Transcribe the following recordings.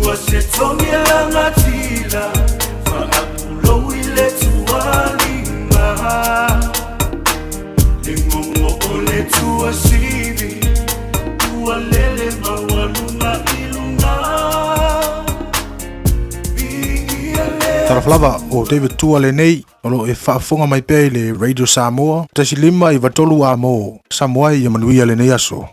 Ua se togi lagatila faapulou i le tualima Le gogo o le tuasivi ua lele maualuga i luga Viia le Talofa lava o David Tua lenei o lo o e faafofoga mai pea i le Radio Samoa 1 5 9 3 A mo Samoa ia manuia lenei aso.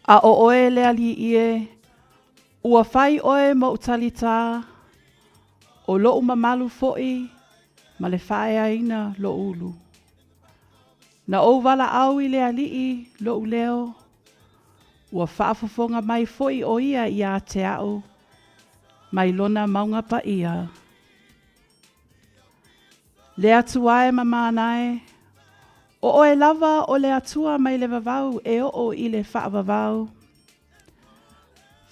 A ʻo ʻoe le aliʻi ē, ua fai ʻoe moʻu talitā, ʻO loʻu mamalu foʻi ma le faaeaina loʻu ulu. Na ou walaʻau i le aliʻi loʻu leo, Ua faafofoga mai foʻi ʻo ia iā te aʻu mai lona mauga paia. Le Atua e ma mānae, ʻO ʻoe lava o le Atua mai le vavau e oʻo i le faavavau.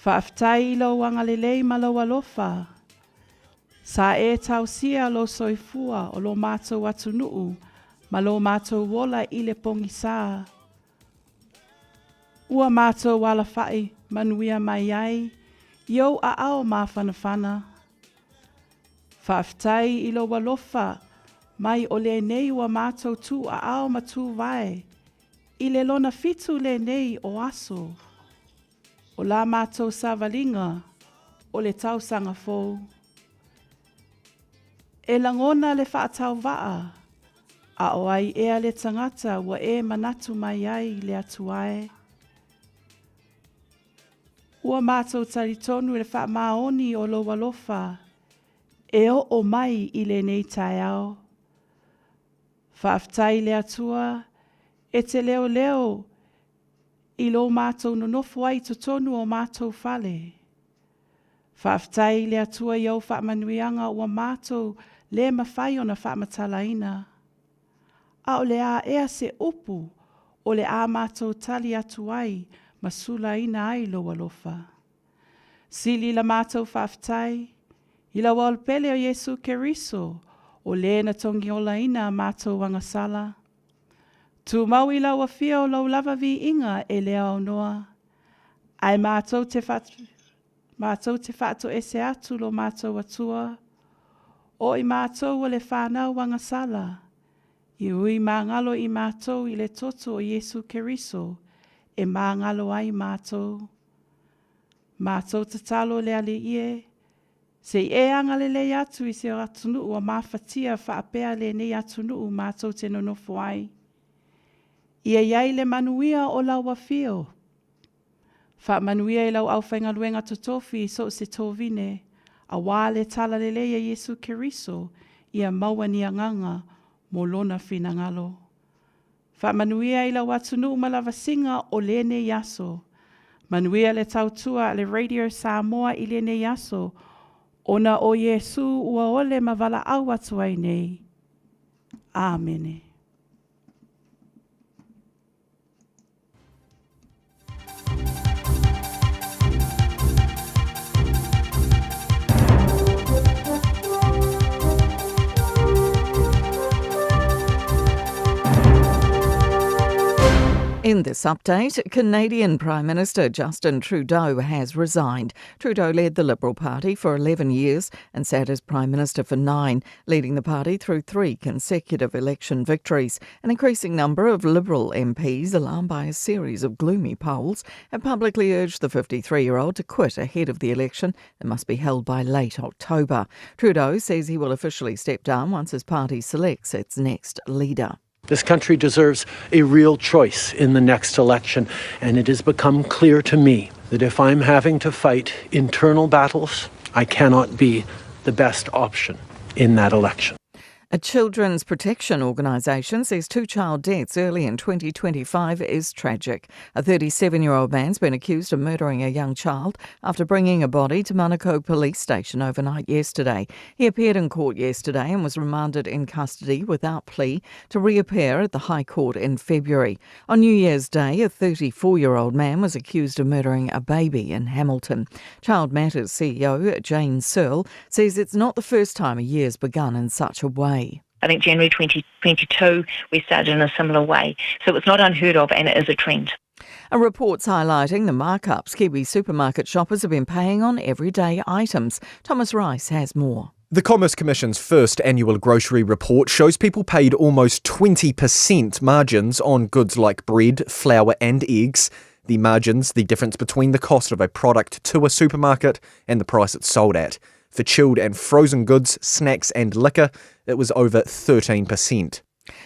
Faafetai i lou agalelei ma lou alofa. Sa e taosia lou soifua o lo matou atunuu ma lo matou ola i le pogisa. Ua matou alafaʻi manuia mai ai i ou aao mafanafana. Faafetai i lou alofa mai o lenei ua matou tu aao ma tu vae i le lona fitu lenei o aso o la matou savaliga o le tausaga fou. E lagona le faatauvaa a o ai ea le tagata ua e manatu mai ai le Atua e? Ua matou talitonu i le faamaoni o lou alofa e oo mai i lenei taeao. Faafetai i le Atua e te leoleo i lo matou nonofo ai i totonu o matou fale. Faafetai i le Atua i ou faamanuiaga ua matou le mafai ona faamatalaina. A o le a ea se upu o le a matou tali atu ai ma sulaina ai lou alofa? Sili la matou faafetai i lau Aoao Pele o Iesu Keriso o le na togiolaina a matou agasala. Tumau i lau afio o lou lava viiga e le aonoa, ae matou te matou te faatoese atu lo matou Atua, o i matou o le fanau agasala, i ui magalo i matou i le toto o Iesu Keriso e magalo ai matou. Matou tatalo le Alii e, se i e agalelei atu i se atunuu ua mafatia faapea lenei atunuu matou te nonofo ai. Ia i ai le manuia o lau afio. Faamanuia i lau aufaigaluega totofi i so o se tovine, auā le talalelei a Iesu Keriso ia maua ni agaga mo Lona finagalo. Faamanuia i lau atunuu ma lavasiga o lenei aso. Manuia le tautua a le Radio Samoa i lenei aso, ona o Iesu ua ole ma valaau atu ai nei. Amene. In this update, Canadian Prime Minister Justin Trudeau has resigned. Trudeau led the Liberal Party for 11 years and sat as Prime Minister for nine, leading the party through three consecutive election victories. An increasing number of Liberal MPs, alarmed by a series of gloomy polls, have publicly urged the 53 year old to quit ahead of the election that must be held by late October. Trudeau says he will officially step down once his party selects its next leader. This country deserves a real choice in the next election, and it has become clear to me that if I'm having to fight internal battles, I cannot be the best option in that election. A children's protection organisation says two child deaths early in 2025 is tragic. A 37 year old man's been accused of murdering a young child after bringing a body to Manukau police station overnight yesterday. He appeared in court yesterday and was remanded in custody without plea to reappear at the High Court in February. On New Year's Day, a 34 year old man was accused of murdering a baby in Hamilton. Child Matters CEO Jane Searle says it's not the first time a year's begun in such a way. I think January 2022, we started in a similar way. So it's not unheard of and it is a trend. A report's highlighting the markups Kiwi supermarket shoppers have been paying on everyday items. Thomas Rice has more. The Commerce Commission's first annual grocery report shows people paid almost 20% margins on goods like bread, flour, and eggs. The margins, the difference between the cost of a product to a supermarket and the price it's sold at. For chilled and frozen goods, snacks, and liquor, it was over 13%.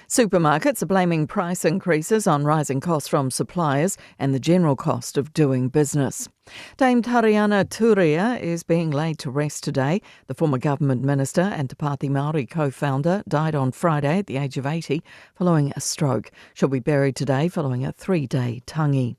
Supermarkets are blaming price increases on rising costs from suppliers and the general cost of doing business. Dame Tariana Turia is being laid to rest today. The former government minister and Te Pāti Māori co-founder died on Friday at the age of 80 following a stroke. She'll be buried today following a three-day tangi.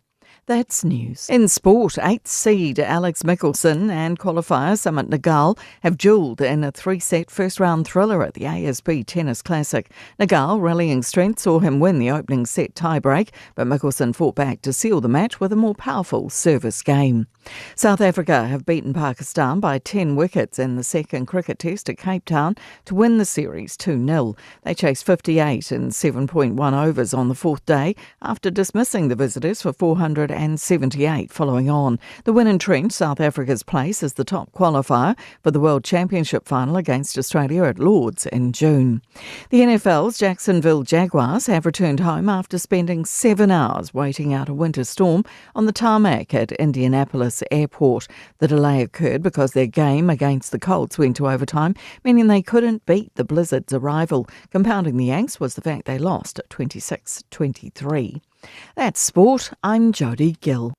That's news. In sport, eighth seed Alex Michelsen and qualifier Sumit Nagal have duelled in a three-set first-round thriller at the ASB Tennis Classic. Nagal, rallying strength, saw him win the opening set tiebreak, but Michelsen fought back to seal the match with a more powerful service game. South Africa have beaten Pakistan by 10 wickets in the second cricket test at Cape Town to win the series 2 0. They chased 58 in 7.1 overs on the fourth day after dismissing the visitors for 478 following on. The win entrenched South Africa's place as the top qualifier for the World Championship final against Australia at Lords in June. The NFL's Jacksonville Jaguars have returned home after spending seven hours waiting out a winter storm on the tarmac at Indianapolis Airport. The delay occurred because their game against the Colts went to overtime, meaning they couldn't beat the Blizzard's arrival. Compounding the angst was the fact they lost 26 23. That's sport. I'm Jodie Gill.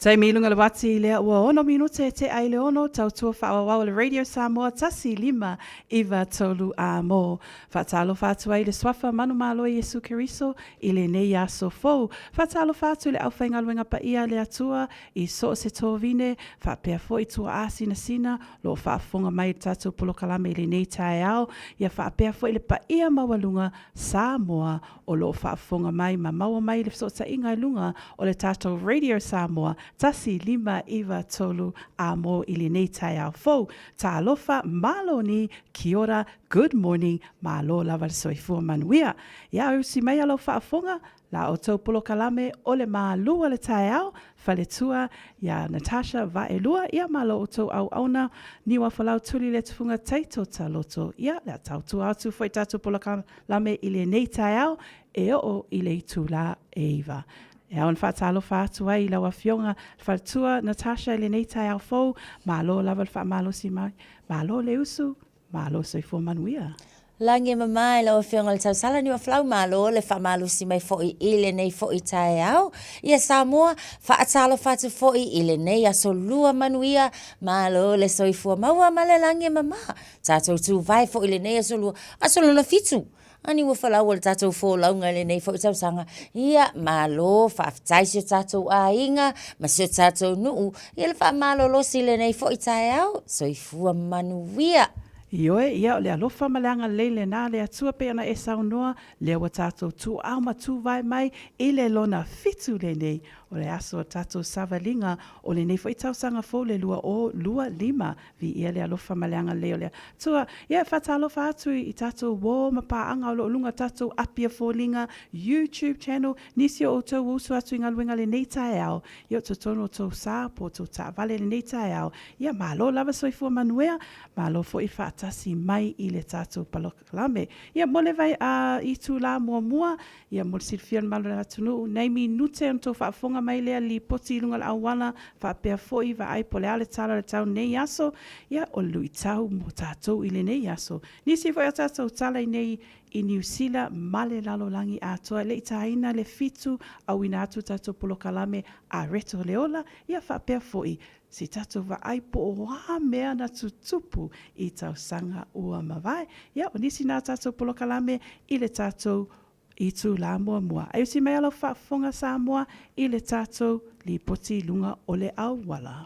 Taimi i lunga le wati lea ua ono minute e tea i le ono tautua whaawawau le Radio Samoa tasi lima iwa tolu a mō. Whaatalofa atu ai le suafa manumalo Iesu Keriso i lenei aso fou. Whaatalofa atu le aufaigaluega paia a le Atua i so o se tovine, faapea foi tuaa sinasina lo o faafofoga mai i le tatou polokalame i lenei taeao, ia faapea foi le paia maualuga Samoa o lo o faafofoga mai ma maua mai le fesootaiga i luga o le tatou Radio Samoa 1 5 9 3 a mo i lenei taeao fou. Talofa, malo ni, kia ora, good morning, malo lava le soifua manuia. Ia usi mai a lau faafofoga, la outou polokalame o le malu o le taeao, faletua ia Natasha Vaelua, ia ma lo outou auauna, Niuafolau Tuli le tufuga taito taloto, ia le a tautua atu foi tatou polokalame i lenei taeao e oo i le itulā e 9. E ao ona faatalofa atu ai i lau Afioga le faletua Natasha i lenei taeao fou, malo lava le faamalosi mai, malo le usu, malo soifua manuia. Lagi e mama i lau Afioga i le Tausala Niuafolau, malo le faamalosi mai foi i lenei foi taeao. Ia Samoa, faatalofa atu foi i lenei aso lua manuia, malo le soifua maua ma le lagi e mama. Tatou tuvae foi i lenei aso lua, aso lona fitu. A Niuafolau o le tatou folauga i lenei foi tausaga. Ia, malo, faafetai si o tatou aiga ma si o tatou nuu i le faamalolosi i lenei foi taeao. Soifua manuia. Ioe, ia o le alofa ma le agalelei lena a le Atua pei ona e saunoa, lea ua tatou tuuao ma tuvae mai i le lona fitu lenei o le aso o tatou savaliga o lenei foi tausaga fou le 2025. Viia le alofa ma le agalelei o le Atua. Ia e faatalofa atu i tatou uo ma paaga o lo o luga o tatou api a foliga, YouTube channel, nisi o outou ua usu atu i galuega lenei taeao, ia o totonu o tou sa po o tou taavale lenei taeao. Ia malo lava soifua manuia, malo foi faatasi mai i le tatou polokalame. Ia mo le vai a itulā muamua, Ia mo le silafia e le mamalu o le atunuu, nei minute ona tou faafofoga mai lea lipoti i luga o le auala, faapea foi vaai po o le a le tala o le tau nei aso, ia o le luitau mo tatou i lenei aso. Nisi foi o tatou tala i nei i Niu Sila ma le lalolagi atoa e le i taina le fitu auina atu tatou polokalame a Reto le Ola, ia faapea foi se tatou vaai po o a mea na tutupu i tausaga ua mavae. Ia, o nisi na tatou polokalame i le tatou itulā muamua. Ae usi mai a lau faafofoga Samoa i le tatou lipoti i luga o le auala.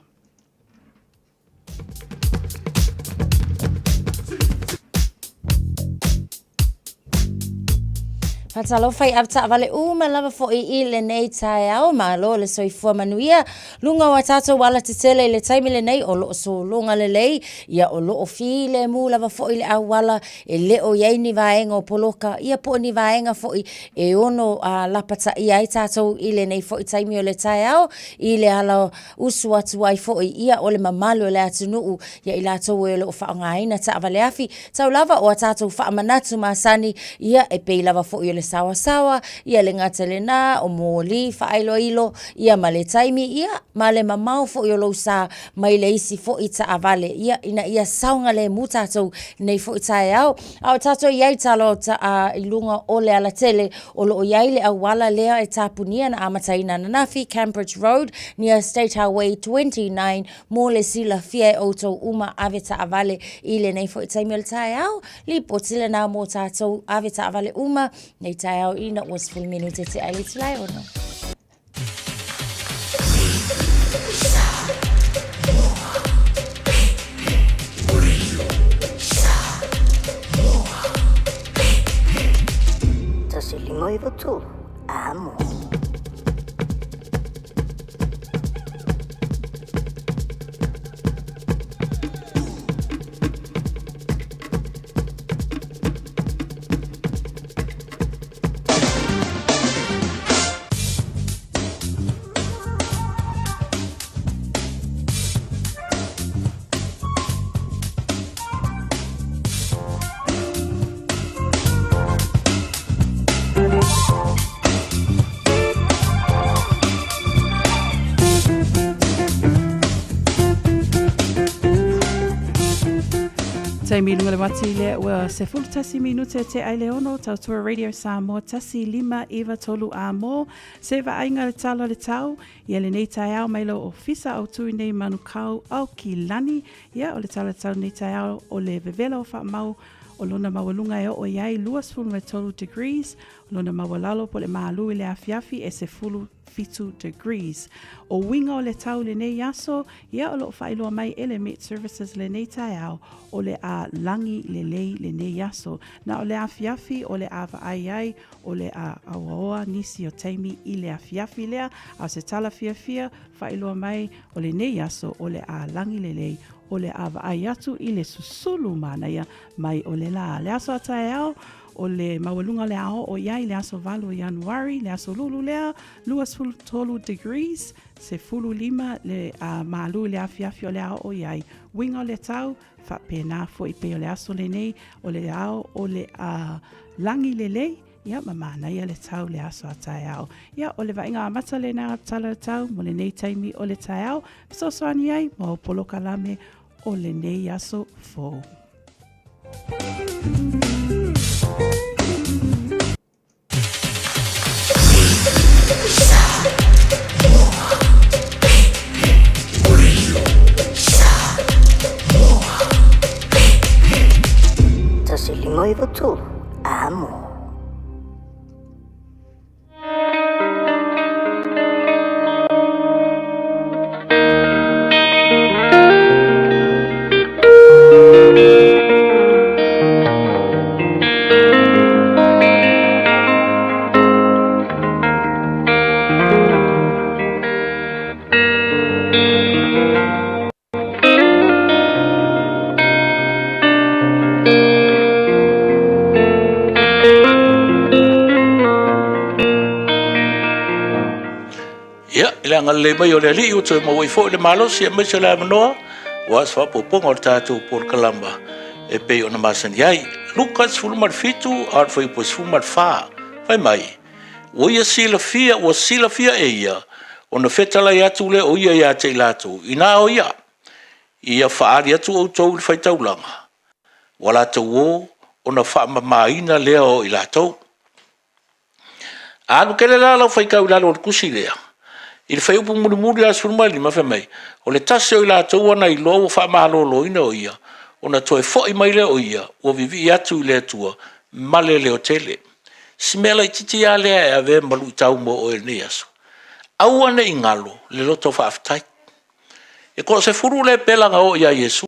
Faatalofa i avetaavale uma lava foi i lenei taeao, malo le soifua manuia. Luga o a tatou alatetele i le taimi lenei o lo o sologa lelei, ia o lo o filemu lava foi le auala, e le o i ai ni vaega o poloka, ia po o ni vaega foi e ono lapataia ai tatou i lenei foi taimi o le taeao, i le ala usu atu ai foi ia o le mamalu o le atunuu ia i latou e o lo o faaaogaina taavale afi, tau lava o a tatou faamanatu masani, ia e pei lava foi o le saoasaoa, ia le gata i lena, o moli faailoilo, ia ma le taimi, ia ma le mamao foi o lou sa mai le isi foi taavale, ia ina ia saogalemu tatou i lenei foi taeao. A o tatou i ai talo i luga o le alatele, o lo o i ai le auala lea e tapunia na amataina ananafi, Cambridge Road, near State Highway 29, mo le silafia e outou uma ave taavale i lenei foi taimi o le taeao. Lipoti lena mo tatou ave taavale uma nei taeao ina ua 10 minute tea i le itula e ono. 1 5 9 3, amo. Taimi i lunga le wati le ua 11 minute te ai le ono, tautua Radio Samoa 1 5 9 3 a mo se vaaiga le tala o le tau, ia lenei taeao mai lou ofisa autu i nei Manukau Aukilani, ia o le tala tau nei taeao o le vevela o faamau O lona maualuga e oo i ai 23 degrees, o lona maualalo po o le malū i le afiafi e 17 degrees. O uiga o le tau i lenei aso, ia o lo o faailoa mai e le Met Services lenei taeao, o le a lagi lelei lenei aso. Na o le afiafi o le a vaai ai, o le a auaoa nisi o taimi i le afiafi lea, a o se tala fiafia, faailoa mai o lenei aso o le a lagi lelei, o le a vaai atu i le susulu manaia mai o le lā. Le aso a taeao, o le maualuga o le a oo i ai le aso 8 o Ianuari, le aso Lulu lea, 23 degrees, 15 le a malū i le afiafi o le a oo i ai. Uiga o le tau, faapena foi pei o le aso lenei, o le ao o le a lagi lelei, ia ma manaia le tau le aso a taeao. Ia, o le vaaiga amata lena o le tala o le tau mo lenei taimi o le taeao, fesoasoani ai mo au polokalame o lenei aso fou. 153 Amo. Ia, i le agalelei mai o le Alii ua toe maua ai foi le malosi aemaise o le avanoa aua se faaopoopoga o le tatou polokalama e pei ona masani ai. Luka 17 a o le fuaiupu 14, fai mai, Ua ia silafia, ua silafia e ia, ona fetalai atu lea o ia ia te i latou, inā o ia, ia faaali atu outou i le faitaulaga, ua latou o ona faamamaina lea o i latou. A alu tele la lau faitau i lalo o le tusi lea, i le fuaiupu mulimuli lava le 15 fai mai, o le tasi o i latou ua na iloa ua faamaloloina o ia, ona toe foi mai lea o ia, ua vivii atu i le Atua ma le leotele. Si mea laitiiti lava lea e avea ma luitau mo oe i lenei aso, aua ne i galo le loto faafetai. E toasefulu lepela na o ia Iesu.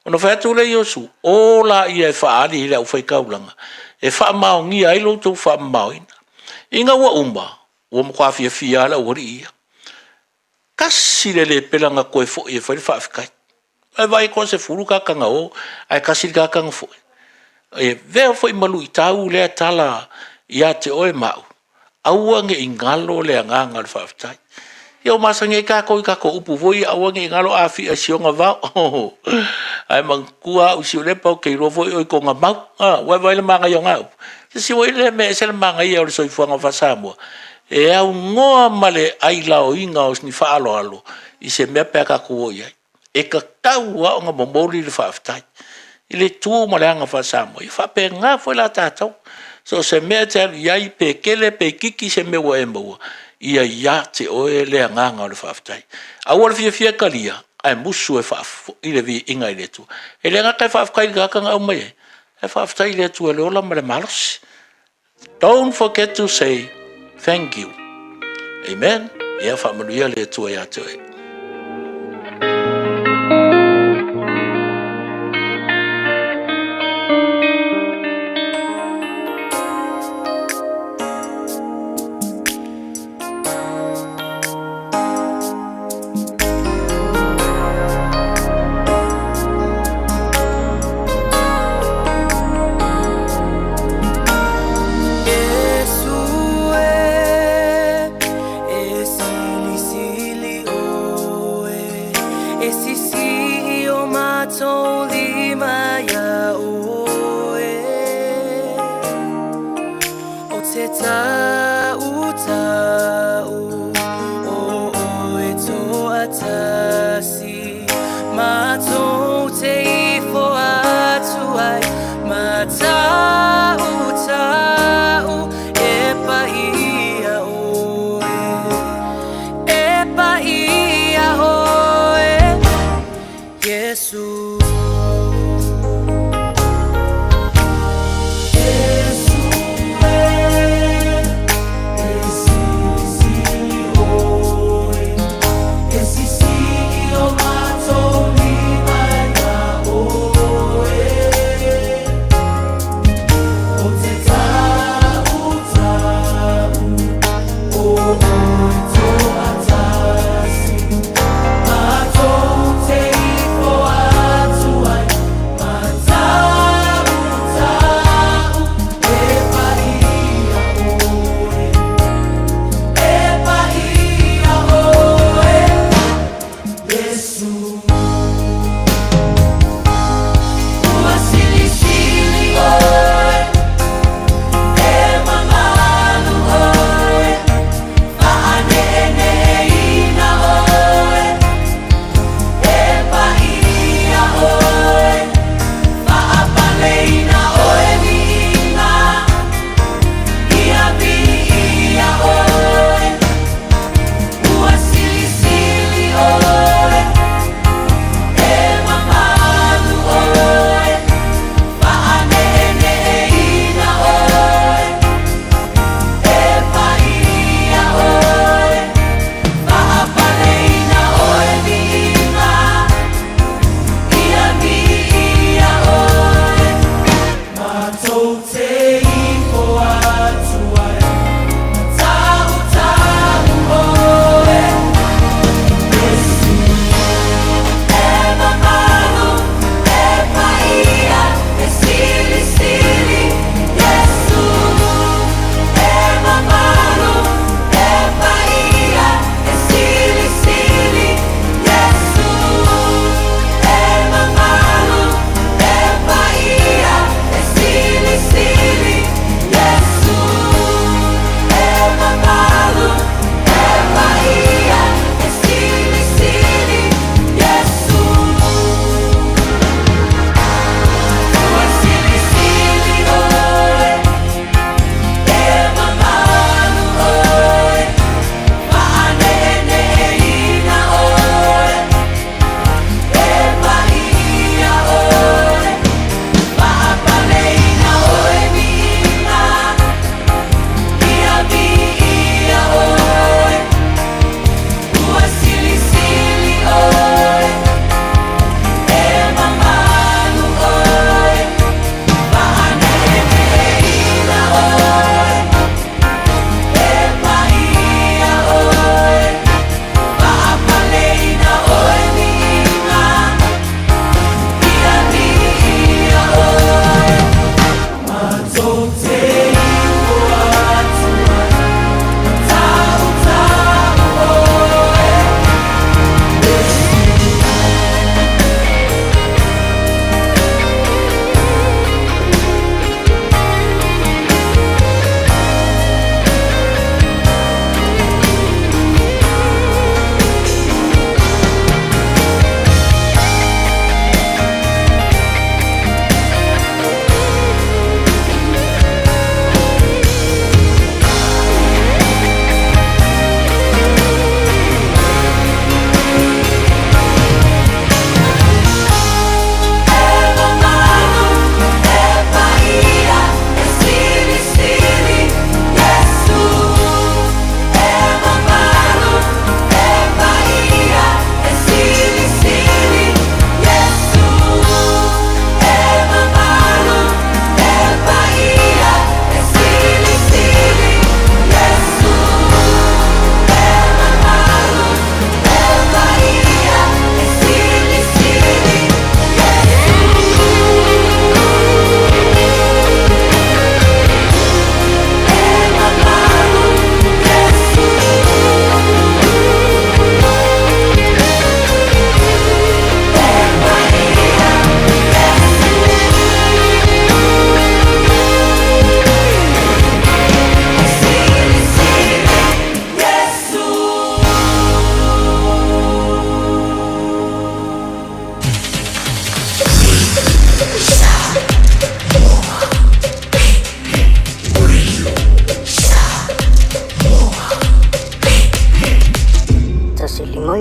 Ona fai atu lea o Iesu, o laia e faaali i le aufaitaulaga e faamaonia ai lo outou faamamaoina. Ina ua uma, ua matua fiafia lava le aualii ia. Tasi le lepela na toe foi e fai le faafetai. Ae vaai e toasefulu tagata na o, ae tasi le tagata na foi. E avea foi ma luitau lea tala ia te oe ma au, aua ne i galo le agaga o le faafetai. Ia ua masani ai tatou i tatou upu foi ia, aua ne i galo Afia i si ona vao. Ae manatua au i Siulepa ou te iloa foi oe i tona mau. Ua e vaai i le manaia o na upu? Se isi foi lea mea e ese le manaia o le soifuaga faa-Samoa, e aunoa ma le ailaoina o ni faaaloalo i se mea pe a tatou o i ai. E tatau lava ona momoli le faafetai i le tu ma le aga faa-Samoa. E faapena foi la tatou, so o se mea e te alu i ai, pe tele pe itiiti se mea ua e maua, ia ia te oe le agaga o le faafetai. Aua le fiafia e talia, ae musu e faafoi le viiga i le Atua. E le gata e faafetai i le tagata na aumai ai, ae faafetai i le Atua i le ola ma le malosi. Don't forget to say thank you. Amen. Ia faamanuia le Atua ia te oe.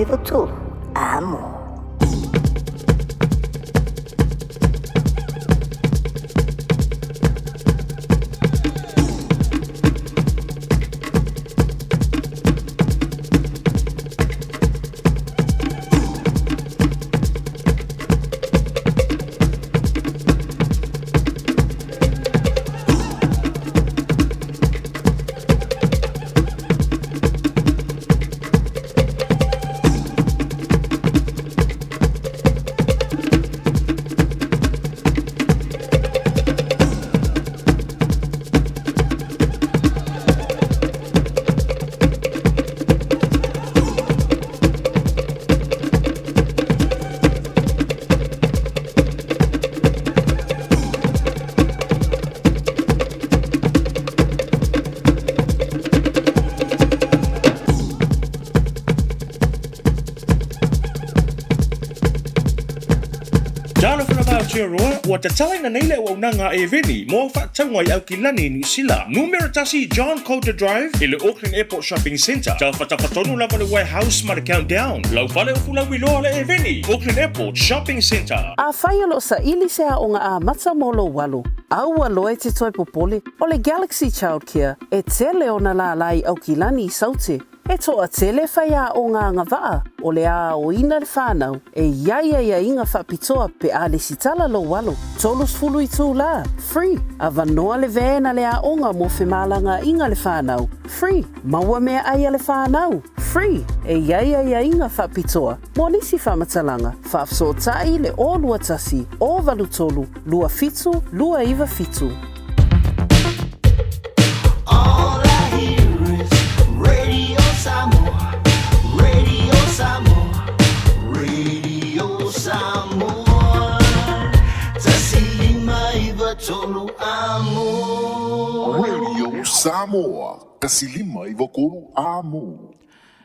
93 Amo. Talofa lava Aotearoa, ua tatalaina nei le auaunaga a Eveni mo au faatauga i Aukilani i Niu Sila. Numera tasi John Coulter Drive i le Auckland Airport Shopping Centre. Tafatafa tonu lava le Warehouse ma le Countdown. Lau fale o Fulauiloa le Eveni, Auckland Airport Shopping Centre. Afai o lo o saili se aoga amata mo lou alo, aua loa e te toe popole, o le Galaxy Childcare e tele ona lālā i Aukilani i Saute. E toatele faiaoga agavaa o le aoina le whanau e i ai aiaiga faapitoa pe a lesitala lou alo, 30 itulā, free, avanoa le van a le aoga mo femalagaaiga le whanau, free, maua meaai a le whanau, free, e i ai aiaiga faapitoa mo nisi faamatalaga, faafesootai le 021 083 27 297. All I hear is Radio Samoa, Radio Samoa, Radio Samoa. Tasi lima iva tolu amo. Radio Samoa, tasi lima iva tolu amo.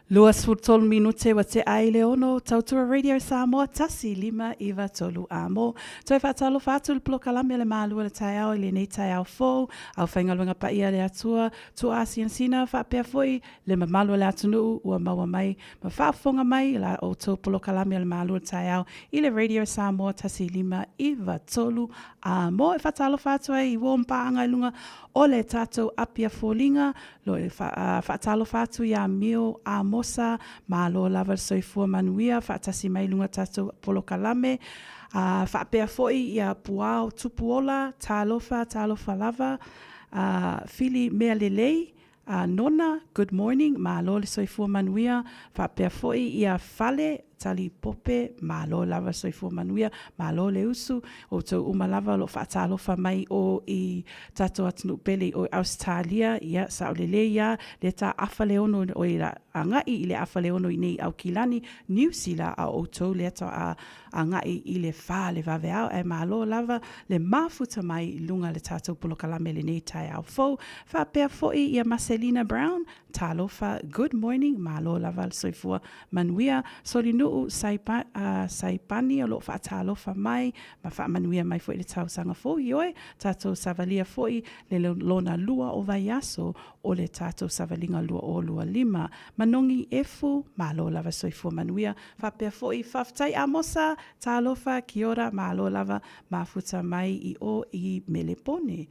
23 minute ua tea ai le ono, Tautua Radio Samoa, 1, 5, 9, 3 amo. Toe faatalofa atu le polokalame a le Malu o le Taeao i lenei taeao fou, aufaigaluega paia a le Atua, tuuaasinasina faapea foi le mamalu o le atunuu ua maua mai ma faafofoga mai i la outou polokalame o le Malu o le Taeao i le Radio Samoa 1, 5, 9, 3 amo. E faatalofa atu ai i uo ma paaga i luga o le tatou Apia Foliga, Lo e faatalofa atu iā Mio Amosa, malo lava le soifua manuia, faatasi mai luga tatou polokalame. A faapea foi ia Puao Tupuola, talofa, talofa lava. A Fili Mea Lelei, a Nona, good morning, malo le soifua manuia. Faapea foi ia Fale Tali Pope, malo lava le soifua manuia, malo le usu, outou uma lava o lo o faatalofa mai o i tatou atunuu pele i o i Ausetalia, ia, sao lelei a, lea ta afa le ono o i la agai i le afa le ono i nei Aukilani, Niu Sila, a o outou lea ta a agai i le fa le vaveao, ae malo lava le mafuta mai i luga le tatou polokalame lenei taeao fou. Faapea foi ia Maselina Brown, Talofa, good morning, malo lava le soifua manuia. Solinuu Saipa, uh, Saipani o loo faatalofa mai ma faamanuia mai foi le tausaga fou ioe, tatou savalia foi le lona lua o vaiaso o le tatou savaliga 2025. Manogi Efu, malo lava soifua manuia. Faapea foi, faafetai Amosa, talofa, kia ora, malo lava mafuta mai i o i Melepone.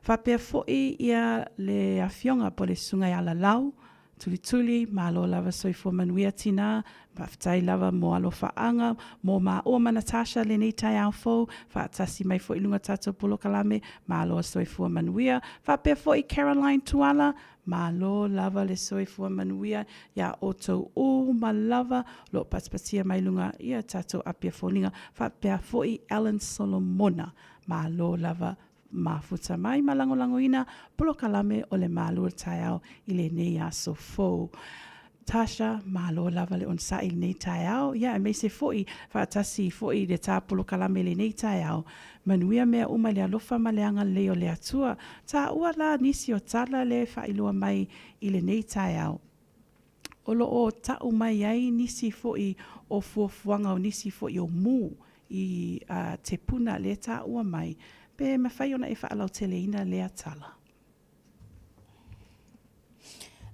Faapea foi ia le Afioga po le Susuga ia Lalau, Tulituli, malo lava soifua manuia tina, faafetai lava mo alofaaga, mo maua ma Natasha lenei taeao fou, faatasi mai foi i luga tatou polokalame, malo soifua manuia. Faapea foi Caroline Tuala, malo lava le soifua manuia iā outou uma lava o lo o patipatia mai luga ia tatou Apia Foliga. Faapea foi Alan Solomona, malo lava Mafuta mai ma lagolagoina polokalame o le Malu o le Taeao i lenei aso fou. Tasha, malo lava le onosai i lenei taeao, ia aemaise foi faatasi foi i le tā polokalame i lenei taeao. Manuia mea uma i le alofa ma le agalelei o le Atua. Taua la nisi o tala le faailoa mai i lenei taeao. O lo o tau mai ai nisi foi o fuafuaga o nisi foi o mū i a Te Puna lea taua mai, pe mafai ona e faalauteleina lea tala.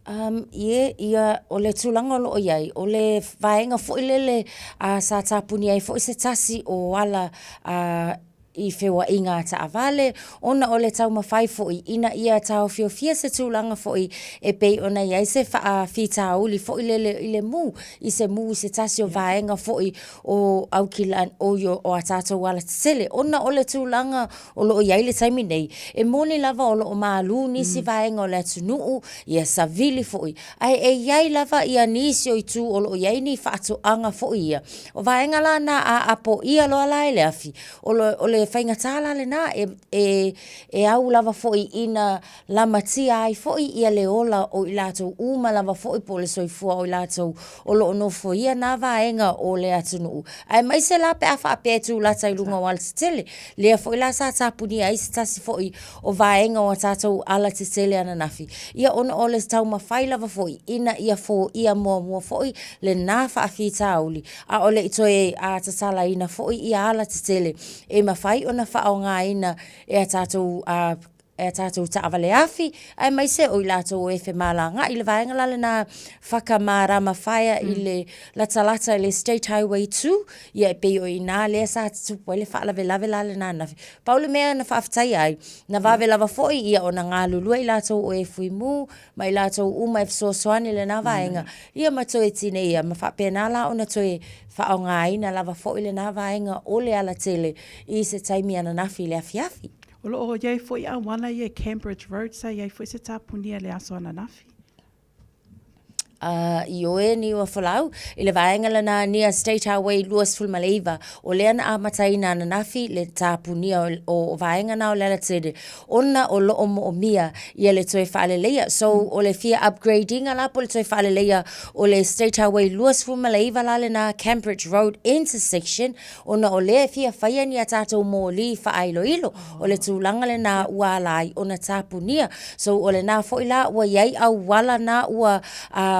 Um, ie, ia, o le tulaga o lo o i ai, o le vaega foi lele uh, sa tapuni ai foi se tasi o ala uh, i feoaiga a taavale, ona o le taumafai foi ina ia taofiofia se tulaga foi e pei ona i ai se faafitauli foi lele i le mū, i se mū i se tasi o vaega foi o Aukilani, o, o a tātou alatetele, ona o le tulaga o lo o i ai le taimi nei, e moni lava o lo o malū nisi vaega o le atunuu, ia savili foi, ae e i ai lava ia nisi o itu o lo o i ai ni faatoaga foi ia. O vaega la na a apo ʻia loa la e le afi, o le, o le faigata la lena e, e, e au lava foi ina lamatia ai foi ia le ola o i latou uma lava foi po o le soifua o i latou o lo o nofoia na vaega o le atunuu. Aemaise la pe a faapea e tulata i luga o alatetele, lea foi la sa tapunia ai se tasi foi o vaega o a tatou alatetele ananafi, ia ona o le taumafai lava foi ina ia foia muamua foi lena faafitauli, a o le i toe tatalaina foi ia alatetele e mafai ona faaaogaina e a tatou e a tatou taavale afi, aemaise o i latou o e femalagaai. Le vaega la lena whakamarama whaea i le latalata i le State Highway 2, ia e pei o i inā lea sa tupu ai le faalavelave la lena ananafi. Pau le mea na faafetaia ai, na vave lava foi ia ona galulue i latou o e fuimu ma i latou uma e fesoasoani i lena vaega, ia ma toe tineia ma faapena la ona toe faaaogaina lava foi lena vaega o le alatele i se taimi ananafi i le afiafi. O lo o i ai foi auala ia i Cambridge Road sa i ai foi se tapunia i le aso ananafi. A ioe niu a folau i le vaega lena nia State Highway 29, o lea na amataina ananafi le tapunia o vaega na o le alatele ona o lo o moomia ia le toe faaleleia. So, o le fia upgrade ina la po o le toe faaleleia o le State Highway 29 la lena Cambridge Road intersection Ona o lea e fia faia ni a tātou mōlī fāiloilo, o le tulaga lenā ua ala ai ona tapunia. So o lenā foi la ua i ai auala nā ua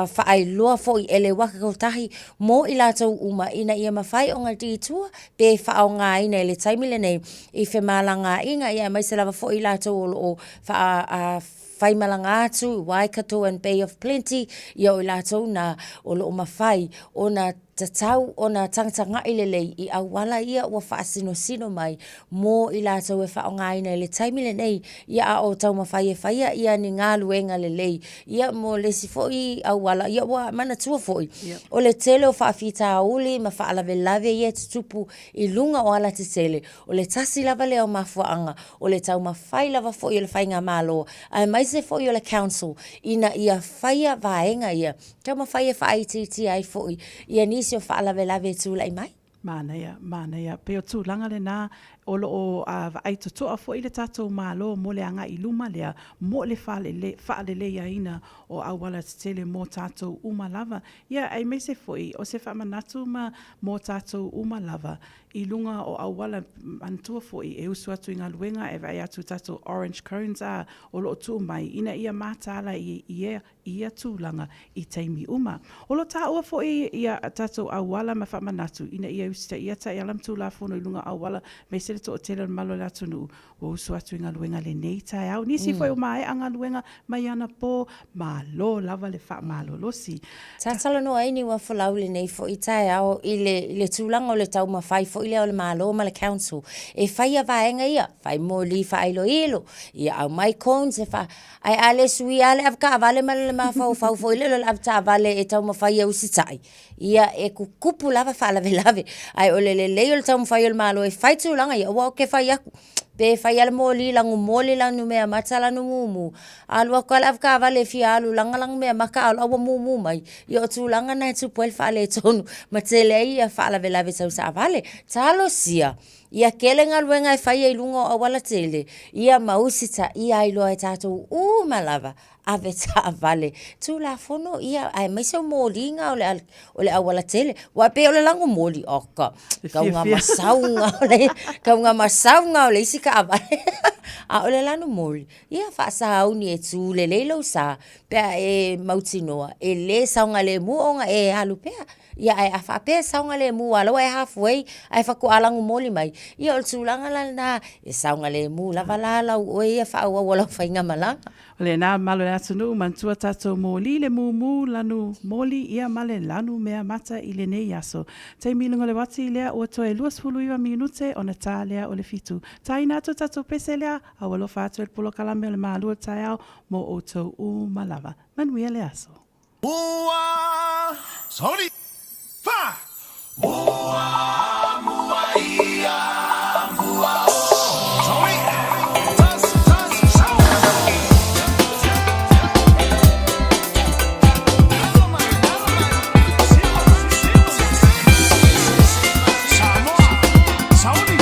faailoa foi e le waka kotahi mō i latou uma ina ia mafai ona detour pe faaaogaina i le taimi lenei i femalagaaiga ia aemaise lava foi i latou o lo o faa faimalaga atu i Waikato and Bay of Plenty, ia o i latou nā o lo o mafai ona Tatau ona tagatagaʻi lelei i auala ia ua faasinosino mai mō i latou e faaaogaina i le taimi lenei, ia a o taumafai e faia ia ni galuega lelei ia mo le isi foi auala, ia ua manatua foi o le tele o faafitauli ma faalavelave ia e tutupu i luga o alatetele, o le tasi lava lea o mafuaaga o le taumafai lava foi o le Faigamalo aemaise foi o le Council ina ia faia vaega ia Taumafai e faaitiitia ai foi ia nisi o faalavelave e tulai mai. Manaia, manaia. Pei o tulaga lena o lo o vaai totoa foi le tatou Malo mo le agai i luma lea mo le faaleleiaina o auala tetele mo tatou uma lava. Ia, aemaise foi o se faamanatu ma mo tatou uma lava i luga o auala manatua foi e usu atu i galuega e vaai atu i tatou orange cones a o lo o tuu mai ina ia mataala i ia i ia tulaga i taimi uma. O lo taua foi ia tatou auala ma faamanatu ina ia usitaia taiala ma Tulafono i luga auala aemaise le toatele o le mamalu o le atunuu ua usu atu i galuega lenei taeao. Nisi foi ua maea galuega mai anapo, malo lava le faamalolosi. Sa talanoa ai Niuafolau i lenei foi taeao i le, i le tulaga o le taumafai foi lea o le Malo ma le Council e faia vaega ia, fai moli faailoilo, ia aumai cones e faa, Ae a le suia lava le avetaavale ma le mafaufau foi lele o le avetaavale e taumafai e usitai, ia e tutupu lava faalavelave. Ae o le lelei o le taumafai o le Malo e fai tulaga ia, aua ou te fai atu, pe fai lava le moli lanu moli, lanu meamata, lanu mumu, alu atu lava le avetaavale e fia alu laga lana meamata a o la ua mumu mai. Ia o tulaga na e tupu ai le faaletonu ma tele ai faalavelave tau taavale. Talosia! Ia tele galuega e faia i luga o auala tele, ia ma usitaia ai loa e tatou uma lava avetaavale Tulafono ia aemaise o moliga o le o le auala tele. Aua e pei o le lago moli, oka, tau masauga o le tau masauga o le isi taavale. A o le lanu moli, ia faasauni e tu lelei lou sa pe a e mautinoa e le saogalemu ona e alu pea. Ia ae a faapea e saogalemu a o la ua e half way ae faatoa lanu moli mai, Ia o le tulaga la lena, e saogalemu lava la lau oe ia faaauau o lau faigamalaga. O lena malo le atunuu manatua tatou moli le mumu lanu moli ia ma le lanu mea mata i lenei aso. Taimi i luga o le uati lea ua toe 29 minute ona ta lea o le fitu. Taina atu tatou pese lea a ua alofa atu e le polokalame o le Malu o le Taeao mo outou uma lava. Manuia le aso. Mua, sauni, fa! Mua, mua ia, mua o. Sauni, tas, tas, sau! Samoa, sauni,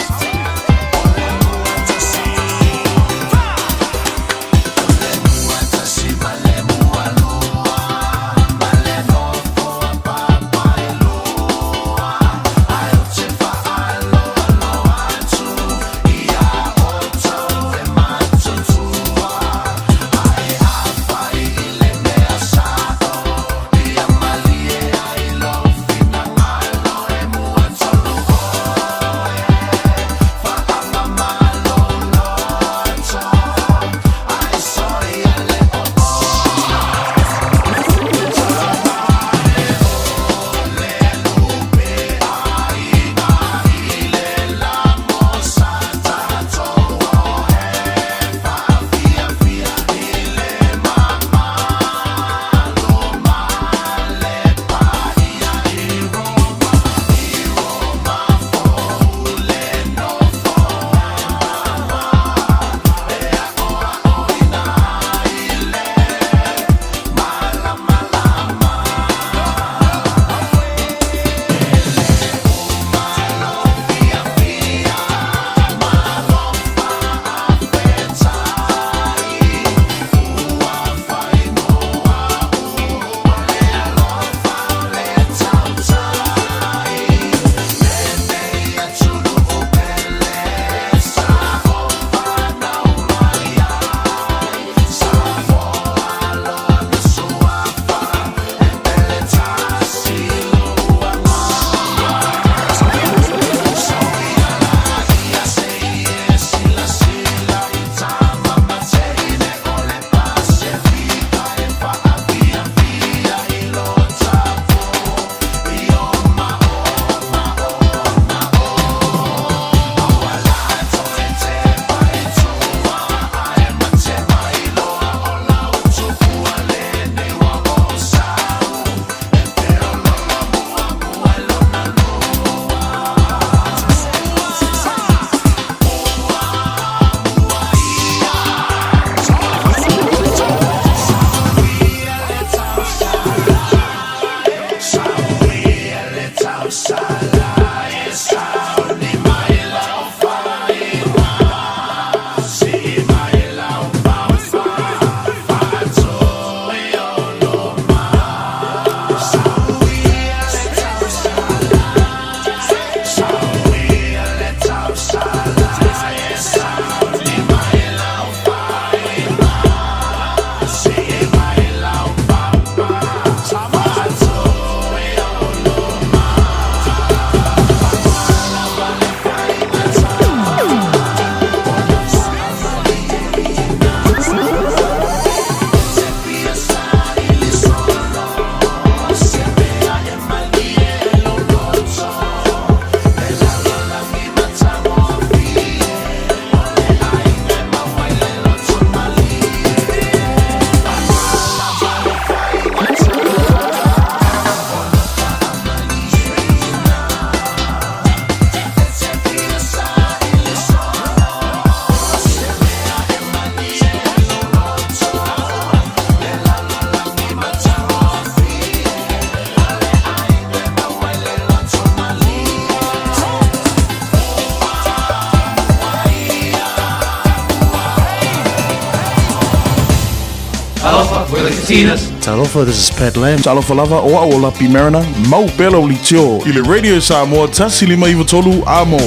Talofa, we're the Katinas. Talofa, this is Pat Lam. Talofa lava, o au o Lapi Mariner, mau pea lau litio i le Radio Samoa 1593 Amo.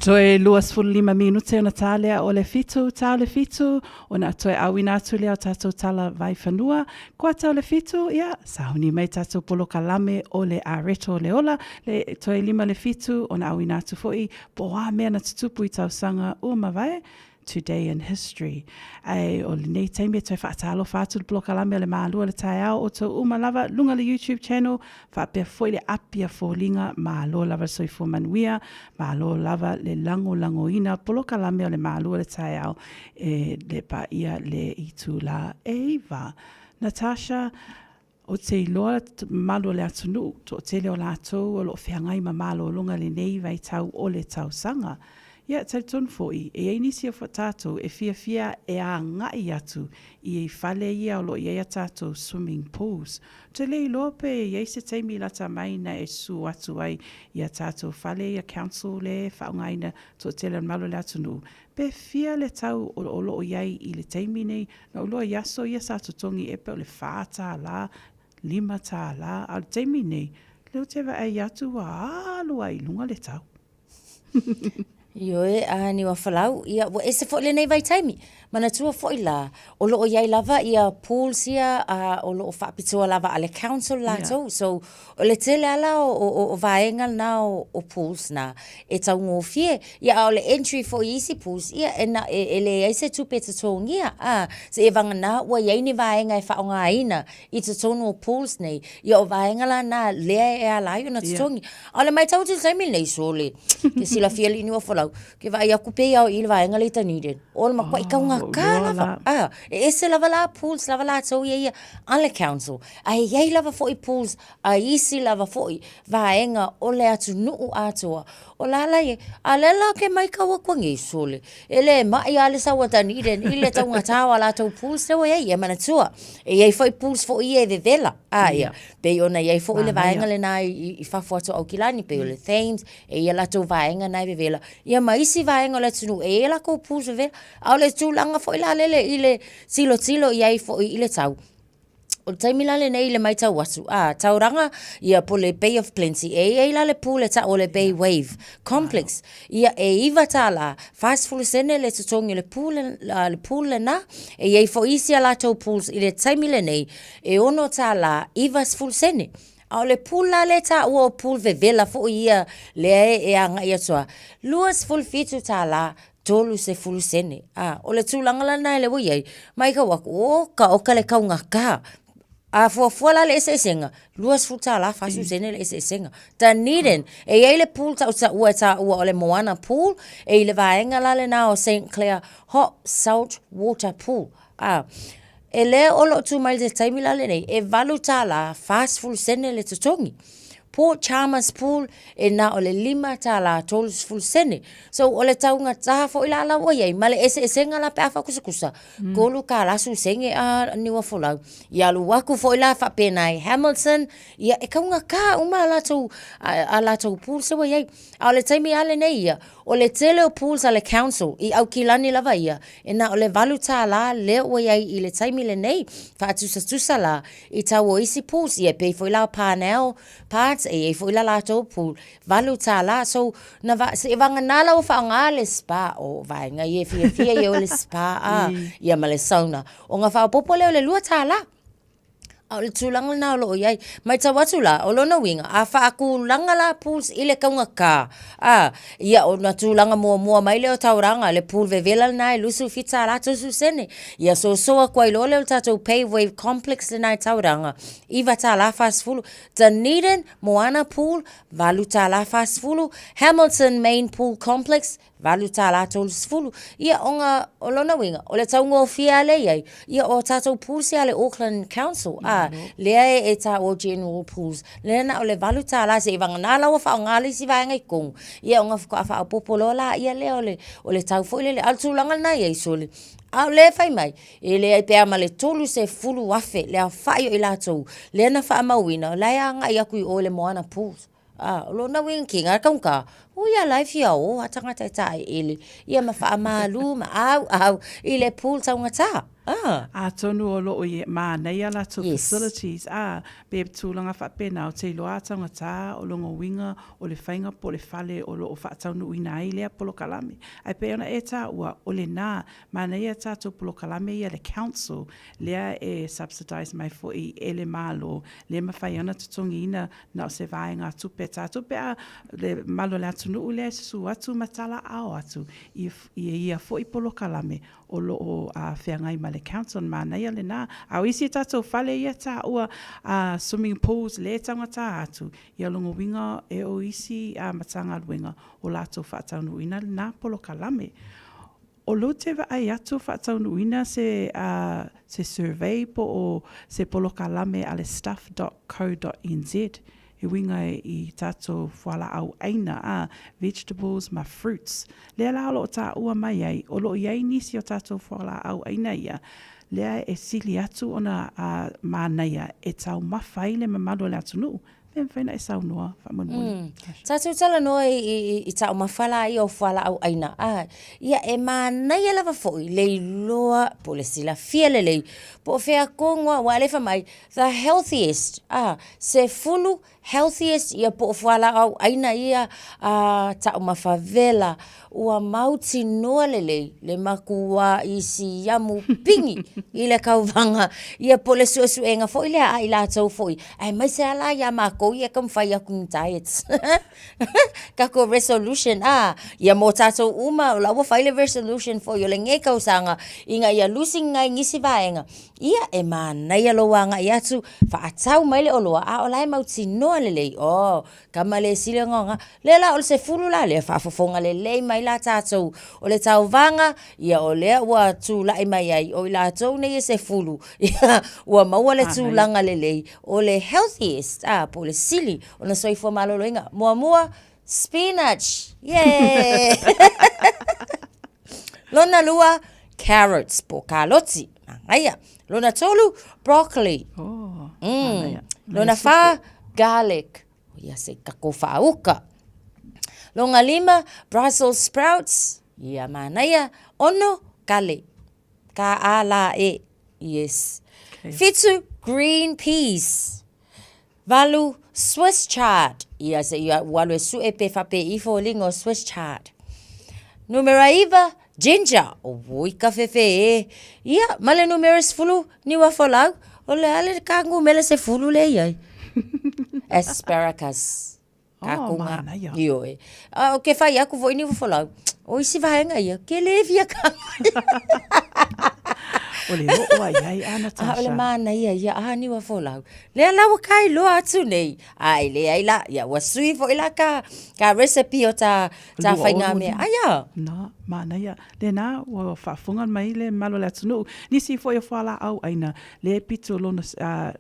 Toe 25 minute ona tā lea o le fitu, tā o le fitu, ona toe auina atu lea o tātou tala vaiwhanua. Kuata o le fitu, ia, sauni mai tātou polokalame o le Areto o le Ola, le toe lima le fitu, ona auina atu foi, po o a mea na tutupu i tausaga ua mavae, Today in History. Ae o lenei taimi e toe faatalofa atu le polokalame o le Malua le Taeao o tou uma lava luga le YouTube channel, faapea foi le api a foliga, malo lava le soifua manuia, malo lava le lagolagoina polokalame o le Malua le Taeao e le paia le itula e iva. Natasha, Ou te iloa mamalu o le atunuu, toatele o latou o lo o feagai ma malologa i lenei vaitau o le tausaga. Ia, talitonu foi, e i ai nisi o tatou e fiafia e agai atu i fale ia o lo o i ai a tatou swimming pools. Ou te le iloa pe i ai se taimi lata mai na e susu atu ai i a tatou fale ia council lea e faaaogaina toatele o le mamalu o le atunuu, pe fia le tau o lo o i ai i le taimi nei. Na ou iloa i aso ia sa totogi ea pe o le $4, $5, a o le taimi nei, lea ou te vaai atu ua alu lava i luga le tau. Ioe, a Niuafolau, ia ua ese foi lenei vaitaimi. Manatua foi la, o lo o i ai lava ia pools ia a o lo o faapitoa lava a le council latou. So, o le tele lava la o vaega na o pools na e taugofie. Ia a o le entry foi i isi pools, ia e na, e leai se tupe e totogia, a, seia vagana ua i ai ni vaega e faaaogaina i totonu o pools nei, ia o vaega la na lea e ala ai ona totogi. A o le matau atu i le taimi lenei, sole, ke silafia alii Niuafolau, ke vaai aku pei lava o i le vaega lea i Dunedin, o le matuai taugata lava, a, e ese lava la pools lava latou ia ia a le council, ae i ai lava foi pools a isi lava foi vaega o le atunuu atoa. O la la ia, a lea la ke maitau aku nei, sole, e le maʻi lava le sau a Dunedin i le taugata o a latou pools lea ua i ai. Ia manatua, e i ai foi pools foi ia e vevela, a ia, pei ona i ai foi le vaega lena i fafo atu o Aukilani, pei o le Thames, e i ai a latou vaega na e vevela, ia ma isi vaega o le atunuu e i ai a latou pools vevela. A o le tulaga foi la lele i le tilotilo i ai foi i le tau, O le taimi la lenei i le matau atu, a, Tauranga, ia po o le Bay of Plenty, e i ai la le pool e tau o le Bay Wave Complex. Ia, e $9, 40 sene le totogi o le pool, le pool lena. E i ai foi isi a latou pools i le taimi lenei, e $6, 90 sene. A o le pool la lea e taua o pool vevela foi ia lea e agai atu lava, $27, 30 sene. A, o le tulaga la lena lea ua i ai, matau atu, oka oka le taugata. A fuafua la le eseesega, $20, 40 sene le eseesega. Dunedin, e i ai le pool tautaua e taua o le Moana Pool, e i le vaega la lena o St Clair Hot Salt Water Pool. A, e lea o lo o tu mai i le taimi la lenei, e $8, 40 sene le totogi. Port Chalmers Pool, e na o le $5, 30 sene. So, o le taugata foi la la ua i ai, ma le eseesega la pe a faakusakusa, $3 sene a Niuafolau. Ia alu atu foi la faapena i Hamilton, ia e taugata uma a latou, a latou pools lea ua i ai. A o le taimi lava lenei ia, o le tele o pools a le council i Aukilani lava ia, e na o le $8 lea ua i ai i le taimi lenei, faatusatusa la i tau o isi pools, ia e pei foi la o Parnell Parts, e i ai foi la latou pool, $8. So, na va, seivagana la ua faaaoga le spa, o vaega ia e fiafia ia o le spa, a, ia ma le sauna, ona faaopoopo lea o le $2. A o le tulaga lena o lo o i ai. Matau atu la, o lona uiga, a faatulaga la pools i le taugata, a, ia ona tulaga muamua mai lea o taulaga, le pool vevela lena e $27 30 sene. Ia soso atu ai loa lea o le tatou Pave Wave Complex lena i Tauranga, $9 40. Dunedin, Moana Pool, $8 40. Hamilton Main Pool Complex, $8.30. Ia, ona, o lona uiga, o le taugofie lava lea i ai, ia o tatou pools ia a le Auckland Council, a, lea e taua o general pools, lea na o le $8 seivagana la ua faaaoga le isi vaega i totonu, ia ona faatoa faaopoopo loa laia lea o le, o le tau foi lele. A o le tulaga lena e i ai, sole, a o lea e fai mai, e leai pe a ma le 30,000 le aofai o i latou lea na faamauina, o la e agai atu i o i le Moana Pools. A, o lona uiga ki ngā taungata, ui a la e fia o a tagata e taeele, ia ma faamalu ma auau i le pool taugata. Ah. Atonu o loo i manaia latou facilities, a, pe tulaga faapena, ou te iloa a taugata o lona uiga o le faiga po o le fale o lo o faataunuuina ai lea polokalame. Ae pei ona e taua, o lena, manaia tatou polokalame ia le council, lea e subsidise mai foi e le Malo, lea e mafai ona totogiina na o se vaegatupe a tatou pe a le mamalu o le atunuu lea e susu atu ma talaao atu i ia foi polokalame o lo o feagai ma le council. Manaia lena. A o isi tatou fale ia taua swimming pools lea e taugata atu, ia lona uiga e o isi Matagaluega o latou faataunuuina lena polokalame. O lou te vaai atu faataunuuina se se survey po o se polokalame a le stuff dot co dot nz e uiga i tatou fualaau aina a vegetables ma fruits. Lea la o lo o taua mai ai o lo o i ai nisi o tatou fualaau aina ia lea e sili atu ona manaia e taumafa ai le mamalu o le atunuu. Pe mafai ona e saunoa faamolemole. Tatou talanoa i taumafa la ia o fualaau aina, a, ia e manaia lava foi le iloa po o le silafia lelei po o fea tonu lava, aua o lea e fai mai, the healthiest, a, 10 healthiest ia po o fualaau aina ia taumafa vela ua mautinoa lelei le matuai siamu pigi i le tauvaga ia po o le suesuega foi lea a i latou foi, aemaise lava la ia matou ia e taumafai atu i ni diets. Tatou resolution a, ia mo tatou uma, o la ua fai le resolution foi o lenei tausaga ina ia lusi nai nisi vaega, ia e manaia lou agai atu, faatau mai le oloa, a o la e mautinoa lelei, oh, Tama le sili ona aoga. Lea la o le 10 la lea, faafofoga lelei mai la tatou. O le tauvaga, ia o lea ua tulai mai ai, o i latou nei e 10, ia, ua maua le tulaga lelei, o le healthiest, a, po o le sili ona soifua maloloina. Muamua, spinach, yeah! Lona lua, carrots, po o kaloti, manaia. Lona tolu, broccoli. Oh, manaia. Lona whā, garlic. Ia se kako whaauka. Lona lima, Brussels sprouts. Ia manaia. Ono, kale. Ka a la e. Yes. Okay. Whitu, green peas. Valu, Swiss chard. Ia se ia ua alu e suʻe pe faapea ifo o liga o Swiss chard. Numera iva, ginger. Oi ka fefe e. Ia, ma le numera 10, niu afolau. O le a le ka numera 10 lea i ai? Asparagus. Oh, manaia. Ioe. A, o ke whai aku foi ni folau. O isi vaenga ia, ke le fia ka. O le oo ai ai a Natasha. A o le manaia ia, a niua folau. Lea la ua kai loa atu nei. A e leai la, ia ua sui foi la ka, ka recipe o ta, ta whainga mea. Ai a. Na, manaia. Lena, ua faafofoga mai le mamalu o le atunuu. Nisi foi o fualaau aina, le pito lona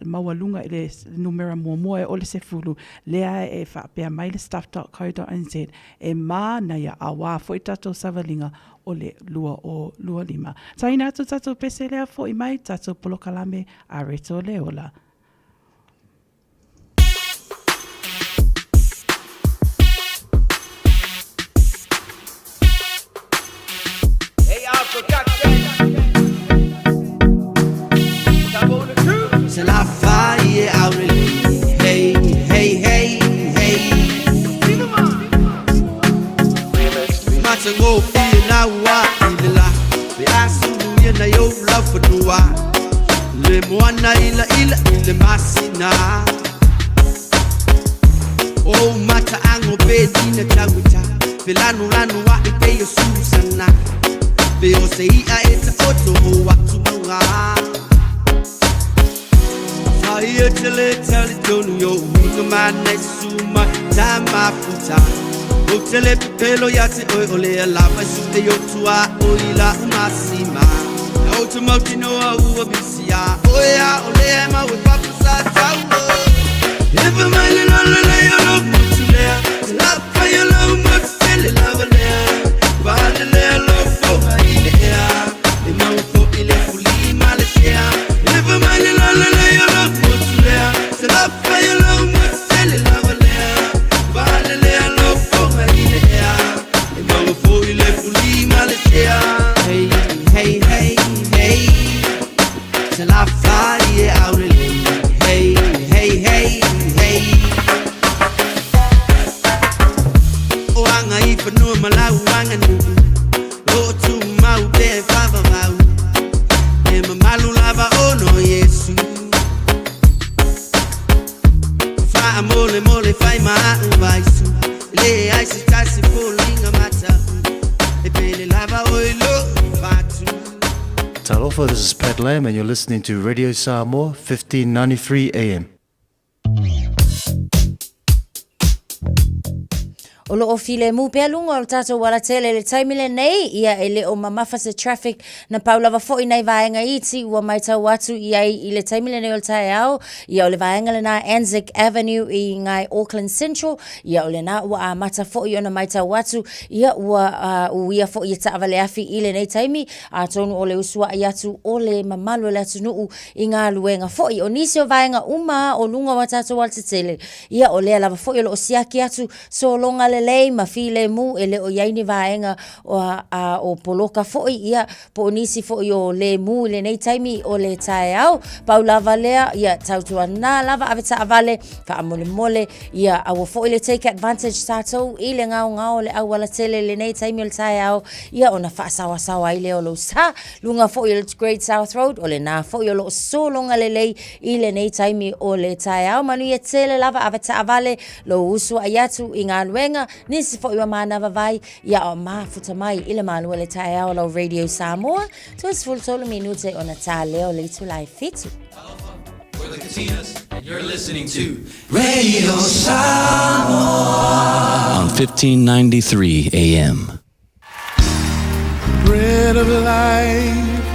maualuga i le numera muamua e o le 10, lea e faapea mai le stuff.co.nz e manaia auā foi tatou savaliga o le 2025. Taina atu tatou pese lea foi mai tatou polokalame a Reto Leola. Le moana ila ila i le masina O mata ango pe dina tauita Pe lanu lanu a i te o Susana Pe o se ia e ta oto o atu maunga Sa ia tele tele tonu yo uinga mana suma ta mafuta O tele pepelo ia te oi o lea lava su te yo tua o ila umasima O te mauti noa ua bisia O ea o lea mau e papu sa tau Epa mai le lolo le yo lo mutu lea Te lapa yo lo mutu tele lava lea Vale lea lo foga i le ea E mau fo i le fuli ma le sea Epa mai le lolo le yo lo mutu lea Te lapa yo lo mutu tele lava lea Vale lea lo foga i le ea E mau fo i le fuli ma le sea Hey, hey, hey, hey. fanua ma lau aganuu loo tumau pea e faavavau e mamalu lava ona o Iesu faamolemole fai ma aʻu vaisu leai se tasi foliga mataʻu e pele lava oe lou fatu. Talofa, this is Pat Lamb, and you're listening to Radio Samoa, 1593 AM. O loo filemu pea luga o le tatou alatele i le taimi lenei, ia e le o mamafa se traffic na pau lava foi nai vaega iti ua maitau atu i ai i le taimi lenei o le taeao, ia o le vaega lena Anzac Avenue i ngai Auckland Central, ia o lena ua amata foi ona maitau atu, ia ua uia foi e taavale afi i lenei taimi, atonu o le usuai atu o le mamalu o le atunuu i galuega foi. O nisi o vaega uma o luga o a tatou alatetele, ia o lea lava foi o lo o siaki atu sologa lelei ma filemu e le o i ai ni vaega o, a, o poloka foi, ia po o nisi foi o lemu i lenei taimi o le taeao. Pau lava lea, ia tautuana lava ave taavale, faamolemole, ia aua foi le take advantage tatou i le gaogao o le aualatele i lenei taimi o le taeao, ia ona faasaoasaoa ai lea o lou sa. Luga foi o le Great South Road, o lena foi o lo o sologa lelei i lenei taimi o le taeao. Manuia tele lava, ave taavale lou usuai atu i galuega, nisi foi ua manava vai, ia o mafuta mai i le malu o le taeao lau Radio Samoa, 33 minute ona tā lea o le itula e fitu. We're the Katinas, and you're listening to Radio Samoa on 1593 AM. Bread of life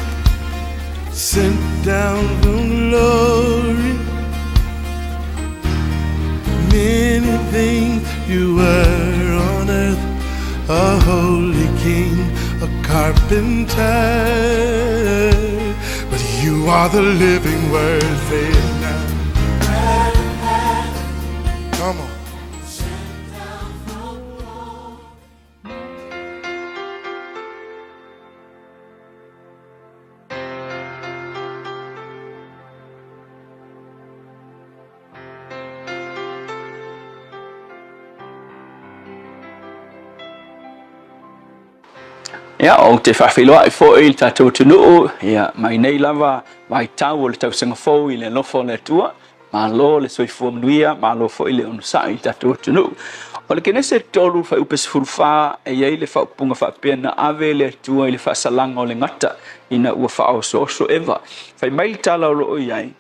sent down from glory. Many things you were on earth, a holy king, a carpenter. But you are the living word, say it now. Come on. Ia, ou te faafeiloai foi i le tatou atunuu, ia, mai nei lava vaitau o le tausaga fou i le alofa o le Atua. Malo le soifua manuia, malo foi le onosai i le tatou atunuu. O le Kenese 3 fuaiupe 14 e i ai le faaupuga faapea na ave e le Atua i le faasalaga o le gata ina ua faaosooso Eva. Fai mai le tala o lo o i ai,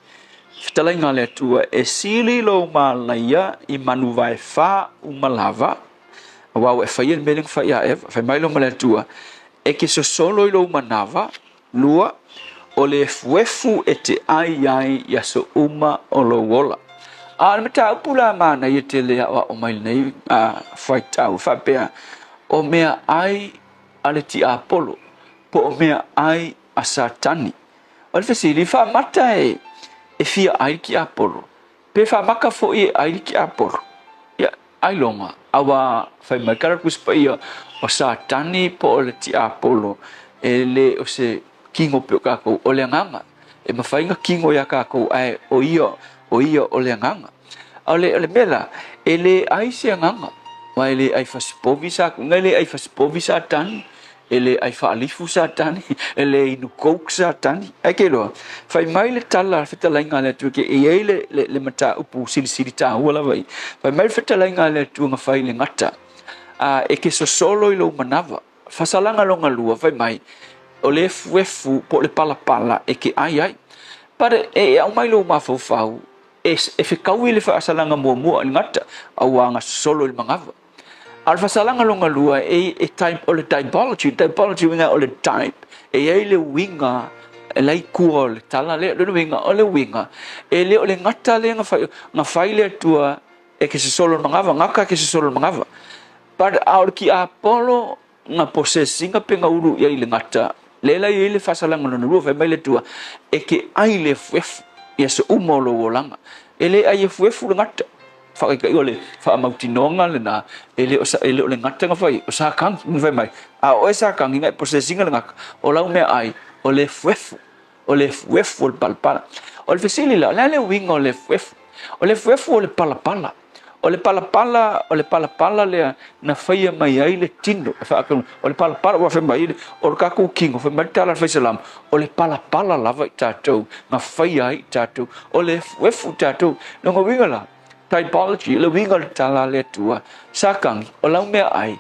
Fetalaiga a le Atua, e sili lou malaia i manu vaefa uma lava, aua ua e faia le mea lea na fai ia Eva. Fai mai loma le Atua, e ke sosolo i lou manava, Lua, o le efuefu e te ai ai i aso uma o lou ola. A o le mataupu la manaia tele aʻoaʻo mai lenei faitau, e faapea, o mea ai a le tiapolo, po o mea ai a Satani. O le fesili, faamata e fia ai le tiapolo, pe faamaka foi e ai le tiapolo? Ia, ailoga, aua fai mai ka le Tusi Paia, o Satani po o le tiapolo, e le o se kino pei o kakou, o le agaga. E mafai ona kino iā kakou, ae o ia, o ia o le agaga. A o le, o le mea la, e le ai se agaga, aua e le ai fasipovi sa, e le ai fasipovi Satani, E le ai faalifu Satani, e le inu coke Satani. Ae ke iloa, fai mai le tala a le fetalaiga a le Atua, ke e i ai le, le, le mataupu silisili taua lava i. Fai mai le fetalaiga a le Atua na fai i le gata, a e ke sosolo i lou manava. Fasalaga longa lua, fai mai, o le efuefu po o le palapala e ke ai ai. But e, e aumai lou mafaufau, e, e fekaui le faasalaga muamua i le gata, auā na sosolo i le manava. A o le faasalaga lona lua, e, e type, o le typology, typology uiga o le type, e i ai le uiga e la i tua o le tala lea. Lona uiga, o le uiga, e le o le gata lea na fai, na fai le Atua e ke sosolo le manava, gata ke sosolo le manava. But a o le tiapolo na possess ina pe na ulu i ai le gata, lea la i ai le faasalaga lona lua, fai mai le Atua, e ke ai le efuefu i aso uma o lou olaga. E le ai efuefu le gata. Faataitaiga o le faamautinoga lena, e le o, e le o le gata na fai, o Satani na fai mai, a o oe Satani na e possess ina le gata, o lau meaai, o le efuefu, o le efuefu o le palapala. O le fesili la, o le a le uiga o le efuefu? O le efuefu o le palapala. O le palapala, o le palapala lea na faia mai ai le tino e faatonu. O le palapala ua fai mai, o le tatou tino, fai mai le tala a le Faisalama, o le palapala lava i tatou, na faia ai i tatou, o le efuefu i tatou. Lona uiga la, typology, le uiga o le tala a le Atua, Satani, o lau meaai,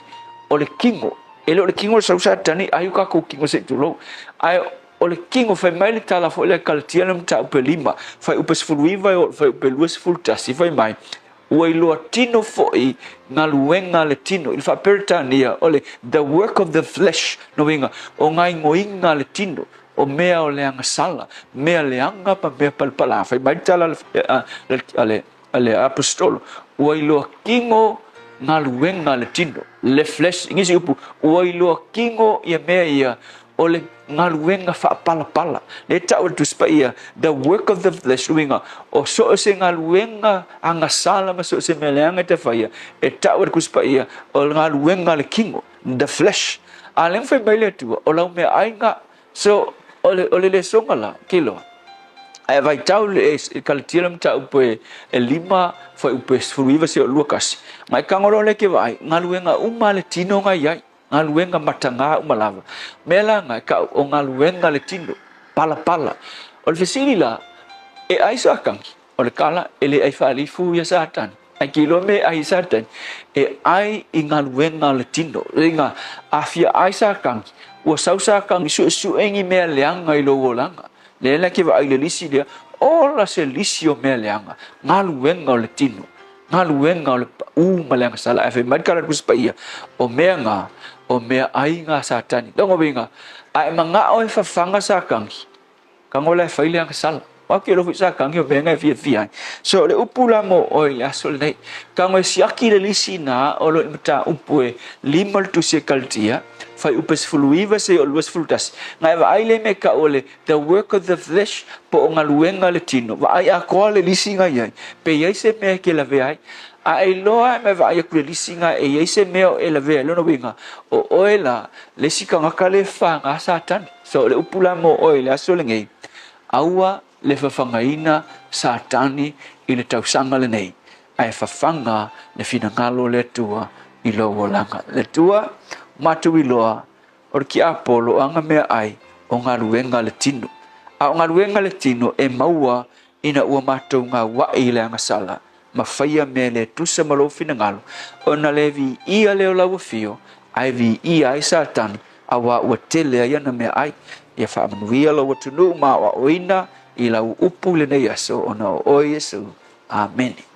o le tino, e le o le tino o le sau Satani, ai o tatou tino se i tulou, ae o le tino, fai mai le tala foi lea Kalatia le mataupu e 5, fuaiupu 19 e oo i le fuaiupu 21, fai mai, Ua iloa tino foi galuega a le tino. I le faa-Peretania, o le the work of the flesh, lona uiga, o gaoioiga a le tino, o mea o le agasala, mea leaga ma mea palapala. Fai mai le tala a le, a le Aposetolo, ua iloa tino galuega a le tino, le flesh, i nisi upu, ua iloa tino ia mea ia o le galuega faapalapala. Lea e tau e le Tusi Paia, the work of the flesh, uiga, o so o se galuega agasala ma so o se mea leaga e te faia, e tau e le Tusi Paia, o le galuega a le kino, the flesh. A lea na fai mai le Atua, o lau meaai na. So, o le, o le lesoga la, ke loa. Ae vaitau le e Kalatia le mataupu e, e 5 fuaiupu e 19 seia 21. Mai tago loa lea ke vaai, galuega uma a le tino na i ai. Galuega matagā uma lava. Mea la na e kau o galuega le tino, palapala. O le fesili la, e ai Satani? O le tala, e le ai faalifu ia Satani. Ai ke iloa mea e ai e Satani, e ai i galuega a le tino. Uiga, a fia ai Satani, ua sau Satani suesue ni mea leaga i lou olaga. Lea la ke vaai i le lisi lea, ola se lisi o mea leaga, galuega o le tino. Galuega o le paʻū ma le agasala. Ae fai mai le tala a le Tusi Paia, o mea na, o mea ai na Satani. Lona uiga, a e manao e fafaga Satani, tago la e fai le agasala. Aua ke iloa foi Satani o mea na e fiafia ai. So o le upu la mo oe i le aso lenei, tago e siaki le lisi na o lo o i mataupu e 5 le Tusi e Kalatia, fuaiupu e 19 seia o le 21. Na e vaai lea i mea e tau o le The work of the flesh, po o galuega a le tino. Vaai atoa le lisi na i ai, pe i ai se mea e ke lavea ai. A e iloa e vaai atu le lisi na e i ai se mea o e lavea ai, lona uiga, o oe la le isi tagata le faga Satani. So o le upu la mo oe i le aso lenei, aua le fafagaina Satani i le tausaga lenei, ae fafaga le finagalo o le Atua i lou olaga. Le Atua, matou iloa O le tiapolo o ana meaai o galuega a le tino. A o galuega a le tino e maua ina ua matou gauaʻi i le agasala ma faia mea le tusa ma lou finagalo, ona le viia lea o lau afio, ae viia ai Satani, auā ua tele ai ana meaai. Ia faamanuia lou atunuu ma aoaoina i lau upu i lenei aso, ona o oe Iesu. Amene.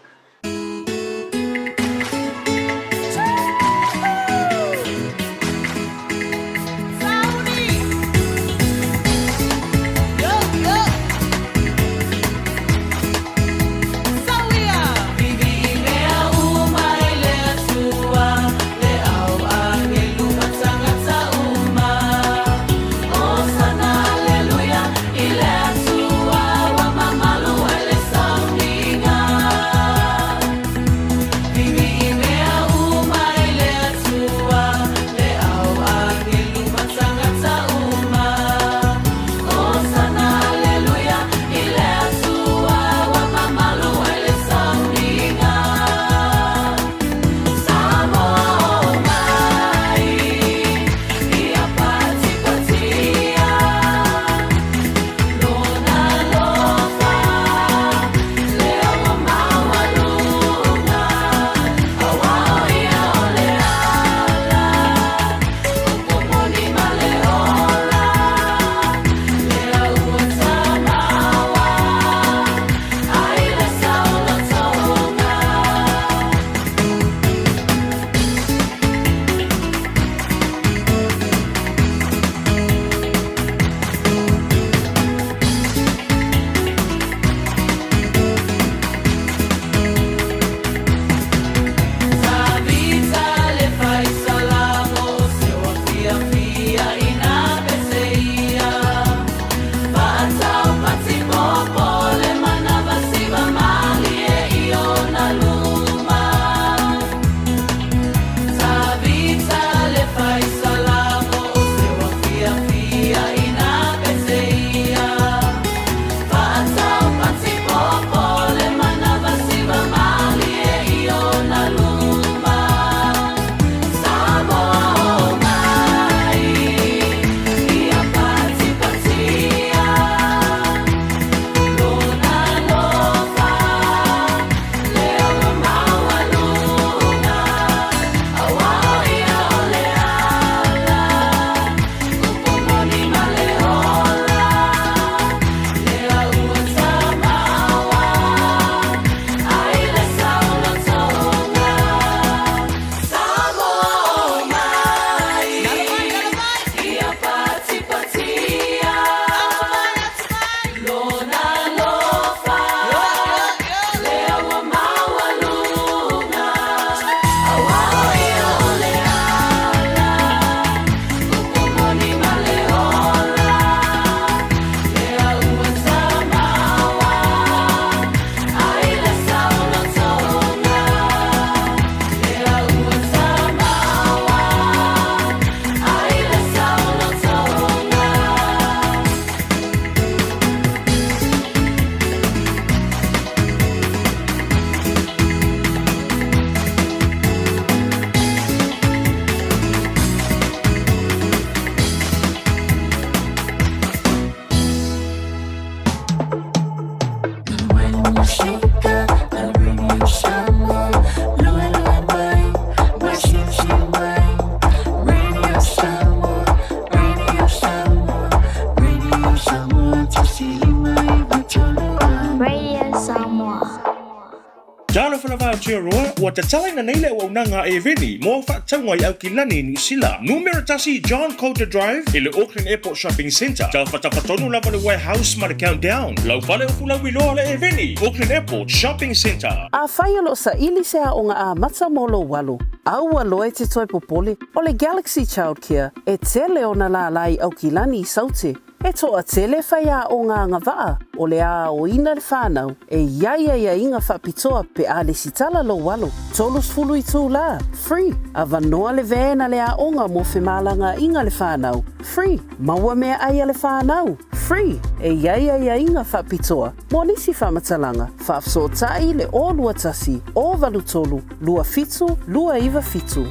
Aotearoa, ua tatalaina nei le auaunaga a Airveni mo au faatauga i Aukilani i Niu Sila. Numera 1 John Coulter Drive i le Auckland Airport Shopping Centre, tafatafa tonu lava le Warehouse ma le Countdown. Lau fale upu lauiloa le Airveni, Auckland Airport Shopping Centre. Afai o lo o saili se aoga amata mo lou alo, aua loa e te toe popole, o le Galaxy Childcare e tele ona lālā i Aukilani i Saute. E toatele faiaoga agavaa o le aoina le whanau e i ai aiaiga faapitoa pe a lesitala lou alo. 30 itulā, free, avanoa le van a le aoga mo femalagaaiga le whanau, free, maua meaai a le whanau, free, e i ai aiaiga faapitoa mo nisi faamatalaga, faafesootai le 021 083 27 297.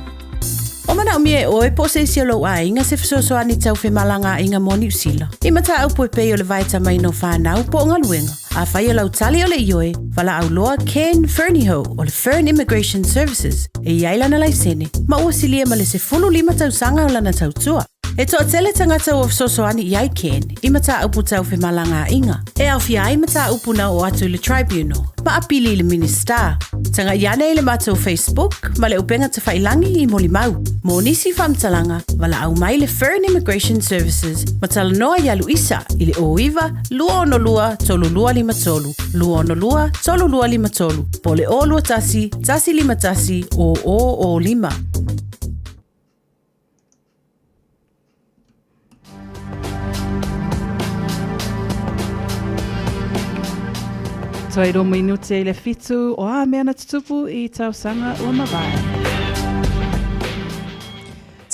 O manaomia e ʻoe po o se isi o lou aiga se fesoasoani tau femalagaaiga mo Niu Sila. I mataupu e pei o le vaetamaina o fanau po o galuega. Afai o lau tali o le ioe, valaau loa Ken Fernihough o le Fern Immigration Services e i ai lana laisene ma ua silia ma le 15 tausaga o lana tautua. E toatele tagata ua fesoasoani i ai Ken i mataupu tau femalagaaiga, e aofia ai mataupu na oo atu i le Tribunal ma apili i le Minisita. Tagai ane i le matou Facebook ma le upega tafailangi i molimau. Mo nisi faamatalaga, valaau mai le Fern Immigration Services ma talanoa iā Luisa i le 09 262 3253, 262 3253, po o le 021 151 0005. Toe rua minute i le 7 o a mea na tutupu i tausaga ua mavae.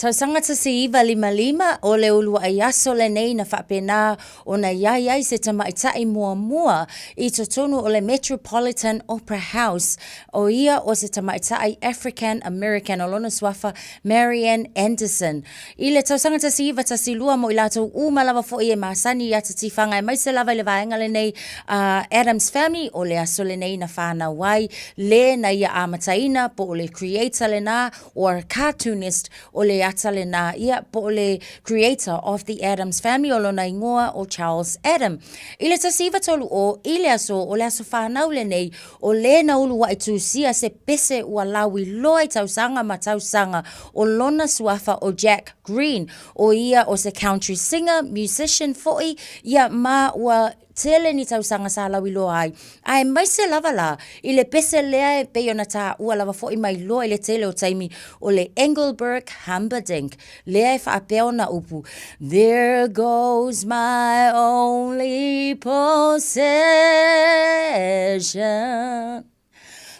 Tausaga 1955, o le uluai aso lenei na faapena ona i ai ai se tamaitai muamua i totonu o le Metropolitan Opera House, ʻo ia o se tamaitai African American o lona suafa Marian Anderson. I le tausaga 1912 mo i latou uma lava foi e masani i ata tifaga aemaise lava i le vaega lenei a Addams Family, o le aso lenei na whanau ai le na ia amataina po o le creator lena or cartoonist o le ata lena ia po o le creator of the Addams Family o lona ingoa o Charles Adam. I le 1930 i le aso o le aso whanau lenei O le na uluaʻi tusia se pese ua lauiloa i tausaga ma tausaga o lona suafa o Jack Greene, ʻo ia o se country singer, musician foʻi ia ma ua tele ni tausaga sa lauiloa ai. Aemaise lava la i le pese lea e pei ona taua lava foʻi mai loa i le tele o taimi o le Engelbert Humperdinck lea e faapea ona upu, There goes my only possession,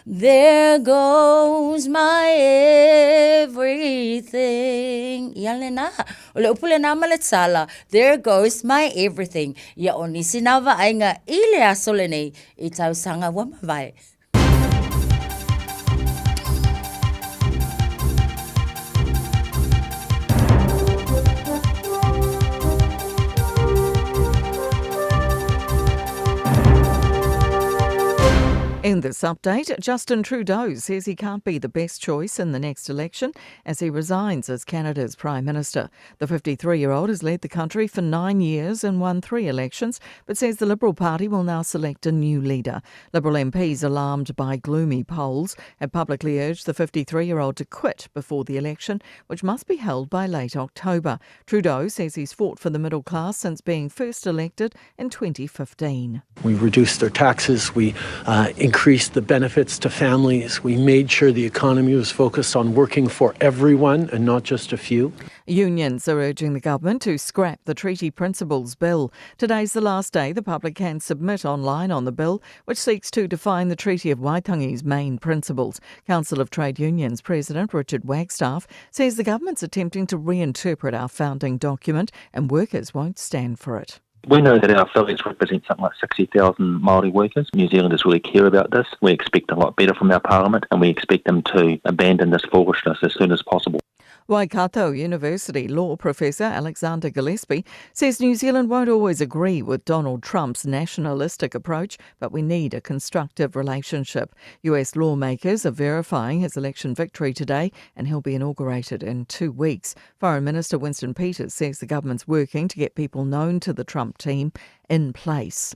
There goes my everything. Ia lena, o le upu lena ma le tala, There goes my everything. Ia o nisi nā vaaiga i le aso lenei i tausaga ua mavae. In this update, Justin Trudeau says he can't be the best choice in the next election as he resigns as Canada's Prime Minister. The 53 year old has led the country for nine years and won three elections, but says the Liberal Party will now select a new leader. Liberal MPs, alarmed by gloomy polls, have publicly urged the 53 year old to quit before the election, which must be held by late October. Trudeau says he's fought for the middle class since being first elected in 2015. We reduced their taxes, we increased the benefits to families, we made sure the economy was focused on working for everyone and not just a few. Unions are urging the government to scrap the Treaty Principles Bill. Today's the last day the public can submit online on the bill, which seeks to define the Treaty of Waitangi's main principles. Council of Trade Unions President Richard Wagstaff says the government's attempting to reinterpret our founding document and workers won't stand for it. We know that our affiliates represent something like 60,000 Māori workers. New Zealanders really care about this. We expect a lot better from our parliament and we expect them to abandon this foolishness as soon as possible. Waikato University law professor Alexander Gillespie says New Zealand won't always agree with Donald Trump's nationalistic approach, but we need a constructive relationship. US lawmakers are verifying his election victory today and he'll be inaugurated in 2 weeks. Foreign Minister Winston Peters says the government's working to get people known to the Trump team in place.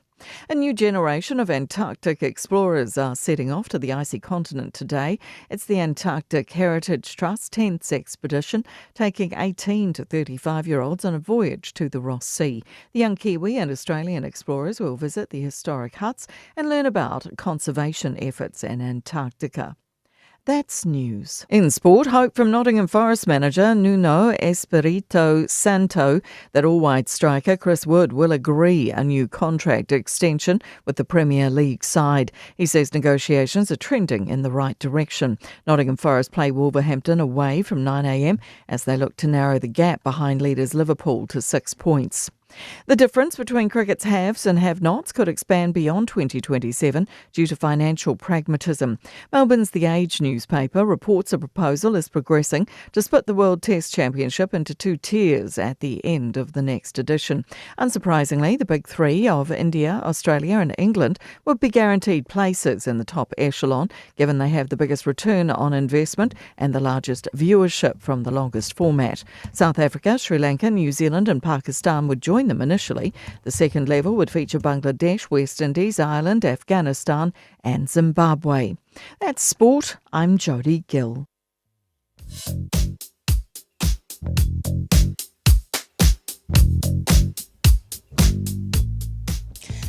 A new generation of Antarctic explorers are setting off to the icy continent today. It's the Antarctic Heritage Trust 10th expedition, taking 18 to 35 year olds on a voyage to the Ross Sea. The young Kiwi and Australian explorers will visit the historic huts and learn about conservation efforts in Antarctica. That's news. In sport, hope from Nottingham Forest manager Nuno Espirito Santo that all white striker Chris Wood will agree a new contract extension with the Premier League side. He says negotiations are trending in the right direction. Nottingham Forest play Wolverhampton away from 9am as they look to narrow the gap behind leaders Liverpool to six points. The difference between cricket's haves and have nots could expand beyond 2027 due to financial pragmatism. Melbourne's The Age newspaper reports a proposal is progressing to split the World Test Championship into two tiers at the end of the next edition. Unsurprisingly, the big three of India, Australia, and England would be guaranteed places in the top echelon, given they have the biggest return on investment and the largest viewership from the longest format. South Africa, Sri Lanka, New Zealand, and Pakistan would join them initially. The second level would feature Bangladesh, West Indies, Ireland, Afghanistan, and Zimbabwe. That's sport. I'm Jody Gill.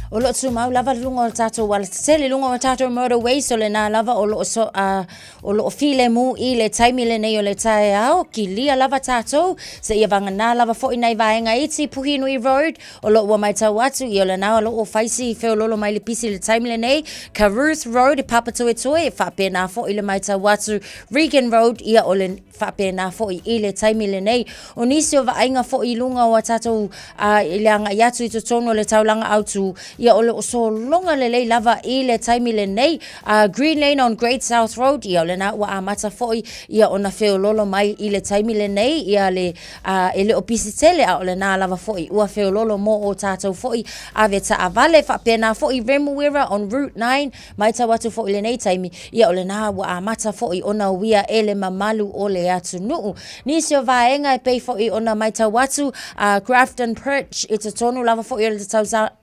O loo tumau lava le luga o le tatou alatetele, luga o le tatou motorway, so lena lava o loo so, uh, o loo filemu i le taimi lenei o le taeao, kilia lava tatou, seia vagana lava foi nai vaega iti, Puhinui Road, o loo ua maitau atu, ia o lena o loo fai si feololo mai le pisi i le taimi lenei, Carruth Road e Papatoetoe, e faapena foi le maitau atu, Regan Road, ia o le faapena foi i le taimi lenei. O nisi o vaaiga foi i luga o a tatou a, i le agai atu i totonu o le taulaga autu, ia o lo o sologa lelei lava i le taimi lenei. A, Green Lane on Great South Road, ia o lena ua amata foi ia ona feololo mai i le taimi lenei, ia le, a, e le o pisi tele, a o lena lava foi ua feololo mo o tatou foi ave taavale. Faapena foi Remuera on Route 9, Matau atu foi i lenei taimi, ia o lena ua amata foi ona uia e le mamalu o le atunuu. Nisi o vaega e pei foi ona matau atu, a Grafton Perch i totonu lava foi o le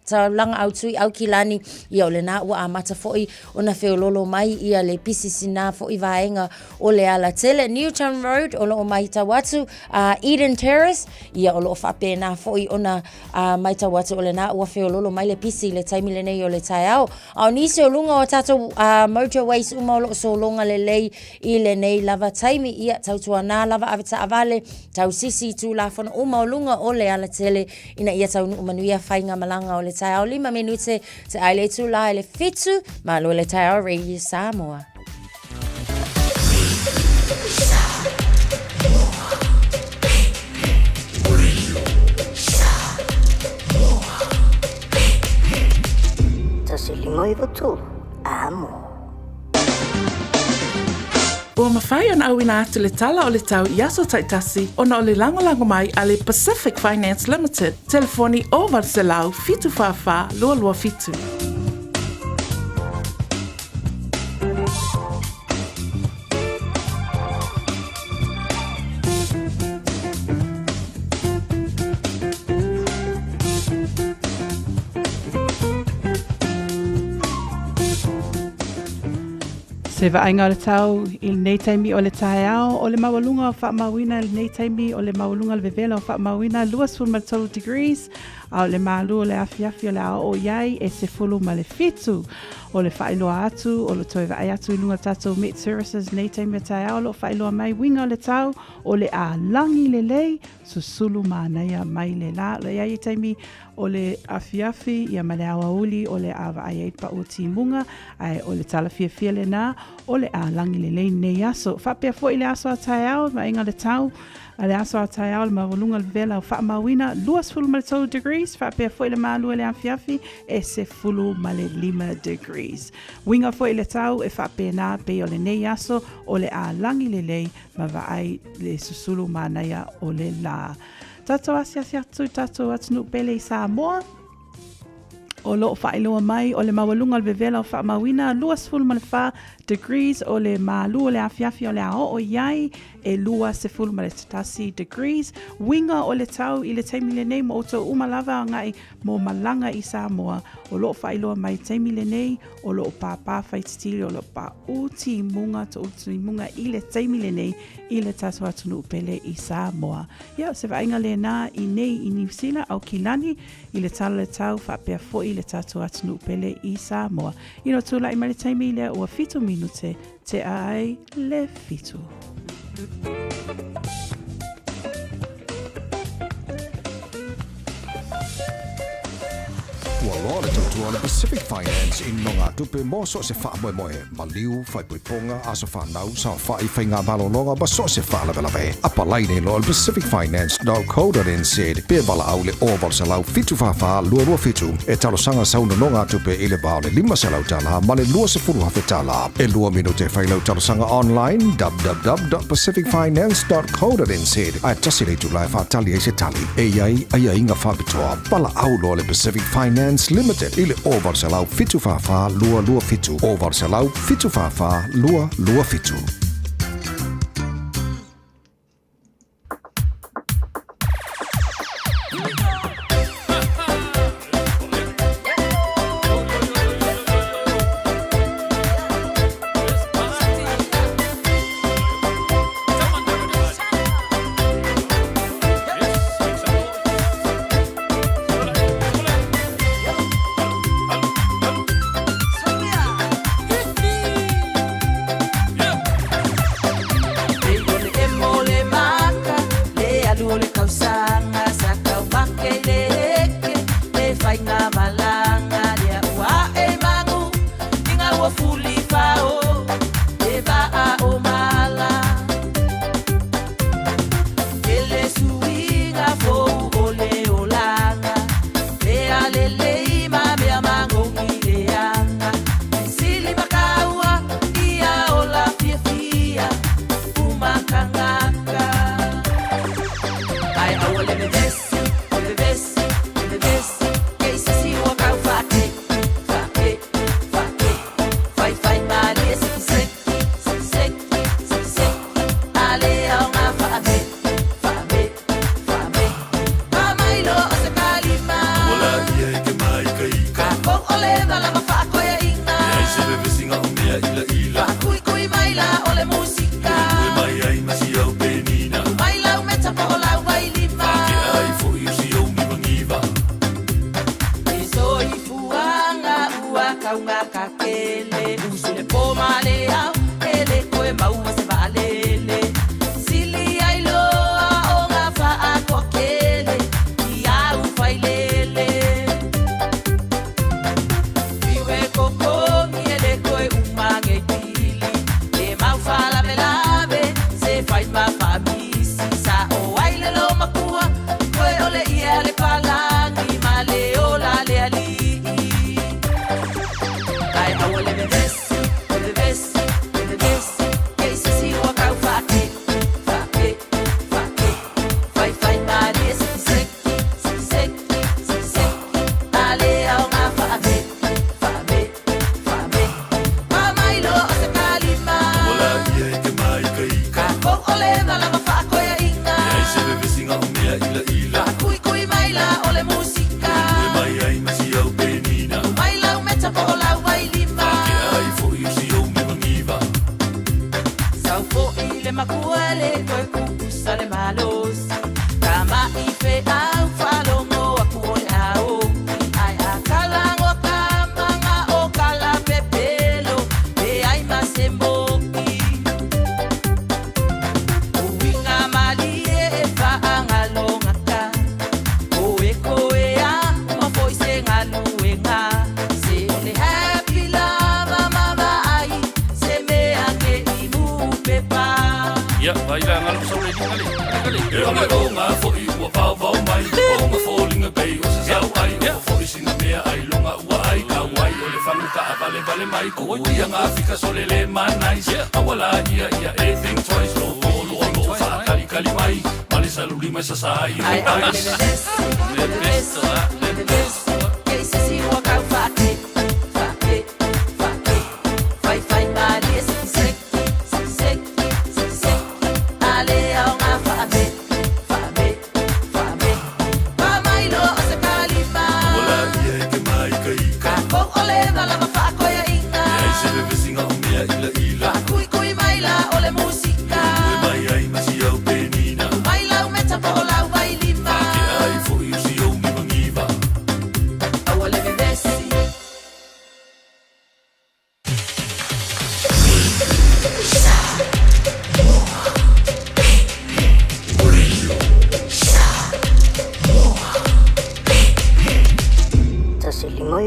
taulaga autu i Aukilani, ia o lena ua amata foi ona feololo mai ia le pisisina foi vaega o le alatele. Newtown Road o lo o matau atu, a Eden Terrace, ia o lo o faapena foi ona matau atu o lena ua feololo mai le pisi i le taimi lenei o le taeao. A o nisi o luga o tatou uh, motorways uma o loo sologa lelei i lenei lava taimi, ia tautuanā lava ave taavale, tausisi i tulafono uma o luga o le alatele ina ia taunuu manuia faigamalaga o le taeao. Lima minute te ai le itulā i le fitu, malo le taeao Radio Samoa. 153, amo. Ua mafai ona auina atu le tala o le tau i aso taitasi ona o le lagolago mai a le Pacific Finance Limited, telefoni 0800 744 227. Se vaaiga o le tau i lenei taimi o le taeao o le maualuga o faamauina i lenei taimi o le maualuga o le vevela o faamauina 23 degrees a o le malu o le afiafi o le a oo i ai e 17 O le faailoa atu, o lo toe vaai atu i luga o tatou Met Services nei taimi o taeao o lo o faailoa mai uiga o le tau, o le a lagi lelei, susulu manaia mai le la. O le i ai taimi o le afiafi ia ma le aoauli o le a vaai ai le pau o timuga, ae o le tala fiafia lena o le a lagi lelei nei aso. Faapea foi le aso a taeao, vaaiga o le tau, A le aso a taeao le maualuga le vevela o faamauina 23 degrees, faapea foi le malua le afiafi e 15 degrees. Uiga foi le tau e faapena pei o lenei aso o le a lagi lelei ma vaai le susulu manaia o le la. Tatou asiasi atu tatou atunuu pele i Samoa. O lo o faailoa mai o le maualuga o le vevela o faamauina 24 degrees, o le malu o le afiafi o le a oo i ai e 21 degrees. Uiga o le tau i le taimi lenei mo outou uma lava agai mo malaga i Samoa, o lo o faailoa mai taimi lenei o lo o pāpā faititili, o lo o paʻū timuga toʻu timuga i le taimi lenei i le tatou atunuu pele i Samoa. Ia, o se vaaiga lena i nei i Niu Sila, Aukilani, i le tala o le tau faapea foi le tatou atunuu pele i Samoa. Ina ua tulai mai le taimi lea ua 7 minute tea ai le 7. Ua loa le tautua a le Pacific Finance i nogatupe mo so o se faamoemoe, maliu, faaipoipoga, aso fanau, saofai, faiga malologa ma so o se faalavelave. Apalai nei loa i le pacificfinance.co.nz pe valaau i le 0800 744 227 e talosaga sau nonogatupe i le va o le $500 ma le $20,000. E lua minute e fai lau talosaga online www.pacificfinance.co.nz ae tasi le itula e faatali ai se tali. E i ai aiaiga faapitoa. Valaau loa le Pacific Finance Limited i le 0800 744 227, 0800 744 227.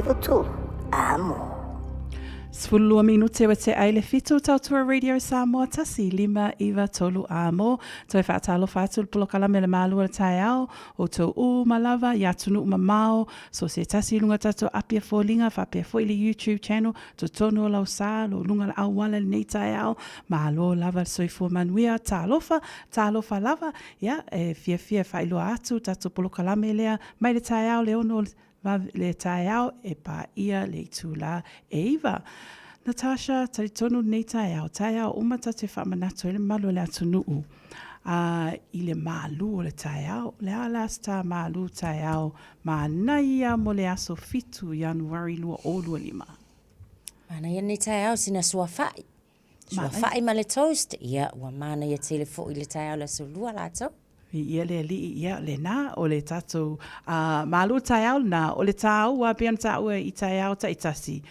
93 amo. 12 minute ua tea ai le fitu Tautua Radio Samoa 1, 5, 9, 3 amo. Toe faatalofa atu le polokalame le Malu o le Taeao, outou uma lava i atunuu mamao, so se tasi i luga tatou api a foliga faapea foi le YouTube channel, totonu o lau sa, lou luga le auala i lenei taeao, malo lava le soifua manuia, talofa, talofa lava, ia e fiafia e faailoa atu tatou polokalame lea mai le taeao le 6 le taeao e paia le itulā e 9. Natasha, talitonu lenei taeao, taeao uma tatou te faamanatu ai le mamalu o le atunuu a i le malu o le taeao. O le a la se tā malu taeao manaia mo le aso 7 Ianuari 2025? Manaia lenei taeao sina suafa'i. Suafa'i ma le toast, ia ua manaia tele foi le taeao le aso lua latou. Viia le Alii, ia lena, o le tatou malu taeao lena, o le tāua pei ona taua i taeao taitasi,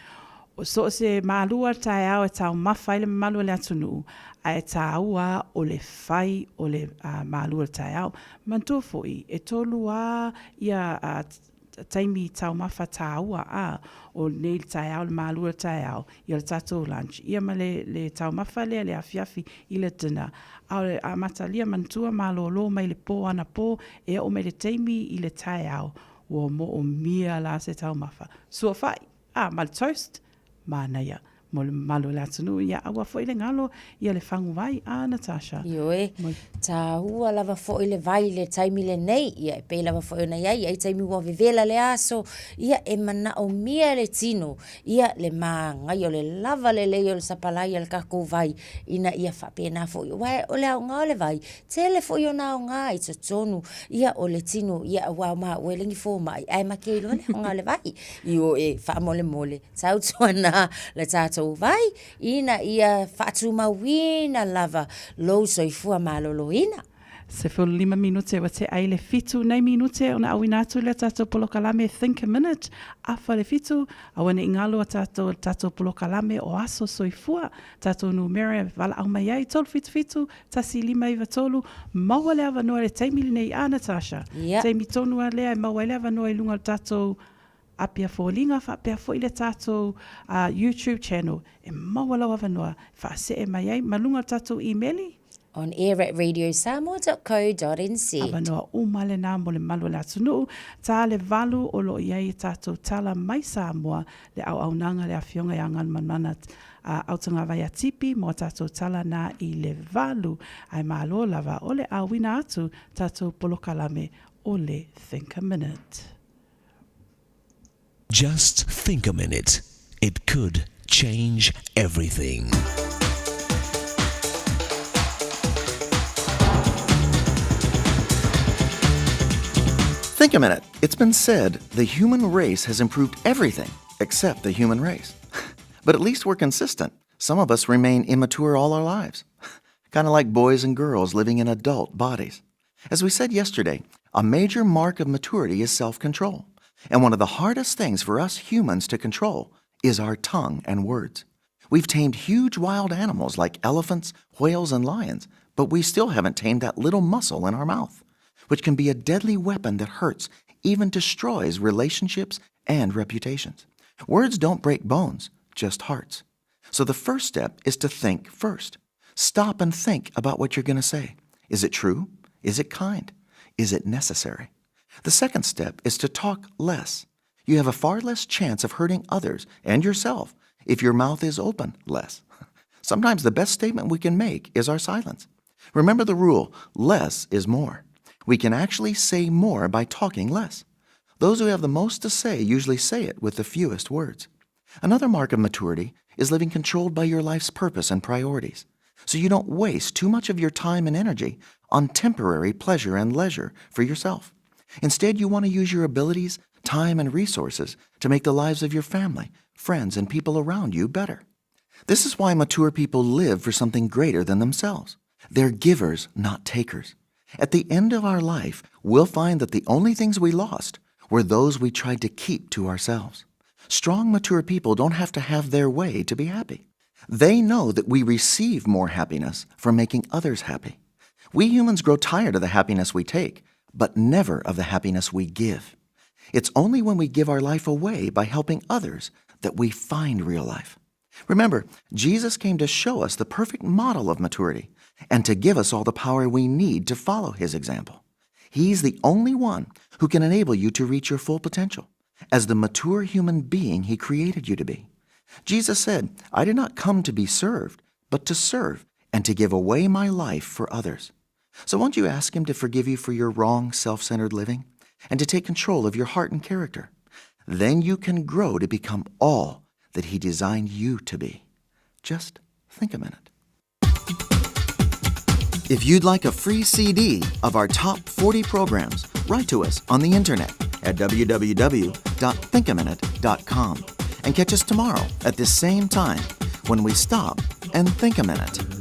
so o se malu a le taeao e taumafa ai le mamalu o le atunuu, ae tāua o le fai o le malu o le taeao. Manatua foi, e tolu lava ia taimi taumafa tāua, ā, o nei le taeao, le malu o le taeao, ia le tatou lunch, ia ma le, le taumafa lea, le afiafi i le dinner. A o le amatalia manatua malōlō mai le pō anapō, e oo mai le taimi i le taeao, ua moomia la se taumafa. Suafa'i, ā, ma le toast, Manaia mo le mamalu o le atunuu, ia aua foi le galo ia le faguvai, a Natasha? Ioe, tāua lava foi le vai i le taimi lenei, ia e pei lava foi ona i ai, i ai taimi ua vevela le aso, ia e manaomia e le tino, ia le māgaia o le lava lelei o le sapalai a le tatou vai, ina ia faapena foi, aua o le aoga o le vai, tele foi ona aoga i totonu, ia o le tino, ia aua o maua e le ni fomai, ae ma te iloa le aoga o le vai. Ioe, faamolemole, tautuana le tatou vai ina ia faatumauina lava lou soifua maloloina. 15 minute ua tea ai le fitu nei minute ona auina atu lea tatou polokalame Think a Minute, afa le fitu, aua ne i galo a tatou le tatou polokalame o Aso Soifua, tatou numera e valaau mai ai, 377 1593, maua le avanoa i le taimi lenei a Natasha? Ia. Taimi tonu a lea e maua ai le avanoa i luga o le tatou Apia Foliga faapea foi le tatou YouTube channel e maua lau avanoa e faasee mai ai ma luga o le tatou imeli. On air at radiosamoa.co.nz. Avanoa uma lena mo le malu o le atunuu, ta le valu o lo o i ai e tatou tala mai Samoa le auaunaga le Afioga ia Galumalemana a Autagavaia Tipi mo a tatou tala na i le valu ae malo lava o le auina atu tatou polokalame o le Think a Minute. Just think a minute. It could change everything. Think a minute. It's been said the human race has improved everything except the human race. But at least we're consistent. Some of us remain immature all our lives. Kind of like boys and girls living in adult bodies. As we said yesterday, a major mark of maturity is self control. And one of the hardest things for us humans to control is our tongue and words. We've tamed huge wild animals like elephants, whales, and lions, but we still haven't tamed that little muscle in our mouth, which can be a deadly weapon that hurts, even destroys relationships and reputations. Words don't break bones, just hearts. So the first step is to think first. Stop and think about what you're going to say. Is it true? Is it kind? Is it necessary? The second step is to talk less. You have a far less chance of hurting others and yourself if your mouth is open less. Sometimes the best statement we can make is our silence. Remember the rule less is more. We can actually say more by talking less. Those who have the most to say usually say it with the fewest words. Another mark of maturity is living controlled by your life's purpose and priorities, so you don't waste too much of your time and energy on temporary pleasure and leisure for yourself. Instead, you want to use your abilities, time, and resources to make the lives of your family, friends, and people around you better. This is why mature people live for something greater than themselves. They're givers, not takers. At the end of our life, we'll find that the only things we lost were those we tried to keep to ourselves. Strong, mature people don't have to have their way to be happy. They know that we receive more happiness from making others happy. We humans grow tired of the happiness we take, but never of the happiness we give. It's only when we give our life away by helping others that we find real life. Remember, Jesus came to show us the perfect model of maturity and to give us all the power we need to follow his example. He's the only one who can enable you to reach your full potential as the mature human being he created you to be. Jesus said, I did not come to be served, but to serve and to give away my life for others. So won't you ask him to forgive you for your wrong, self centered living and to take control of your heart and character? Then you can grow to become all that he designed you to be. Just think a minute. If you'd like a free CD of our top 40 programs, write to us on the internet at www.thinkaminute.com and catch us tomorrow at this same time when we stop and think a minute.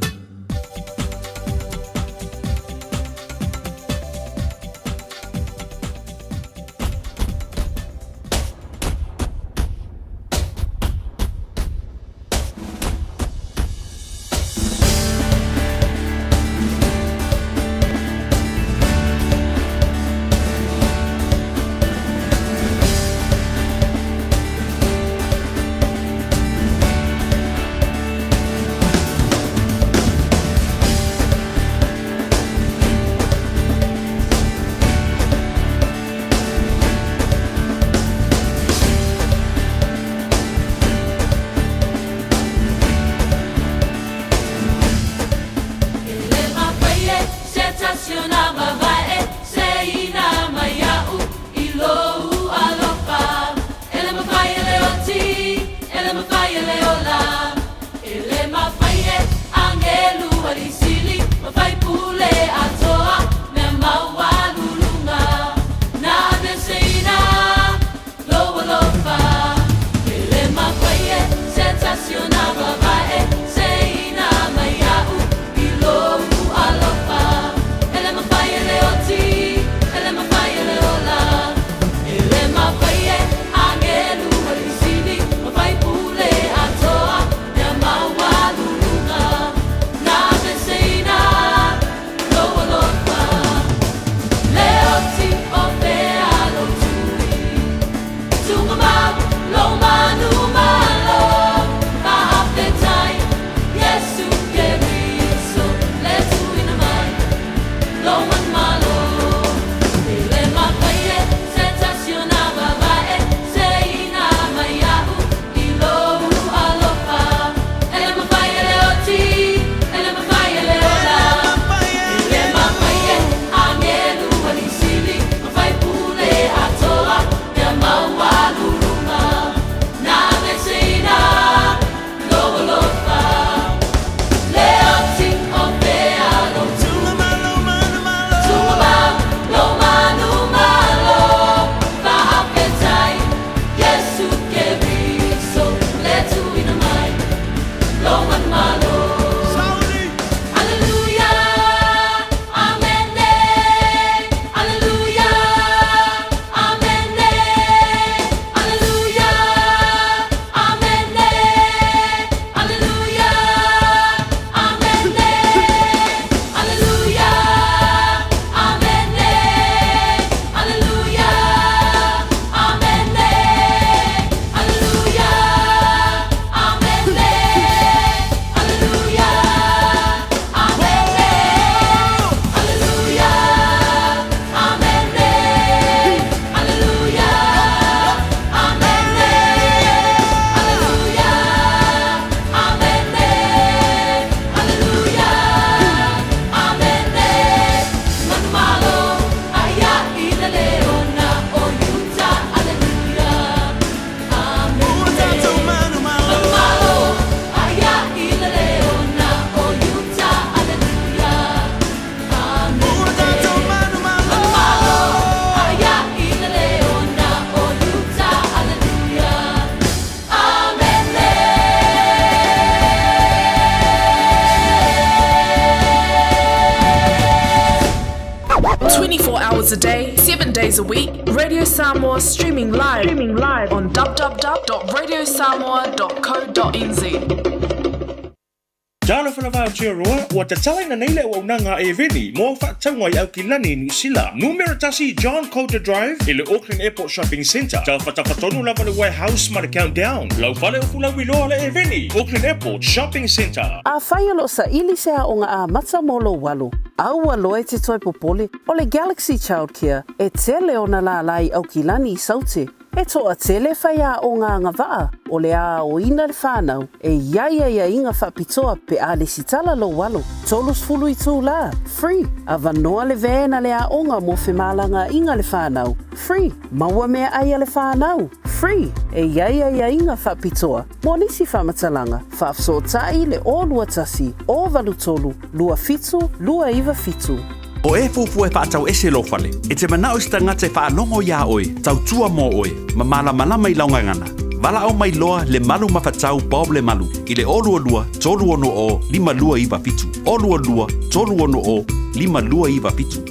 Hours a day, 7 days a week. Radio Samoa streaming live, streaming live on www.radiosamoa.co.nz. Talofa lava Aotearoa, ua tatalaina nei le auaunaga a Eveni mo au faatauga i Aukilani i Niu Sila. Numera tasi John Coulter Drive i le Auckland Airport Shopping Centre. Tafatafa tonu lava le Warehouse ma le Countdown. Lau fale o Fulauiloa le Eveni, Auckland Airport Shopping Centre. Afai o lo o saili se aoga amata mo lou alo, aua loa e te toe popole, o le Galaxy Childcare e tele ona lālā i Aukilani i Saute. E toatele faiaoga agavaa o le aoina le whanau e i ai aiaiga faapitoa pe a lesitala lou alo, 30 itulā, free, avanoa le van a le aoga mo femalagaaiga le whanau, free, maua meaai a le whanau, free, e i ai aiaiga faapitoa mo nisi faamatalaga, faafesootai le 021 083 27 297. O e fuafua e faatau ese lou fale, e te manao i se tagata e faalogo iā oe, tautua mo oe, ma malamalama i lau gagana. Valaau mai loa Lemalu Mafatau Bob Lemalu i le 022 360 5297, 022 360 5297.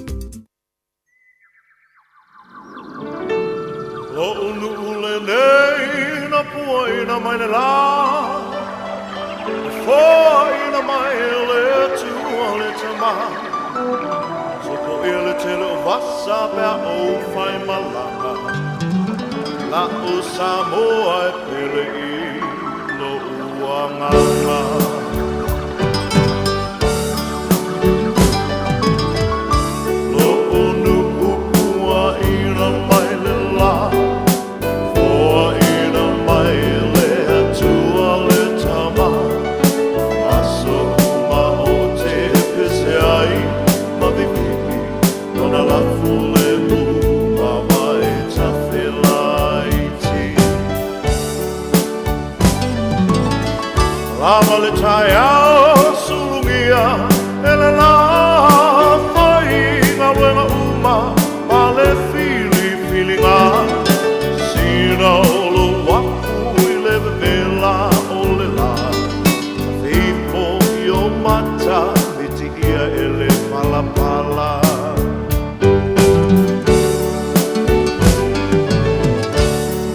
Lo'u nu'u lenei na puaina mai le la, Na foaina mai e le Atua le Tama. Sopoia le tele o vasa pe a ou fai malaga, La'u Samoa e pele i lo'u agaga. Lo'u nu'u puaina mai le la, Foaina mai le Atua le Tama. Aso uma o te pese ai ma vivii, Lona lafu le mu mavae tafelaiti. Lava le taeao sulugia e le la fai galuega uma ma le filifiliga sina o lou afu i le vevela o le la Tafe ifo i o mata mitiia e le palapala.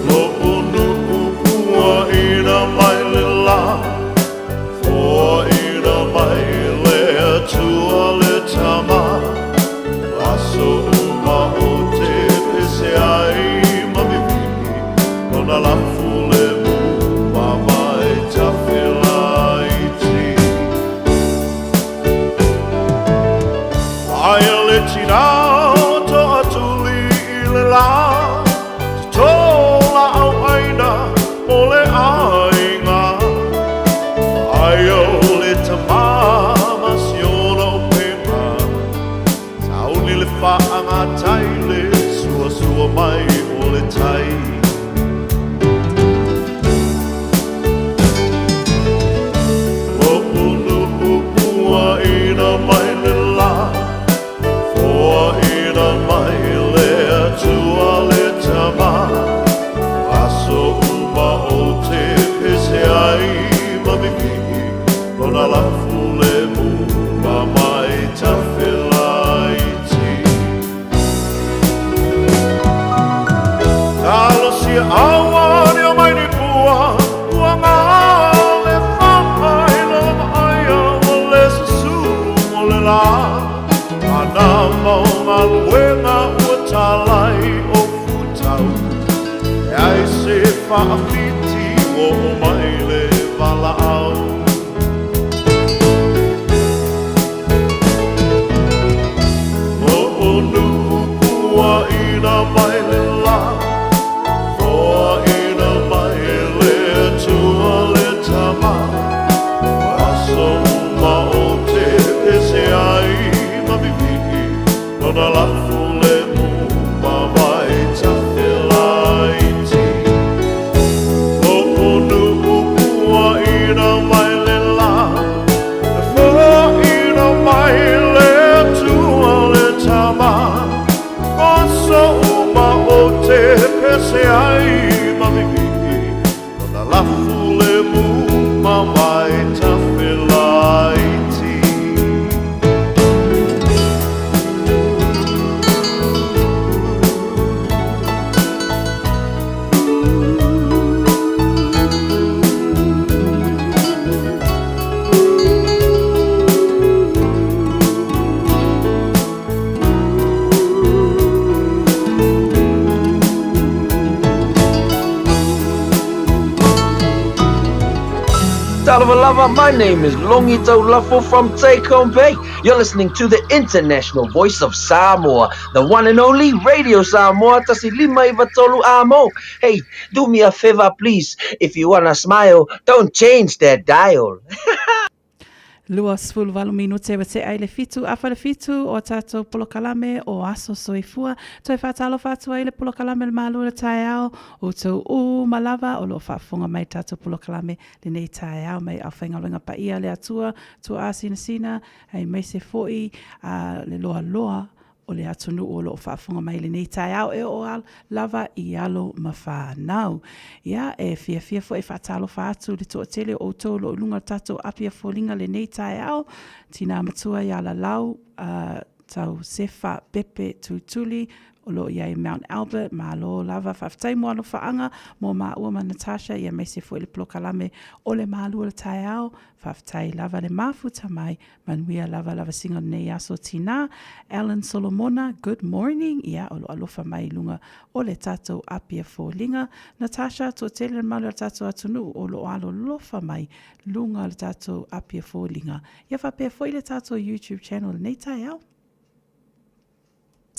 Lo'u nu'u puaina mai le la, Foaina mai le Atua le Tama. Aso uma o te pese ai ma vivii, Lona lafu le mu mavae tafelaiti. Aia le tinā o Toatuli i le lā, Tō laau aina mo le aiga. Aia o le tama ma siona upega, Sauni le faagatai le suasua mai o le tai. Lo'u nu'u puaina mai le la, Foaina mai le Atua le Tama. Aso uma o te pese ai ma vivii, Lona lafu le mu mamae tafelaiti. Talosia aua ne o mai ni pua, ua ngā le whakailo aia o le susu o le la. Ana mau galuega ua talai o futau, E ai se faafiti ua o mai le valaau. Lo'u nu'u puaina mai le la, Foaina mai le Atua le Tama. Aso uma o te pese ai ma vivii, Lona lafu le mu mavae tafelaiti. Lo'u nu'u puaina mai Talofa lava, my name is Longi Taulafo from Take Home Pay. You're listening to the international voice of Samoa, the one and only Radio Samoa tasi lima iva tolu amo. Hey, do me a favor please, if you wanna smile, don't change that dial. 28 minute ua tea i le fitu afa le fitu o tātou polokalame o Aso Soifua. Toe whātalofa atu ai le polokalame le Malo le taeao o tou uma lava o loo faafofoga mai tātou polokalame lenei taeao mai aufaigaluega paia le Atua tuaasinasina aemaise foi a le loaloa o le atunuu o lo o faafofoga mai i lenei taeao e oo lava i alo ma fanau. Ia, e fiafia foi e faatalofa atu i le toatele o outou o lo o i luga o le tatou api a foliga lenei taeao, tinā matua ia Lalau, uh, Tau Sefa Pepe Tutuli, o lo o i ai Mount Albert, malo lava, faafetai mo alofaaga mo māua ma Natasha, ia aemaise foi le polokalame o le Malu o le Taeao, faafetai lava le mafuta mai, Manuia lava lavasiga o lenei aso tinā. Alan Solomona, good morning. Ia, o lo alofa mai i luga o le tātou Apia Foliga. Natasha, toatele le mamalu o le tātou atunuu o lo o alolofa mai luga o le tātou Apia Foliga. Ia faapea foi le tātou YouTube channel lenei taeao.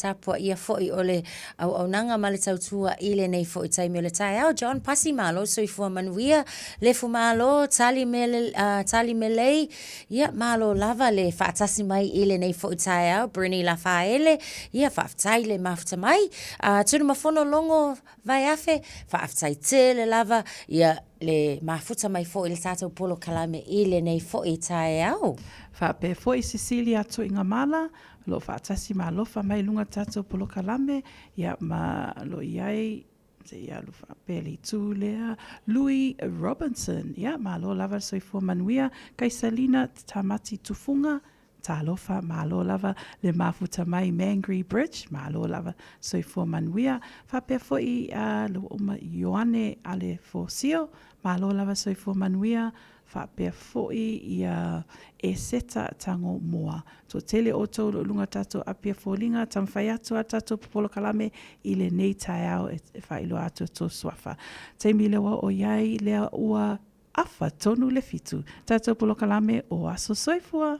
Tapuaia foi o le auaunaga ma le tautua i lenei foi taimi o le taeao. John Pasi, malo soifua manuia, Lefu malo, Tali Mele, uh, Tali Melei, ia, malo lava le faatasi mai i lenei foi taeao. Bernie Lafaele, ia, faafetai le mafuta mai. Uh, Tunumafono Logo Vaeafe, faafetai tele lava, ia, le mafuta mai foi i le tatou polokalame i lenei foi taeao. Faapea foi Cecilia Tuigamala, O lo o faatasi ma alofa mai i luga o le tatou polokalame, ia, ma o lo o i ai, se i alu faapea le itu lea, Louis Robinson, ia, malo lava le soifua manuia, Kaisalina Tamati Tufunga, talofa, malo lava le mafuta mai Mangere Bridge, malo lava soifua manuia, faapea foi a le ua uma Ioane Ale Fosio, malo lava soifua manuia, faapea foi ia Eseta Tango Moa. Toatele outou o lo o luga tatou api a foliga, taumafai atu a tatou polokalame i lenei taeao e faailoa atu a tou suafa. Taimi lea ua oo i ai lea ua afa tonu le fitu. Tatou polokalame o Aso Soifua!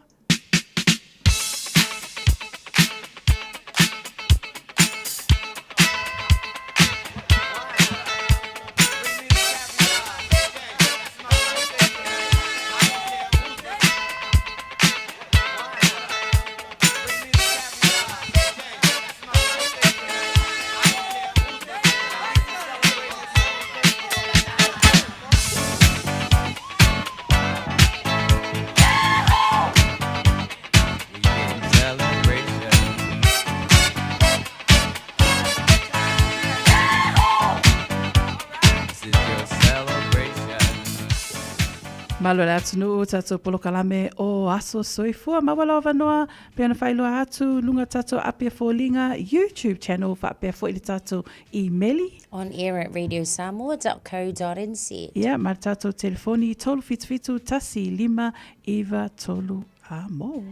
Malo le atunuu tatou polokalame o Aso Soifua. Maua lau avanoa pei ona faailoa atu luga tatou api a foliga YouTube channel faapea foi le tatou imeli. On air at radiosamoa.co.nz. Ia, ma le tatou telefoni 377 1 5 9 3 a mo.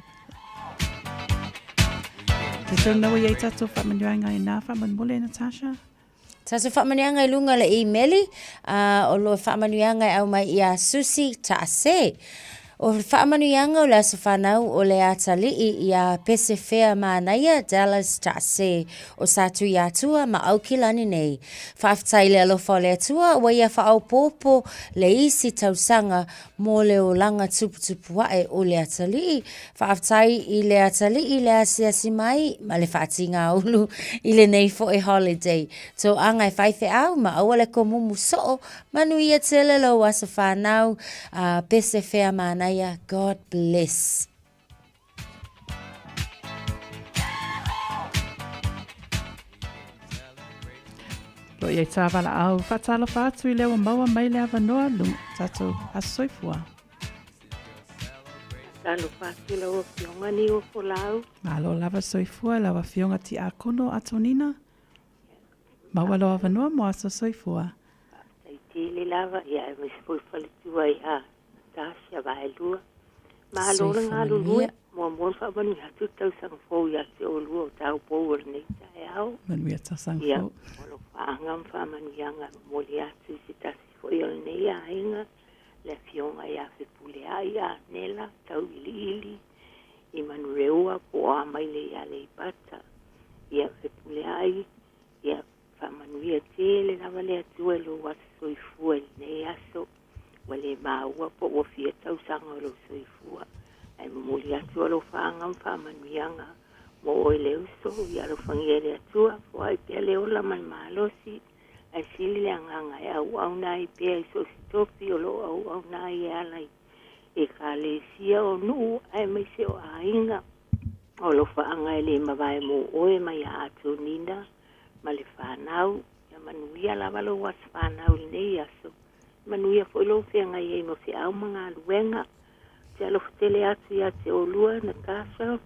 Te tau naua i ai tatou faamanuiaga i nā faamolemole, Natasha? Tatou faamanuiaga i luga o le imeli, a o lo faamanuiaga e au mai ia Susi Taase. O le faamanuiaga o le aso fanau o le atalii iā Pesefea Manaia Dallas Taase o Satuiatua ma Aukilani nei. Faafetai i le alofa o le Atua ua ia faaopoopo le isi tausaga mo le olaga tuputupu ae o le atalii. Faafetai i le atalii le asiasi mai ma le faatigāulu i lenei foi holiday. Toaga e faifeau ma aua le komumu soo Manuia tele lou aso fanau a pese fea manaia God bless. Lo i ai tā walaau, whaatalofa atu i lea ua maua mai le avanoa lunga tatou aso soifua. Talofa atu lau afioga ni o folau. Malo lava soifua lau afioga Tiakono Atonina. Maua lou avanoa mo aso soifua. Faafetai tele lava, ia aemaise foi faletua ia Natasha Vaelua. Malo le galulue, muamua ona faamanuia atu le tausaga fou ia te oulua o taupou o lenei taeao. Manuia tausaga fou. Ia, o alofaaga ma faamanuiaga e momoli atu i se tasi foi o lenei aiga. Le Afioga ia Fepuleai Anela Tauiliili i Manureua po o Amaile i Aleipata. Ia Fepuleai, ia faamanuia tele lava le Atua i lou aso soifua i lenei aso. Ua le maua po ua fia tausaga o lou soifua. Ae momoli atu alofaaga ma faamanuiaga mo oe le uso, ia alofagia e le Atua, foai pea le ola ma le malosi, ae sili le agaga e auauna ai pea i so o se tofi o lo o auauna ai e ala i Ekalesia o nuu aemaise o aiga. O alofaaga e le mavae mo oe mai ia Atonina ma le fanau. Ia manuia lava lou aso fanau i lenei aso. Manuia foi lou feagai ai ma feau ma galuega. Ou te alofa tele atu ia te oulua, Natasha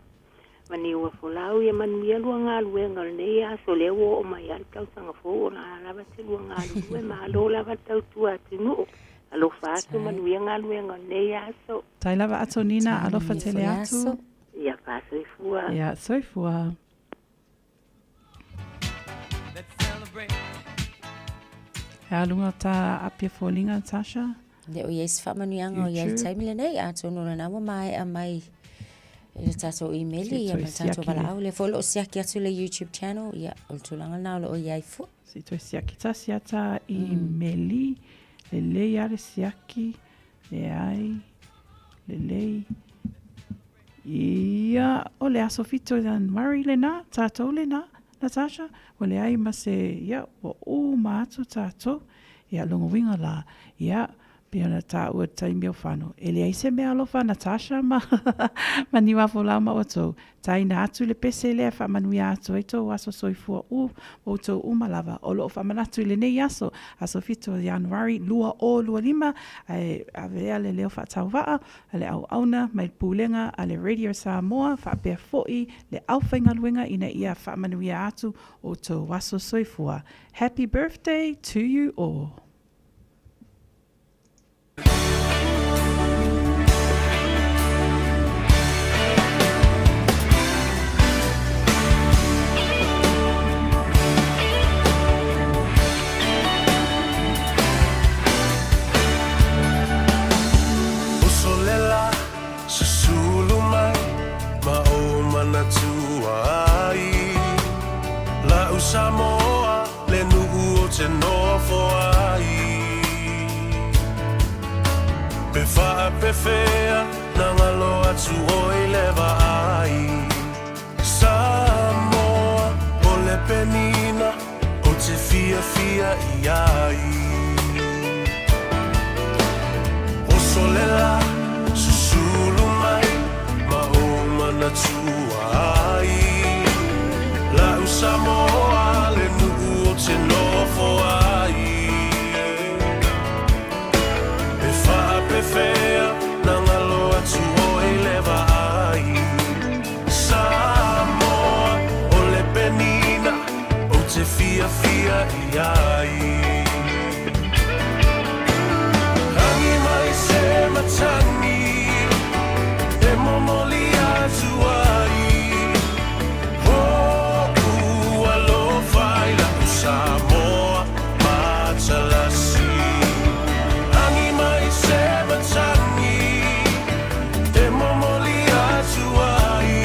ma Niuafolau, ia manuia lua galuega o lenei aso, lea ua oo mai lava le tausaga fou o la lava te lua galulue. Malo lava le tautua atunuu. Alofa atu, manuia galuega o lenei aso. Tai lava Atonina, alofa tele atu. Ia faasoifua. Ia soifua. He aluga tā Apia Foliga, Natasha? Le o i ai se faamanuiaga o i ai le taimi lenei, atonu o lena ua maea mai i le tatou imeli ia ma le tatou valaau. Lea foi o lo o siaki atu le YouTube channel, ia, o le tulaga lena o lo o i ai foi. Se i toe siaki tasi a tā imeli, lelei a le siaki, leai, lelei. Ia, o le aso 7 o Ianuari lena, tatou lena, Natasha, ua leai ma se, ia, ua uma atu tatou. Ia, lona uiga la, ia, pei ona taua i le taimi o Fano, e leai se mea alofa Natasha ma, ma Niuafolau ma outou, taina atu le pese lea e faamanuia atu ai tou aso soifua u, outou uma lava, o lo o faamanatu i lenei aso, aso 7 o Ianuari 2025, ae avea le leo faatauvaa, a le auauna mai le Pulega a le Radio Samoa faapea foi le aufaigaluega ina ia faamanuia atu outou aso soifua. Happy birthday to you all. Uso le la, susulu mai ma ou manatua ai. La'u Samoa le nu'u o te nofo ai. Pe faapefea na galo atu oi le vaai. Samoa o le penina o te fiafia i ai. Oso le la, susulu mai ma ou manatua ai. La'u Samoa le nu'u o te nofo ai. E faapefea na galo atu oi le vaai. Samoa o le penina ou te fiafia i ai. Rangi mai se matagi e momoli atu ai. Hoku alofa i la'u Samoa matalasi. Agi mai se matagi e momoli atu ai.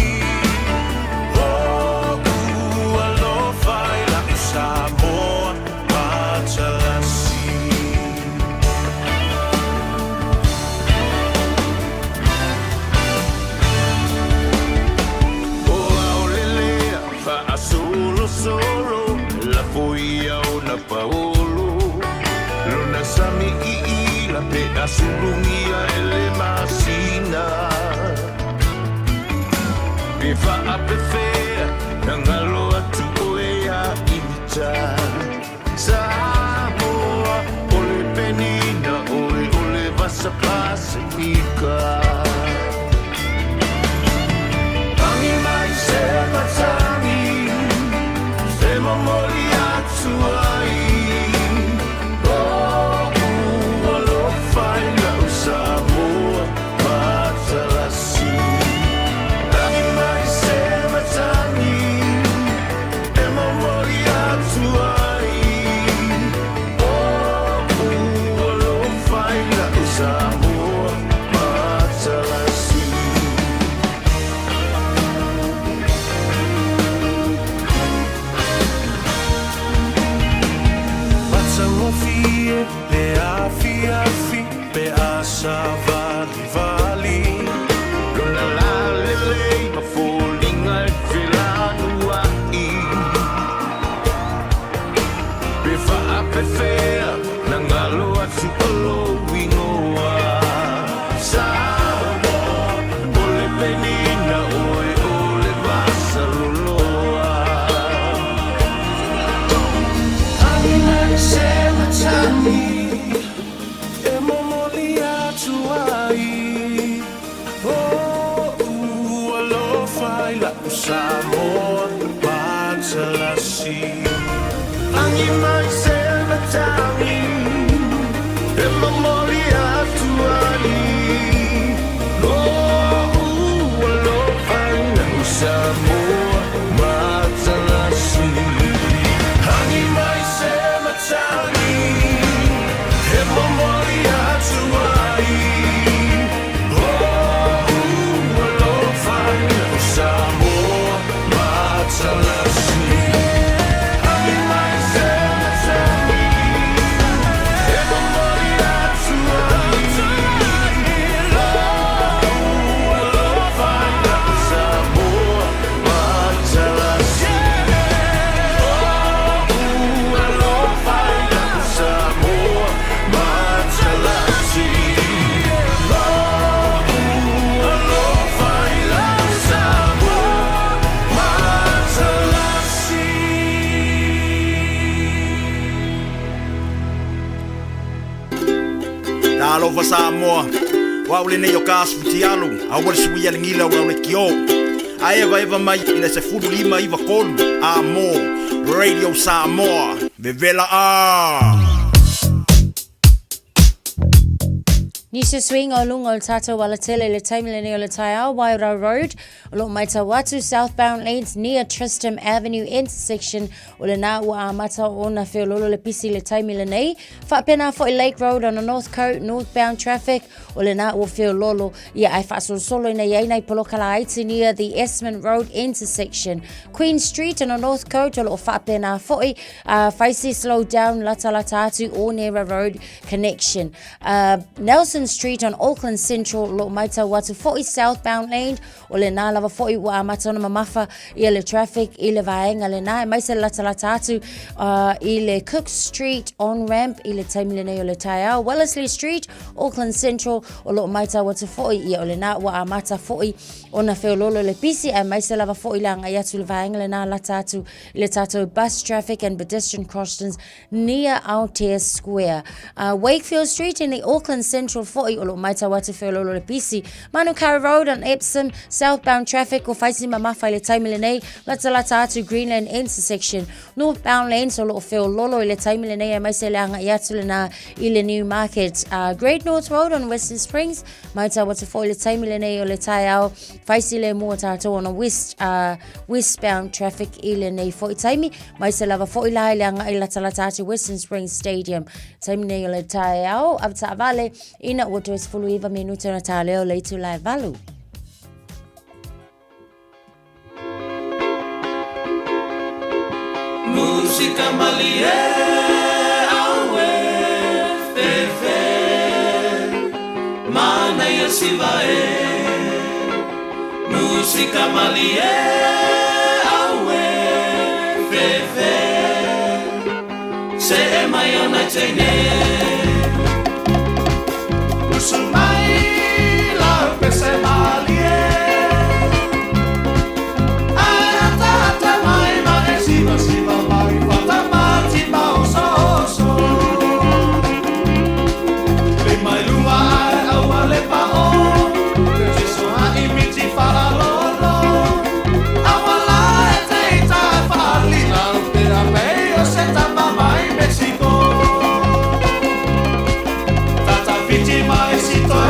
Hoku alofa i la'u Samoa matalasi. O aolelea faasolosolo lafo ia ona paolo lona sami iila pe asulugia e le masina pe faapefea na galo atu oe ia ita Samoa o le penina oe o le vasa Pasifika. Agi mai se matagi e momoli atu ai. O'u alofa i la'u Samoa matalasi. Agi mai se matagi. matalasi Angi mai se matangi E momoli atu ai Lo alofa i lau Samoa matalasi Angi mai se matangi E momoli atu ai Oh, alofa i lau Samoa matalasi Angi mai se matangi E momoli atu ai Oh, alofa i lau Samoa matalasi Oh, alofa i lau Samoa matalasi Oh, alofa i lau Samoa matalasi Talofa Samoa. Wa ule nei o ka asu futialu, a ua le sui ale gila ua le kio. A eva eva mai i le 15 93 a mo Radio Samoa. Vevela a. Nisi o suiga o luga o le tatou alatele i le taimi lenei o le taeao, Wairau Road, o lo o matau atu southbound lanes near Tristram Avenue intersection o lena ua amata ona feololo le pisi i le taimi lenei. Faapena foi Lake Road on the North Coast, northbound traffic o lena ua feololo ia ae faasolosolo ina i ai nai poloka laiti near the Esmond Road intersection. Queen Street on the North Coast o lo o faapena foi faisi slow down latalata atu Onera Road connection. Nelson Street on Auckland Central lo matau atu foi southbound lane o lena lava foi ua amata ona mamafa ia le traffic i le vaega lena aemaise le latalata atu i le Cook Street on ramp i le taimi lenei o le taeao. Wellesley Street, Auckland Central o lo o matau atu foi ia o lena ua amata foi ona feololo le pisi aemaise lava foi le agai atu i le vaega lena lata atu i le tatou bus traffic and pedestrian crossings near Aotea Square. Wakefield Street in the Auckland Central foi o lo o matau atu feololo le pisi. Manukau Road on Epsom, southbound traffic o faisi mamafa i le taimi lenei, latalata atu Greenland intersection. Northbound lanes o lo o feololo i le taimi lenei aemaise le agai atu lena i le Newmarket. Great North Road on Western Springs, matau atu foi i le taimi lenei o le taeao, faisi le mua tātou on a west, westbound traffic i lenei foi taimi. Mai se lava foi la i le agai latalata atu Western Springs Stadium. Taimi nei o le taeao, avetaavale, ina ua toe 19 minute ona tāleo le itula e 8. Musika malie aue fefe Manaia siva e Musika malie aue fefe Se e mai ona teine Usu mai la pese malie Ai ata ata mai ma e siva siva mai Fata mati ma oso oso Le mai lua ai aua le pa o Le tiso ha i miti fara lolo Aua la e te ita whaali La te a pei o se tama mai Mexico Tata fiti mai si toe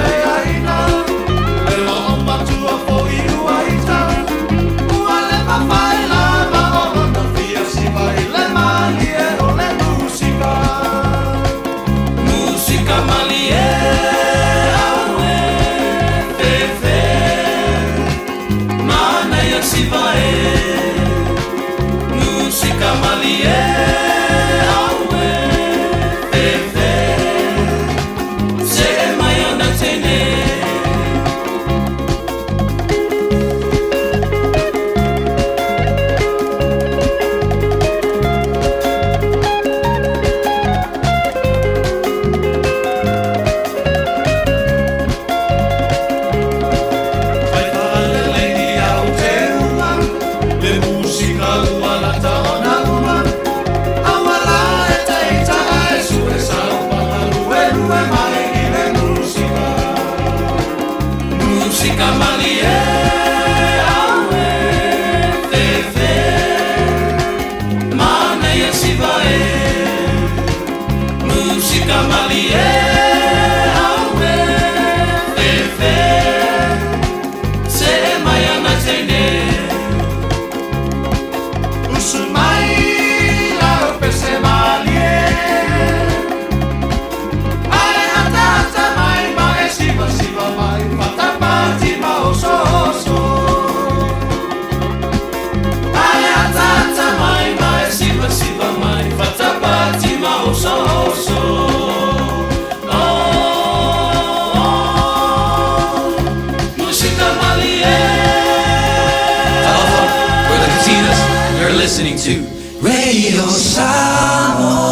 listening to Radio Samoa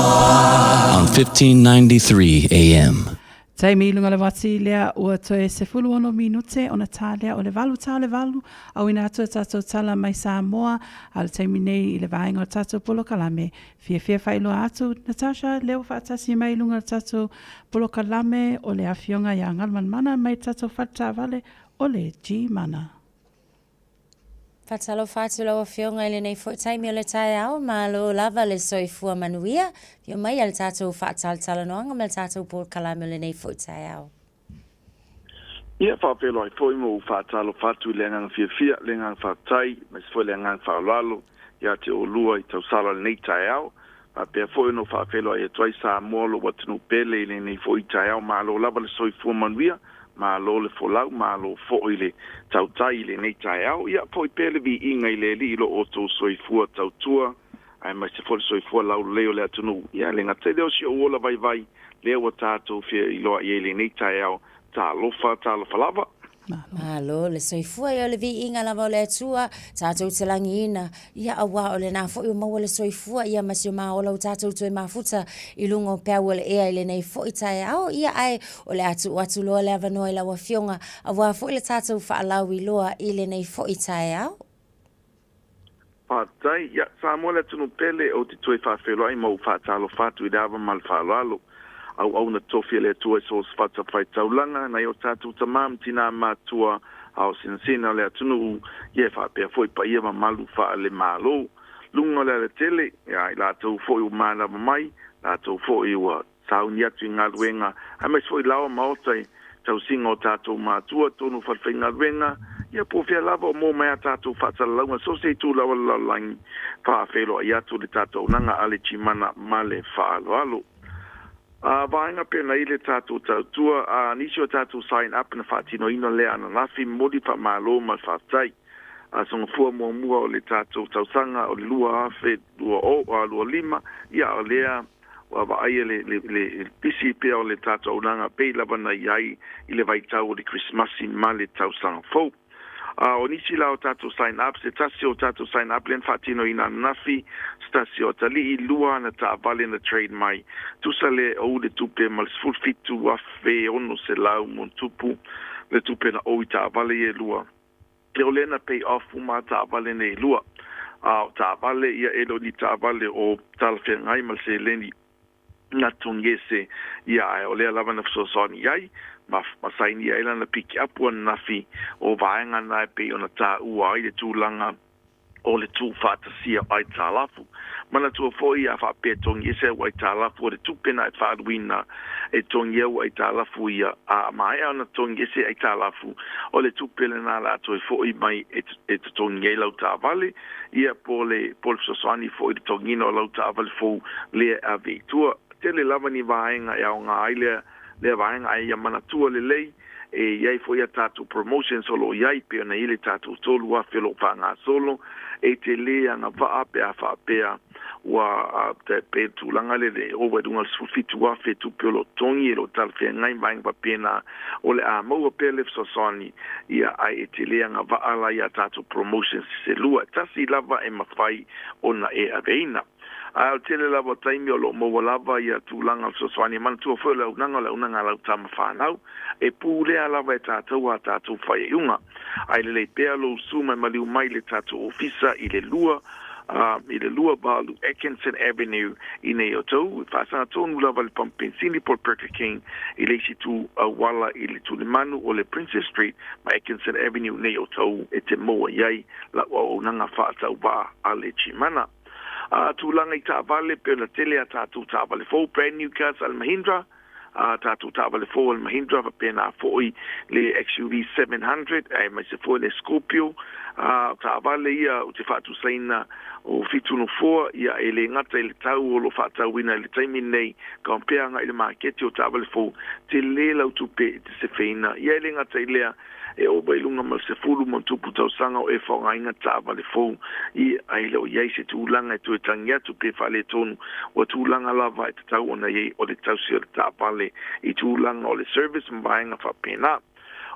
on 1593 AM. Taimi i luga le uati lea ua toe 16 minute ona tā lea o le valu tā o le valu auina atu a tātou tala mai Samoa a o le taimi nei i le vaega o le tātou polokalame fiafia faailoa atu Natasha lea ua faatasi mai i luga o le tātou polokalame o le afioga ia Galumalemana mai le tātou fale taavale o le G-Mana. Faatalofa atu lau Afioga i lenei foi taimi o le taeao, malo lava le soifua manuia, afio mai a le tatou faatalatalanoaga ma le tatou polokalame o lenei foi taeao. Ia, faafeiloai foi ma ou faatalofa atu i le agaga fiafia, le agaga faafetai, aemaise foi le agaga faaaloalo ia te oulua i tausala o lenei taeao. Faapea foi ona ou faafeiloai atu ai Samoa lou atunuu pele i lenei foi taeao. Malo lava le soifua manuia, malo le folau, malo foi le tautai i lenei taeao. Ia foi pea le viiga i le Alii i lo outou soifua tautua, aemaise foi le soifua laulelei o le atunuu. Ia le gata i lea o si ou ola vaivai lea ua tatou feiloai ai i lenei taeao. Talofa, talofa lava. Malo le soifua ia o le viiga lava o le Atua tatou te lagiina ia auā o lenā foi ua maua le soifua ia ma si o ma ola ua tatou toe mafuta i luga o peau o le ea i lenei foi taeao ia ae o le a tuu atu loa le avanoa i lau Afioga auā foi le tatou faalauiloa i lenei foi taeao. Faafetai. Ia, Samoa le atunuu pele, ou te toe faafeiloai ma ou faatalofa atu i le ava ma le faaaloalo. Auauna tofi a le Atua i so o se fatafaitaulaga, nai o tatou tamā ma tinā matua, ao sinasina o le atunuu, ia e faapea foi paia mamalu faale-Malo. Luga o le alatele, ia, i latou foi ua manava mai, latou foi ua sauni atu i galuega, aemaise foi laoa maota i tausiga o tatou matua, tonu falefaigaluega, ia po o fea lava o maua mai a tatou faasalalauga so o se itu lava o le lalolagi, faafeiloai atu le tatou auaunaga a le Gmana ma le faaaloalo. A vaega penei le tatou tautua, a nisi o tatou sign up na faatinoina lea ananafi, momoli faamalo ma le faafetai. Aso Gafua muamua o le tatou tausaga o le 2025, ia o lea Ua vaaia le, le, le pisi pea o le tatou auaunaga pei lava na i ai i le vaitau o le Kerisimasi ma le Tausaga Fou. A o nisi la o tatou sign up, se tasi o tatou sign up lea na faatinoina ananafi, se tasi o atalii, lua ana taavale na trade mai. Tusa le ou le tupe ma le 17,600 ma ona tupu le tupe na ou i taavale ia e lua. Ke o lea na pay off uma a taavale nei e lua. A o taavale ia e le o ni taavale o talafeagai ma le seleni na togiese ia ae o lea lava na fesoasoani i ai ma ma sainia ai lana piki apu ananafi o vaega na e pei ona taua ai le tulaga o le tuufaatasia o aitalafu. Manatua foi a faapea togi ese au aitalafu o le tupe na e faaaluina e togi au aitalafu ia, a maea ona togi ese aitalafu, o le tupe lena la a toe foi mai e, e totogi ai lau taavale, ia po le, po le fesoasoani foi i le togiina o lau taavale fou lea e ave i tua. Tele lava ni vaega e aoga ai lea, lea vaega ae ia manatua lelei, E i ai foi a tatou promotions o lo o i ai, pei ona i ai le tatou 3,000 o lo o faagasolo, e te lē agavaa pe a faapea ua pe tulaga lea le ova i luga o le 17,000 tupe o lo o totogi e lo o talafeagai ma vaega faapena, o le a maua pea le fesoasoani, ia ae e te lē agavaa la i a tatou promotions se lua, e tasi lava e mafai ona e aveina. Ae o le tele lava o taimi o lo o maua lava ia tulaga o le fesoasoani. E manatua foi o le auaunaga o le auaunaga a lau tama fanau, e pulea lava e tatou a tatou faaiuga. Ae lelei pea lou usu mai maliu mai i le tatou ofisa i le lua i le 28 Atkinson Avenue i nei o tou, e faasaga tonu lava le pamu penisini po o le Burger King i le isi itu auala i le tulimanu o le Princess Street ma Atkinson Avenue nei o tou e te maua i ai lau auaunaga faatauvaa a le Gmana. A tulaga i taavale, pei ona tele a tatou taavale fou, brand new cars a le Mahindra, a tatou taavale fou a le Mahindra, faapena foi le XUV 700, aemaise foi le Scorpio. A o taavale ia ou te faatusaina o fitu nofoa, ia e le gata i le tau o lo o faatauina i le taimi lenei, compare agai i le maketi o taavale fou, tele lau tupe e te sefeina. Ia e le gata i lea, e ova i luga ma le 10 ma tupu tausaga o e faaaogaina taavale fou i ae le o i ai se tulaga e toe tangi atu pe faaletonu ua tulaga lava e tatau ona i ai o le tausi o le taavale i tulaga o le service ma vaega faapena.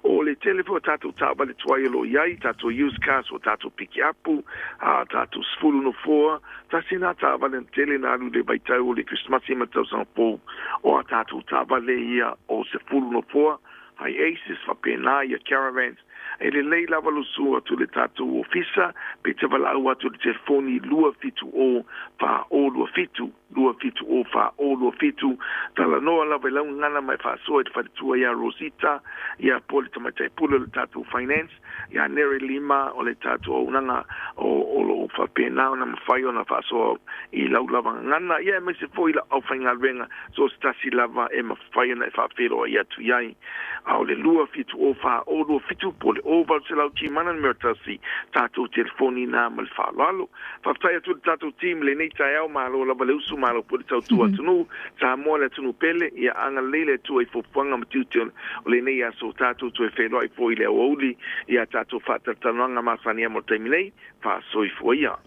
O le tele foi o tatou taavale tuai o lo o i ai, tatou used cars o tatou pikiapu, a tatou 10 nofoa, tasi lena taavale na tele na alu i le vaitau o le Kerisimasi ma le tausaga fou, o a tatou taavale ia o 10 nofoa, Hiaces, faapena ia caravans. E lelei lava lou sue atu i le tatou ofisa pe te valaau atu i le telefoni 270 4027, 270 4027. Talanoa lava i lau gagana ma e faasoa i le faletua ia Rosita, ia po o le tamaitai pule o le tatou finance, ia Nere Lima o le tatou auaunaga o o lo o faapena ona mafai ona faasoa i lau lava gagana, ia aemaise foi lau aufaigaluega so o se tasi lava e mafai ona e faafeiloai atu i ai. A o le 2704027 po o le 0800 Gmana numera 1 tatou telefoni na ma le faaaloalo. Faafetai atu i le tatou team i lenei taeao, malo lava le usu, malo foi le tautua atunuu, Samoa le atunuu pele, ia agalelei le Atua i fuafuaga ma tiute o lenei aso, tatou toe feiloai foi i le aoauli i a tatou faatalatalanoaga masani mo le taimi nei, faasoifua ia.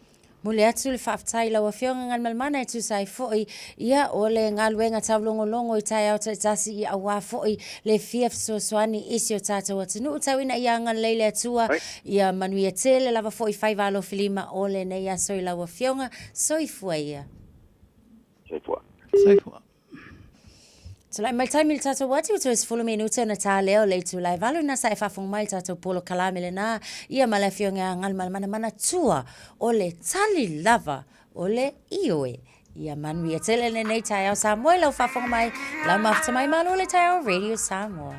Momoli atu le faafetai i lau Afioga Galumalemana e tusa ai foi ia o le galuega taulogologo i taeao taitasi ia aua foi le fia fesoasoani i si o tatou atunuu tau ina ia agalelei le Atua ia manuia tele lava foi faiva alofilima o lenei aso i lau Afioga. Soifua ia. Soifua. Soifua. Tulai mai le taimi i le tatou uati ua toe 10 minute ona ta lea o le itula e 8 na sa e faafofoga mai i le tatou polokalame lena ia ma le afioga ia Galumalemana manatua o le tali lava o le ioe. Ia manuia tele lenei taeao Samoa i lau faafofoga mai, lau mafuta mai malo le taeao Radio Samoa.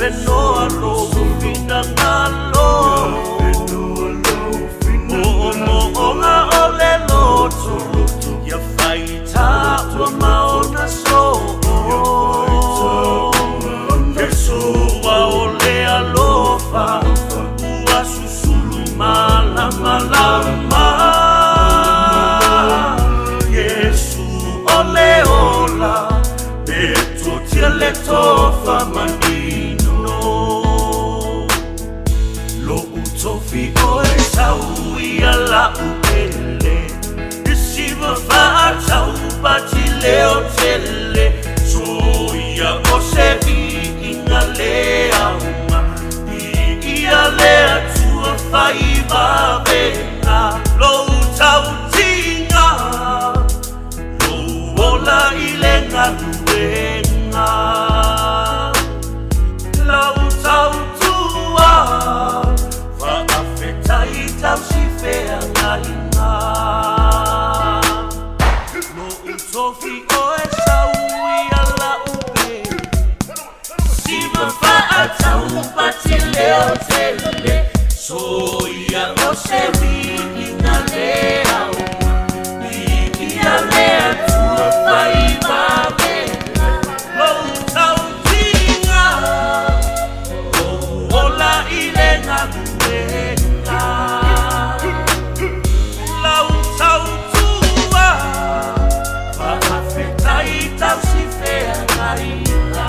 fenoa lou finagalo. Moomooga o le loto, ia faitaua ma ona soo. Iesu o le alofa, ua susulu malamalama. Iesu o le ola, pe totia le tofa manino. Lo'u tofi oe sau ia la'u pele, isiva fa'ataupati leo tele. Soia o se vi'iga le aoga, pi'ia le Atua faivavega. Lou tautiga, lou ola i le galuega. Lau tautua, fa'afetai tausifeagaiga. Lo'u tofi oe sau ia la'u pele, siva fa'ataupati leo tele. Soia o se vi'iga le aoga, pi'ia le Atua faivavega. Lou tautiga, lou ola i le galuega. Lau tautua, fa'afetai tausifeagaiga.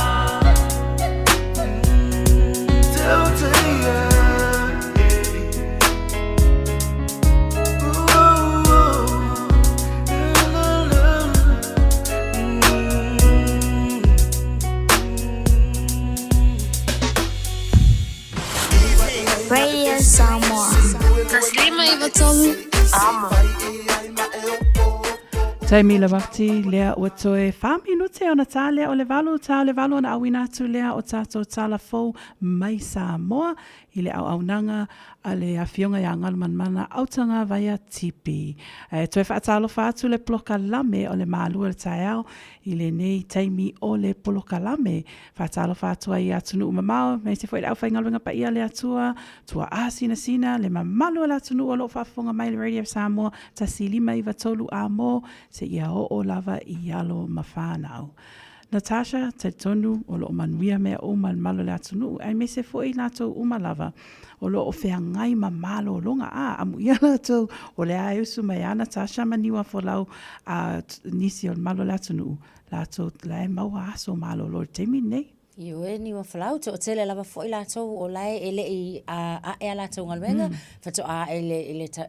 Radio Samoa. 153 Amo. Taimi le wati lea ua toe wha minute ona tā lea o le valu, tā o le valu ona auina atu lea o tātou tala fou mai Samoa i le auaunaga a le Afioga ia Galumalemana Autagavaia Tipi. E toe faatalofa atu le polokalame o le Malu o le Taeao i lenei taimi o le polokalame. Faatalofa atu ai i atunuu mamao, aemaise foi le aufaigaluega paia a le Atua, tuaasinasina le mamalu o le atunuu o lo o faafofoga mai i le Radio Samoa 1593 amo seia oo lava i alo ma fanau. Natasha, talitonu o lo o manuia mea uma i le mamalu o le atunuu, aemaise foi i latou uma lava o lo o feagai ma malologa. A, amuia latou o lea e usu mai a Natasha ma Niuafolau a nisi o le mamalu o le atunuu, latou la e maua aso malolo i le taimi lenei. Ioe, Niuafolau, toatele lava foi latou o la e le i ae a latou galuega, faatoa ae i le,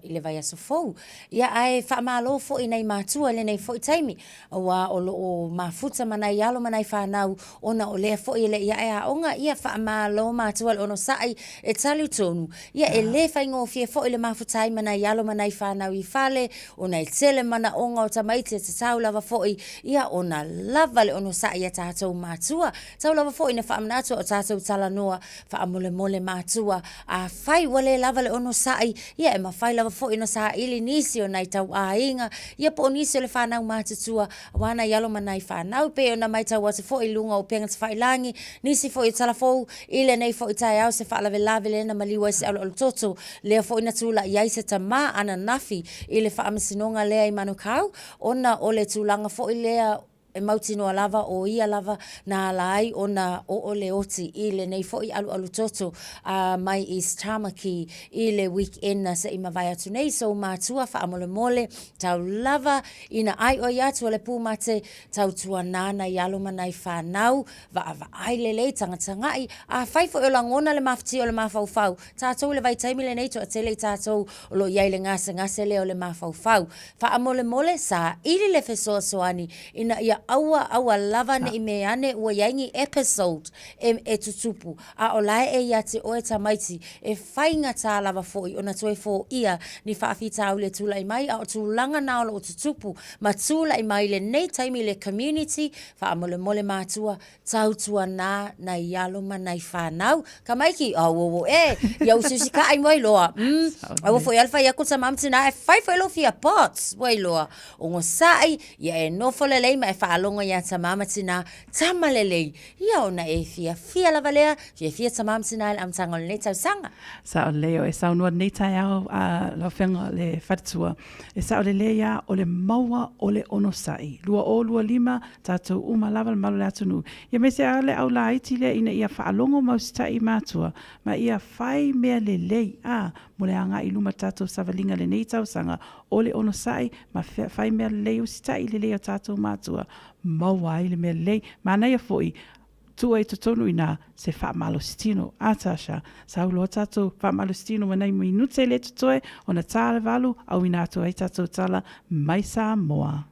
i le vaiaso fou. Ia, ae faamalo foi i nai matua i lenei foi taimi, aua o lo o mafuta ma nai alo ma nai fanau ona o lea foi e le i ae aoga, ia faamalo matua i le onosai e talitonu, ia e le faigofie foi le mafuta ai ma nai alo ma nai fanau i fale, ona e tele manaoga o tamaiti e tatau lava foi ia ona lava le onosai a tatou matua. Tau lava foi ina faamanatu a o tatou talanoa faamolemole matua, afai ua le lava le onosai, ia e mafai lava foi ona saili nisi o nai tauaiga, ia po o nisi o le fanau matutua, aua nai alo ma nai fanau. E pei ona matau atu foi i luga o upega tafailagi, nisi foi o tala fou i lenei foi taeao se faalavelave lea na maliu ai se aloalototo, lea foi na tulai ai se tamā ananafi i le faamasinoga lea i Manukau, ona o le tulaga foi lea e mautinoa lava o ia lava na ala ai ona oo le oti i lenei foi alualutoto a mai East Tamaki i le weekend na se i mavae atu nei. So matua faamolemole tau lava ina aioi atu o le pūmate tautuanā nai alo ma nai fanau, vaavaai lelei, tagatagai, afai foi o lagona le mafatia o le mafaufau, tatou i le vaitaimi lenei toatele i tatou o lo o i ai i le gasegase lea o le mafaufau. Faamolemole, saili le fesoasoani ina ia aua, aua lava ne i mea ane ua i ai ni episode e, e tutupu, a o la e ia te oe tamaiti e faigata lava foi ona toe foia ni faafitauli e tulai mai, a o tulaga na o lo o tutupu ma tulai mai i lenei taimi i le community. Faamolemole matua, Tautuanā nai alo ma nai whanau. Tamaiti, au au e, ia usiusi ka ai mai loa. Aua foi ale whai aku tamā ma tinā e whai foi lo fia pots, wai loa. Ogosaʻi, ia e nofo lelei ma e wha faalogo iā tamā ma tinā, tama lelei, ia ona e fiafia lava lea, fiafia tamā ma tinā i le amataga o lenei tausaga. Sao lelei o e saunoa lenei taeao a lau Afioga le Faletua. E sao lelei a o le maua o le onosai. 2025 tatou uma lava le malu o le atunuu. Ia aemaise a le au laiti lea ina ia faalogo ma usitai i matua ma ia fai mea lelei a mo le agai i luma tatou savaliga lenei tausaga o le onosai ma fai mea lelei usitai lelei o tatou matua maua ai le mea lelei. Manaia foi tua i totonu ina se faamalositino. A Tasha, sau loa tatou faamalositino ma nai minute le totoe ona ta le valu auina atu ai tatou tala mai Samoa.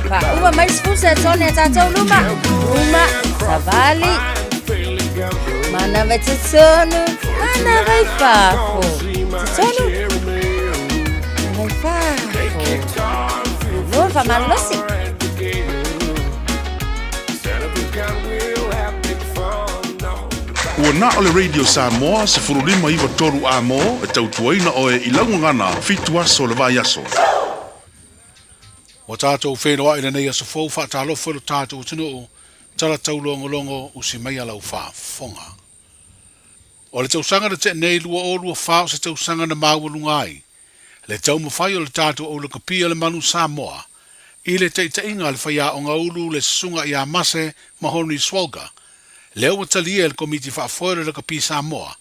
Faauma mai sefulu setone a tatou luma. Uma, savali. Manava i totonu, manava i fafo. Totonu, manava i fafo. Alo le faamalolosi. Ua na o le Radio Samoa 15 9 3 A-mo e tautuaina oe i lau gagana fitu aso o le vaiaso. Ua tatou feiloai i lenei aso fou, faatalofa i lo tatou atunuu, tala taulogologo usi mai a lau faafofoga. O le tausaga na tea nei 2024 o se tausaga na maualuga ai le taumafai o le tatou aulakapi a le Manu Samoa i le taitaiga a le faiaoga ulu le Susuga ia Mase Mahonri Swalga, lea ua talia e le Komiti Faafoe o le Lakapi Samoa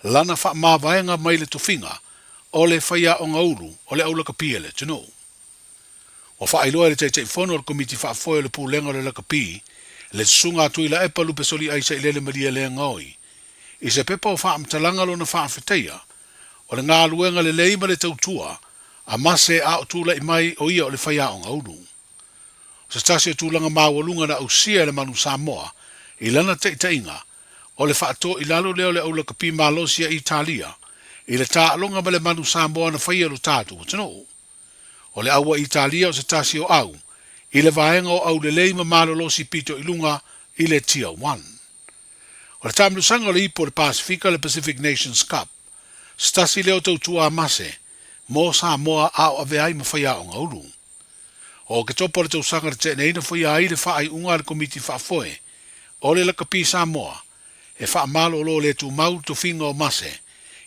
lana faamavaega mai le tofiga o le faiaoga ulu o le aulakapi a le atunuu. Ua faailoa e le Taitaifono o le Komiti Faafoe o le Pulega o le Lakapi, le Susuga a Tuilaepa Lupesoliai Sailele Malielegaoi, i se pepa o faamatalaga lona faafetaia o le galuega lelei ma le tautua a Mase a o tulai mai o ia o le faiaoga ulu. O se tasi o tulaga maualuga na ausia e le Manu Samoa i lana taitaiga o le faatō i lalo lea o le aulakapi malosi a Italia i le taaloga ma le Manu Samoa na faia e lo tatou atunuu. O le au a Italia o se tasi o au i le vaega o aulelei ma malolosi pito i luga i le Tier One. O le taamilosaga o le Ipu o le Pasifika le Pacific Nations Cup, se tasi lea o tautua a Mase mo Samoa a o avea ai ma faiaoga ulu. O Oketopa o le tausaga na tea nei na faia ai le faaiuga a le Komiti Faafoe o le Lakapi Samoa e faamalolo le tumau le tofiga o Mase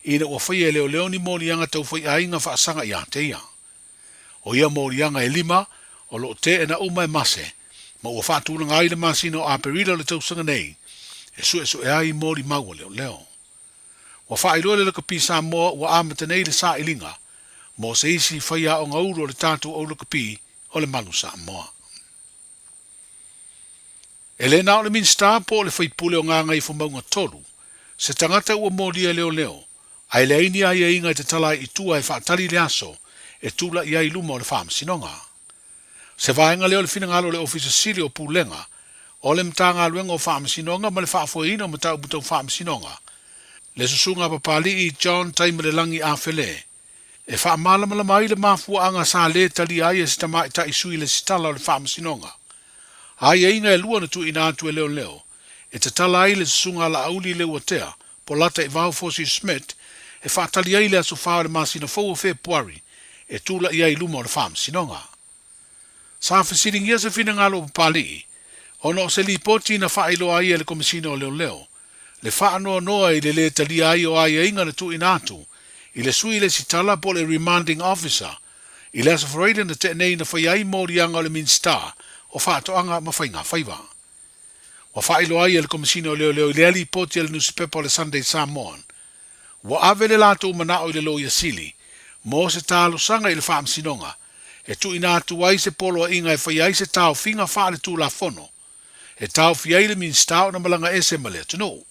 ina ua faia e leoleo ni moliaga tau faiaiga faasaga ia te ia. O ia moliaga e lima o lo o teena uma e Mase ma ua faatulaga ai le masina o Aperila o le tausaga nei e suesue ai molimau a leoleo. Ua faailoa e le Lakapi Samoa ua amata nei le sailiga mo se isi faiaoga ulu o le tatou au lakapi o le Malu Samoa. E le na o le Minisita po o le faipule o Gagaifomauga 3 se tagata ua molia e leoleo, ae leai ni aiaiga e tatala ai i tua e faatali le aso e tula'i ai i luma o le Faamasinoga. Se vaega lea o le finagalo o le Ofisa Sili o Pulega o le Matagaluega o Faamasinoga ma le Faafoeina o Mataupu Tau Faamasinoga, le Susuga a Papali'i John Taimalelagi Afele, e faamalamalama ai le mafuaaga sa lē talia ai e se tamaitai sui lesitala o le Faamasinoga. Aiaiga e lua na tuuina atu e leoleo e tatala ai le Susuga a Laauli Leuatea po Lataivao Fosi Smith e faatali ai le aso 4 o le masina fou o Fepuari e tula'i ai i luma o le Faamasinoga. Sa fesiligia se finagalo o Papali'i ona o se lipoti na faailoa ai e le Komesina o Leoleo le faanoanoa i le lē talia ai o aiaiga na tuuina atu i le sui lesitala po o le Remanding Officer i le aso Faraile na tea nei na faia ai moliaga o le Minisita o Faatoaga ma Faigafaiva. Ua faailoa ai e le Komesina o Leoleo i lea lipoti a le nusipepa o le Sunday Samoan, ua ave le latou manao i le Loia Sili mo se talosaga i le Faamasinoga e tuuina atu ai se poloaiga e faia ai se taofiga faale-tulafono e taofi ai le Minisita ona malaga ese ma le atunuu. O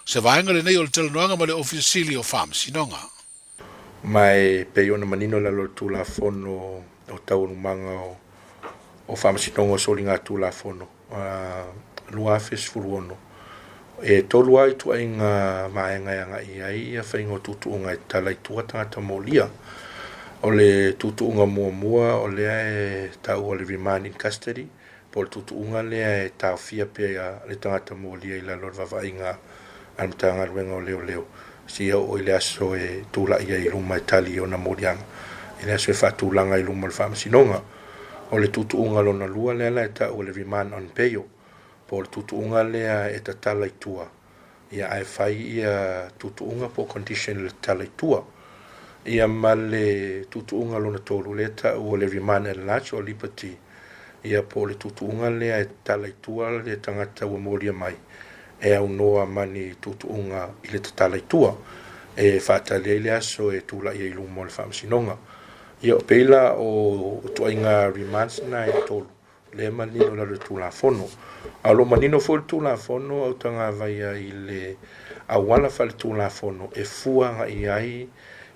se vaega lenei o le talanoaga ma le Ofisa Sili o Faamasinoga. Ma e pei ona manino i lalo o le Tulafono o Taualumaga o Faamasinoga o Soligatulafono 2016, e tolu lava ituaiga vaega e agai i ai ia faiga o tuutuuga e tatala i tua tagata molia. O le tuutuuga muamua o lea e taua o le remand in custody, po o le tuutuuga lea e taofia pea le tagata molia i lalo o le vaavaaiga a le Matagaluega o Leoleo seia oo i le aso e tulai ai i luma e tali i ona moliaga, i le aso e faatulaga i luma o le Faamasinoga. O le tuutuuga lona lua lea la e tau o le remand on bail, po o le tuutuuga lea e tatala i tua, ia ae fai ia tuutuuga po o condition i le tatala i tua. Ia ma le tuutuuga lona tolu lea e tau o le remand at large or liberty, ia po o le tuutuuga lea e tatala i tua le tagata ua molia mai e aunoa ma ni tuutuuga i le tatala i tua e faatali ai le aso e tulai ai i luma o le Faamasinoga. Ia o pei la o ituaiga remands na e tolu lea e manino i lalo o le Tulafono. A o lo o manino foi le Tulafono a Utagavaia i le auala faale-Tulafono e fua agai ai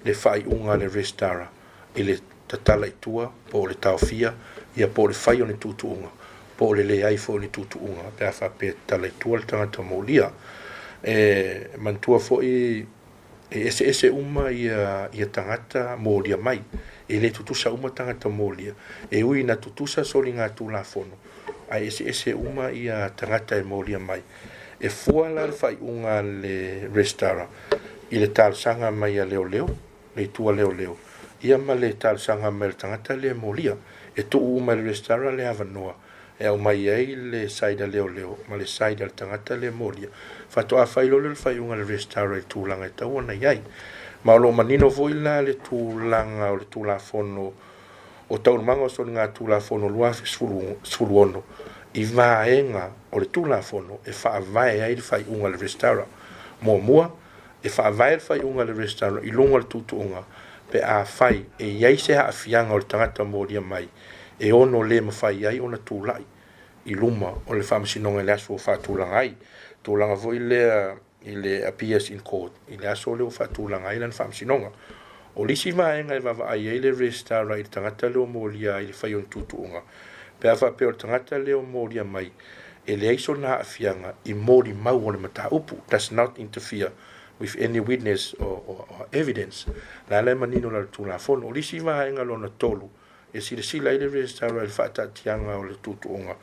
le faaiuga a le Resitara i le tatala i tua po o le taofia ia po o le fai o ni tuutuuga po o le leai foi o ni tuutuuga pe a faapea e tatala i tua le tagata molia. E manatua foi e eseese uma ia ia tagata molia mai. E le tutusa uma tagata molia. E ui ina tutusa soligatulafono, ae eseese uma ia tagata e molia mai. E fua la le faaiuga a le Resitara i le talosaga mai a leoleo, le itu a leoleo, ia ma le talosaga mai a le tagata lea e molia. E tuu uma e le Resitara le avanoa e aumai ai le side a leoleo ma le side a le tagata lea e molia. Faatoa fai loa lea o le faaiuga a le Resitara i le tulaga e tatau ona i ai. Ma o lo o manino foi la le tulaga o le Tulafono o Taualumaga o Soligatulafono 2016 i vaega o le Tulafono e faavae ai le faaiuga a le Resitara. Muamua, e faavae le faaiuga a le Resitara i luga o le tuutuuga pe afai e i ai se aafiaga o le tagata molia mai e ono le mafai ai ona tulai i luma o le Faamasinoga i le aso ua faatulaga ai. Tulaga foi lea i le appears in court i le aso lea ua faatulaga ai lana Faamasinoga. O le isi vaega e vaavaai ai le Resitara i le tagata lea ua molia ai le fai o ni tuutuuga, pe a faapea o le tagata lea ua molia mai e leai sona aafiaga i molimau o le mataupu, does not interfere with any witness or evidence. La la e manino la le Tulafono. O le isi vaega lona tolu e silasila ai le Resitara i le faataatiaga o le tuutuuga,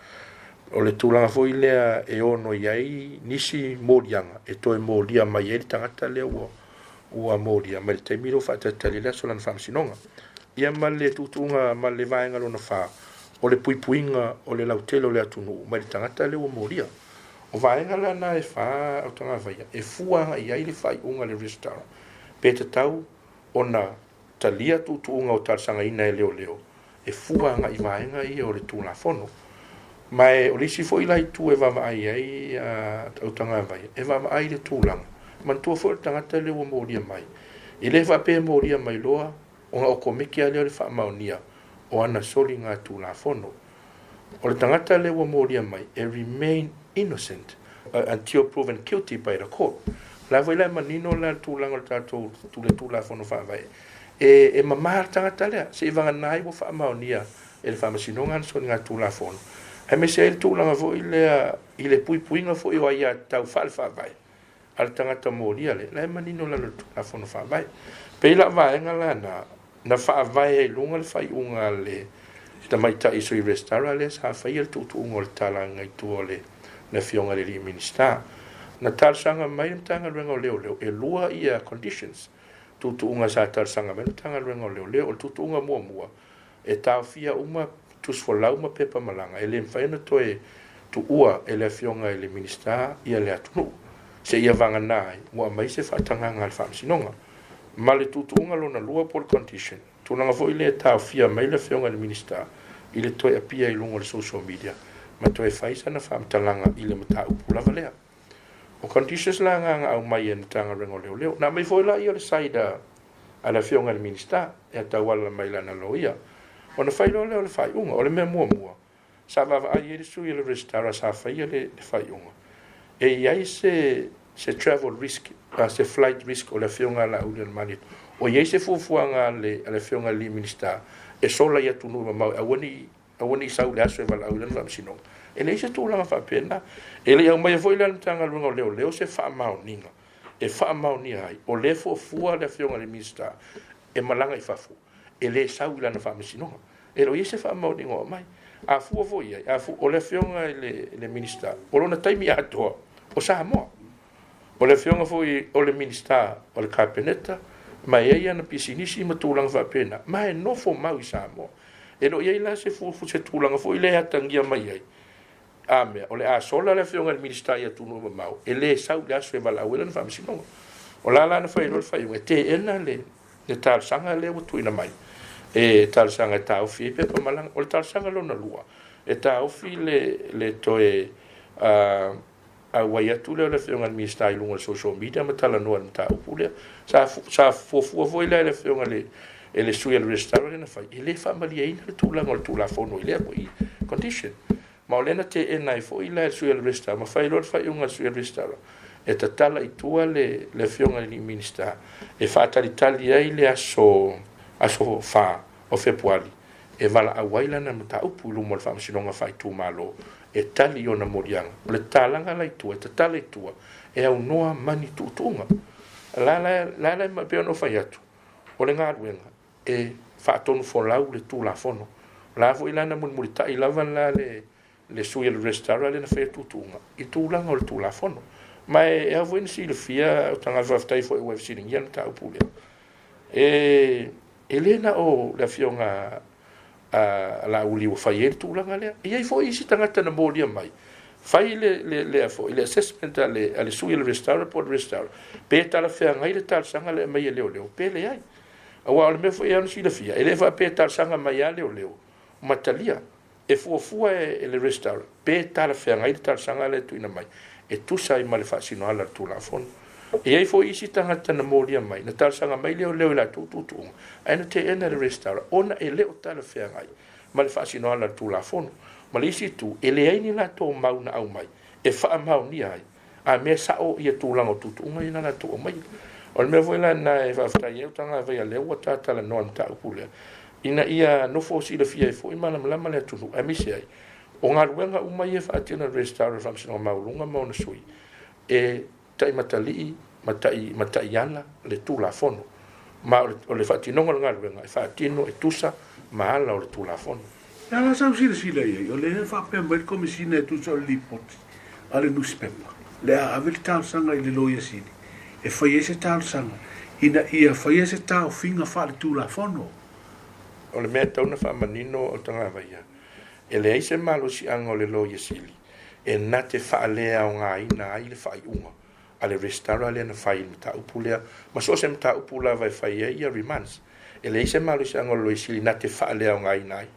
o le tulaga foi lea e ono i ai nisi moliaga e toe molia mai ai le tagata lea ua molia mai le taimi lea ua faatalitali ai le aso o lana faamasinoga. Ia ma le tuutuuga ma le vaega lona fa, o le puipuiga o le lautele o le atunuu mai le tagata lea ua molia. O vaega la na e fa o Tagavaia e fua agai ai le faaiuga a le Resitara pe tatau ona talia tuutuuga o talosagaina e leoleo e fua agai vaega ia o le Tulafono. Ma o le isi foi la itu e vaavaai ai autagavaia, e vaavaai i le tulaga. Manatua foi o le tagata lea ua molia mai, e le faapea e molia mai loa ona okomeki lava lea o le faamaonia o ana soligatulafono. O le tagata lea ua molia mai, e remain innocent until proven guilty by the court. O la foi la e manino la le tulaga o le tatou le Tulafono Faavae, e mama le tagata lea, seivagana ai ua faamaonia e le Faamasinoga ana soligatulafono, aemaise ai le tulaga foi lea i le puipuiga foi o aiatatau faale-faavae a le tagata molia lea, la e manino i lalo o le Tulafono Faavae. Pei la o vaega la na, na faavae ai i luga le faaiuga a le tamaitai Sui Resitara lea sa faia le tuutuuga o le talaga i tua o le Afioga i le Alii Minisita. Na talosaga mai le Matagaluega o Leoleo, e lua ia conditions, tuutuuga sa talosaga mai le Matagaluega o Leoleo. O le tuutuuga muamua, e taofia uma tusifolau ma pepa malaga, e le mafai ona toe tuua e le Afioga i le Minisita ia le atunuu, seia vagana ai ua aumai se faatagaga a le Faamasinoga. Ma le tuutuuga lona lua po o le condition, tulaga foi lea e taofia mai le Afioga i le Minisita i le toe appear i luga o le social media ma toe fai sana faamatalaga i le mataupu lava lea. O conditions la na na aumai e le Matagaluega o Leoleo. Na aumai foi la ia o le side a le Afioga i le Minisita e tauala mai lana loia. Ona fai loa lea o le faaiuga. O le mea muamua, sa vaavaai ai le sui o le Resitara sa faia le faaiuga, e i ai se travel risk, se flight risk o le Afioga a Laaulialemalietoa. O i ai se fuafuaga a le Afioga i le Minisita e sola i atunuu mamao e aua ne i sau i le aso e valaau i lana faamasinoga. E leai se tulaga faapena. E le i aumaia foi la e le Matagaluega o Leoleo se faamaoniga e faamaonia ai o lea fuafua le Afioga i le Minisita e malaga i fafo, e le sau i lana faamasinoga. E le o i ai se faamaoniga o aumai. A fua foi i ai, a fu, o le Afioga i le Minisita, o lona taimi atoa o Samoa. O le Afioga foi o le Minisita o le Kapeneta, ma e i ai ana pisinisi ma tulaga faapena, ma e nofo mau i Samoa. E le o i ai la se fuafu, se tulaga foi lea e atagia mai ai, a mea, o le a sola le Afioga i le Minisita i atunuu mamao, e le sau i le aso e valaau ai lana faamasinoga. O la la na fai loa le faaiuga, e teena le talosaga lea ua tuuina mai, e talosaga e taofi ai pepa malaga. O le talosaga lona lua, e taofi le toe auai atu lea o le Afioga i le Minisita i luga o le social media ma talanoa i le mataupu lea. Sa fuafua foi lea e le Afioga e le sui o le Resitara lea na fai, e le faamalieina le tulaga o le Tulafono i lea foi condition. Ma o lea na teena ai foi la e le sui o le Resitara, ma fai loa le faaiuga a le sui o le Resitara, e tatala i tua le Afioga i le Minisita e faatalitali ai le aso 4 o Fepuari e valaau ai lana mataupu i luma o le Faamasinoga Faaitumalo e tali i ona moliaga. O le tatalaga la i tua, e tatala i tua, e aunoa mani tuutuuga. La la la la pei ona ou fai atu, o le galuega e faatonufolau le Tulafono. O la foi la na mulimulitai lava la le sui o le Resitara lea na faia tuutuuga i tulaga o le Tulafono. Ma e ao foi na silafia, o tagata faafetai foi ua e fesiligia le mataupu lea. E le na o le Afioga a Laauli ua fai ai le tulaga lea. E i ai foi isi tagata na molia mai, fai le foi le assessment a le sui o le Resitara po o le Resitara, pe talafeagai le talosaga lea aumai e leoleo, pe leai. Aua o le mea foi e ao na silafia, e le faapea talosaga mai a leoleo ma talia, e fuafua e le Resitara, pe talafeagai le talosaga lea e tuuina mai, e tusa ai ma le faasinoala o le Tulafono. E i ai foi isi tagata na molia mai, na talosaga mai leoleo i latou tuutuuga, ae na teena le Resitara ona e le o talafeagai ma le faasinoala o le Tulafono. Ma le isi itu, e leai ni latou mau na aumai e faamaonia ai, a mea sao ia tulaga o tuutuuga ia na latou aumaia. O le mea foi la na e faafetai ai o tagata lea ua tatalanoa le mataupu lea, ina ia nofo silafia ai foi malamalama le atunuu, aemaise ai o galuega uma ia e faatino e le Resitara o le Faamasinoga Maualuga ma ona sui, e taimatalii ma taiala le Tulafono. Ma o le faatinoga o le galuega e faatino e tusa ma ala o le Tulafono. E ala sau silasila i ai, o lea e faapea mai le Komesina e tusa o le lipoti a le newspaper, le a ave le talosaga i le Loia Sili, e fai ai se talosaga, ina ia fai ai se taofiga faale-Tulafono. O le mea e tatau ona faamanino o tagavaia, e leai se malosiaga o le Loia Sili e na te faaleaogaina ai le faaiuga a le Resitara lea na fai i le mataupu lea, ma so o se mataupu lava e fai ai ia remands. E leai se malosiaga o le Loia Sili na te faaleaogaina ai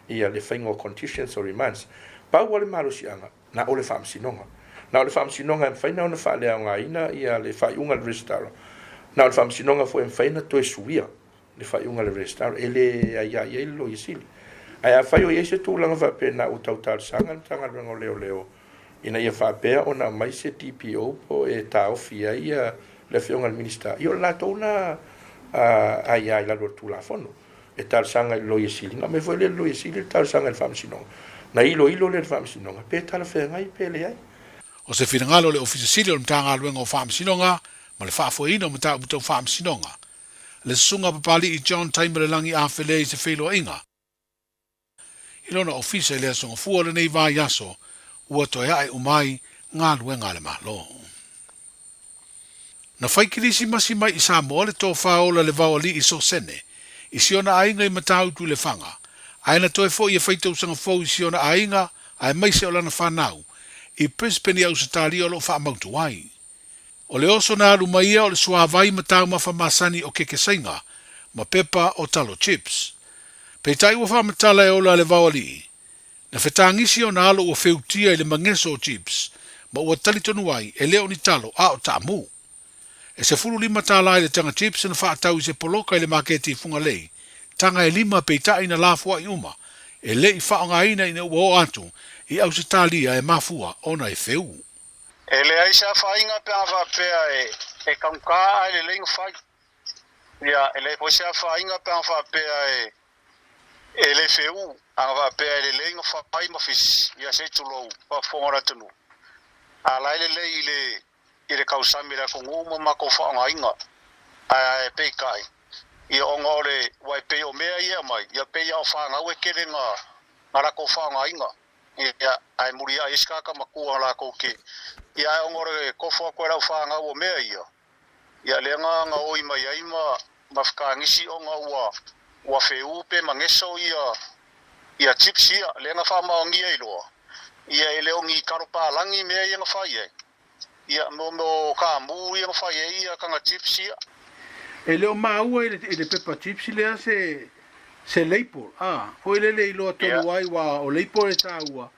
ia le faiga o conditions o remands. Pau lava le malosiaga, na o le Faamasinoga. Na o le Faamasinoga e mafai na ona faaleaogaina ia le faaiuga a le Resitala. Na o le Faamasinoga foi e mafai ona toe suia le faaiuga a le Resitala. E le aia i ai le Loia Sili. Ae afai o i ai se tulaga faapena ua tau talosaga le Matagaluega o Leoleo ina ia faapea ona aumai se DPO po e taofi ai ia le Afioga i le Minisita, ia o le latou lena aia i lalo o le Tulafono. E talosaga i le Loia Sili, ona aumai foi lea e le Loia Sili le talosaga i le Faamasinoga, ona iloilo lea e le Faamasinoga pe talafeagai pe leai. O se finagalo o le Ofisa Sili o le Matagaluega o Faamasinoga ma le Faafoeina o Mataupu Tau Faamasinoga, le Susuga Papali'i John Taimalelagi Afelē i se feiloaiga i lona ofisa i le Aso Gafua o lenei vaiaso ua toe ae uma ai galuega a le Malo. Na fai Kerisimasi mai i Samoa le tofa ola le vao alii Sosene i si ona aiga i Matautu i Lefaga, ae na toe foi e fai tausaga fou i si ona aiga aemaise o lana fanau i Brisbane i Ausetalia o lo o faamautu ai. O le oso na alu mai ia o le suavai ma taumafa masani o kekesaiga ma pepa o talo chips. Peitai ua faamatala e ola le vao alii, na fetagisi ona alo ua feutia i le mageso o chips ma ua talitonu ai e le o ni talo a o taamu. E 15 tālā i le taga chips na faatau i se poloka i le maketi i Fugalei, taga e lima peitai na lafoai uma e le i faaaogaina ina ua oo atu i Ausetalia e mafua ona e feu. E leai se afaina pe a faapea e taugata ae lelei ona fai. Ia, e leai foi se afaina pe a faapea e le feu, ana faapea e lelei ona fai ma fisi, ia se i tulou, faafofoga o le atunuu. A la e lelei i le i le tausami i le atunuu ma matou faaaogaina. Ae peitai, ia ona o le, ua e pei o mea ia e aumai, ia pei lava o fanau e tele na latou faaaogaina. Ia, ae muliai ai se tagata matua latou te, ia ae ona o le kofo atu e lau fanau o mea ia, ia lea na gaoi mai ai ma ma fetagisi ona ua ua feu pe mageso ia ia chips ia, lea na faamaonia ai loa, ia e le o ni talo palagi mea ia na fai ai, ia mo mo kamu ia na fai ai ia taga chips ia. E le o maua i le, i le pepa chips lea se, se label, a, foi lele iloa tonu ai ua o label e taua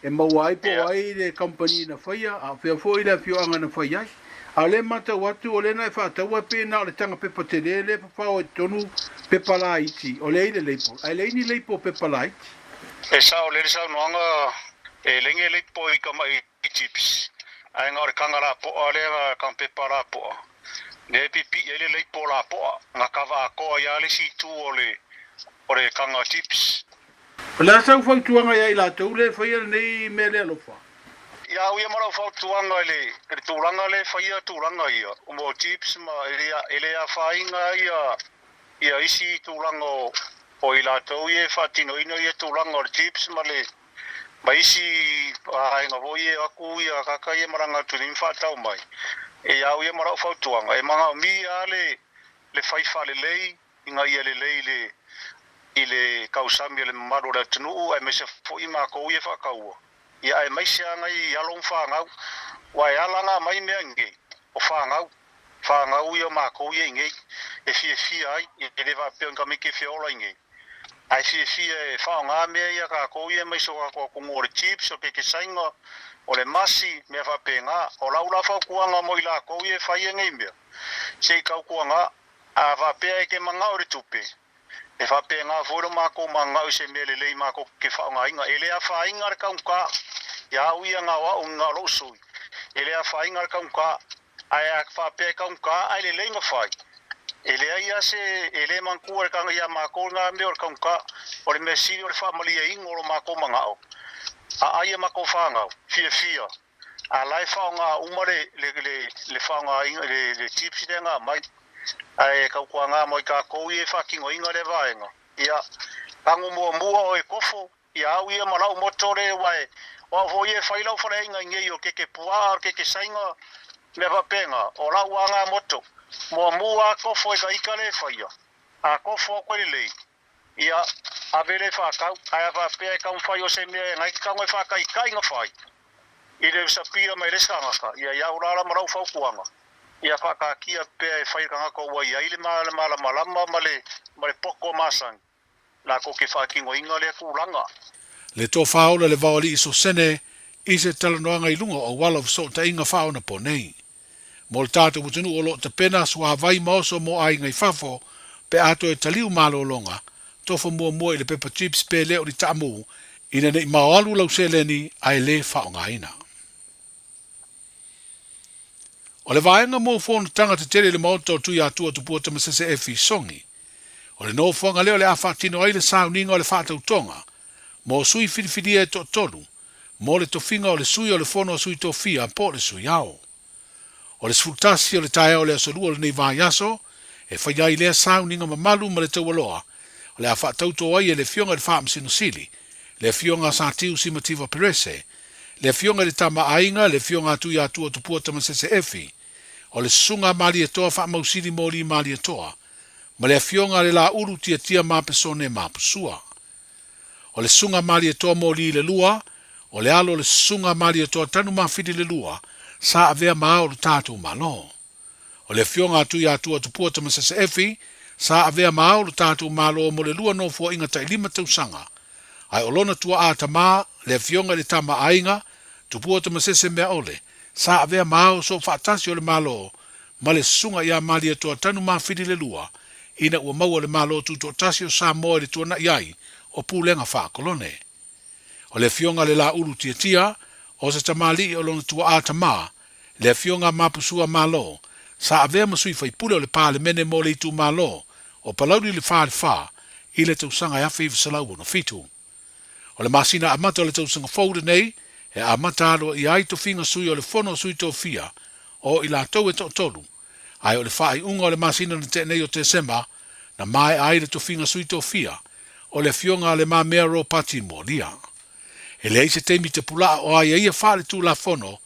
e maua ai po o ai le company na faia, a o fea foi le afioaga na fai ai. A o lea e matau atu o lea na e faataua e pei na o le taga pepa tele lea e fafao ai i totonu pepa laiti o lea e i le label, ae leai ni label pepa laiti. E sao lelei le saunoaga, e leai ni label i tamai chips, ae na o le taga lapoa lea na taga pepa lapoa, lea e pipii ai le leipo lapoa, na kava atoa ai lava le isi itu o le o le taga chips. O le a sau fautuaga ia i latou lea e faia lenei mea le alofa? Ia au ia ma lau fautuaga i le i le tulaga lea e faia tulaga ia mo chips ma e le e le afaina ia ia isi tulaga o o i latou ia e faatinoina ia tulaga o le chips ma le ma isi vaega foi e o atu ia tagata ia e malaga atu nei ma faatau mai. E au ia ma lau fautuaga, e manaomia lava le le fai faalelei ina ia lelei le i le tausami a le mamalu o le atunuu aemaise foi matou ia e faataua, ia aemaise lava nai alo ma fanau, aua e ala ona aumai mea nei, o fanau, fanau ia o matou ia i nei e fiafia ai, e le faapea o ni tamaiti e feola i nei. Ae fiafia e faaaoga mea ia a tatou ia aemaise o tatou atunuu o le chips, o le kekesaina, o le masi, mea faapena. O lau la fautuaga mo i latou ia e faia nei mea, se i tautuaga, a faapea e te manao i le tupe, e faapena foi lo matou manao i se mea lelei matou te faaaogaina. E le afaina le taugata, ia au ia na o au na o lou sui, e le afaina le taugata, Ae a faapea e taugata ae lelei ona fai, e leai lava se, e le manatua e le tagata ia matou lena mea o le taugata. O le mea sili o le faamalieina o lo matou manao, a ai a matou fanau, fiafia, a la e faaaoga uma le, le, le, le faaaogaina, le, le tips lea na aumai. Ae tautuana mai tatou ia e faatinoina lea vaega, ia, tago muamua oe kofo, Ia au ia ma lau moto le wae, o au foi e fai lau faleaiga i nei o keke puaa o keke sainga mea faapena, o lau aga moto. Muamua a kofo e ka ika le faia, a kofo aku e lelei, ia ave le whakau, ae a faapea e taumafai o se mea e ngai te tago e whakaikai na whai, i le usapia mai le isi tagata, ia iau la la ma lau fautuaga, ia whakaakia pea e whai le tagata ua iai le malamalama ma le poto masani. Latou te faatinoina lea tulaga. Le tofa ola Levaoalii Sosene i se talanoaga i luga o auala o fesootaiga faaonaponei. Mo le tatou atunuu o lo o tapena suavai ma oso mo aiga i fafo pe a toe taliu malologa, tofa muamua i le pepa chips pe le o ni taamu ina ne i maoalu lau seleni ae le faaaogaina. O le vaega mo fonotaga tetele i le Maota o Tuiatua Tupua Tamasese Efi Songi, o le nofoaga lea o le a faatino ai le sauniga o le faatautoga mo sui filifilia e toatolu mo le tofiga o le Sui o le Fono a Sui Tofia po o le Sui Ao. O le 11 o le taeao o le aso Lua o lenei vaiaso e faia ai lea sauniga mamalu ma le taualoa o le a faatauto ai e le Afioga i le Faamasino Sili, le Afioga a Satiu Simativa Perese, le Afioga i le Tama a Aiga, le Afioga a Tuiatua Tupua Tamasese Efi, o le Susuga a Malietoa Faamausili Moli Malietoa, ma le Afioga a le Laulu Tiatia Mapesone Mapusua. O le Susuga a Malietoa Moli le Lua, o le alo o le Susuga a Malietoa Tanumafili le Lua, sa avea ma ao o lo tatou Malo. O le Afioga a Tuiatua Tupua Tamasese Efi, sa avea ma ao lo tatou Malo mo le lua nofoaiga tailima tausaga. Ae o lona tuaa tama, le Afioga i le Tama a Aiga, Tupua Tamasese Meaole, sa avea ma ao soofaatasi o le Malo ma le Susuga ia Malietoa Tanumafili le Lua, ina ua maua le Malo Tutoatasi o Samoa i le tuanai ai o pulega faakolone. O le Afioga a le Laulu Tiatia, o se tamalii o lona tuaa tama, le Afioga a Mapusua Malo, sa avea ma sui faipule o le Palemene mo le itumalo o Palauli le 44 i le tausaga e 1967. O le masina amata o le tausaga fou lenei e amata aloaia ai tofiga sui o le Fono a Sui Tofia o i latou e toatolu, ae o le faaiuga o le masina na tea nei o Tesema, na maea ai le tofiga sui tofia o le Afioga a Le Mamea Ropati Molia. E leai se taimi tepulaa o aiaia faaletulafono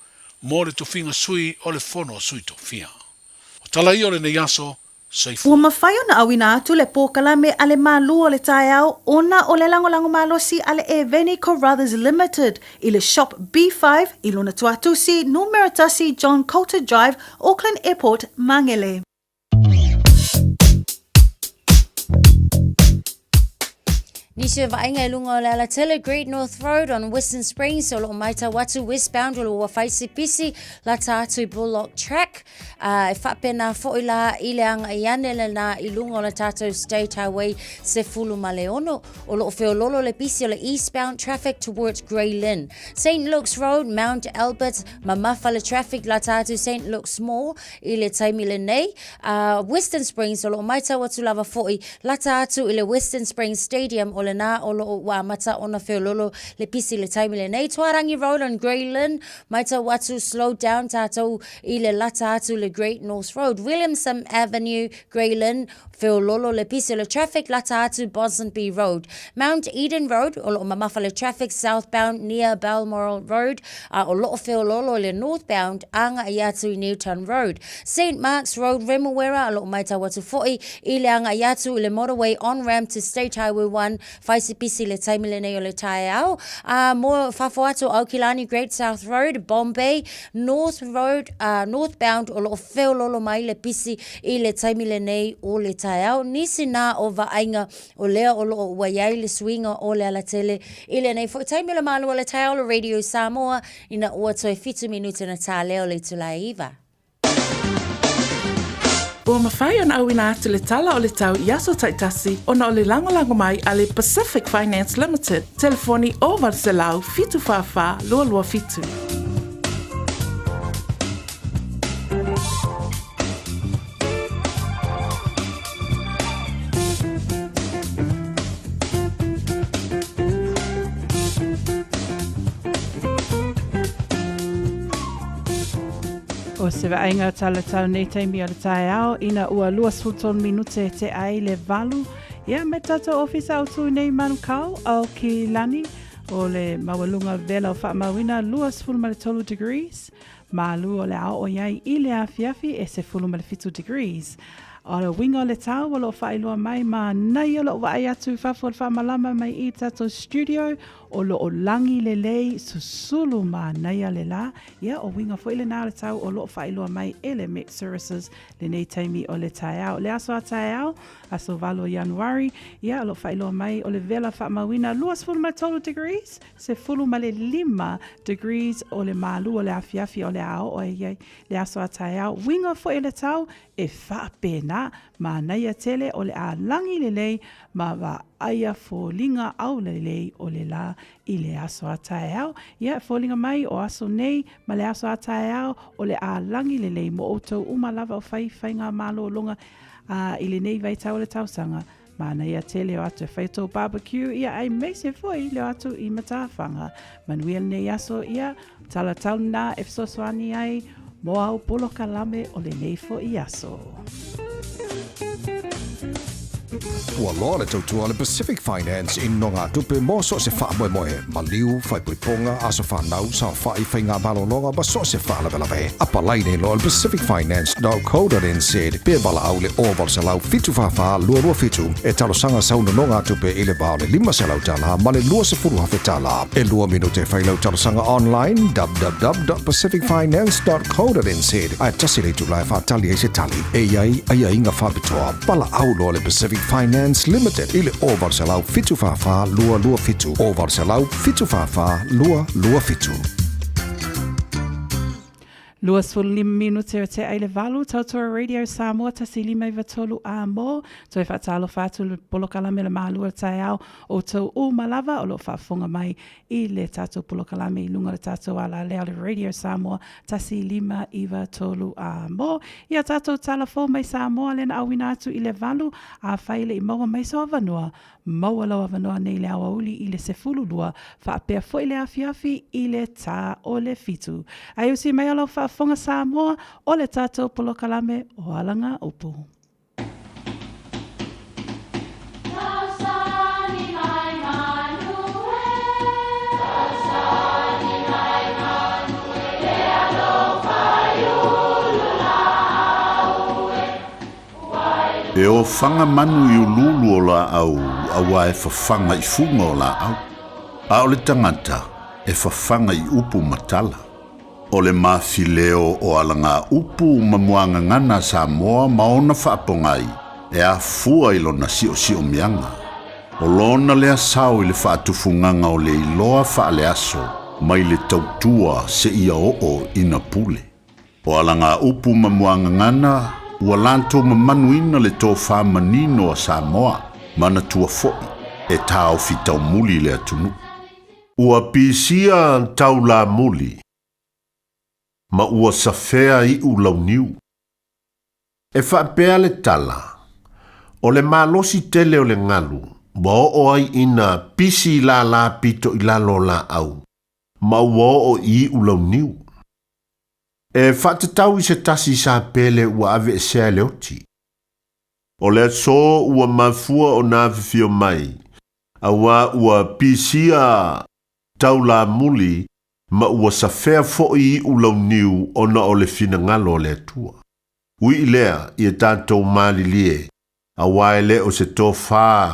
mo le tofiga sui o le Fono a Sui Tofia. O tala ia o lenei aso, Ua mafai ona auina atu le polokalame a le Malu o le Taeao ona o le lagolago malosi a le Eveni Carruthers Limited i le Shop B5 i lona tuatusi numera 1 John Coulter Drive, Auckland Airport, Mangere. Nisi o vaaiga i luga o le alatele Great North Road on Western Springs o loo maitau atu westbound o lo ua fai se pisi lata atu i Bullock Track. A e faapena foi la i le agai ane lena i luga o le tatou State Highway 16 o loo feololo le pisi o le eastbound traffic towards Grey Lynn. St Luke's Road, Mount Albert, mamafa le traffic lata atu St Luke's Mall i le taimi lenei. Western Springs o loo maitau atu lava foi lata atu i le Western Springs Stadium o lena o loo ua amata ona feololo le pisi i le taimi lenei. Tuarangi Road on Grey Lynn, maitau atu slow down tatou i le lata atu le Great North Road, Williamson Avenue, Grey Lynn, feololo le pisi o le traffic lata atu Ponsonby Road. Mount Eden Road, o loo mamafa le traffic southbound near Balmoral Road, a o loo feololo i le northbound agai atu i Newtown Road. St Marks Road, Remuera, o loo maitau atu foi i le agai atu i le motorway on-ramp to State Highway 1, Fai se pisi i le taimi lenei o le taeao. A mo fafo atu o Aukilani, Great South Road, Bombay, North Road, northbound o loo feololo mai le pisi i le taimi lenei o le taeao. Nisi na o vaaiga o lea o loo ua iai le suiga o le alatele i lenei foi taimi o le malu o le taeao o le Radio Samoa ina ua toe 7 minute na tālea o le itula e 9. Ua mafai ona auina atu le tala o le tau i aso taitasi ona o le lagolago mai a le Pacific Finance Limited, telefoni 0800 744 227. O se vaaiga talatau nei taimi o le taeao ina ua 23 minute te ai le valu ia me tatou ofisa o tui nei Manukau au ki lani o le maualuga vela o faamauina 23 degrees malu o le ao o iai i le afiafi e 17 degrees. O le uiga o le tau o lo o faailoa mai ma nei o lou vaai atu i fafo o le faamalama mai i tatou studio. o lo o lagi lelei susulu manaia le lā. Ia, o uiga foi lena o le tau o lo o faailoa mai e le Met Services lenei taimi o le taeao. Le aso a taeao, aso 8 o Ianuari, ia, o lo o faailoa mai o le vela faamauina 23 degrees, 15 degrees o le malu o le afiafi o le a oo ai ai le aso a taeao. Uiga foi o le tau e faapena, manaia tele o le a lagi lelei ma vaaia foliga aulelei o le lā i le aso a taeao. Ia, e foliga mai o aso nei ma le aso a taeao o le a lagi lelei mo outou uma lava o fai faiga malologa a i lenei vaitau o le tausaga. Manaia tele o atu e fai tou barbecue, ia aemaise foi le o atu i matafaga. Manuia lenei aso, ia, tala tau lena e fesoasoani ai mo au polokalame o lenei foi aso. Ua loa le tautua a le Pacific Finance i nogatupe mo so o se faamoemoe, maliu, faaipoipoga, aso fanau, saofai, faigamalologa ma so o se faalavelave. Apalai nei loa i le pacificfinance.co.nz pe valaau i le 0800 744 227 e talosaga sau nonogatupe i le va o le $500 ma le $20,000. E lua minute e fai lau talosaga online www.pacificfinance.co.nz ae tasi le itula e faatali ai se tali. E i ai aiaiga faapitoa. Valaau loa le Pacific Finance Limited i le 0800 744 227, 0800 744 227. 25 minute o te ai le valu, Tautoa Radio Samoa, 1593 a mō. Toe whaatalofa atu le polokalame le malua taeao o tau uma lava o lo faafofoga mai i le tatou polokalame i luga o le tatou alalea o le Radio Samoa 1593 a mō. Ia tatou tala fou mai Samoa lena auina atu i le valu, afai e le i maua mai sou avanoa, maua lou avanoa nei i le aoauli i le 12, faapea foi le afiafi i le tā o le fitu. Ae usi mai o lau faafofoga Samoa o le tatou polokalame o Alagaupu. E ofaga manu i uluulu o laau auā e fafaga i fuga o laau, a o le tagata e fafaga i upu ma tala. O le mafileo o alagaupu ma muagagana a Samoa ma ona faapogai e afua i lona siosiomiaga. O lona lea sao i le faatufugaga o le iloa faaleaso mai le tautua seia oo ina pule. O alagaupu ma muagagana ua latou mamanuina le tofa manino a Samoa, manatua foi e taofi taumuli le atunuu. Ua pisia taulamuli ma ua safea iʻu launiu. E faapea le tala, o le malosi tele o le galu ua oo ai ina pisi i lālā pito i lalo o laau ma ua oo i iʻu launiu. E faatatau i se tasi sapele ua aveesea e le oti. O le aso ua mafua ona afifio mai, auā ua pisia taulamuli ma ua safea foi iʻu launiu ona o le finagalo o le Atua. Ui i lea, ia tatou malilie, auā e le o se tofā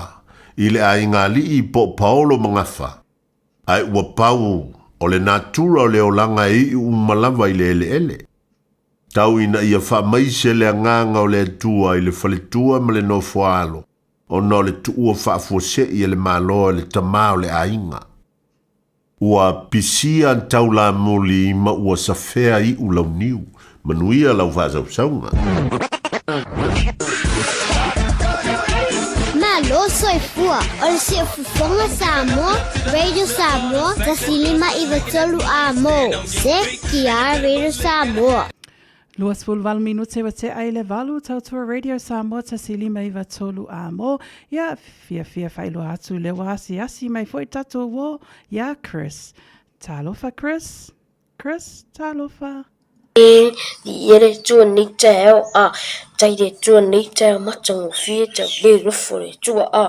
i le aiga alii po o Paolo ma Gafa, ae ua pau o le natura o le olaga e iʻu uma lava i le eleele. Tau ina ia faamaise le agaga o le Atua i le faletua ma le nofoaalo, ona o le tuua faafuasei e le Malo e le tamā o le aiga. Ua pisia taulamuli ma ua safea iʻu launiu. Manuia lau faasausauga. Malo soifua, o le siufofoga Samoa, Radio Samoa, 1593 amo, CKR Radio Samoa. 28 minute ua tea i le valu, Tautua Radio Samoa 1593 amo. Ia, fiafia faailoa atu le ua asiasi mai foi tatou uo iā Chris. Talofa Chris. Chris, talofa. Viia le Atua i lenei taeao, a tai le Atua i lenei taeao matagofie tau le alofa o le Atua, a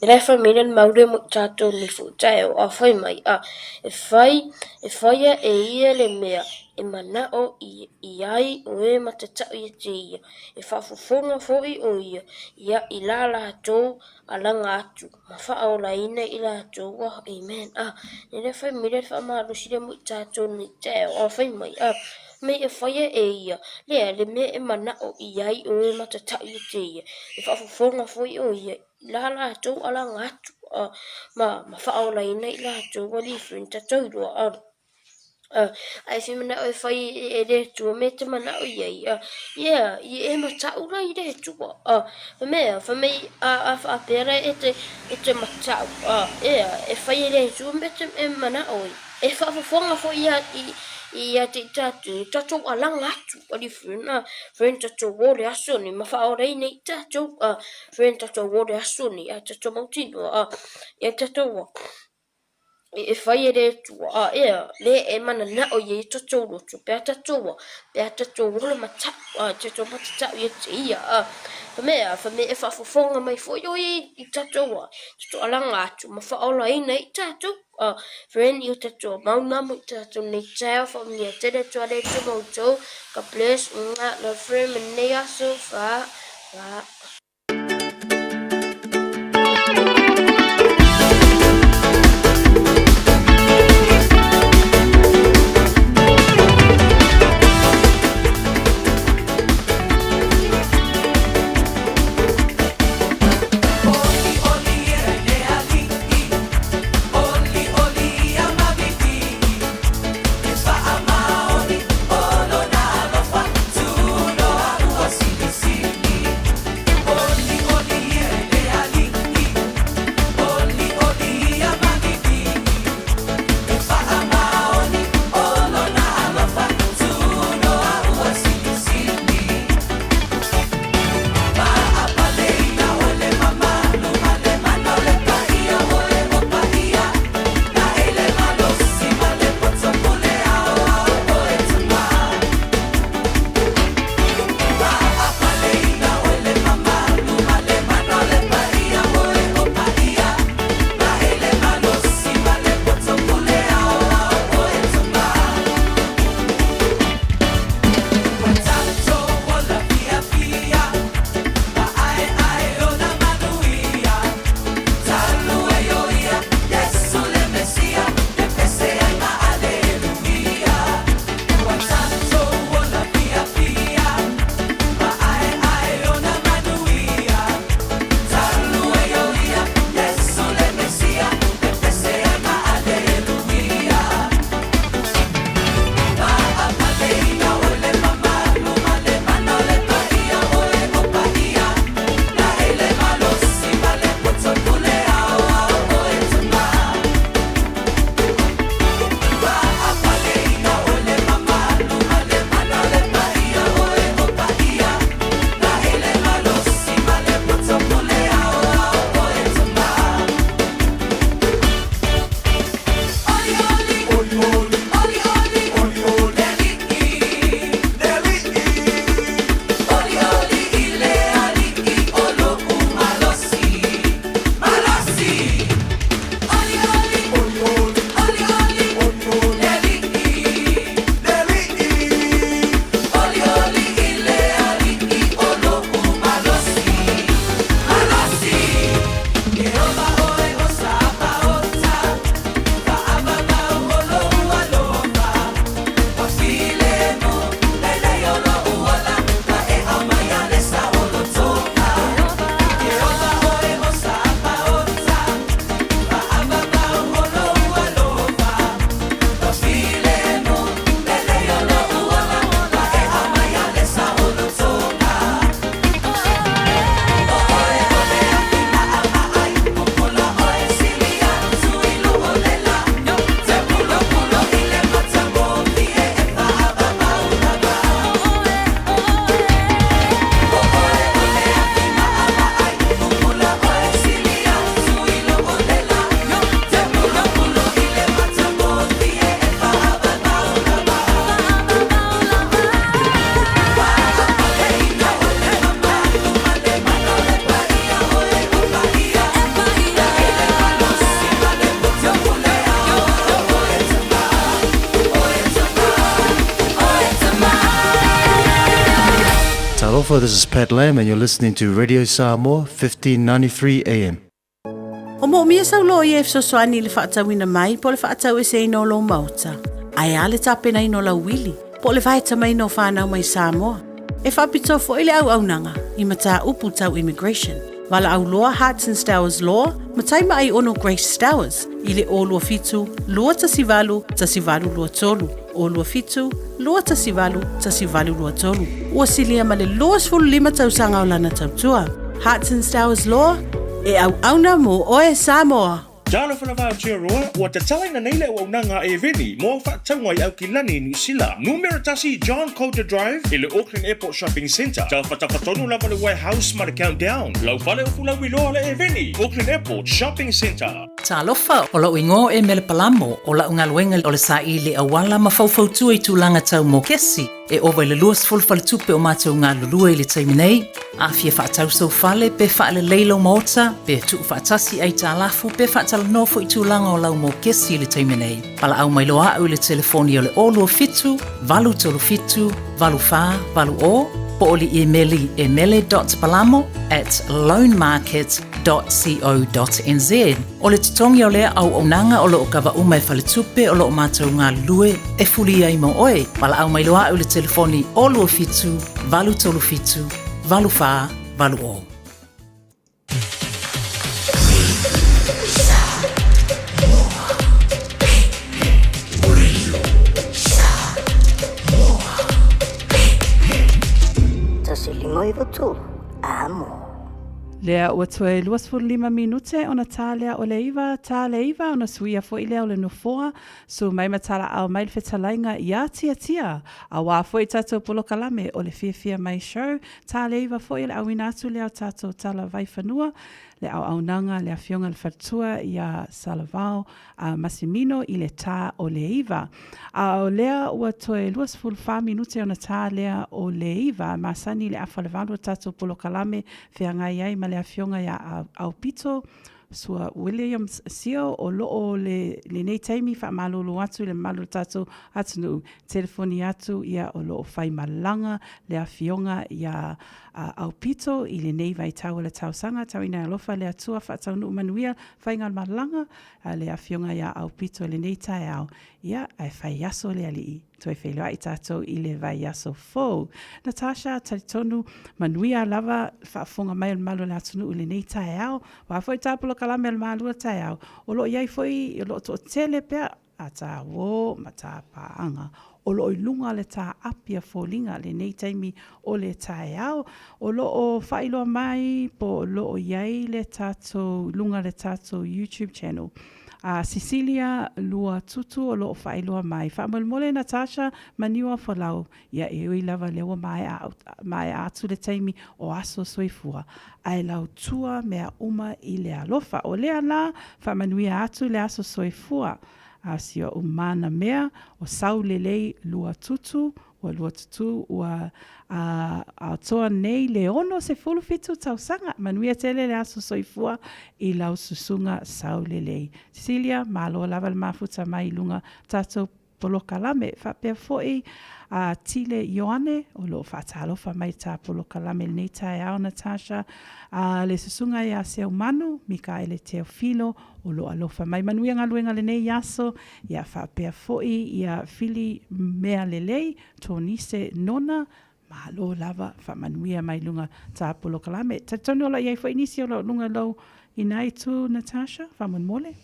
lea la e fai mai le mau lea mo i tatou i lenei foi taeao, a fai mai, a e fai e faia e ia le mea e manao i ai o e matatau ia te ia, e faafofoga foi o ia ia i la latou alaga atu ma faaolaina i latou. Amen. A, lea la fai mai le faamalosi lea mo i tatou nei taeao. A fai mai, a, me e faia e ia, lea le mea e manao i ai o e matatau ia te ia, e faafofoga foi o ia i la latou alaga atu, a, ma, ma faaolaina i latou alii friend tatou iloa, a. Ae fia manao e fai e le Atua mea e te manao i ai, yeah, e matau la i le Atua. Fai mai ea, fai mai a faapea la e te, e te matau, yeah, e fai e le Atua mea e te e manao ai. E faafofoga foi ia i, ia te i tatou, tatou alaga atu, alii friend, friend tatou o le aso nei, ma faaolaina i tatou, friend tatou o le aso nei, a tatou mautinoa, ia tatou e fai e le Atua, a ea, le e mananao ia i tatou loto, pe a tatou a, pe a tatou ola matau, a, tatou matatau ia te ia, a, fa mea, fa mea e faafofoga mai foi o ia i tatou a, tatou alaga atu ma faaolaina i tatou, a, friend, i o tatou mauna mo i tatou nei taeao, faamanuia tele atu a le Atua ma outou, God bless, mwah, love friend, ma nei aso, fa, fa. Talofa, this is Pat Lam and you're listening to Radio Samoa 1593 AM. O moomia sau loia e fesoasoani i le faatauina mai po o le faataueseina o lou maota? Ae a le tapenaina o lau uili po o le vaetamaiina o fanau mai Samoa? E faapitoa foi le auaunaga i mataupu tau immigration. Valaau loa Hearts and Stowers Law ma Taimaai Ono Grace Stowers i le 027 218 1823, 027 218 1823. Ua silia ma le 25 tausaga o lana tautua. Hearts and Stowers Law, e auauna mo oe Samoa! Talofa lava Aotearoa, ua tatalaina nei le auaunaga a Eveni mo au faatauga i Aukilani i Niu Sila. Numera 1 John Coulter Drive i le Auckland Airport Shopping Centre. Tafatafa tonu lava le Warehouse ma le Countdown. Lau fale ufu lauiloa le Eveni, Auckland Airport Shopping Centre. Talofa, o lou igoa o Mele Palamo, o la'u galuega o le saili auala ma faufautua i tulaga tau mokesi. E ova i le 20 faletupe o matou galulue i le taimi nei. A fia faatau sou fale, pe faalelei lou maota, pe tuufaatasi aitalafu, pe faatalanoa foi tulaga o lau mokesi i le taimi nei, valaau mai loa a'u i le telefoni o le 027 837 8480 po o le imeli e mele.palamo at loanmarket www.co.nz. O le totogi o lea auaunaga o lo o kava uma e faletupe o lo o matou galulue e fuli ai mo oe. Valaau mai loa a'u i le telefoni 027 837 8480. 1593, Amo. Lea ua toe 25 minute ona tā lea o le iva, tā le iva ona suia foi lea o le nofoa, su mai ma talaau mai le fetalaiga ia Tiatia. Auā foi tatou polokalame o le Fiafia Mai Show, tā le iva foi o le auina atu lea o tatou tala vaifanua, le auaunaga le afioga le faletua ia Salavao a Massimino i le tā o le iva. A o lea ua toe 24 minute ona tā lea o le iva, masani i le afa o le valu o tatou polokalame feagai ai ma le afioga iā Aupito Sua Williams Sio o loo le lenei taimi faamalolo atu i le mamalu o le tatou atunuu telefoni atu ia o loo fai malaga le afioga iā Aupito i lenei vaitau o le tausaga tauina e alofa le Atua faataunuu manuia faiga malaga a le Afioga iā Aupito i lenei taeao, ia, ae fai aso le Alii, toe feiloai tatou i le vaiaso fou. Natasha, talitonu, manuia lava le faafofoga mai o le mamalu o le atunuu i lenei taeao, aua foi ta polokalame o le malua taeao, o lo o i ai foi, o lo o toatele pea a tā uō ma tā pāaga. O lo o i luga le tā api a foliga lenei taimi o le taeao. O lo o faailoa mai po o lo o i ai le tatou luga le tatou YouTube channel. A Cecilia Luatutu o lo o faailoa mai. Faamolemole Natasha Maniua Folau, ia e ui lava lea ua maea, maea atu le taimi o aso soifua, ae lautua mea uma i le alofa. O lea la, faamanuia atu le aso soifua a si oʻu mana mea o Saulelei Luatutu, ua Luatutu ua a atoa nei le 67 tausaga. Manuia tele le aso soifua i lau susuga Saulelei. Cecilia, malo lava le mafuta mai i luga tatou polokalame. Faapea foi a Tile Ioane, o lo o faatalofa mai ta polokalame i lenei taeao, Natasha, a le susuga ia Seumanu, Mikaele Teofilo, o lo o alofa mai. Manuia galuega lenei aso, ia faapea foi ia Fili Mea Lelei, Tonise Nona, Malo lava, faamanuia mai luga ta polokalame. Talitonu o lo o i ai foi nisi o lo o luga lou i na itu, Natasha, faamolemole.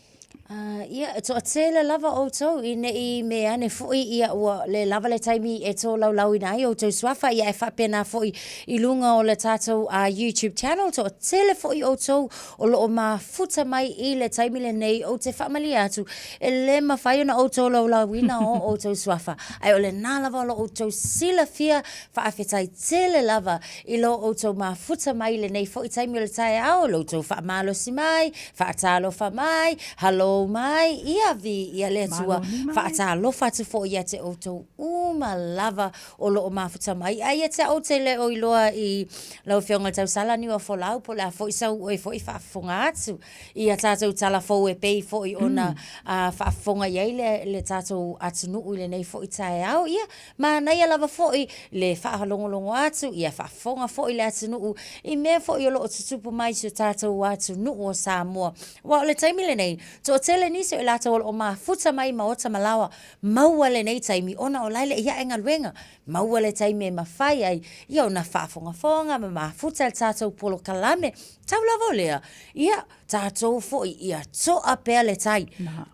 Uh, ia, e toatele lava outou i nei me ane foi ia ua le lava le taimi e tolaulauina ai outou suafa ia e faapena foi i luga o le tatou uh, YouTube channel toatele foi outou o lo o mafuta mai i le taimi lenei ou te faamalie atu e le mafai ona ou tolaulauina o outou suafa ae o lena lava o lo outou silafia faafetai tele lava i lo outou mafuta mai i lenei foi taimi o le taeao lo outou faamalosi mai faatalofa mai halō mai ia viia le Atua faatalofa atu foi ia te outou uma. uma lava o loo mafuta mai. Ae ia te au ou te le o iloa i lau Afioga i le Tausala Niuafolau po o le a foi sau oe foi faafofoga atu i a tatou tala fou e pei foi ona faafofoga i ai le tatou atunuu i lenei foi taeao. Ia, manaia lava foi le faalogologo atu, ia faafofoga foi le atunuu i mea foi o lo o tutupu mai i si o tatou atunuu o Samoa. Aua o le taimi lenei, toatele nisi o i latou o lo o mafuta mai i maota ma laoa, maua lenei taimi ona o la e le i ae galuega, maua le taimi e mafai ai ia ona faafogafoga ma mafuta i le tatou polokalame. Tau lava o lea, ia tatou foi ia toa pea le tai,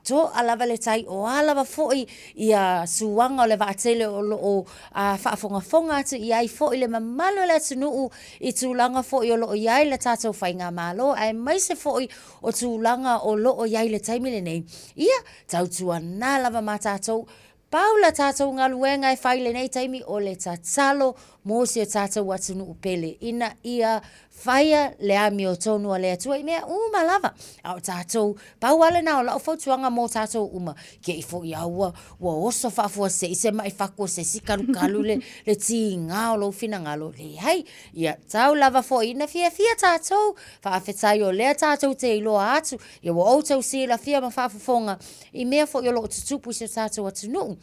toa lava le tai, o a lava foi ia suaga o le vaatele o lo o faafogafoga atu i ai foi le mamalu o le atunuu i tulaga foi o lo o i ai le tatou faigamalo, aemaise foi o tulaga o lo o i ai i le taimi lenei, ia tautuana lava ma tatou. Pau la tatou galuega e fai i lenei taimi o le tatalo mo si o tatou atunuu pele ina ia faia le amiotonu a le Atua i mea uma lava. A o tatou, pau lava lena o lau fautuaga mo tatou uma, ke i foi a ua, ua oso faafuasei se mai faku o se isi kalukalu le, le tiga o lou finagalo. Leai, ia tau lava foi ina fiafia tatou, faafetai o lea tatou te iloa atu, ia ua outou silafia ma faafofoga i mea foi o lo o tutupu i si o tatou atunuu.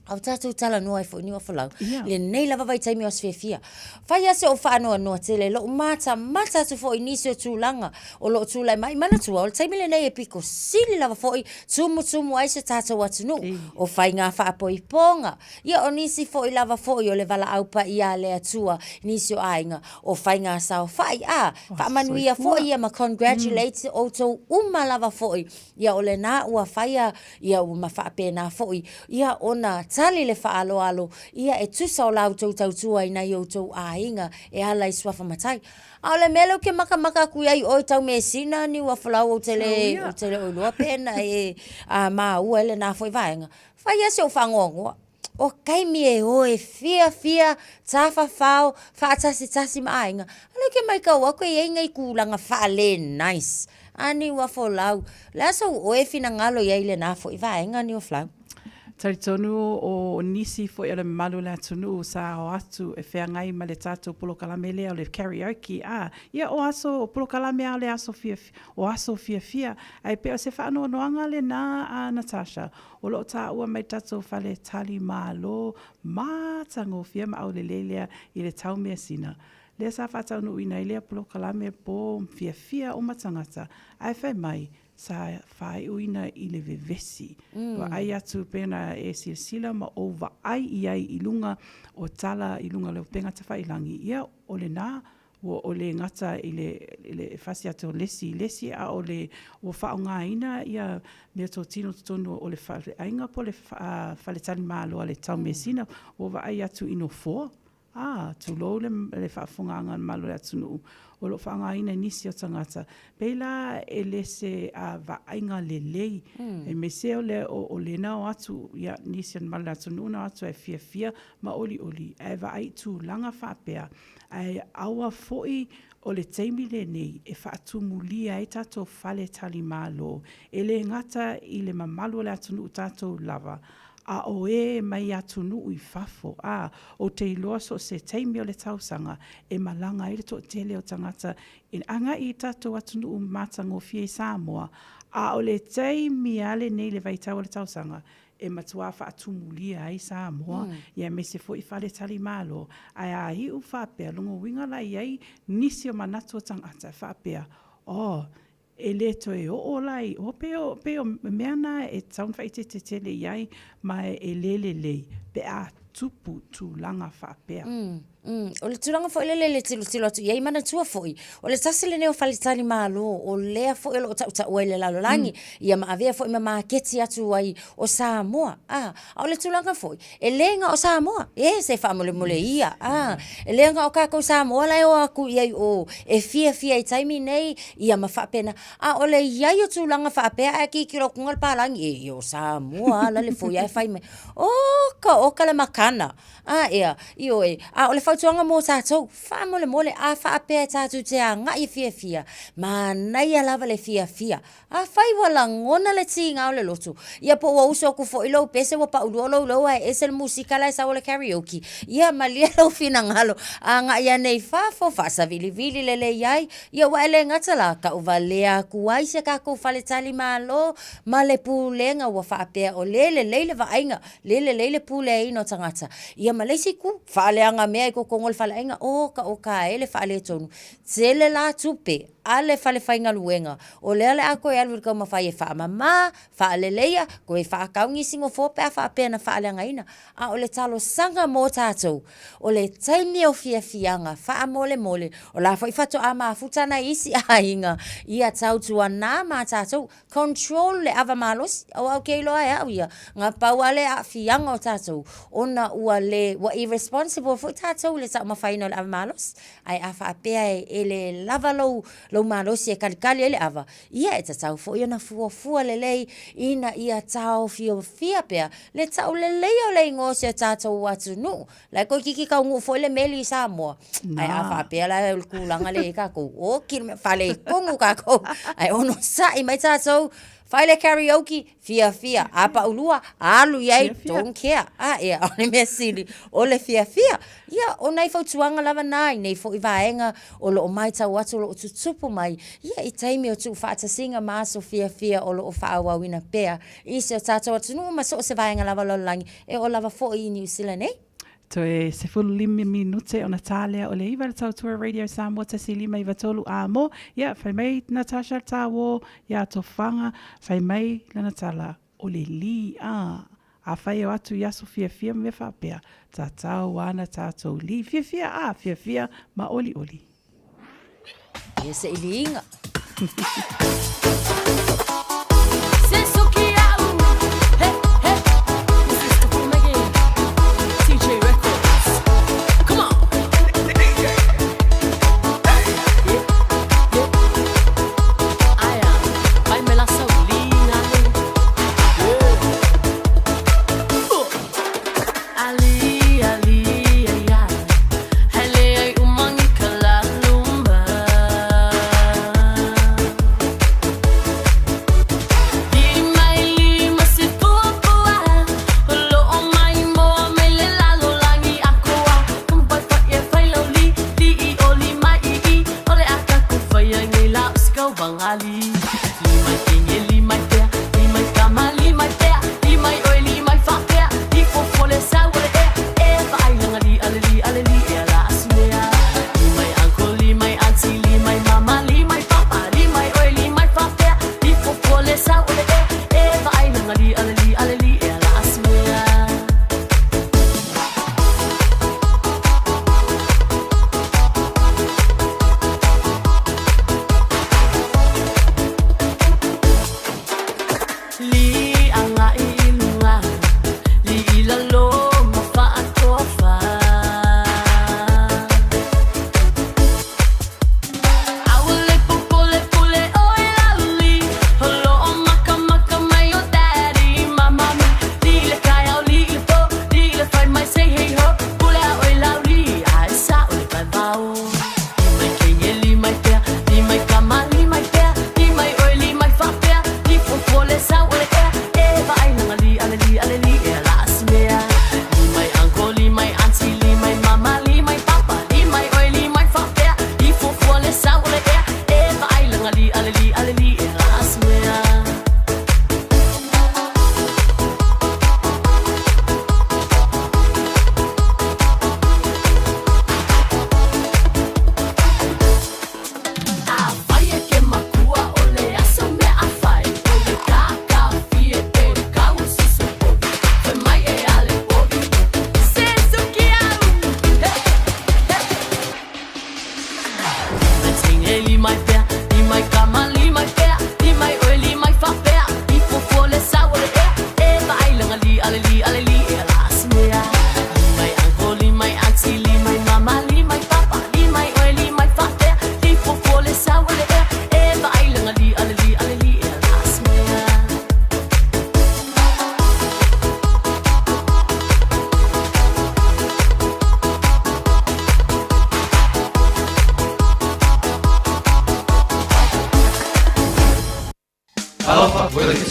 A o tatou talanoa ai foi Niuafolau, yeah. lenei lava vaitaimi o aso fiafia. Fai lava si ou faanoanoa tele, lou matamata atu foi i nisi o tulaga o lo o tulai mai. Manatua, o le taimi lenei e piko sili lava foi tumutumu ai si o tatou atunuu. O faiga faapoipoga, ia o nisi foi lava foi o le valaau paia a le Atua, nisi o aiga, o faiga saofai, a, faamanuia foi ia ma congratulate outou uma lava foi Ia o lena ua faia ia ua ma faapena foi ia ona tali le faaaloalo ia e tusa o la outou tautua i nai outou aiga e ala i suafa matai. A o le mea lea ou te makamaka atu i ai i oe tau mesina Niuafolau ou te le ou te le o iloa pe na e maua ai lena foi vaega. Fai lava si ou faanoanoa. O taimi e o e fiafia, tafafao, faatasitasi ma aiga, a lea ou te matau atu e i ai nai tulaga faale nice a Niuafolau. O le a sou oe finagalo i ai i lena foi vaega Niuafolau? Talitonu o nisi foi o le mamalu o le atunuu sa o atu e feagai ma le tatou polokalame lea o le karaoke, a, ia o aso, o polokalame lava o le aso fiafia, o aso fiafia, ae pei o se faanoanoaga lena a Natasha, O lo o taua mai tatou fale tali malo matagofie ma aulelei lea i le tau measina. Lea sa faataunuuina ai lea polokalame po fiafia uma tagata, ae fai mai sa faaiuina i le vevesi. Vaai atu pei ona e silasila ma ou vaai i ai i luga o tala i luga o le upega tafailangi, ia o lena Ua o le gata i le, le fasi atu o le isi i le isi, a o le ua faaaogaina ia meatotino totonu o le faleaiga po o le faletalimalo a le Taumeasina, ua vaai atu i nofoa, a, tulou le, le faafofogaaga a le mamalu o le atunuu, o lo o faaaogaina e nisi o tagata. Pei la e le se vaaiga lelei, aemaise o le, o lena o atu, ia, nisi o le mamalu o le atunuu na o atu e fiafia ma olioli, ae vaai i tulaga faapea, Ae aua foi o le taimi lenei e faatumulia ai tatou faletalimalo, e le gata i le mamalu o le atunuu tatou lava, a o e mai atunuu i fafo. A, ou te iloa so o se taimi o le tausaga e malaga ai le toatele o tagata e agai i tatou atunuu matagofie i Samoa, a o le taimi lava lenei i le vaitau o le tausaga e matuā faatumulia ai Samoa, ia aemaise foi faletalimalo, ae a iu faapea, lona uiga la e i ai nisi o manatu o tagata e faapea, oh, e le toe oo la i o, pei o, pei o mea na e tatau ona faaeteete tele i ai, ma e le lelei pe a tupu tulaga faapea. O le tulaga foi lele i le tilotilo atu i ai, manatua foi, o le tasi lenei o faletalimalo o lea foi o lo o tautaua i le lalolagi, ia ma avea foi ma maketi atu ai o Samoa. A, a o le tulaga foi, e le na o Samoa, e se faamolemole ia, a, e le na o kākou Samoa la e o atu i ai i o e fiafia i taimi nei, ia ma faapena. A o le i ai o tulaga faapea ae tilotilo atu le palagi, e, o Samoa lava la le foi ae fai mai, oka, oka le makana. A, ea, ioe. A o le fautuaga. fautuaga mo tatou, faamolemole a faapea tatou te agai e fiafia, manaia lava le fiafia. Afai ua lagona le tiga o le loto, ia po ua usu atu foi lou pese ua paulua lou leo ae ese le musika la e sau o le karaoke, ia malie lou finagalo agai ane i fafo, faasavilivili lelei ai, ia ua e le gata la, tauvalea atu ai si a tatou faletalimalo ma le pulega ua faapea o le lelei le vaaiga, le lelei le puleaina o tagata. Ia ma le isi itu, faaleaga mea i totonu o le faleaiga, oka oka e le faaletonu. Tele la tupe a le fale faigaluega, o lea o le a toe alu i le taumafai e faamama, faaleleia, toe faatau nisi nofoa pe a faapea na faaleagaina. A o le talosaga mo tatou, o le taimi o fiafiaga, faamolemole, o la foi faatoa mafuta nai isi aiga, ia tautuana ma tatou, control le ava malosi, aua ou te iloa e au ia, na pau lava le aafiaga o tatou, ona ua le, ua irresponsible foi tatou i le taumafaina o le ava malosi. Ae a faapea e le lava lou, lou malosi e kalikali ai le ava, ia e tatau foi ona fuafua lelei ina ia taofiofia pea le tauleleia o le igoa o si o tatou atunuu. La e toeitiiti taunuu foi le meli i Samoa, ae a faapea la o le tulaga lea e i ai tatou, oti le mea, faaletonu tatou, ae onosai mai tatou, fai le karaoke, fiafia, a paulua, alu i ai, don't care. A ea, o le mea sili, o le fiafia. Ia, o nai fautuaga lava na i nei foi vaega o lo o matau atu o lo o tutupu mai, ia i taimi o tuufaatasiga ma aso fiafia o lo o faaauauina pea i si o tatou atunuu ma so o se vaega lava o le lalolagi e oo lava foi i Niu Sila nei. Toe 15 minute ona tā lea o le 9 le tautua Radio Samoa 1593 a mo. Ia, fai mai Natasha Tāwō iā Tofaga, fai mai lana tala, o le lī, ā, afai e o atu i aso fiafia ma mea faapea, tatau ana tātou lī fiafia, ā, fiafia ma olioli. Ia se i liiga.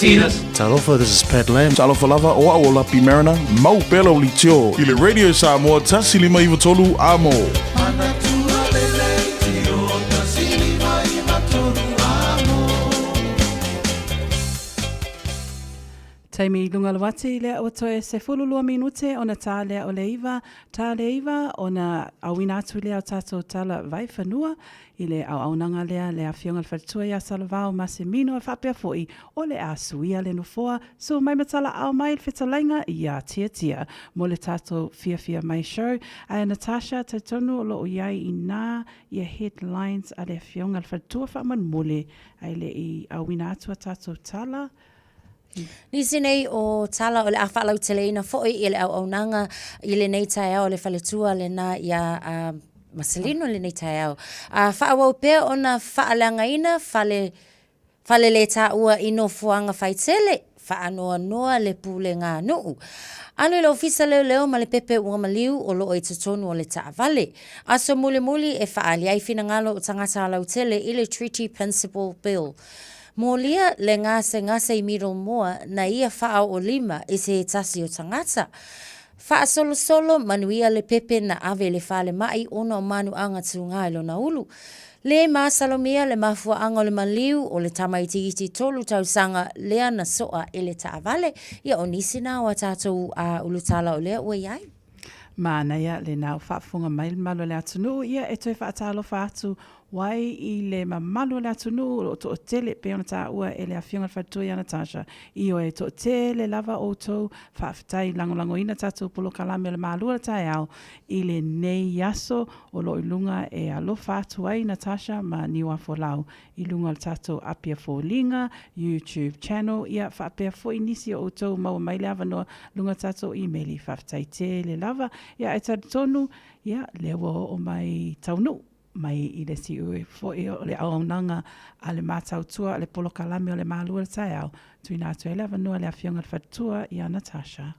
Katinas. Talofa, this is Pat Lam. Talofa lava, o au o Lapi Mariner, mau pea lau leitio i le Radio Samoa 153 Amo. Taimi i luga o le uati lea ua toe 12 minute ona tā lea o le iva, tā le iva ona auina atu lea o tatou tala vaifanua i le auaunaga lea le Afioga i le Faletua ia Salavao Masemino e faapea foi o le a suia le nofoa su mai ma talaau mai le fetalaiga ia Tiatia mo le tatou Fiafia Mai Show. Ae Natasha, talitonu o lo o i ai i na ia headlines a le Afioga i le Faletua faamolemole ae le i auina atu a tatou tala. Nisi nei o tala o le a faalauteleina foi i le auaunaga i lenei taeao o le faletua lena iā Maselino i lenei taeao. A faaauau pea ona faaleagaina fale faleletaua i nofoaga faitele, faanoanoa le pulega nuu. Alu i le ofisa leoleo ma le pepe ua maliu o loo i totonu o le taavale. Aso mulimuli e faaali ai finagalo o tagata lautele i le Treaty Principle Bill. Molia le gasegase i Middlemore na ia faaoolima i se tasi o tagata. Faasolosolo manuia le pepe na ave i le falemai ona o manuaga tūgā i lona ulu. Le masalomia le mafuaaga o le maliu o le tamaitiiti tolu tausaga lea na soa i le taavale. Ia o nisi na o a tatou ulutala o lea ua i ai. Manaia lena ua faafofoga mai le mamalu o le atunuu, ia e toe faatalofa atu ai i le mamalu o le atunuu o lo o toatele e pei ona taua e le Afioga i le Faletua ia Natasha. Ioe, e toatele lava outou, faafetai lagolagoina tatou polokalame o le Malu o le Taeao i lenei aso o lo o i luga e alofa atu ai Natasha ma Niuafolau i luga o le tatou Apia Foliga, YouTube channel, ia faapea foi nisi o outou maua mai le avanoa luga o tatou imeli. Faafetai tele lava. Ia ae talitonu, ia, lea ua oo mai taunuu mai i le siui foi o le auaunaga a le Matautua o le Polokalame o le Malu o le Taeao, tuuina atu ai le avanoa i le Afioga i le Faletua ia Natasha.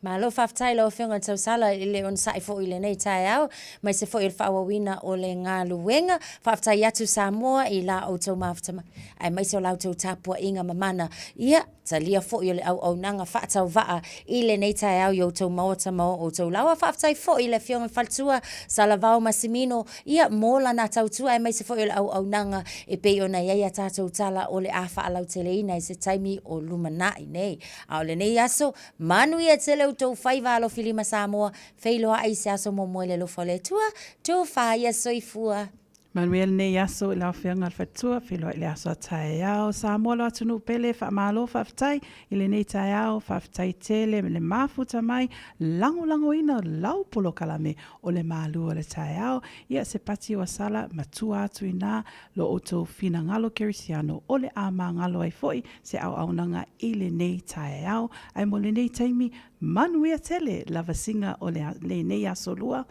Malo faafetai i lau Afioga i le Tausala i le onosai foi i lenei taeao, aemaise foi o le faaauauina o le galuega. Faafetai atu Samoa i la outou mafuta mai, aemaise o la outou tapuaiga mamana. Ia, talia foi o le auaunaga faatauvaa i lenei taeao i outou maota ma o outou laoa. Faafetai foi i le Afioga i le Faletua, Salavao Massimino, ia, mo lana tautua aemaise foi o le auaunaga e pei ona i ai a tatou tala o le a faalauteleina i se taimi o lumanai nei. A o lenei aso, Manuia tele outou faiva alofilima Samoa, feiloai i se aso muamua i le alofa o le Atua, tofa ia soifua. Manuia lenei aso i lau Afioga i le Faletua, feiloai i le aso a taeao. Samoa lo atunuu pele, faamalo faafetai i lenei taeao, faafetai tele le mafuta mai, lagolagoina lau polokalame o le malu o le taeao. Ia se pati ua sala, matua atu ina lo outou finagalo kerisiano o le a magalo ai foi se auaunaga i lenei taeao. Ae mo lenei taimi, manuia tele lavasiga o lenei aso lua.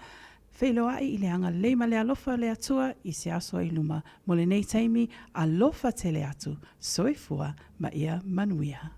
Feiloai i le agalelei ma le alofa o le Atua i se aso i luma. Mo lenei taimi, alofa tele atu. Soifua ma ia manuia.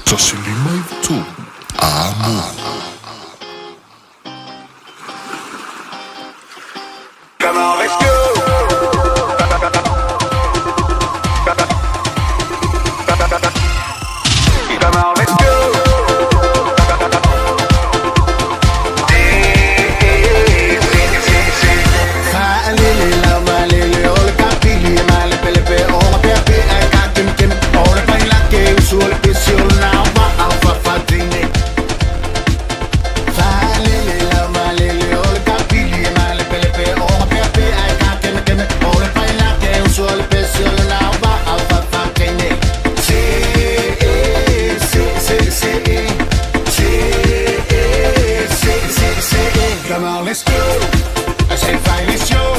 153 Amo. Come on, let's go. Come on, let's go. Fa'alele lau malele o le kapili e malepelepe o gapeapea e ka kemekeme o le pailake usu o le pesi o lona va'a fafatine. Fa'alele lau malele o le kapili e malepelepe o gapeapea e ka kemekeme o le pailake usu o le pesi o lona va'a fafatine. Se e se se se e se e se se se e. Come on, let's go. I say fine show.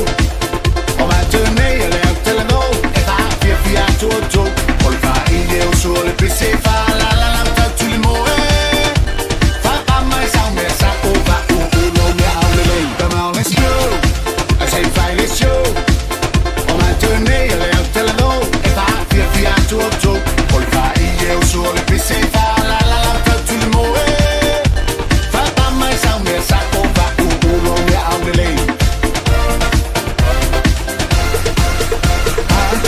Og man tønne og lav til no. F A 4 4 2 2. Ol fa i le o so le p c fa la la la ta tu le mo e. Fa pa mai sa me sa o va u u no me au le le. Come on, let's go. I say fine show. Og man tønne og lav til no. F A 4 4 2 2. Ol fa i le o so le p c fa la la la ta tu le mo e. Fa pa mai sa me sa o va u u no me au le le.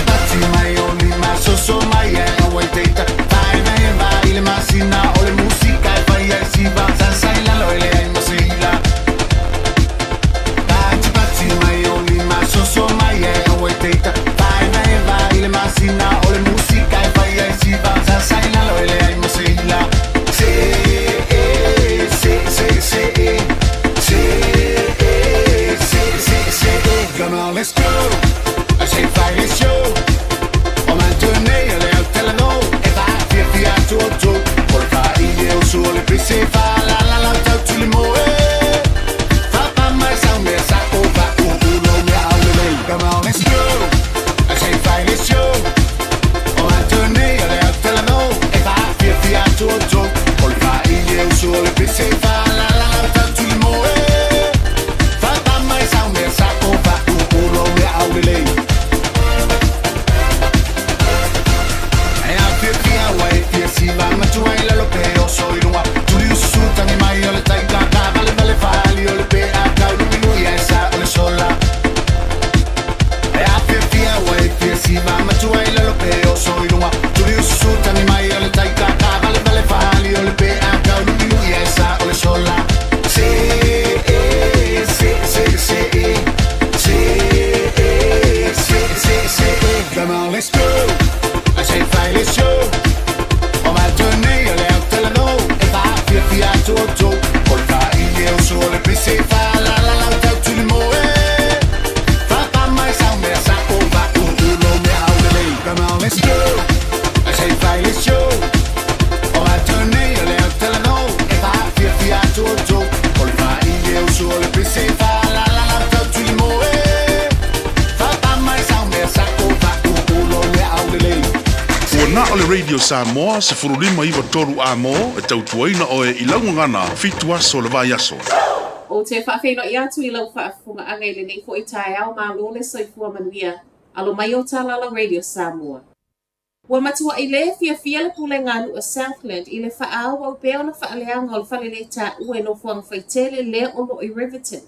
Pati mai o lima soso mai e o teita Vai vai vai ile masina o le musika e fai e siva Sa sai la lo ile ai masila. Pati pati mai o lima soso mai e o teita Vai vai vai ile masina o le musika e fai e siva Sa sai la lo ile ai masila. Se e se se se e Se e se se se e. Come on, let's go. I say fire show. Og man tønne og lav til no. F A 4 4 2 2. Ol fa i le o so le p c fa la la la ta tu le mo e. Fa pa mai sa me sa o va u u no me au le le. Come on, let's go. I say fire show. Og man tønne og lav til no. F A 4 4 2 2. Ol fa i le o so le p c fa la la la ta tu le mo e. Fa pa mai sa me sa o va u u no me au le le. E a fia fia wai fia siva matua i lalo pe o so i lunga. Tuli usu tangi mai o le tai kaka vale vale fali o le pe a kau lui lui e sa o le sola. E a fia fia wai fia siva matua i lalo pe o so i lunga. Tuli usu tangi mai o le tai kaka vale vale fali o le pe a kau lui lui e sa o le sola. Se e se se se e se e se se se e. Come on, let's go. I say fire show. Og man tønne og lav til no. F A 4 4 2 2. Ol fa i le o so le p c fa la la la ta tu le mo e. Fa pa mai sa me sa o va u u no me au le le. Come on, let's go. I say fire show. Og man tønne og lav til no. F A 4 4 2 2. Ol fa i le o so le p c fa la la la ta tu le mo e. Fa pa mai sa me sa o va u u no me au le le. Ua na o le Radio Samoa se furulima iwa toru a mō e tautuaina oe i laugagana 7 aso le vai aso. O te whaawhenoi atu i lau whaafunga i lenei fo i taeao malo le soifua manuia. Alo mai o Talala Radio Samoa. Ua matua i le fia fia le pule ngānu a Southland i le whaau au pea ona whaaleanga o le whalele tā ue no fuanga whaitele le o lo i Riverton.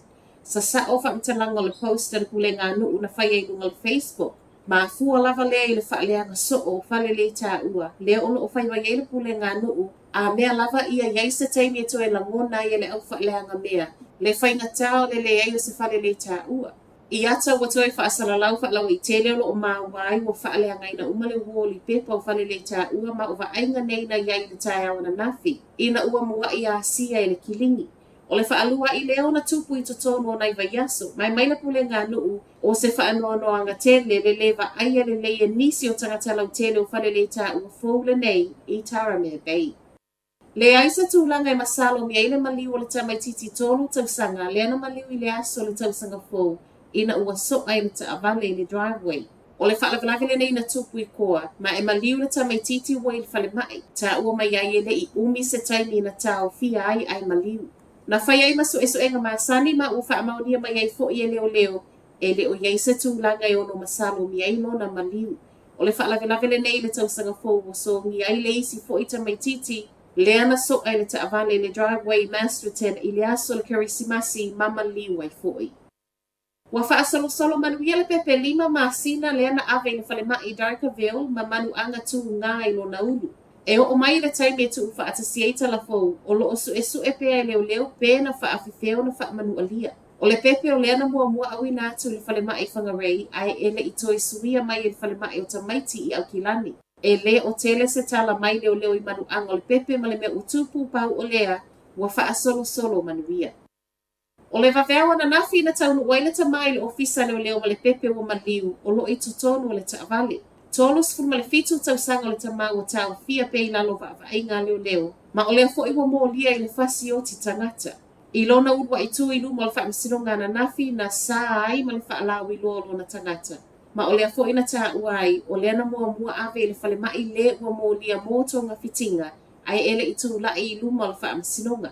Sa sa o whaamtalanga o le post a le pule ngānu una whai ai lunga le Facebook. Ma fua lava lea i le whaaleanga so o whalele tā ua. Lea o lo o whai wai ai le pule ngānu a mea lava ia iai se taimi e toe langona i le au whaaleanga mea. Le whainga tao le le ai o se whalele tā ua. I ata ua toe whaasalalau whaalawa i tele o lo o māua ai ua whaaleanga ina uma le uo li pepa o whalele tā ua ma o vaaiga nei na iai le taeao na nafi. Ina ua mua i a sia i le kilingi. O le whaalua i leo na tupu i totonu o nai vaiaso. Mai mai la pule ngā nuu o se whaanoanoanga tele le leva aia le lei e nisi o tangata lau tele o whalele tā ua fōule nei i Taramea Bay. Le ai se tūlanga e masalo mi ai le maliu o le tamaititi tolu tausanga, le ana maliu i le aso le tausanga fou, ina ua soa i le taavale i le driveway. O le whaalavelave le nei na tupu i koa, ma e maliu le tamaititi ua i le whale mai, tā ua mai ai e le i umi se taimi na tāo fia ai ai maliu. Na whai ai maso eso enga masani ma ua whaamaunia mai ai fo i e leo leo, e le o iai se tūlanga e ono masalo mi ai lona maliu. O le faalavelave lenei i le tausaga fou ua sogia ai le isi foi tamaitiiti lea na soa e le taavale i le driveway i Masterton i le aso o le Kerisimasi ma maliu ai foi. Ua faasolosolo manuia le pepe 5 masina lea na ave i le falemai i Dargaville ma manuaga tuga i lona ulu. E oo mai i le taimi e tuufaatasi ai tala fou, o lo o suesue pea e leoleo pe na faafefea ona faamanualia. O le pepe o lea na muamua auina atu i le falemai i Whangarei ae e le i toe suia mai e le falemai o tamaiti i Aukilani. E le o tele se tala mai leoleo i manuaga o le pepe ma le mea ua tupu pau o lea ua faasolosolo manuia. O le vaveao ananafi na taunuu ai le tama i le ofisa leoleo ma le pepe ua maliu o lo o i totonu o le taavale. 37 tausaga o le tama ua taofia pea i lalo o vaavaaiga a leoleo ma o lea foi ua molia i le fasi oti tagata. I lona uluai tu i luma o le faamasinoga ananafi na sa ai ma le faalauiloa o lona tagata ma o lea foi na taua ai o lea na muamua ave i le falemai le ua molia mo togafitiga ae e le i tulai i luma o le faamasinoga.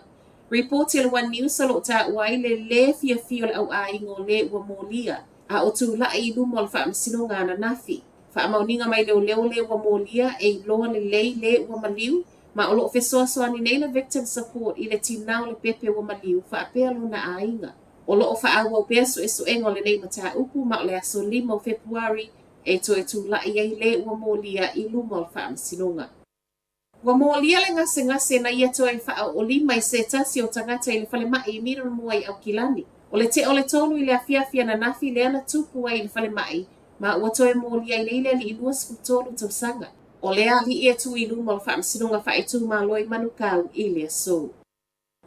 Ripoti a le One News o lo o taua ai le lē fiafia o le auaiga o lē ua molia a o tulai i luma o le faamasinoga ananafi. Faamaoniga mai leoleo lē ua molia e iloa lelei lē ua maliu ma o lo o fesoasoani nei le Victim Support i le tinā o le pepe ua maliu faapea lona aiga. O lo o faaauau pea suesuega o lenei mataupu ma o le aso 5 o Fepuari e toe tulai ai lē ua molia i luma o le faamasinoga. Ua molia le gasegase na ia toe faaoolima i se tasi o tagata i le falemai i Middlemore i Aukilani. O le tea o le 3 i le afiafi ananafi lea na tupu ai i le falemai ma ua toe molia ai nei le alii 23 tausaga. O lea alii e tu i luma o le faamasinoga faaitumalo i Manukau i le aso.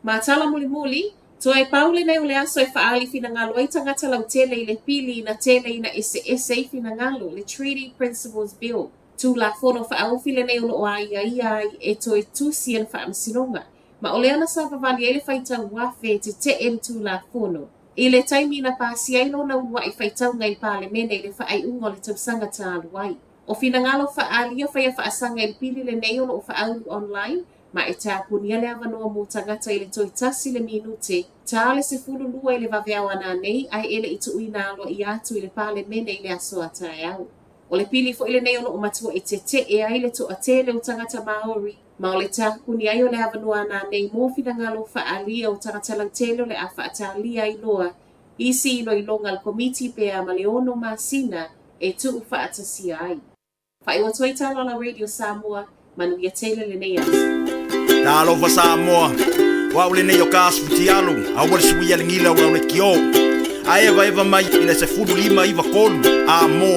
Ma tala mulimuli, toe pau lenei o le aso e faaali finagalo ai tagata lautele i le pili na tele ina eseese ai finagalo, le Treaty Principles Bill. Tulafono faaofi lenei o lo o aiaia ai e toe tusi e le faamasinoga. Ma o lea na savavali ai le faitau afe e tetee le Tulafono. I le taimi na pasia ai lona uluai faitauga i le Palemene i le faaiuga o le tausaga talu ai. O finagalo faaalia faia faasaga i le pili lenei o lo o faaulu online ma e tapunia le avanoa mo tagata i le toe 1 le minute ta le 12 i le vaveao ananei ae e le i tuuina aloaia atu i le Palemene i le aso a taeao. O le pili foi lenei o lo o matuai tetee ai le toatele o tagata Maori ma o le tapuni ai o le avanoa ananei mo finagalo faaalia o tagata lautele o le a faatalia ai loa isi iloiloga a le Komiti pe a ma le 6 masina e tuufaatasia ai. Faaiu atu ai tala a la Radio Samoa, manuia tele lenei aso. Talofa Samoa, o au lenei o ka Asfutialu, aua le suia le gila o lau lekiō. A evaeva mai i le 15 93 a mo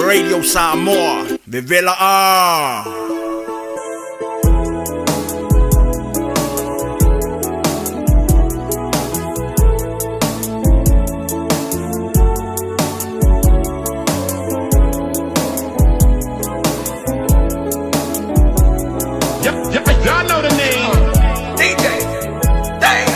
Radio Samoa, vevela a! Y'all know the name. DJ. Dang.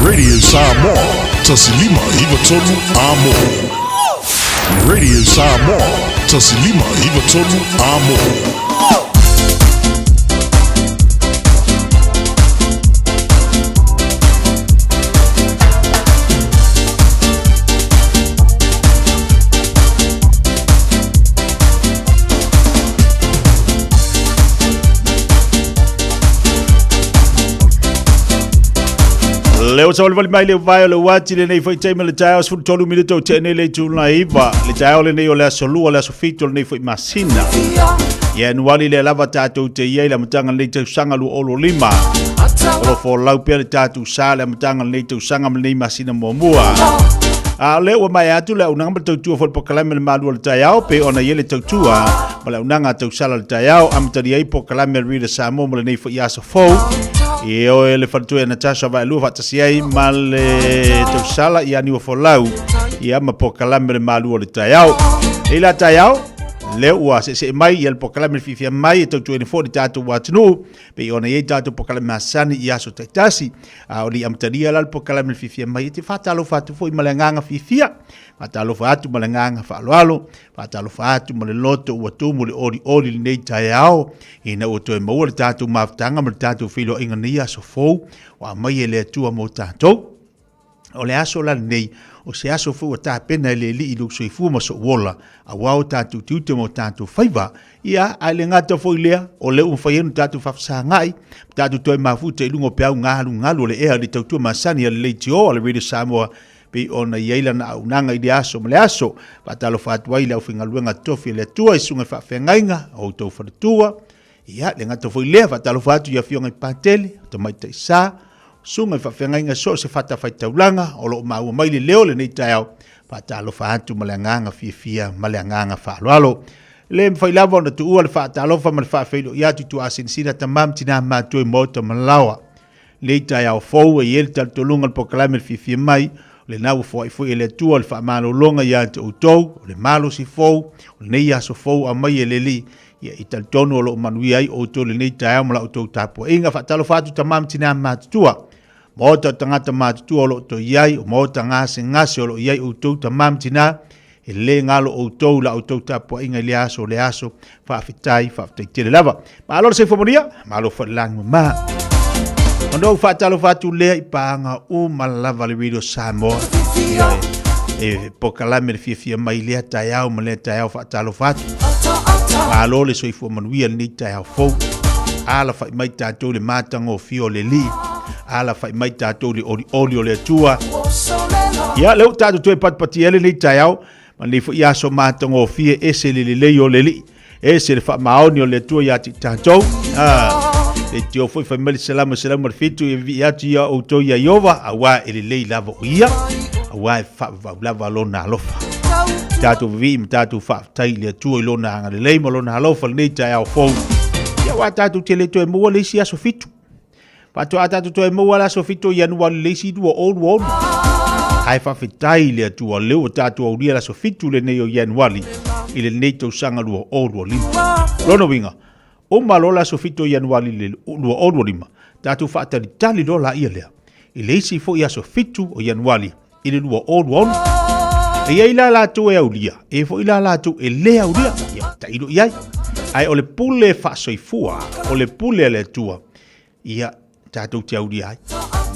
Radio Samoa, 1593 Amo. Radio Samoa, 1593 Amo. Le o savalivali mai le uvae o le uati lenei foi taimi o le taeao 13 minute o tea nei le itula 9 le taeao lenei o le aso 2 le aso 7 o lenei foi masina. Ianuari lea lava tatou te i ai le amataga o lenei tausaga 2025. O lo folau pea le tatou sa le amataga o lenei tausaga ma lenei masina muamua. A o lea ua maea atu le auaunaga ma le tautua foi le polokalame le malu o le taeao pei ona i ai le tautua ma le auaunaga a tausala le taeao amatalia ai polokalame a le Reader Samoa mo lenei foi aso fou. E oe le faletua ia Natasha Vaelua faatasi ai ma le tausala ia Niua Folau ia ma polokalame le malu o le taeao. E la taeao, lea ua seesee mai ia le polokalame le fiafia mai e tautuaina foi le tatou atunuu pei ona i ai tatou polokalame masani i aso taitasi. A o le i amatalia la le polokalame le fiafia mai, e te faatalofa atu foi ma le agaga fiafia, faatalofa atu ma le agaga faaaloalo, faatalofa atu ma le loto ua tumu le olioli lenei taeao, ina ua toe maua le tatou mafutaga ma le tatou feiloaiga nei aso fou ua aumai e le Atua mo tatou. O le aso la lenei, o se aso foi ua tapena e le Alii i lou soifua ma sou ola, auā o tatou tiute ma o tatou faiva. Ia, ae le gata foi lea, o lea ua mafai ai ona tatou faafesagai, ma tatou toe mafuta i luga o peau galugalu o le ea i le tautua masani a le leitio a le Radio Samoa, pei ona i ai lana auaunaga i lea aso ma le aso. Faatalofa atu ai i le aufaigaluega totofi a le Atua i susuga i faafeagaiga, o outou faletua, Ia, le gata foi lea, faatalofa atu i afioga i Patele, o Tamaitai Sa, susuga i faafeagaiga so o se fatafaitaulaga o lo o maua mai le leo lenei taeao, faatalofa atu ma le agaga fiafia ma le agaga faaaloalo. E le mafai lava ona tuua le faatalofa ma le faafeiloai atu i tuaasinasina tama ma tina matutua i maota ma laoa. Lenei taeao fou e i ai le talitonuga o le polokalame le fiafia mai, o lena ua foai foi e le Atua le faamalologa ia te outou, o le malosi fou, o lenei aso fou aumai e le Alii, ia i talitonu o lo o manuia ai outou i lenei taeao ma la outou tapuaiga. Faatalofa atu tama ma tina matutua, maota o tagata matutua o lo o toe i ai, o maota gasegase o lo o i ai outou tama ma tina, e le galo outou la outou tapuaiga i lea aso o lea aso. Faafetai, faafetai tele lava. Malo le soifua manuia, malo foi le lagi mama. Ona ou faatalofa atu lea i paaga uma lava le Radio Samoa. E polokalame le fiafia mai lea taeao ma lea taeao faatalofa atu. Malo le soifua manuia lenei taeao fou. Alafai mai tatou le matagofie o le Alii. Alafai mai tatou le olioli o le Atua. Ia, lea ua tatou toe patipatia ai lenei taeao ma lenei foi aso matagofie ese le lelei o le Alii. Ese le faamaoni o le Atua ia te tatou. Ah. Leitio foi fai mai le Salamo 107, Ia vivii atu ia outou ia Iova, auā e lelei lava o ia, auā e faavavau lava lona alofa. Tatou vivii ma tatou faafetai i le Atua i lona agalelei ma lona alofa lenei taeao fou. Ia aua tatou te le toe maua le isi aso fitu. Faatoa tatou toe maua le aso 7 o Ianuari le isi 2026. Ae faafetai i le Atua lea ua tatou aulia le aso 7 lenei o Ianuari i lenei tausaga 2025. Lona uiga, uma loa le aso 7 o Ianuari le 2025, tatou faatalitali loa laia lea i le isi foi aso 7 o Ianuari i le 2026. E i ai la latou e aulia, e i ai foi la latou e le aulia, ia tailo i ai. Ae o le pule faasoifua, o le pule a le Atua, ia tatou te aulia ai.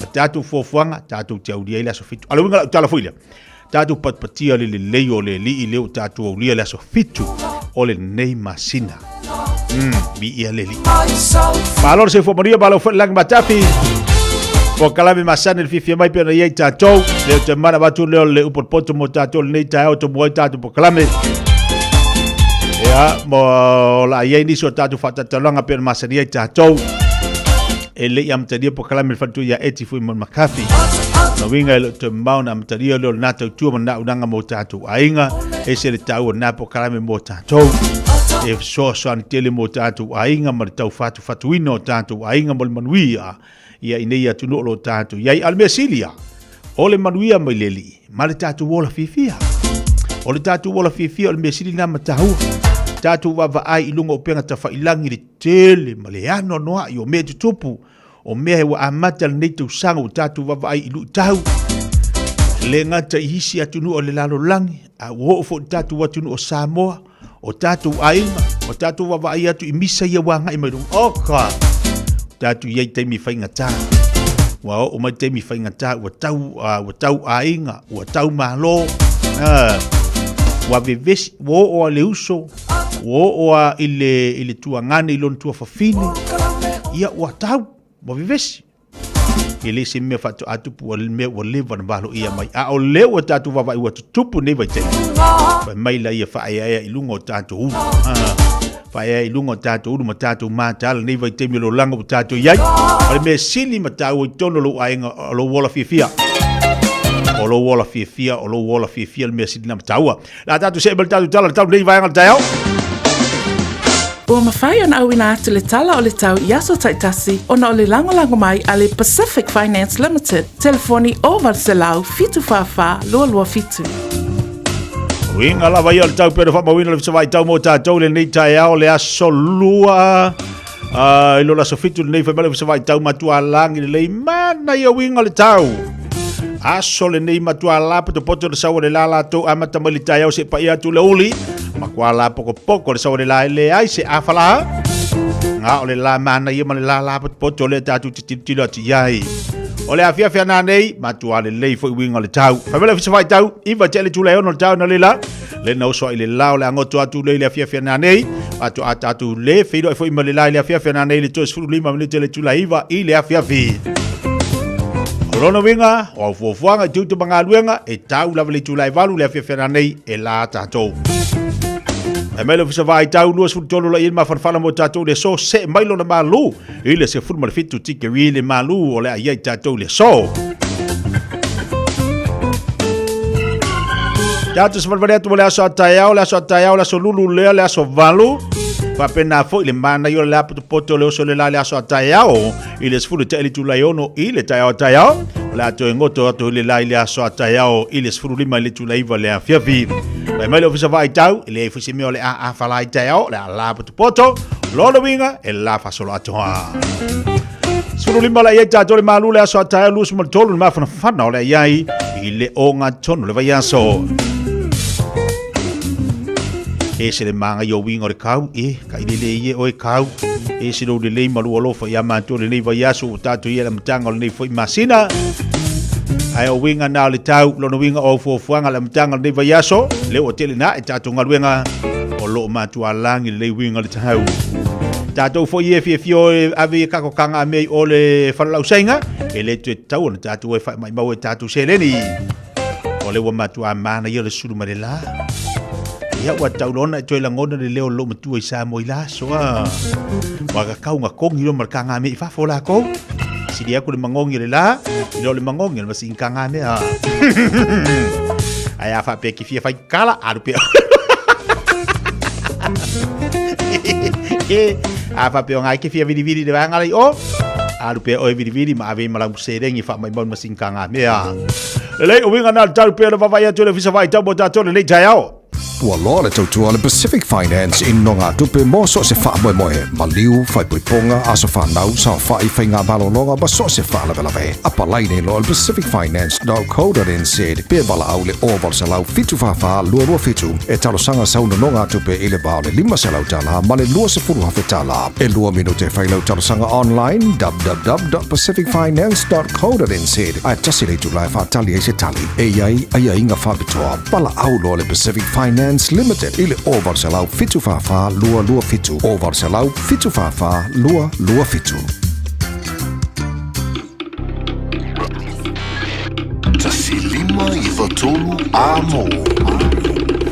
Ma tatou fuafuaga, tatou te aulia ai le aso 7. A o le uiga o lau tala foi lea, tatou patipatia le lelei o le Alii lea ua tatou aulia le aso 7 o lenei masina. Viia le Alii. Malo le soifua manuia, malo foi le lagi matafi. Polokalame masani le fiafia mai pe ona i ai tatou. Leo te mana avatu leo le upu o le poto mo tatou lenei taeao tomua ai tatou polokalame. Ia, mo la i ai nisi o tatou faatatalanga pe ona masani ai tatou. E le i amatalia polokalame le faletua ia Eti foi mo le Makafi. Na uiga e le o toe mamao na amatalia leo lena tautua ma lena auaunaga mo tatou aiga. Ese le taua o lena polokalame mo tatou. E fesoasoani tele mo tatou aiga ma le tau fatufatuina o tatou aiga mo le manuia ia i nei atunuu o lo o tatou i ai. A o le mea sili ia, o le manuia mai le Alii ma le tatou ola fiafia. O le tatou ola fiafia o le mea sili lena ma taua. Tatou vaavaai i luga o upega tafailagi le tele ma le anoanoai o mea e tutupu, o mea ua amata lenei tausaga ua tatou vaavaai i luitau, e le gata i isi atunuu o le lalolagi, a ua oo foi i le tatou atunuu o Samoa, o tatou aiga, o tatou vaavaai atu i misa ia ua agai mai luga. Oka! Tatou i ai taimi faigata. Ua oo mai taimi faigata, ua tau, ua tau aiga, ua tau malo. Ua vevesi, ua oo a le uso, ua oo a i le, i le tuagane i lona tuafafine. Ia, ua tau, ua vevesi. E le se mea faatoa tupu ua mea ua leva na valoia mai. A o lea ua tatou vaavaai ua tutupu nei vaitaimi. Fai mai la ia faaeaea i luga o tatou ulu. Faaeaea i luga o tatou ulu ma tatou mataala nei vaitaimi o le olaga ua tatou i ai. O le mea sili ma taua i totonu o lou aiga, o lou ola fiafia. O lou ola fiafia, o lou ola fiafia le mea sili na ma taua. La tatou see mai le tatou tala o le tau lenei vaega o le taeao. Ua mafai ona auina atu le tala o le tau i aso taitasi ona o le lagolago mai a le Pacific Finance Limited, telefoni 0800 744 227. Uiga lava ia o le tau pei ona faamauina le fesavaai tau mo tatou lenei taeao le aso lua i lo le aso fitu lenei fai mai le fesavaai tau matua lagi lelei mana ia uiga o le tau. Aso lenei matua la potopoto le sau o le la latou amata mai le taeao se paia atu le uli. Matua la pokopoko le sau o le la e leai se afala. Nga o le la mana ia ma le la la potopoto le tatou te tilotilo atu i ai. O le afiafi ana nei, matua lelei foi uiga o le tau. Fai mai le fesavaai tau, iva tea le itula e ono le tau na le la. Le na uso i le la o le agoto atu le i le afiafi ana nei. Atu a tatou le feiloai foi ma le la i le afiafi ana nei le 35 minute le itula iva i le afiafi. O lona uiga, o au fuafuaga i tiute ma galuega, e tau lava le itula e valu le afiafi ana nei e la tatou. Fai mai le Ofisa Vaai Tau 23 la i le mafanafana mo tatou le aso, see mai lona malu i le 17 tikeri le malu o le a i ai tatou le aso. Tatou savalivali atu mo le aso a taeao, le aso a taeao, le aso lulu lea, le aso valu. Faapena foi le manaia o le lapotopoto o le oso le la le aso a taeao i le 10 tea i le itula e ono i le taeao a taeao. O le a toe goto atu i le la i le aso a taeao i le 15 i le itula iva le afiafi. Fai mai le Ofisa Vaai Tau, e leai foi se mea o le a afala ai taeao, o le a lapotopoto, lona uiga e la faasolo atoa. 15 la i ai tatou le malu le aso a taeao 23 le mafanafana o le a i ai i le ogatotonu le vaiaso. E se le māngai o uiga o le kau, e ka i lele i e oe kau. E se lou lelei ma lou alofa ia matou lenei vaiaso ua tatou i ai le amataga o lenei foi masina. Ae o uiga na o le tau, lona uiga o au fuafuaga le amataga o lenei vaiaso, lea ua tele na e tatou galuega o loo matua lagi lelei uiga o le tau. Tatou foi e fiafia o e ave i kako kanga a mea i o le falalausainga, e le toe tatau ona tatou e faamaimau e tatou seleni. O le ua matua manaia le sulu mai le la. Ia ua tau lona e toe lagona le leo o lou matua i Samoa i la aso a. Ua ka kau nga kongi lo ma le kanga me i fafo lākou. Sili aku le magogi o le la, i lo le magogi o le masini kanga mea. Ai a whaapea ki fia whai kala, alu pea. A whaapea o ngai ke fia viriviri le vaenga lei o, alu pea oe viriviri ma ave i malau serengi wha mai mau masini kanga mea. Lelei, o winga nā le talu pea le vavai atu le fisa vai tau mo tātou le lei taeao. Ua loa le tautua a le Pacific Finance i nogatupe mo so o se faamoemoe, maliu, faaipoipoga, aso fanau, saofai, faigamalologa ma so o se faalavelave. Apalai nei loa i le pacificfinance.co.nz pe valaau i le 0800 744 227 e talosaga sau nonogatupe i le va o le $500 ma le $20,000. E lua minute e fai lau talosaga online www.pacificfinance.co.nz ae tasi le itula e faatali ai se tali. E i ai aiaiga faapitoa. Valaau loa le Pacific Finance Limited i le 0800 744 227, 0800 744 227. 1 5 9 3 Amo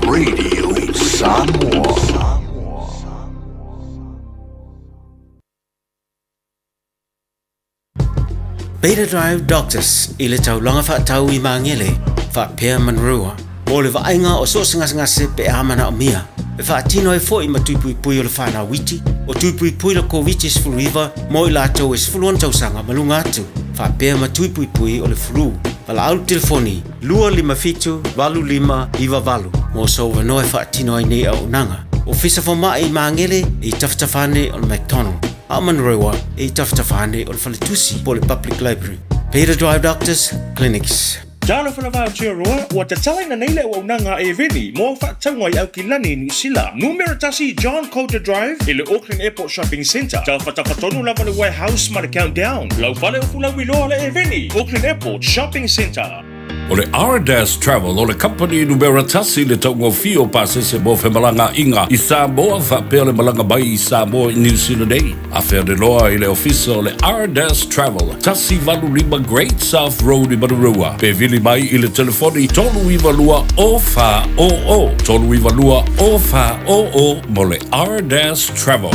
Radio Samoa. Beta Drive Doctors i le taulaga faatau i Magele faapea Manurewa mo le vaaiga o so o se gasegase pe a manaomia e faatino ai foi ma tui puipui o le fanau iti o tui puipui le Koviti-19 mo i latou e 16 tausaga ma luga atu faapea ma tui puipui o le flu. Valaau le telefoni 257 8598 mo sou avanoa e faatino ai nei auaunaga. Ofisa Fomai i Magele i tafatafa ane o le McDonald. A o Manurewa e i tafatafa ane o le faletusi po o le Public Library. Peter Drive Doctors Clinics. Talofa lava Aotearoa, ua tatalaina nei le auaunaga a Eveni mo au faatauga i Aukilani i Niu Sila. Numera tasi John Coulter Drive i le Auckland Airport Shopping Centre. Tafatafa tonu lava le Warehouse ma le Countdown. Lau fale o Fulauiloa le Eveni, Auckland Airport Shopping Centre. O le Ardas Travel o le kamupani numera tasi i le taugofie o pasese mo femalagaaiga i Samoa faapea le malaga mai i Samoa i Niu Sila nei. Afea loa i le ofisa o le Ardas Travel, 185 Great South Road i Manurewa, pe vili mai i le telefoni 392 0400, 392 0400 mo le Ardas Travel.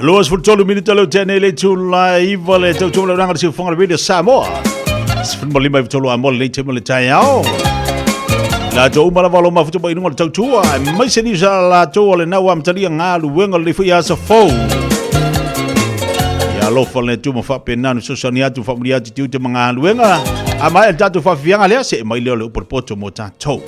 23 minute leo tene le tula iva le tau tula ranga le siufonga le Radio Samoa. 15 i tolu a mo le temo le taeao. La tou uma lava lo mafutu mai lunga le tautua. E mai se nisa la tou o le nau amatalia ngā luenga le fui asa fou. Ia alofa le Atua ma faapena ona fesoasoani atu ma faamanuia atu i tiute ma galuega. A maea le tatou faafiafiaga lea, see mai lea o le upu o le poto mo tatou.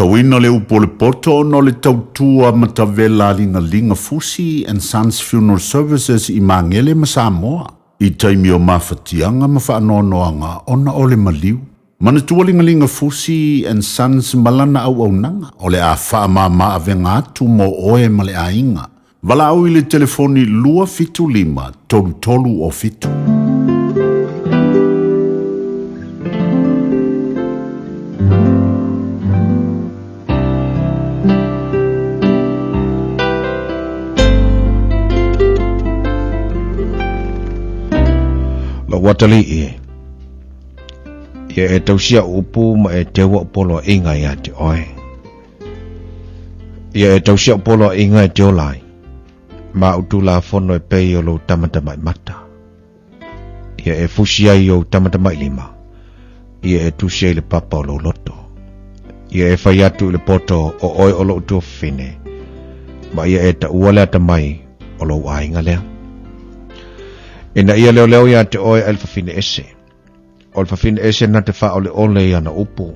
matauina le upu o le poto ona o le tautua matavela a Ligalinga Fusi and Sons Funeral Services i Magele ma Samoa i taimi o mafatiaga ma faanoanoaga ona o le maliu. Manatua Ligalinga Fusi and Sons ma lana auaunaga o le a faamama avega atu mo oe ma le aiga. Valaau i le telefoni 275 3307. Lou atalii e, ia e tausia upu ma e teua o poloaiga ia te oe. Ia e tausia o poloaiga e te ola ai, ma au tulafono e pei o lou tamatamaimata. Ia e fusi ai i ou tamatamailima, ia e tusi ai i le papa o lou loto. Ia e fai atu i le poto o oe o lou tuafafine, ma ia e taua le atamai o lou aiga lea. Ina ia leoleo iā te oe ai le fafine ese, o le fafine ese na te faaoleole i ana upu,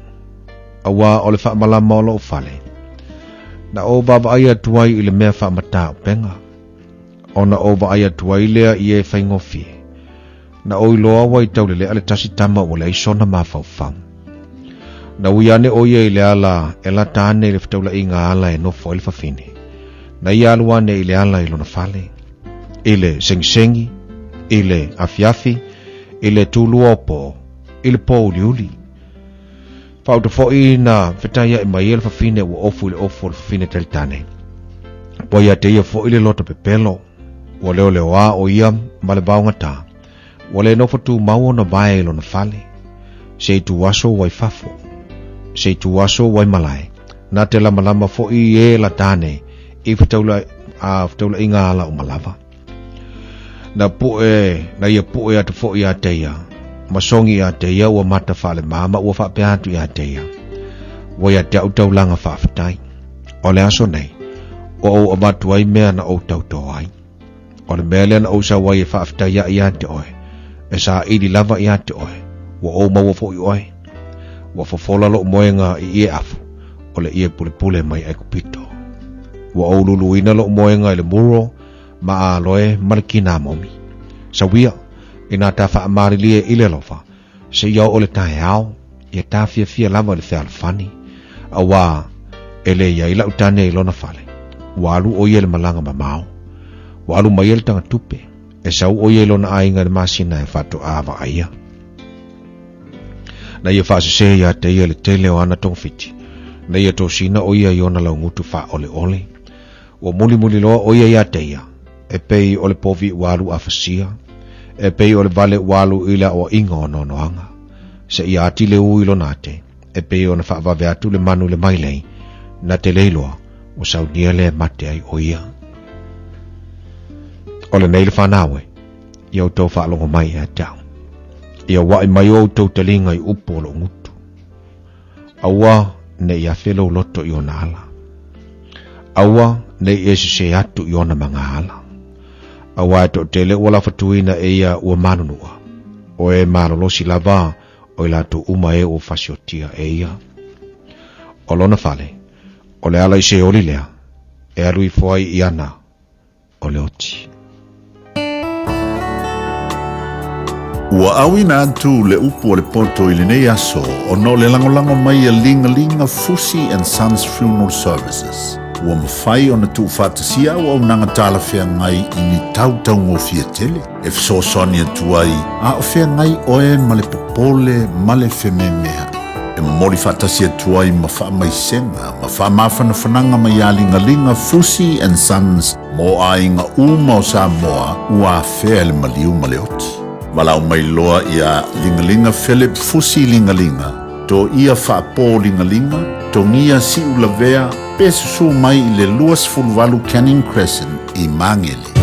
auā o le faamalama o lou fale, na ou vaavaai atu ai i le mea faamatā upega, ona ou vaai atu ai lea i e faigofie. Na ou iloa ua i taulelea le tasi tama ua leai sona mafaufau. Na ui ane ʻo ia i le ala e lata ane i le fetaulaiga ala e nofo ai le fafine. Na ia alu ane i le ala i lona fale, i le segisegi, i le afiafi, i le tulua o pō, i le pō uliuli. Faauta foi na fetaiaʻi mai ai le fafine ua ofu i le ofu o le fafine talitane. Ua ia te ia foi le loto pepelo, ua leoleoā ʻo ia ma le vaogatā. Ua le nofo tumau ona vae i lona fale. Se ituaso ua i fafo. Se ituaso ua i malae. Na te lamalama foi i e la tane i fetaula, a fetaulaiga ala uma lava. Na puʻe, na ia puʻe atu foi iā te ia, ma sogi iā te ia ua mata faalemā ma ua faapea atu iā te ia, Ua ia te au taulaga faafetai. O le aso nei, ua ou avatu ai mea na ou tautō ai. O le mea lea na ou sau ai e faafetai aʻe iā te oe, e saili lava iā te oe, ua ou maua foi oe. Ua fofola loʻu moega i ie afu, o le ie pulepule mai Aikupito. Ua ou luluina loʻu moega i le muro, ma aloe ma le kinamomi. Sauia, inā ta faamalilie i le alofa, seia oo le taeao, ia ta fiafia lava i le fealofani, auā e le i ai lau tane i lona fale, ua alu ʻo ia i le malaga mamao. Ua alu mai ai le tagatupe, e sau ʻo ia i lona aiga i le masina e faatoā vaaia. Na ia faasesē iā te ia le tele o ana togafiti, na ia tosina ʻo ia i ona laugutu faaoleole. Ua mulimuli loa ʻo ia iā te ia, e pei o le povi ua alu afasia, e pei o le vale ua alu i le aʻoaʻiga o noanoaga. Seia ati le ū i lona ate, e pei ona faavave atu le manu i le mailei, na te le iloa, ua saunia lea e mate ai ʻo ia. O lenei le fanau e, ia outou faalogo mai ia te au. Ia uaʻi mai outou taliga i upu o loʻu gutu. Aua ne i afe lou loto i ona ala. Aua ne i e sesē atu i ona magaala. Auā e toʻatele ua lafatuina e ia ua manunuʻa, o e malolosi lava o i latou uma e ua fasiotia e ia. O lona fale, o le ala i Seoli lea, e alu ifo ai i ana o le oti. Ua auina atu le upu o le poto i lenei aso ona o le lagolago mai a Ligalinga Fusi and Sons Funeral Services. Ua mafai ona tuufaatasia auaunaga talafeagai i ni tau taugofie tele e fesoasoani atu ai a o feagai oe ma le popole ma le fememeaʻi. E momoli faatasi atu ai ma faamaisega ma faamafanafanaga mai iā Ligaliga Fusi and Sons mo aiga uma o Samoa ua afea e le maliu ma le oti. Valaau mai loa iā Ligaliga Philip Fusi Ligaliga, Toia Faapō Ligaliga, Togia Siulavea pe susū mai i le 28 Canning Crescent i Magele.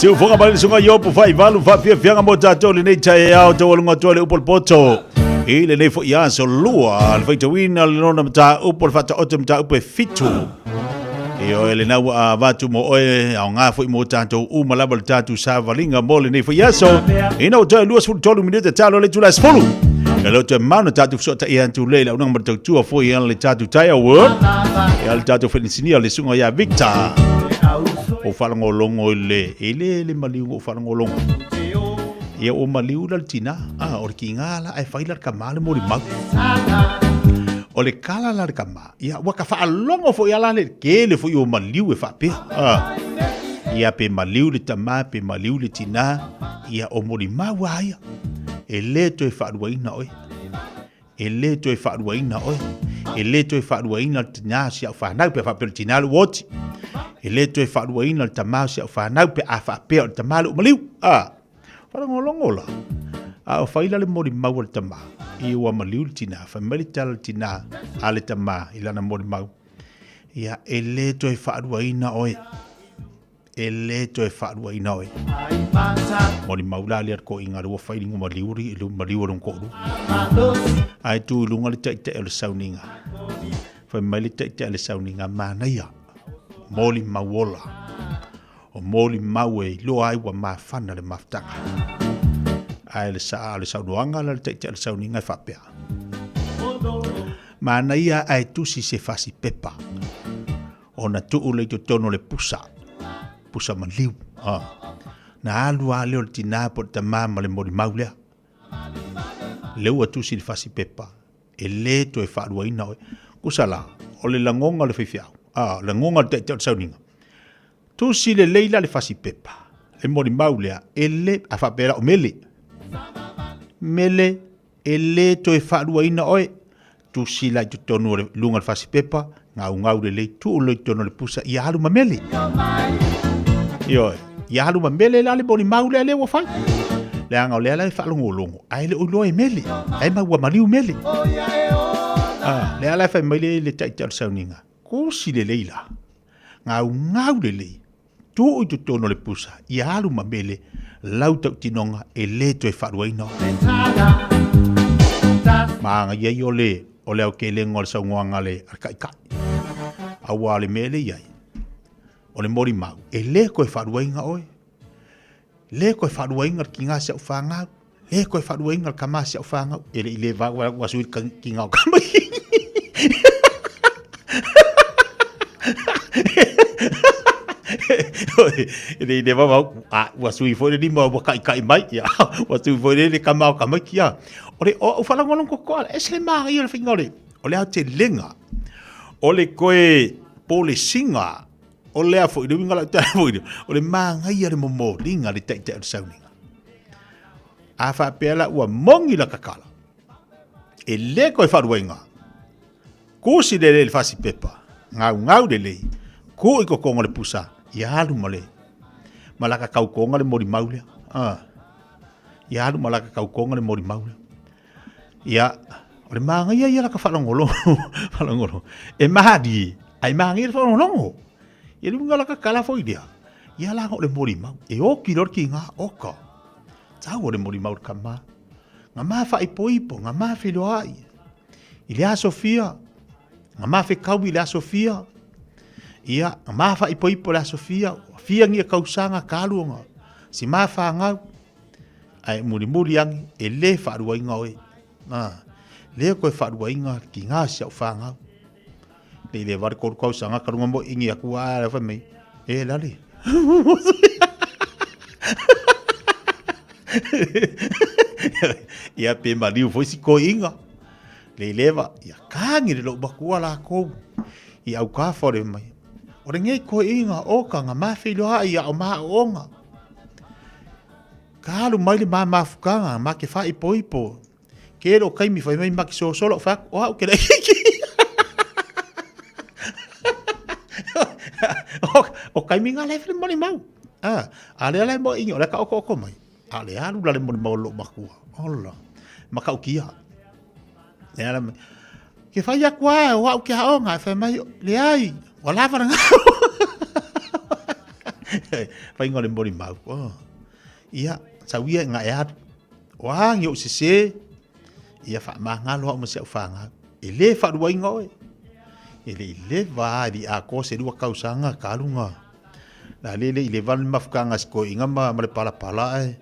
Siufoga mai le suga Iopu faivalu faafiafiaga mo tatou lenei taeao taualuga atu ai le upu o le poto i lenei foi aso lua le faitauina le lona mataupu o le faataoto mataupu e fitu. Ioe lena ua avatu mo oe aoga foi mo tatou uma lava le tatou savaliga mo lenei foi aso. Ina ua toe 23 minute talo le itula e 10. E le o toe mamao na tatou fesootai atu lea i le auaunaga ma le tautua foi a le tatou taeao. Ia le tatou faainisinia le susuga ia Victor. Ou faalogologo i le, e le le maliu ou faalogologo. Ia ua maliu la le tina, ah, o le kiga la ae fai la le tama le molimau. O le kala la le tama, Ia, ua ka faalogo foi ala le tele foi o maliu e faapea. Ah. Ia pe maliu le tama, pe maliu le tina, ia o molimau a ia. E le toe faaluaina oe. E le toe faaluaina oe. E le toe faaluaina le tina o si au fanau pe faapea o le tina le uoti. E le toe faaluaina le tama o si au fanau pe a faapea o le tama le maliu. Ah. Faalogologo la, a o fai la le molimau a le tama, i ua maliu le tina, fai mai le tala a le tina a le tama i lana molimau, ia, e le toe faaluaina oe, e le toe faaluaina oe. Molimau la lea le toeaina lea ua fai le maliu, le maliu o lona toalua. Ae tu i luga le taitai o le sauniga, fai mai le taitai o le sauniga, manaia, molimau ola. O molimau e iloa ai ua mafana le mafutaga. Ae le saa o le saunoaga la le taitai o le sauniga e faapea. Manaia ae tusi se fasi pepa ona tuu lea i totonu o le pusa, pusa maliu. Ah. Na alu lava lea o le tinā po o le tamā ma le molimau lea. Lea ua tusi le fasi pepa, e le toe faaluaina oe. Kusa la, o le lagoga o le faifeau, ah, lagoga o le taitai o le sauniga. Tusi lelei la le fasi pepa, le molimau lea, e le, a faapea la o Mele. Mele, e le toe faaluaina oe. Tusi la i totonu o le luga o le fasi pepa, gaugau lelei, tuu loa i totonu o le pusa, ia alu ma Mele. Ioe, ia alu ma Mele la le molimau lea lea ua fai. Leaga o lea la e faalogologo, ae le o iloa e Mele, ae ma ua maliu Mele. Ah, lea la e fai mai le, le taitai o le sauniga, tusi lelei la. Gaugau lelei, tuu i totonu o le pusa, ia alu ma mele, lau tautinoga e le toe faaluaina oe. Maga ia o le, o le aotelega o le saunoaga a le taitai. Aua o le mea lea e i ai, o le molimau, e le toe faaluaina oe. Le toe faaluaina le tiga si au fanau, le toe faaluaina le tama si au fanau. E le i le vau ua sui le tiga o tama. E le i le vau a ua sui foi le lima ua kaikai mai, ia, ua sui foi le tama o tamaiti ia. O le o faalogologo totoa, e ese le manaia o le faiga o le, o le aotelega, o le toe polesiga O lea foi, le uiga lau tala foi, o le manaia le momoliga le taitai o le sauniga. A faapea la ua mogi la kakala, e le koe faaluaiga, kusi lelei le fasi pepa, gaugau lelei, tuu i kokonga le pusa, ia alu ma le, ma laka kaukonga le molimau lea. Ah. Ia alu ma laka kaukonga le molimau lea. Ia, o le manaia ia la ka faalogologo, faalogologo. E malie, ae manaia le faalogologo. Ia le uiga la ka kala foi lea, ia la o le molimau. E oki loa le kiga, oka. Tau o le molimau le kama. Nga ma faaipoipo, nga ma feloai. I le aso fia, nga ma fekaui i le aso fia. Ia, nga ma faaipoipo i le aso fia, fia ngia kausaga kaluonga, si ma whangau. Ae mulimuli ane, e le faaluaina oe. A, lea koe faaluaina ki ngā si au whāngau. Nei le ware koru kausanga ka runga mo ingi aku a la whai mai. E lale. Ia pe maliu foi si koe inga. Le lewa, ia kāngi le lou makua la kou. I au kā whare mai. O le ngei koe inga o ka ngā mawhiloa i a o maa onga. Ka alu mai le ma mafukanga, ma ke whaipoipo. Ke ro kaimi whai mai ma ke sosolo o whaku, o au ke rei ki. O kaimi ngā lefe le moni mau. Ah, a lea lai mo ingi, o le ka oko oko mai. A le alu la le moni mau lo makua. Ola, makau kia. Le ala mai. Ke whai aku a, o au ke haonga, whai mai, le ai, o lava ngā. Faiga o le molimau. Oh. Ia, sau ia nga e alu. O a ngi ou sese, ia faamagalo au ma si au fanau. E lē faaluaina oe. E le i leva a e le i atoa se lua tausaga ka alu ga. La le le i leva le mafutaga a si toeaina ma, ma le palapala ae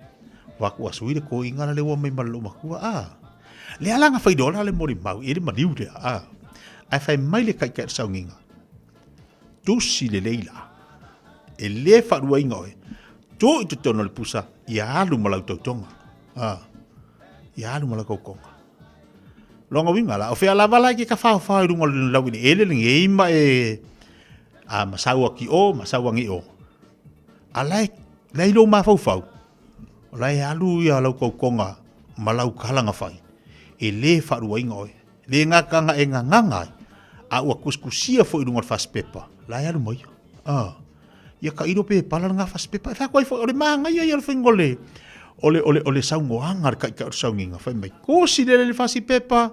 ua atu ua sui le toeaina la le ua mai ma le loomatua. A, lea la na fai loa la le molimau i le maliu lea. A, ae fai mai le taitai o le sauniga, tusi lelei la, e lē faaluaina oe, tuu i totonu o le pusa, ia alu ma lau tautoga. A, ia alu ma lau tautoga. Lona uiga la, o fea lava la e te tafaofao i luga o le laueleele lenei ma e a masau atu i o, masau ane i o. A la e, la i lou mafaufau, o la e alu ia lau tautoga ma lau tala na fai, e lē faaluaina oe. Le gata na e gagaga ai, a ua tusitusia foi i luga o le fasipepa, la e alu mai ia. A, ia tailo pe pala lena fasipepa. E fai atu ai foi, o le manaia ia o le faiga o le, o le, o le, o le saunoaga a le taitai o le sauniga, fai mai, tusi lele le fasipepa,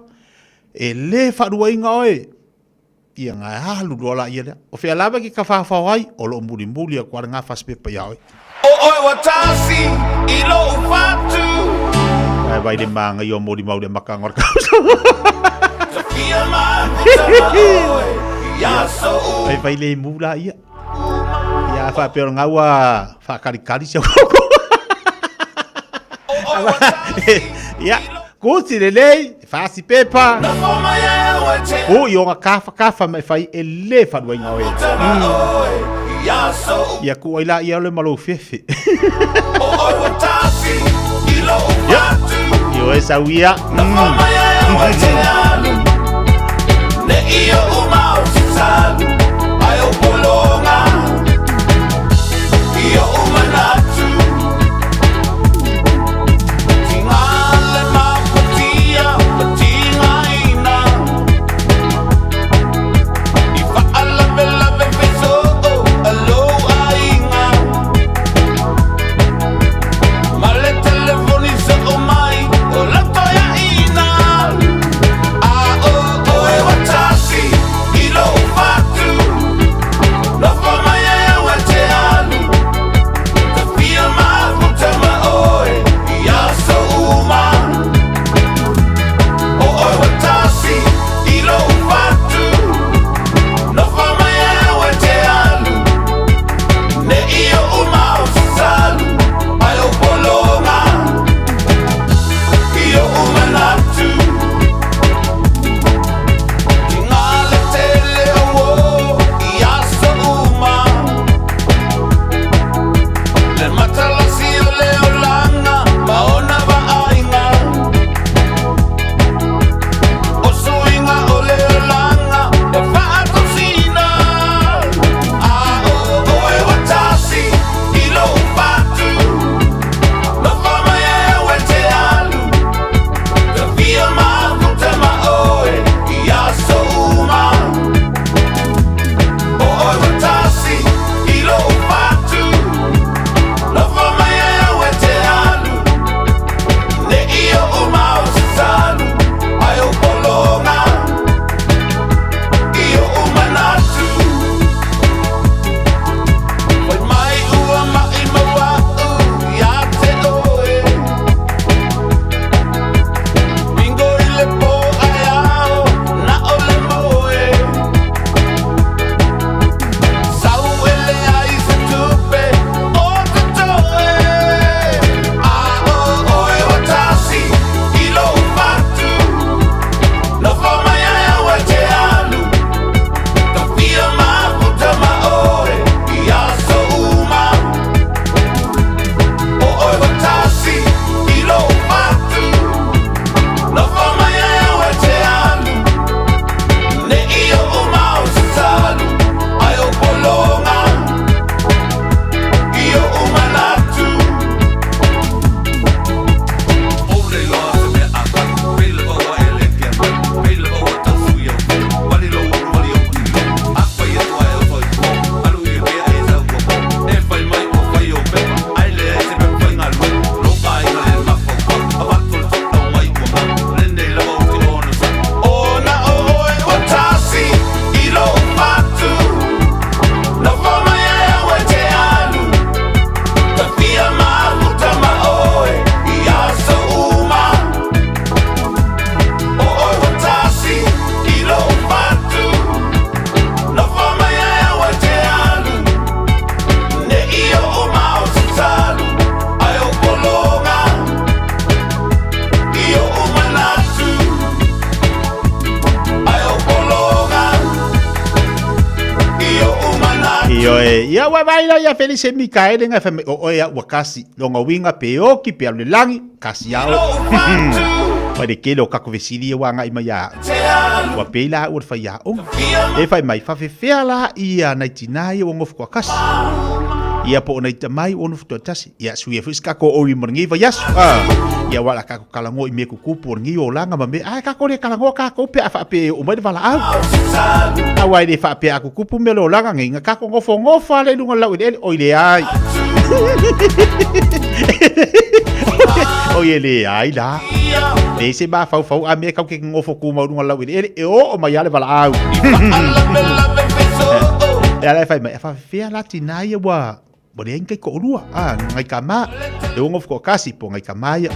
e lē faaluaina oe. Ia na alu loa laia lea. O fea lava e te tafafao ai, o lo o mulimuli atu lava lena fasipepa iā oe. O oe ua tasi i lou fatu. Ae vai le manaia o molimau i le amataga o le tausaga. Tafia mafuta ma oe i aso uma. Vai vai le mu laia. Ia a faapea o lena ua faakalikali si au koko. Ia, kuti lelei, fasi pepa. O i ona kafa kafa mai fai e le faluaina oe. Ia ku ai la ia o le malo fefe. Ia, i oe sau ia. Ne i o umau salu ai o polonga I o umanatu Tingale mapatia patinga ina I whaalave lave feso o alo ainga Ma le telefoni so o mai o lato ia ina A o oe wa tasi i lou fatu. Ioe, ia ua vai la ia Felice Mikaele ngai fai mai o oe ua kasi, longa winga pe oki pe alu le langi, kasi a oe. Mai le kele o kako vesili ia ua ngai mai ia. Ua pei la ua le fai ia onga. E fai mai, whawhewhea la ia nai tina ia ua ngofu kua kasi. Ia po o nai tamai ua ngofu tasi. Ia sui e fuisi kako o ui mo lenei vaiaso. Ah, ia wala kako kalagoa i mea kukupu o lenei olaga ma mea ae kako le kalagoa kakou pe a faapea e oo mai le valaau. Aua e le faapea a kukupu mea le olaga nei, na kako gofogofa ale i luga o le laueleele, oi leai. Oi e leai la. Leai se mafaufau a mea kau ke gofo kumau i luga o le laueleele, e oo mai lava le valaau. E ala e fai mai, a faafefea la tina ia ua Ua leai ni taitoalua, a, ngai ka ma, le ogo fukoakasi po ngai ka ma ia.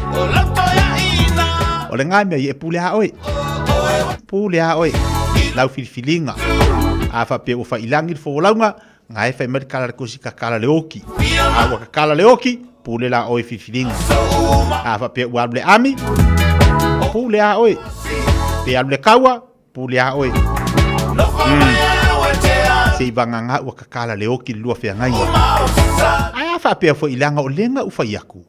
O le ngā mea ia e pule a oe. Pule a oe. Lau filifiliga. A faapea ua failangi le folauga, ngā e fai mai le kala le kosi ka kala le oki. A ua ka kala le oki, pule la oe filifiliga. A faapea ua alu le ami, pule a oe. Pe alu le kaua, Pule a oe. Se i vagana ua kakala le oki le lua feagaiga. Ae a faapea foi leaga o lega u fai aku.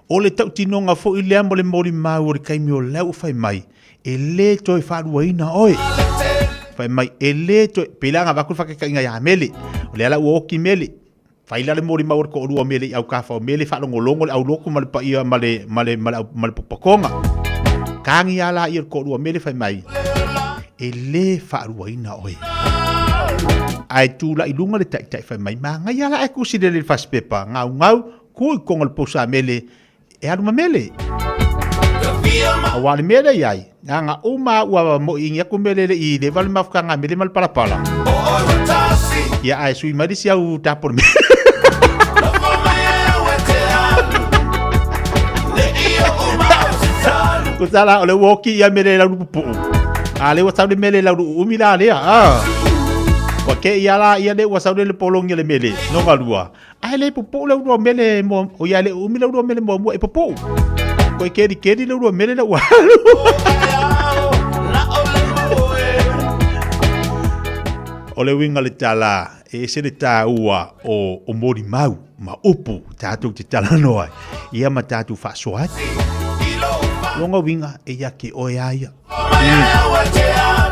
O le tautinoga foi lea mo le molimau o le taimi o lau fai mai, e le toe faaluaina oe. Fai mai, e le toe, pei la ona avatu le faataitaiga ia Mele. O lea la ua oki Mele. Fai la le molimau o le toalua o Mele i autafa o Mele, faalogologo le aulotu ma le paia ma le, ma le, ma le, ma le popotoga. Tagi a la ia le toalua o Mele fai mai, e le faaluaina oe. Ae tulai luga le taitai fai mai, manaia la ae tusi lele i le fasipepa, gaugau, tu i totonu o le pousa a Mele, e alu ma Mele. Aua o le mea lea i ai, na uma ua moʻiini atu Mele le i leva le mafutaga a Mele ma le palapala. Ia ae sui mai le isi au tapo le Mele. Tusa la o le ua oki ia Mele i lau lupupuu. A le ua sau le Mele i lau luuumi la lea. Ah. Ua ke ia la ia le ua sau le le pologi o le Mele. No galua. Ae le pupuu le ulua mele mo o ia le umi le ulua mele muamua e pupuu. Koe keri keri le ulua mele le ua alu. O le uiga le tala, e ese le tāua o, o molimau ma upu tātou te talanoa ai, ia ma tātou faasoa ai. Lona uiga, e ia ke oe a ia.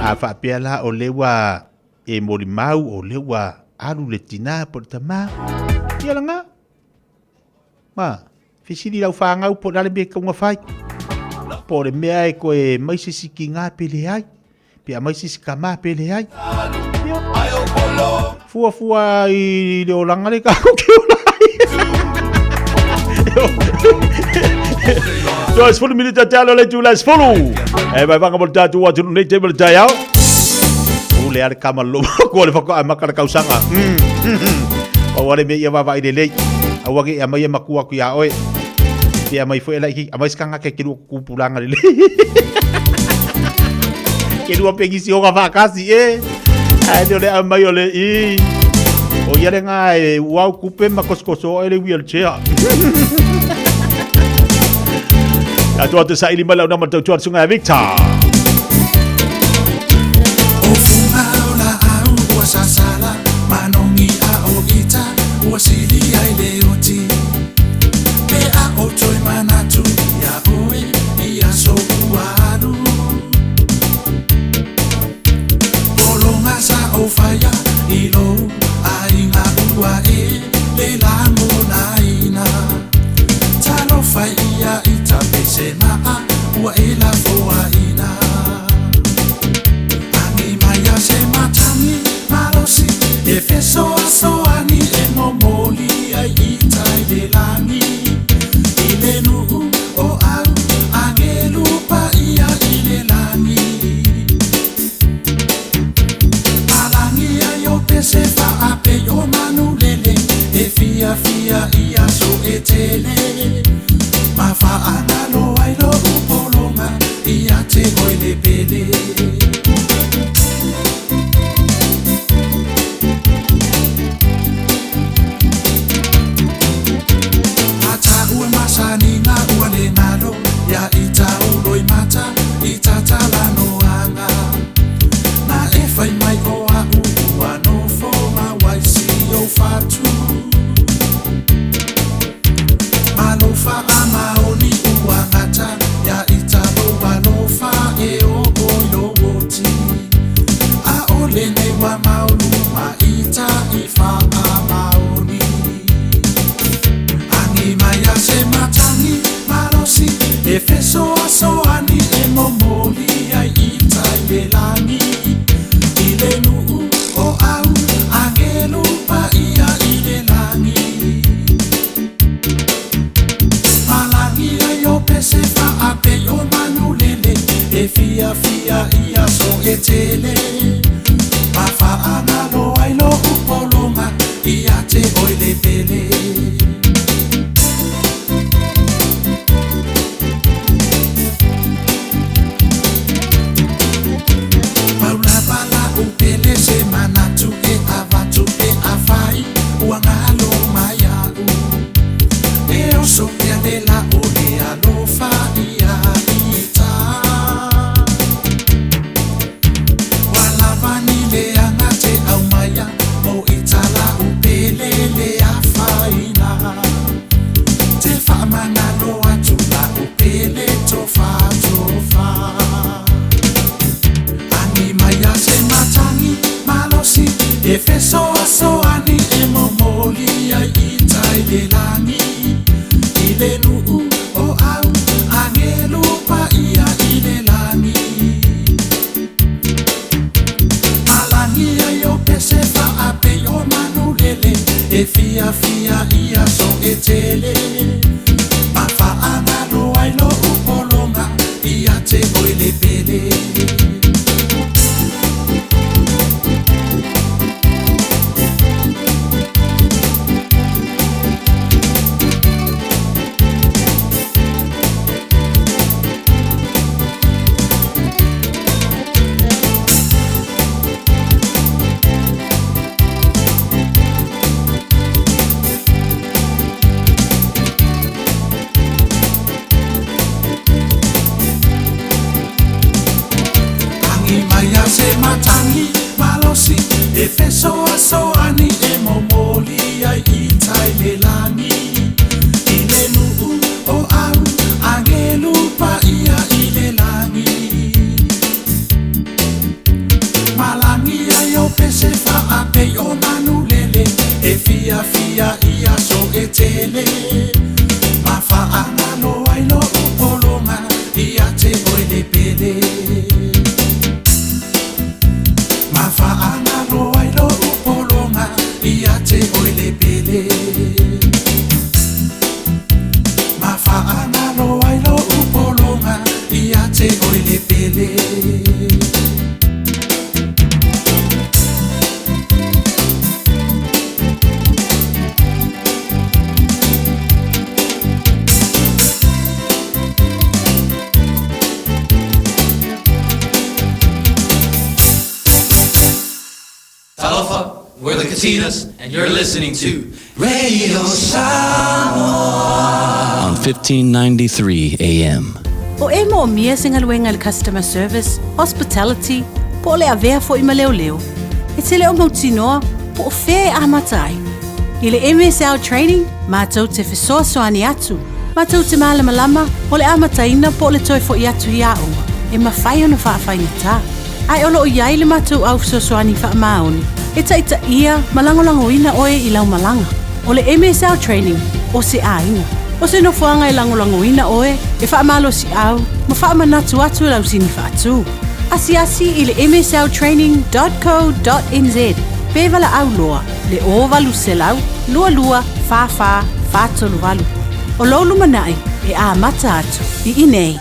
A faapea la o le ua E molimau o lea ua alu le tinā po o le tamā. Ia lagā. Ma, fesili lau whāngau po o le a le mea e kaunga whai. Po o le mea e koe mai se isi ki ngā pe leai. Pe a mai se isi ka mā pe leai. Ia. Fuafua i le olanga le kako ke ola ai. So, 10 minute te alo le tula 10. E vai vanga mo le tātou atunuu nei te mo le taeao. Pule a le kama loma ko le whako a maka le kausaga. Pau ale me ia vava i lelei. Aua ke ia mai e makua ku ia oe. Te a mai foi la iki, a mai skanga ke ke lua kupulanga lelei. Ke lua pengisi o ka whakasi e. Ai le ole a mai ole i. O ia le ngā e uau kupe ma koskoso o le wheelchair. Atu atu sa ili mai lau nama tautua le sunga Victor. O funga o la au ua sasala Manogi a o ita ua sili ai le oti Pe a o toe manatu ia oe i aso ua alu Pologa sa o faia i lou aiga ua e le lagonaina Talofa ia i ta pese maa ua e lafoaina Agi mai a se matagi malosi e fesoasoani e momoli ai i tai le lagi I le nuu o au agelu paia i le lagi Palagi ai o pese faapei o manu lele E fiafia i aso e tele Ma faagalo ai lou pologa ia te oe le pele. Mata ua masani nga ua le galo ia ita ulo i mata i tatala noaga. Na e fai mai o a'u ua nofo ma waisi o fatu Malo faamaoni ua gata ia ita lou alofa e oo i lou oti Aʻole nei ua maolu ma ita i faamaoni Agi mai a se matagi malosi e fesoasoani e momoli ai ita i le lagi I le nuu o au agelu paia i le lagi Malagi ai o pese faapei o manulele E fiafia i aso e tele Ma faagalo ai lou pologa ia te oe le pele. Pau lava la'u pele se manatu e avatu pe afai ua galo mai a'u E oso pea le la o le alofa ia ita Ua lava ni leaga te aumaia mo ita la'u pele le afaina Te faamagalo atu la'u pele tofatofa Agi mai a se matagi malosi e fesoasoani e momoli ai ita i le lagi I le nuu o au agelu paia i le lagi Malagi ai o pese faapei o manulele E fiafia i aso e tele Ma faagalo ai lou pologa ia te oe le pele. Agi mai a se matagi malosi e fesoasoani e momoli ai ita i le lagi I le nuu o au agelu paia i le lagi Malagi ai o pese faapei o manulele E fiafia i aso e tele Ma faagalo ai lou pologa ia te oe le pele Ma faagalo ai lou pologa ia te oe le pele Ma faagalo ai lou pologa ia te oe le pele. Talofa, we're the Katinas, and you're listening to Radio Samoa on 1593 AM. O e moomia se galuega i le customer service, hospitality, po o le avea foi ma leoleo. E te le o mautinoa po o fea e amata ai. I le MSL Training, matou te fesoasoani atu, matou te malamalama o le amataina po o le toe foi atu i aoga e mafai ona faafaigata. Ae o lo o i ai le matou au fesoasoani faamaoni e taitaia ma lagolagoina oe i lau malaga. O le MSL Training, o se aiga. O se nofoaga e lagolagoina oe, e faamalosiau ma faamanatu atu i lau sini faatu. Asiasi i le msltraining.co.nz pe valaau loa le 0800 22 44 438. O lou lumanai e amata atu i inei.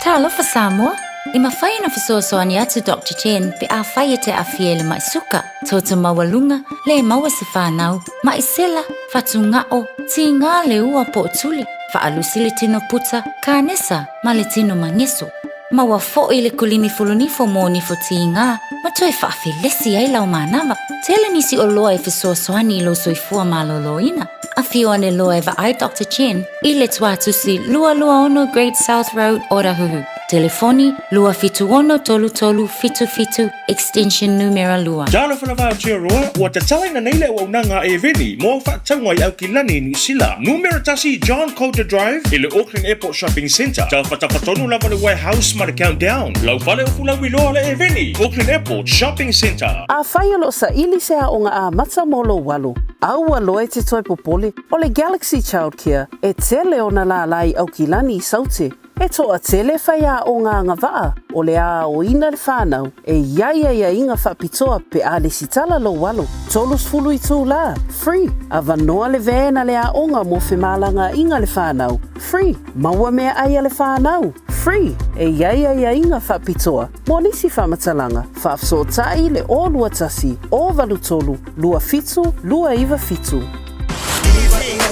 Talofa Samoa! E mafai ona fesoasoani atu Doctor Chen pe afai e te aafia i le mai suka, toto maualuga, le maua se fanau, mai sela, fatugao, tiga le ua po o tuli, faalusi le tino puta, kanesa ma le tino mageso. Maua foi le kulimi fulunifo mo nifo tiga ma toe faafelesi ai lau manava. Tele nisi oloa e fesoasoani i lou soifua malōlōina. Afio ane loa e vaai Doctor Chen i le Tuatusi 226 Great South Road, Otahuhu. Telefoni, 276 33 77, extension numera 2. Talofa lava Aotearoa, ua tatalaina nei le auaunaga a Eveni mo au faatauga i Aukilani i Niu Sila. Numera 1 John Coulter Drive i le Auckland Airport Shopping Centre. Tafatafa tonu lava le Warehouse ma le Countdown. Lau fale o fulauiloa le Eveni, Auckland Airport Shopping Centre. Afai o lo o saili se aoga amata mo lou alo, aua loa e te toe popole, o le Galaxy Childcare e tele ona lālā i Aukilani i Saute. E toatele faiaoga agavaa o le a aoina le whanau e i ai aiaiga faapitoa pe a lesitala lou alo. 30 itulā, free, avanoa le van a le aoga mo femalagaaiga le whanau, free, maua meaai a le whanau, free, e i ai aiaiga faapitoa mo nisi faamatalaga, faafesootai le 021 083 27 297.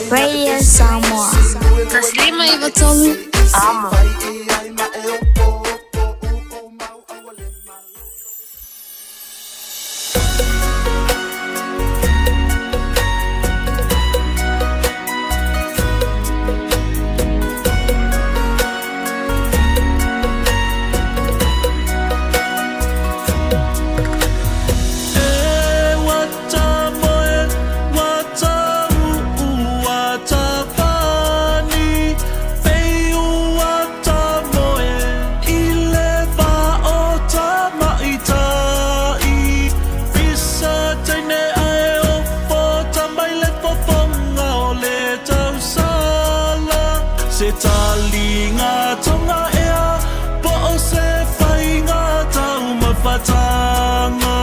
Radio Samoa. 593 Amo. Se talinga tonga ea Po o se whainga taumafatanga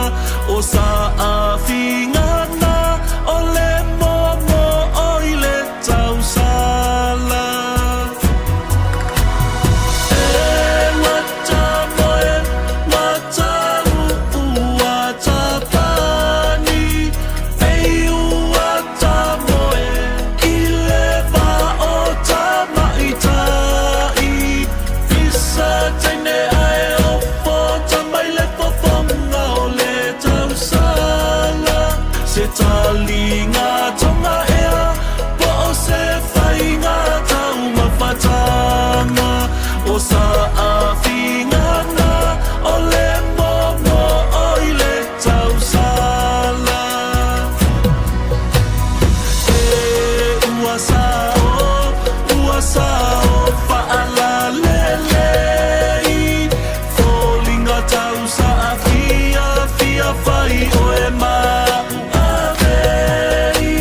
O sa awhingana O le momo o i le tausala E wata moe Wata uu wata pani Fei uata moe I le va o tamaitai Fisa teine ae ofo Tamai le fofonga o le tausala Se talinga tonga ea Po o se whainga taumafatanga O sa awhingana O le momo o i le tausala E ua sao, ua sao faalalelei Foliga tau saafia fia fai oe ma u avei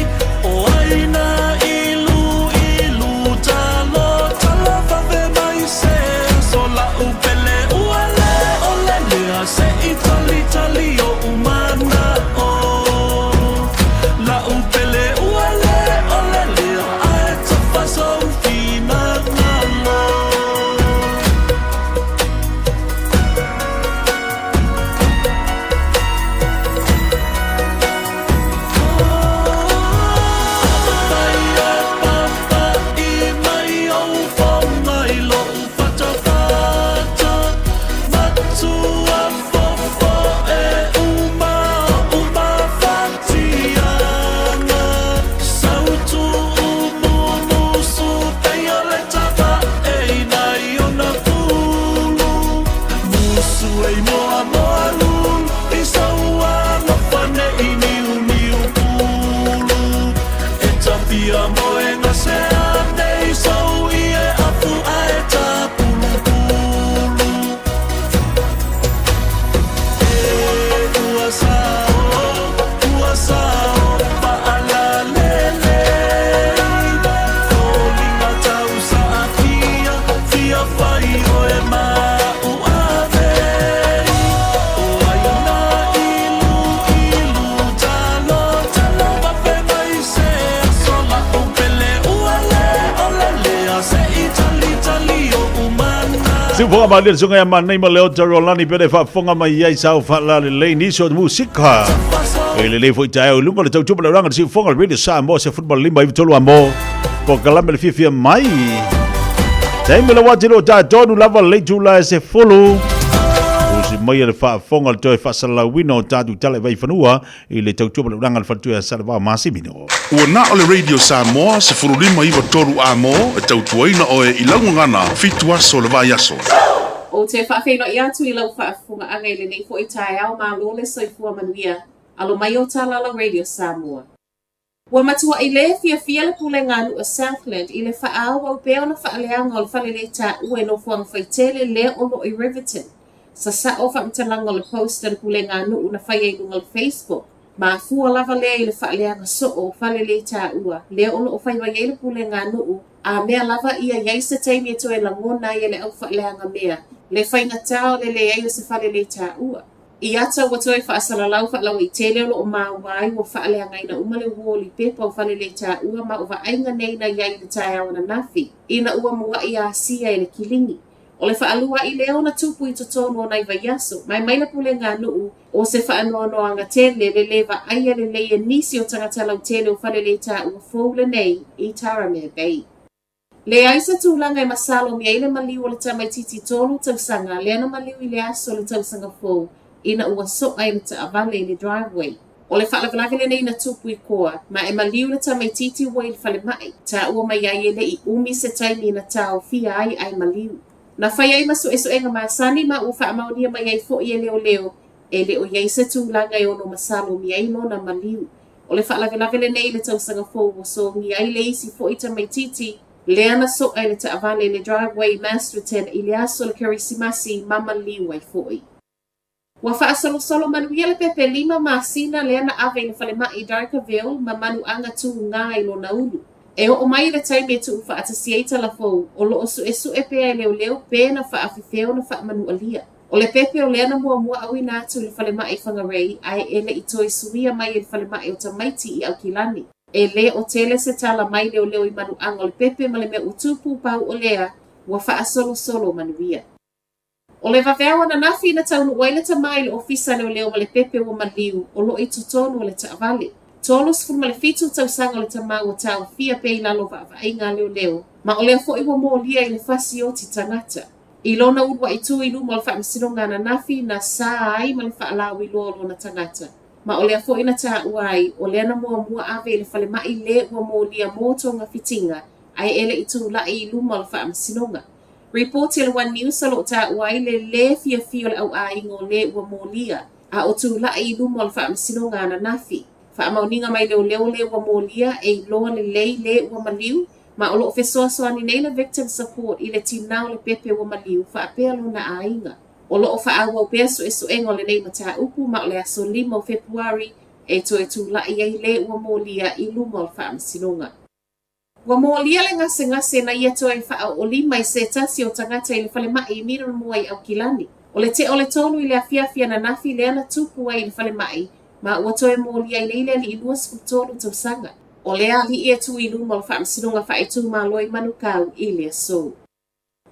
O aina ilu ilu talo tala vave mai se aso lau pele ua le o le lea se i tali tali o umana o Lau pele ua le o le lea ae tafa sou finagalo. Siufoga ma le sunga ya manei ma leo Tarolani pele faafofoga mai ai sau faalalelei nisi o musika. E lelei foi taeao i luga o le tautupa le ranga le siufoga le Radio Samoa 15 93 amo polokalame le fiafia mai. Taimi le wati lo tatonu lava le itula e 10. Usi mai le faafofoga le toe faasalalauina o tatou tala i vaifanua i le tautua ma le ulaga le faletua ia Salevao Masimino. Ua na o le Radio Samoa 15 9 3 A mo e tautuaina oe i lau gagana fitu aso o le vaiaso. Ou te faafeiloai atu i lau faafofogaaga i lenei foi taeao malo le soifua manuia. Alo mai o Talala Radio Samoa. Ua matuaʻi lē fiafia le Pulega a Nuu o Southland i le faaauau pea ona faaleaga o le falelētāʻua i nofoaga faitele lea o loo i Riverton. Sasao faamatalaga o le post a le Pulega a Nuu na faia i luga o le Facebook. Mafua lava lea i le faaleaga soo o falelētāʻua lea o loo fai mai ai le Pulega a Nuu a mea lava ia i ai se taimi e toe lagona ai e le au faaleaga mea le faigata o le leai o se falelētāʻua. I ata ua toe faasalalau faalauaitele o loo maua ai ua faaleagaina uma le uolipepa o falelētāʻua ma o vaaiga nei na i ai i le taeao ananafi ina ua muaʻi asia e le kilini. O le faaluaʻi lea ona tupu i totonu o nai vaiaso, ma e mai le Pulega a Nuu o se faanoanoaga tele le lē vaaia lelei e nisi o tagata lautele o falelētāʻua fou lenei i Taramea Bay. Leai se tulaga e masalomia ai le maliu o le tamaitiiti tolu tausaga lea na maliu i le aso o le tausaga fou ina ua soa i le taavale i le driveway. O le faalavelave lenei na tupu i Koa, ma e maliu le tamaitiiti ua i le falemai, taua mai ai e le i umi se taimi na taofia ai ae maliu. Na fai ai ma suesuega masani ma ua faamaonia mai ai foi e leoleo e le o i ai se tulaga e ono masalomia ai lona maliu. O le faalavelave lenei i le tausaga fou ua sogia ai le isi foi tamaitiiti lea na soa i le taavale i le driveway i Masterton i le aso o le Kerisimasi ma maliu ai foi. Ua faasolosolo manuia le pepe lima masina lea na ave i le falemai i Dargaville ma manuaga tuga i lona ulu. E oo mai i le taimi e tuufaatasi ai tala fou, o loo suesue pea e leoleo pe na faafefea ona faamanualia. O le pepe o lea na muamua auina atu i le falemai i Whangarei ae e le i toe suia mai e le falemai o tamaiti i Aukilani. E le o tele se tala mai leoleo i manuaga o le pepe ma le mea ua tupu pau o lea ua faasolosolo manuia. O le vaveao ananafi na taunuu ai le tama i le ofisa leoleo ma le pepe ua maliu o loo i totonu o le taavale. 37 tausaga o le tama ua taofia pea i lalo o vaavaaiga a leoleo ma o lea foi ua molia i le fasi oti tagata. I lona uluaʻi tu i luma o le faamasinoga ananafi na sa ai ma le faalauiloa o lona tagata, ma o lea foi na taua ai o lea na muamua ave i le falemai lē ua molia mō togafitiga ae e le i tulaʻi i luma o le faamasinoga. Ripoti a le One News o loo taua ai le lē fiafia o le auaiga o lē ua molia a o tulaʻi i luma o le faamasinoga ananafi. Faamaoniga mai leoleo lē ua molia e iloa lelei lē ua maliu ma o loo fesoasoani nei le Victim Support i le tinā o le pepe ua maliu faapea lona aiga. O loo faaauau pea suesuega o lenei mataupu ma o le aso 5 o Fepuari e toe tulaʻi ai lē ua molia i luma o le faamasinoga. Ua molia le gasegase na ia toe faaoolima i se tasi o tagata i le falemai i Middlemore i Aukilani. O le tea o le tolu i le afiafi ananafi lea na tupu ai i le falemai ma ua toe molia ai nei le alii 23 tausaga. O lea alii e tu i luma o le faamasinoga faaitumalo i Manukau i le aso.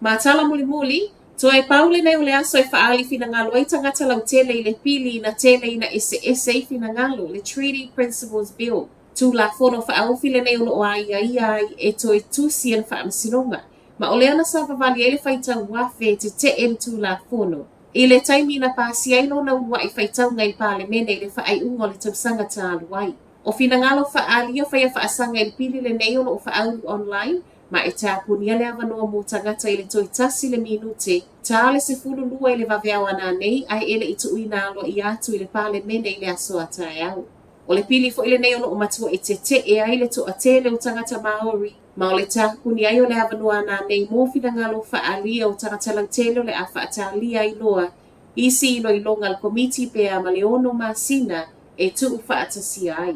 Ma tala mulimuli, toe pau lenei o le aso e faaali finagalo ai tagata lautele i le pili ina tele ina eseese ai finagalo, le Treaty Principles Bill. Tulafono faaofi lenei o loo aiaia ai e toe tusi e le faamasinoga, ma o lea na savavali ai le faitau afe e tetee le Tulafono. I le taimi na pasia ai lona uluaʻi faitauga i le Palemene i le faaiuga o le tausaga talu ai. O finagalo faaalia faia faasaga i le pili lenei o loo faaulu online, ma e tapunia le avanoa mo tagata i le toe tasi le minute, ta le 12 i le vaveao ananei ae e le i tuuina aloaia atu i le Palemene i le aso a taeao. O le pili foi lenei o loo matuaʻi tetee ai le toatele o tagata Maori, ma o le tapuni ai o le avanoa ananei mo finagalo faaalia o tagata lautele o le a faatalia ai loa isi iloiloga a le Komiti pe a ma le ono masina e tuufaatasia ai.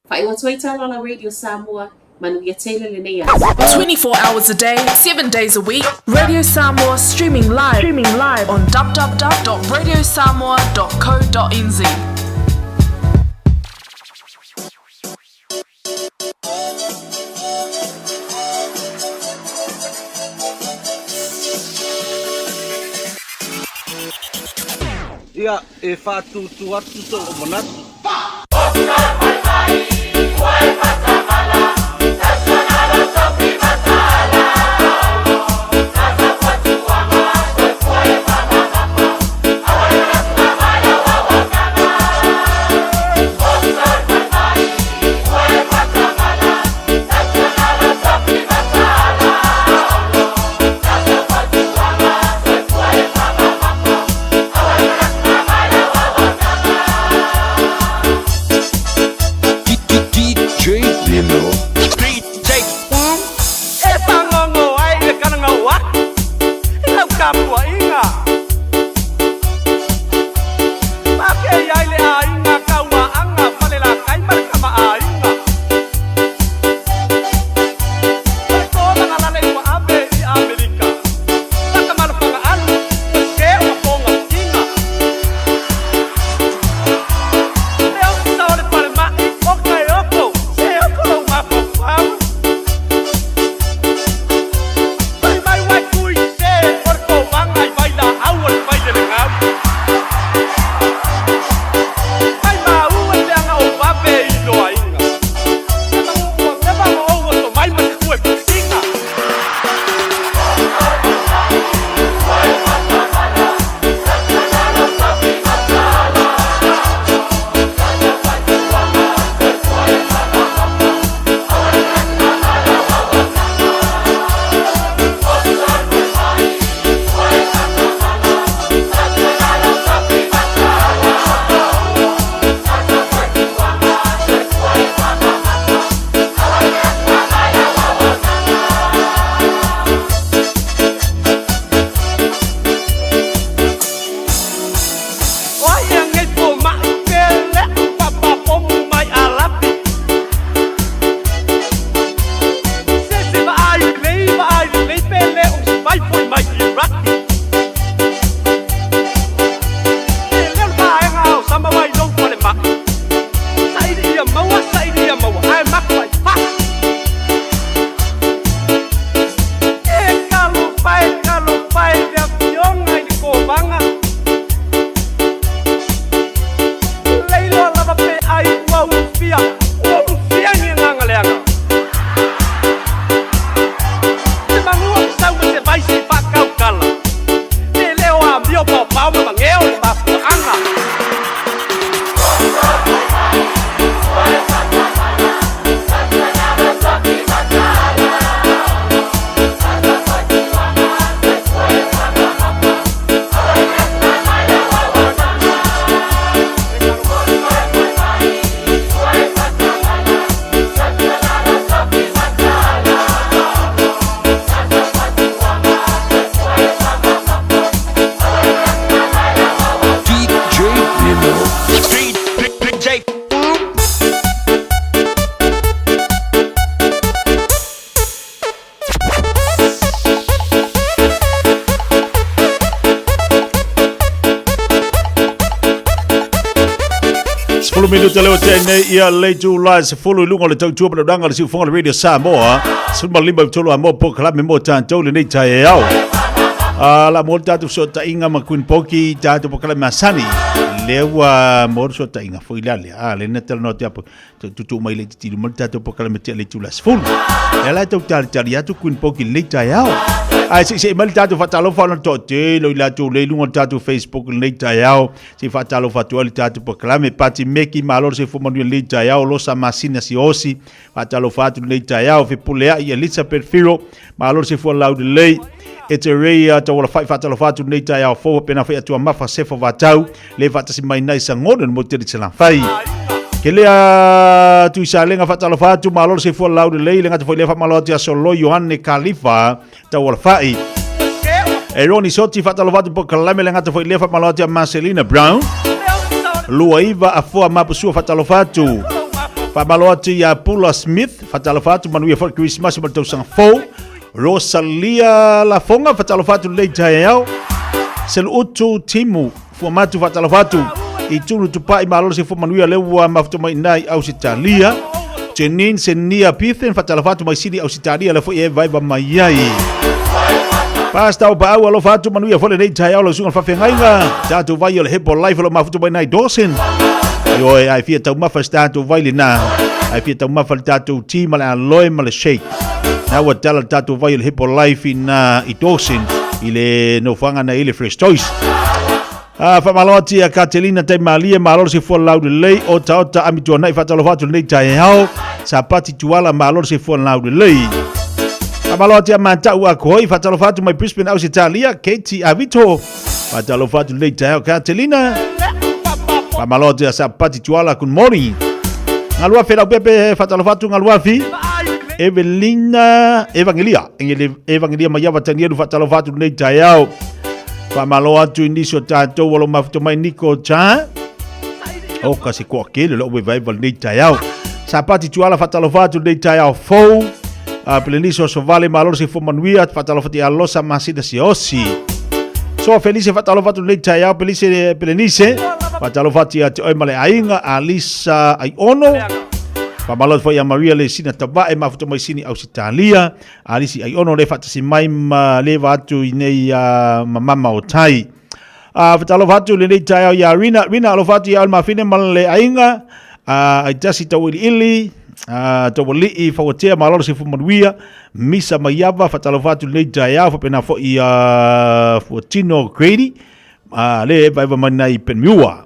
Faaiu atu ai Talala Radio Samoa, manuia tele lenei aso. 24 hours a day, 7 days a week, Radio Samoa streaming live, streaming live on www.radiosamoa.co.nz. Ia, e whātūtū atu tō manatu. 10 minuta leo te nei ia le itula e 10 i luga o le tautua ma le ulaga o le siufoga o le Radio Samoa. 15 i tolu a mo polokalame mo tatou lenei taeao. A la mo le tatou fesootaiga ma Queen Poki, tatou polokalame masani. Lea ua mo le fesootaiga foi la lea. A le na talanoa atu ia tuutuu mai le titilu ma le tatou polokalame tea le itula 10. Lea la e tau talitali atu Queen Poki lenei taeao. Ae seisei mai le tatou faatalofa ona toatele o i latou lea i luga o le tatou Facebook lenei taeao. Se i faatalofa atu ai le tatou polokalame. Pati Meki, malo le soifua manuia lenei taeao. Losa Masina Siosi, faatalofa atu lenei taeao. Fepuleai Elizabeth Firo, malo le soifua laulelei. Eterea Taualafai, faatalofa atu lenei taeao fou. Faapena foi Atua Mafa Sefa Vatau, le faatasi mai nai Sagone le motu tele Salafai. Ke lea Tuisalega, faatalofa atu, malo le soifua laulelei. Le gata foi lea faamalo atu ia Solo Ioane Kalifa Taualafai. E Roni Soti, faatalofa atu polokalame le gata foi lea faamalo atu ia Marcelina Brown. Luaiva Afoa Mapusua, faatalofa atu. Faamalo atu ia Pula Smith, faatalofa atu, manuia foi le Kerisimasi ma le tausaga fou. Rosalia Lafoga, faatalofa atu lenei taeao. Seluutu Timu Fuamatu, faatalofa atu. I Tulu Tupai, malo le soifua manuia lea ua mafuta mai i Ausetalia. Janine Senia Pithen, faatalofa atu mai Sini Ausetalia, lea foi e vaeva mai ai. Pasta o Paau, alofa atu, manuia foi lenei taeao lau susuga i le faafeagaiga. Tatou vai o le Hepo Life o lo o mafuta mai nai Dawson. Ioe, ai fia taumafa se tatou vai lena. Ai fia taumafa le tatou tea ma le aloe ma le shake. Na ua tala le tatou vai o le Hepo Life i na i Dawson i le nofoaga na i le Fresh Choice. Ah, faamalo atu ia Katelina Taimalie, malo le soifua laulelei, otaota amituanai, faatalofa atu lenei taeao, Sapati Tuala, malo le soifua laulelei. Faamalo atu ia Matau Akoi, faatalofa atu mai Brisbane, Ausetalia, Katie Avito, faatalofa atu lenei taeao Katelina. Faamalo atu ia Sapati Tuala, good morning. Galuafe Laupepe, faatalofa atu Galuafi. Evelina Evangelia, Evangelia Maiava Tanielu, faatalofa atu lenei taeao. Faamalo atu i nisi o tatou o lo mafuta mai Niko Cha. O ka se koa kele lo ue vaeva lenei taeao. Sapati Tuala faatalofa atu lenei taeao fou. A Peleniso o Sovale malo le soifua manuia faatalofa atu ia Losa Masina Siosi. Soa Felice faatalofa atu lenei taeao Pelise Pelenice faatalofa atu ia te oe ma le aiga Alisa Aiono. Faamalo atu foi ia Maria Lesina Tavae mafuta mai Sini Ausetalia. Alisi Aiono le faatasi mai ma leva atu i nei ma mama o tai. A fatalofa atu lenei taeao ia Rina. Rina alofa atu ia Almafine ma le aiga. A aitasi tauiliili, a taualii fauatea malo le soifua manuia. Misa Maiava fatalofa atu lenei taeao faapena foi ia Fuatino Grady. A le eva eva mai nai Penmiua.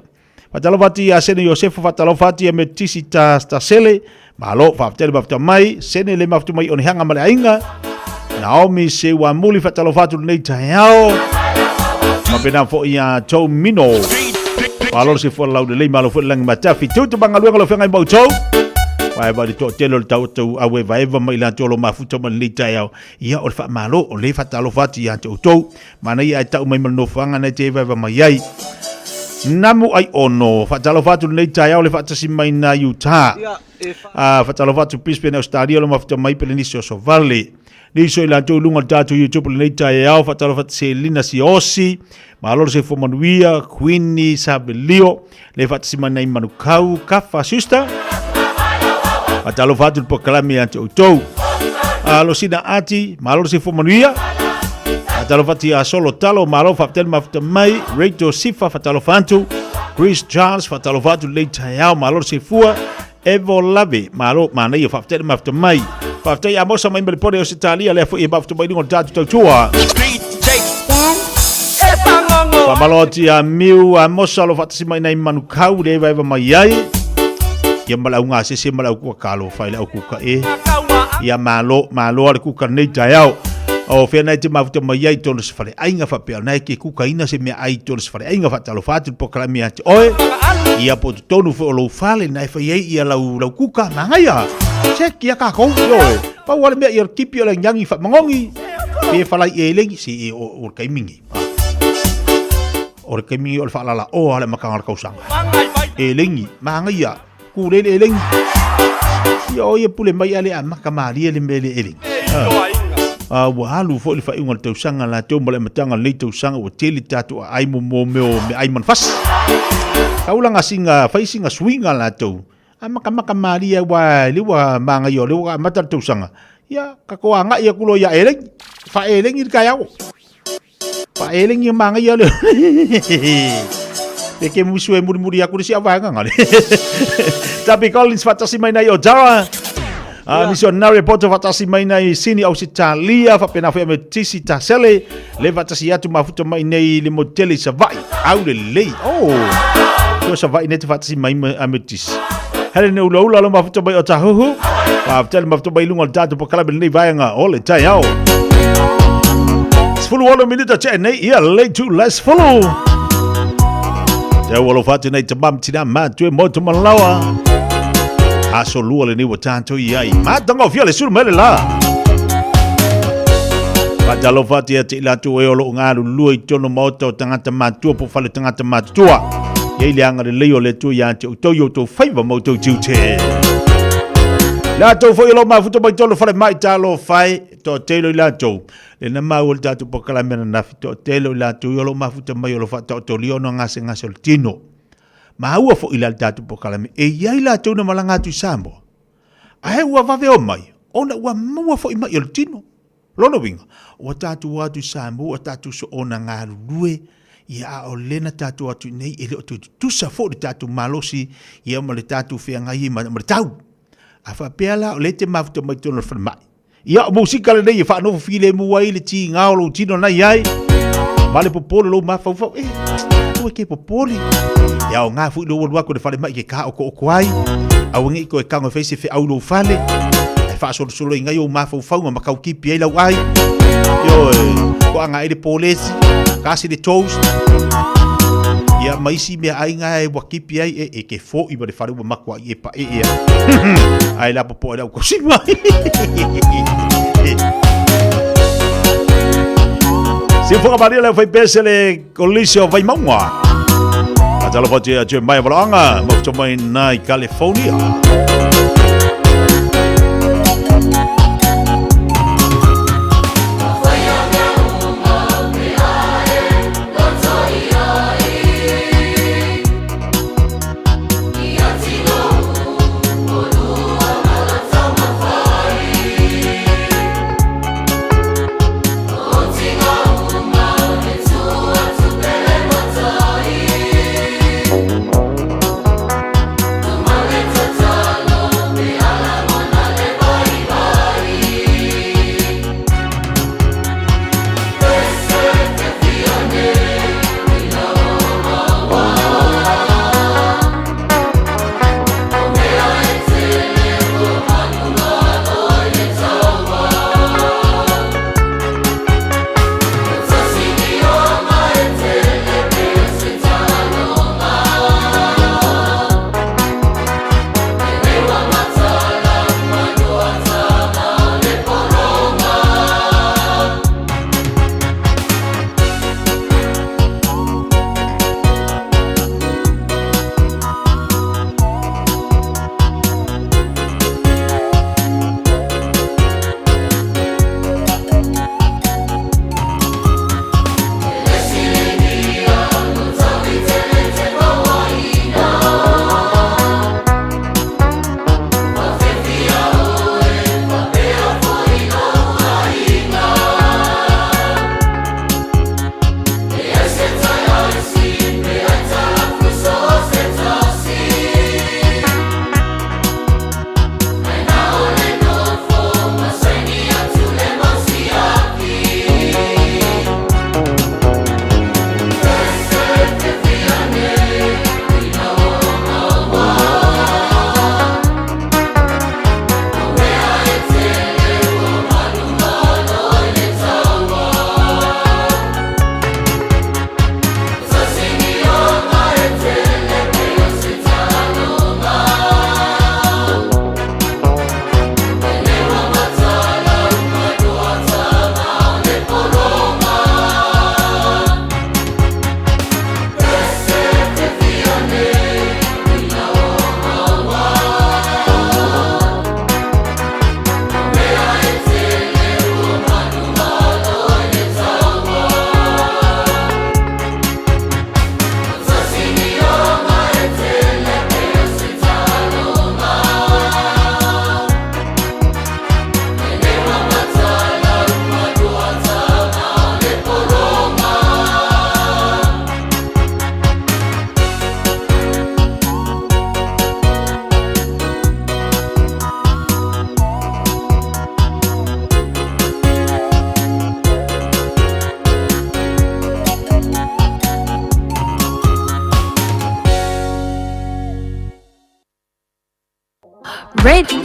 Faatalofa atu ia Sene Iosefa, faatalofa atu ia Metisi ta, Tasele, malo, faafetai le mafuta mai, Sene le mafuta mai Onehanga ma le aiga, Naomi Seuamuli, faatalofa atu lenei taeao, faapena foi ia Tou Mino, malo le soifua laulelei, malo foi le lagi matafi, tutu magaluega o le feagai ma outou, Vae vai le toatele o le tau au evaeva mai latou o lo mafuta mai lenei taeao. Ia o le faamalo, o le faatalofa atu ia te outou. Manaia ae tau mai ma le nofoaga na e te evaeva mai ai. Namu ai ono, faatalofa atu lenei taeao le faatasi mai na Utah. Ah, faatalofa atu Brisbane, Australia, lo mafuta mai pele nisi o Sovale. Nisi o i latou i luga o le tatou YouTube lenei taeao, faatalofa atu Selina Siosi, malo le soifua manuia, Queenie Savelio, le faatasi mai nai Manukau, Kafa Sister. Faatalofa atu le polokalame ia te outou. Alosina Ati, malo le soifua manuia. Faatalofa atu ia Solo Talo, malo faafetai le mafuta mai. Rachel Sifa, faatalofa atu. Chris Charles, faatalofa atu lenei taeao, malo le soifua. Evo Lave, malo, manaia, faafetai le mafuta mai. Faafetai ia Mosa mai Melipone o Sitalia, lea foi e mafuta mai luga o le tatou tautua. Faamalo atu ia Miu a Mosa o lo faatasi mai nai Manukau le evaeva mai ai. Ia ma le au gasese ma le au kuka talofa i le au kuka e. Ia malo, malo a le kuka nei taeao. O fea nei te mafuta mai ai tonu se fale aiga faapea ona e ke kukaina se mea ai tonu se fale aiga faatalofa atu le polokalame ia te oe. Ia po totonu foi o lou fale na e fai ai ia lau, lau kuka magaia. Se kia kākou, ioe. Pau ale mea ia kipi o le nyangi whamagongi. Pe whalai e lengi, si e o, o le kaimingi. O le kaimingi o le whaalala o ale makanga le kausanga. E lengi, magaia, kūlele e lengi. Ia o ia pule mai ale a maka malia le mele e lengi. A ua alu foi le faaiuga o le tausaga latou ma le amataga o lenei tausaga ua tele tatou aai mo mea o meaai manufasi. Taulaga siga fai siga suiga latou a makamaka malie aua le ua magaia o lea ua amata le tausaga ia tatou agai atu loa ia elegi faaelegi le taeao faaelegi e magaia le pe ke musu e mulimuli atu le isi auvaega gale Tabi Collins faatasi mai nai Otara A missionary poto faatasi mai nai Sini Ausitalia faapena foi Ametisi Tasele le faatasi atu mafuta mai nei le motele i Savaii au lelei oh to Savaii nei te faatasi mai Ametisi Hele ne ula ula lo mafuta mai o Tahuhu faafetai le mafuta mai lunga o le tatou polokalame lenei vaega o le taeao 16 minuta tea nei ia late to less fulu Te au alofa atu nei tamam tina mātua mo te malawa. Aso lua lenei ua tātou i ai. Matagofie le sulu mai le la. Faatalofa atu ia te i latou e o loo galulue i totonu maota o tagata matutua po o fale tagata matutua. Ia i le agalelei o le Atua ia te outou i outou faiva ma outou tiute. Latou foi o loo mafuta mai totonu fale mai talofa e toatele o i latou. Lena maua le tatou polokalame ananafi toatele o i latou o loo mafuta mai o lo faataotolia ona gasegase o le tino. Maua foi la le tatou polokalame e i ai latou na malaga atu i Samoa. Ae ua vave omai ona ua maua foi mai o le tino. Lona uiga, ua tatou o atu i Samoa, ua tatou soona galulue, ia a o lea na tatou o atu i inei, e le o toe tutusa foi le tatou malosi ia ma le tatou feagai ai ma le tau. A faapea la o lea e te mafuta mai totonu o le falemai, ia o musika lenei e faanofo filemu ai le tiga o lou tino na i ai, ma le popole o lou mafaufau, e, aua e ke popole. E aoga foi lou alu atu i le falemai ke kāokooko ai, aua ne i toe tago e fai se feau i lou fale, ae faasolosolo ai ou mafaufauga ma taukipi ai lau ai. Ioe, toaga ai le polesi, tasi le toast, ia ma isi meaai na e ua kipi ai, e, e ke fo'i ma le fale ua matuai e pae'e ai. Ae lapopoa i lau tausi mai. Siufoga malia le faipese le kolisi o Vaimauga. Faatalofa atu ia Jeremiah Valoaga, mafuta mai nai California.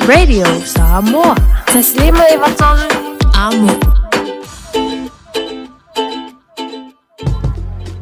Radio Samoa. 153 Amo.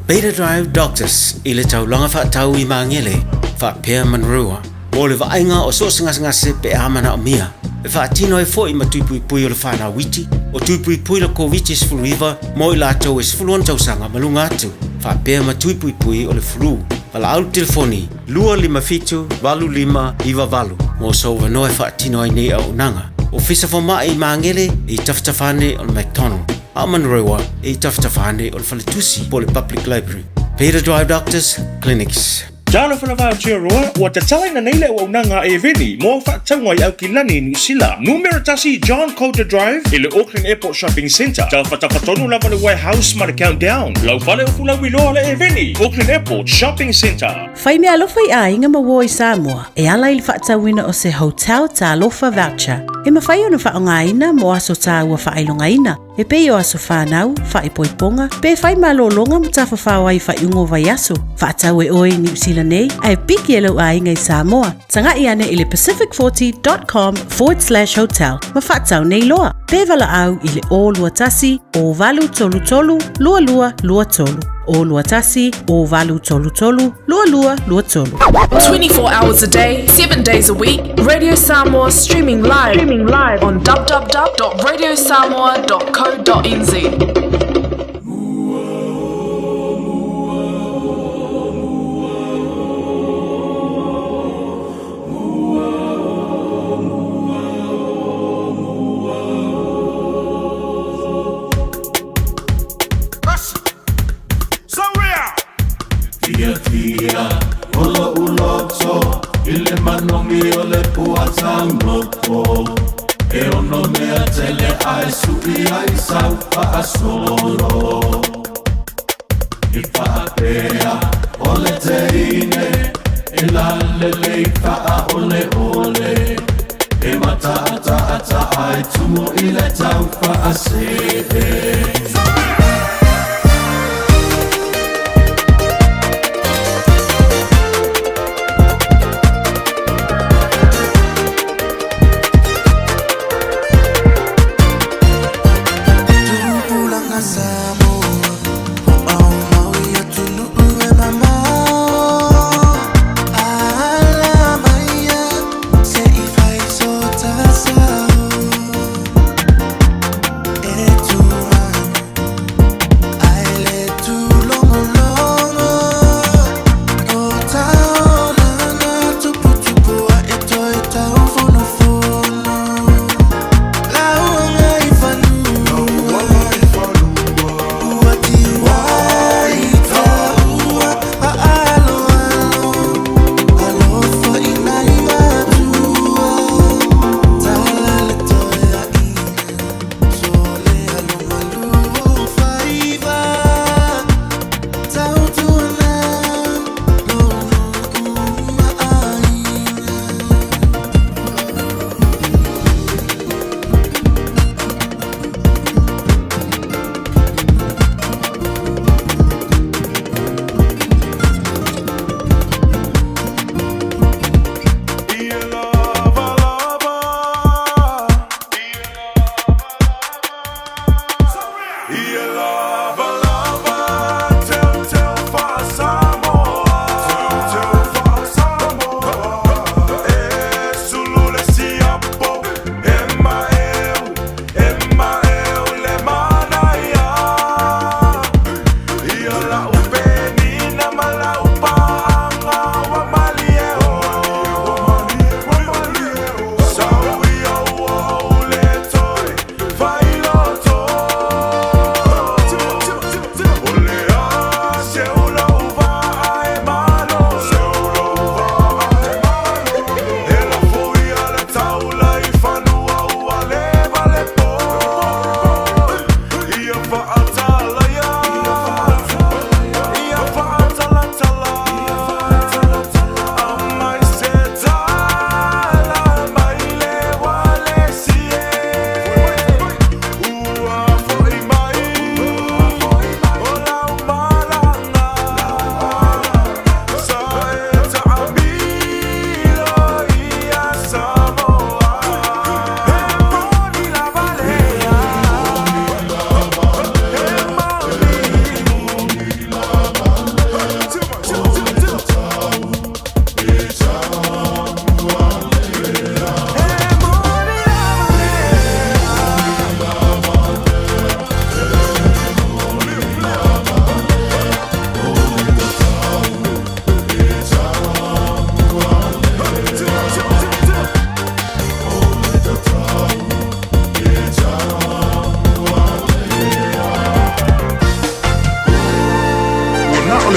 Beta Drive Doctors i le taulaga faatau i Magele, faapea Manurewa, mo le vaaiga o so o se gasegase pe a manaomia, e faatino ai foi ma tui puipui o le fanau iti, o tui puipui le Koviti-19 mo i latou e 16 tausaga ma luga atu, faapea ma tui puipui o le flu. Valaau le telefoni 257 8598 mo sou avanoa e faatino ai nei auaunaga. Ofisa Fomai i Magele i tafatafa ane o le McDonald, a o Manurewa i tafatafa ane o le Faletusi po o le Public Library. Peter Drive Doctors Clinics. Talofa lava Aotearoa, ua tatalaina nei le auaunaga a Eveni mo au faatauga i Aukilani i Niu Sila. Numera 1 John Coulter Drive i le Auckland Airport Shopping Centre, tafatafa tonu lava le Warehouse ma le Countdown. Lau fale o Fulauiloa le Eveni, Auckland Airport Shopping Centre. Fai meaalofa i aiga ma uo i Samoa e ala i le faatauina o se Hotel Talofa Voucher e mafai ona faaaogaina mo aso tāua faailogaina e pei o aso whānau, whaipoiponga, pe whai malōlōga ma tafafao ai faaiuga o vaiaso. Faatau e oe i Niu Sila nei, ae piki e lou aiga i Samoa. Taga'i ane i le pacific40.com forward slash hotel ma faatau nei loa. Pe valaau i le 021 0833 2223. 021 0833 2223. 24 hours a day, 7 days a week, Radio Samoa streaming live, streaming live on www.radiosamoa.co.nz. Fiafia o lo'u loto i le manogi o le puatagoto E ono mea tele ae su'i ai sau fa'asolo I fa'apea o le teine e lalelei fa'aoleole E mata'ata'ata ae tumu i le tau fa'asee. Tupulaga Samoa, aumau i atunuu e mamao. Ala maia, se i fai so ta sao. E tumanu,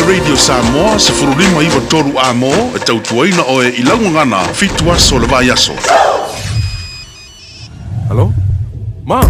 Radio Samoa 1593 Amo e tautuaina oe i lau gagana fitu aso o le vaiaso. Hello? Ma?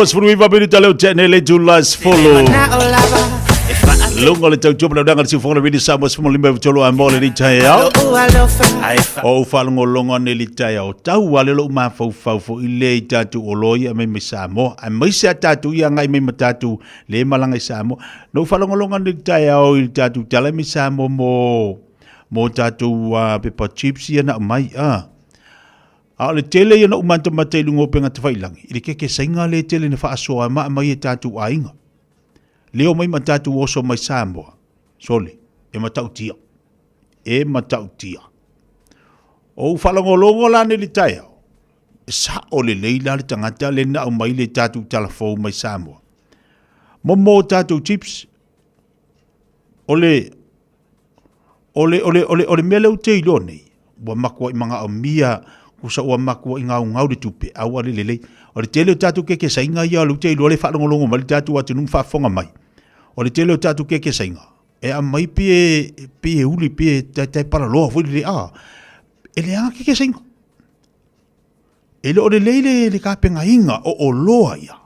29 minute leo tene le tula sefolo luga o le tautua ma laudaga le siufoga le rili Samoa 15 a mo le taeao o ou faalogologo ane i le taeao tau a le lou mafaufau foi le i tatou oloa ia aumai mai Samoa aemaise a tatou ia agai mai ma tatou le malaga i Samoa. Na ou faalogologo ane i le taeao i le tatou tala mai Samoa mo tatou pepa chips ia na aumai a. A o le tele ia na ou matamata i luga o upega tafailagi, i le kekesaiga lea e tele na faasoa ma aumai e tatou aiga. Leo mai ma tatou oso mai Samoa, sole, e matautia. E matautia. O ou faalogologo la nei i le taeao, e sao lelei la le tagata lea na aumai le tatou talafou mai Samoa. Mo tatou chips, o le O le, o le, o le, o le mea lea ou te iloa nei, ua matuai manaomia, kusa ua matuai gaugau le tupe, a ua le lelei. O le tele o tatou kekesaiga ia o lea ou te iloa le faalogologo mai le tatou atunuu ma faafofoga mai. O le tele o tatou kekesaiga, e aumai pe, pe e uli, pe e taitai palaloa foi lele, a, e leaga kekesaiga. E le o lelei le, le tapenaina o oloa ia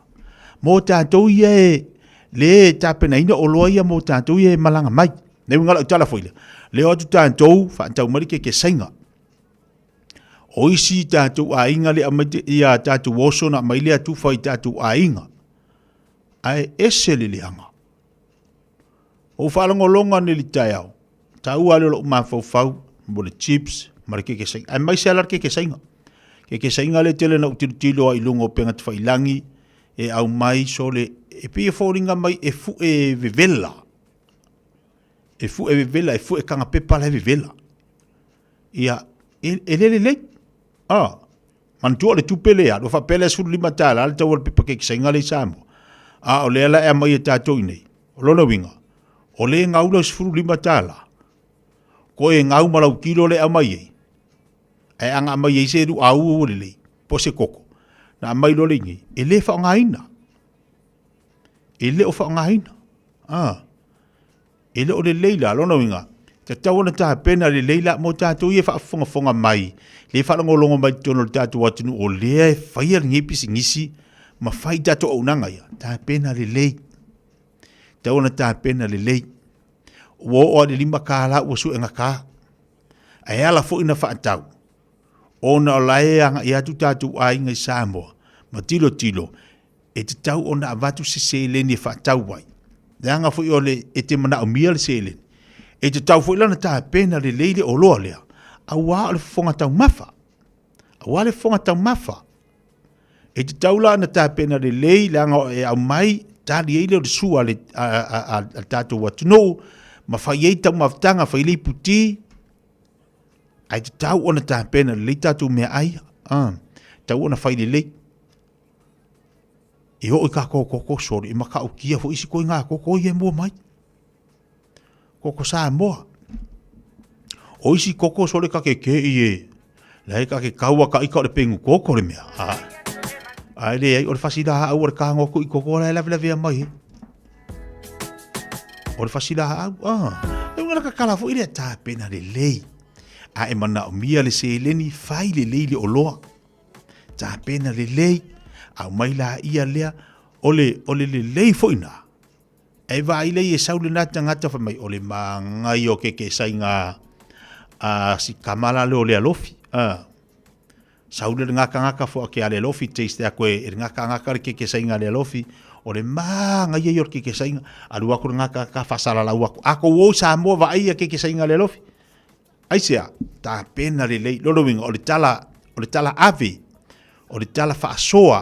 mo tatou ia e le tapenaina oloa ia mo tatou ia e malaga mai. Le uiga lau tala foi lea, le o atu tatou faatau mai le kekesaiga. O isi tatou aiga le aumai ia tatou oso na aumai lea tufa i tatou aiga. Ae ese le leaga. Ou faalogologo ane i le taeao, taua lea o lou mafaufau mo le chips ma le kekesaiga. Aemaise lava la le kekesaiga. Kekesaiga lea e tele na ou tilotilo ai i luga o upega tafailagi, e aumai sole e pei e foliga mai e fuʻe vevela e fuʻe vevela e fuʻe kagapepa la e vevela ia e, e le lelei a manatua o le tupe lea alu faapea le 15 tala le tau o le pepa kekesaiga lea i Samoa a o lea la e aumai e tatou i nei o lona uiga o le gau lau 15 tala ko e gau ma lau kilo le aumai ai ae ana aumai ai se luau ua lelei po o se koko na aumai loa le inei e le faaaogaina e le o faaaogaina a e le o lelei la lona uiga tatau ona tapena lelei la mo tatou ia e faafofogafoga mai le faalogologo mai totonu o le tatou atunuu o lea e faia lenei pisinisi ma fai tatou auaunaga ia tapena lelei tatau ona tapena lelei ua oo lava i le $5 ua suegata Ae ala foi na faatau, ona o la e agai atu tatou aiga i Samoa ma tilotilo e tatau ona avatu se seleni e faatau ai. Leaga foi o le e te manaomia le seleni. E tatau foi la ona tapena lelei le oloa lea, aua o le fofoga taumafa. Aua le fofoga taumafa. E tatau la ona tapena lelei leaga e aumai tali ai lea o le sua a le, a, a, a, a tatou atunuu ma fai ai taumafataga, fai ai iputi, ae tatau ona tapena lelei tatou meaai, ah, tatau ona fai lelei. E oo i kākou koko soli, e matautia foi isi koiga koko ia e mua mai. Koko Samoa. O isi koko sole ka ke ke i e, la e ka ke kaua ka ika o le pengu koko le mea. A, a e le ai, o le fasi la au o le kāngo aku i koko la e lawe lawe mai e. O le fasi la au, a. E unga la kakala fo i le tāpena le lei. A e mana o mia le seleni, fai le lei le oloa. Tāpena le lei, au mai la ia lea, o le, o le le lei fo ina. E vaai lea i Esau lena tagata fai mai, o le māngai o kekesaiga a si kama la lea o Lealofi. A. Sau le ngakangaka fo ke a Lealofi taste aku e le ngakangaka le kekesaiga a Lealofi, o le māngai ia o le kekesaiga. Alu aku le ngakangaka faasalalau aku. A kou o i Samoa vaai ia kekesaiga a Lealofi. Aisea, tapena lelei, lona uiga o le tala, o le tala ave, o le tala faasoa,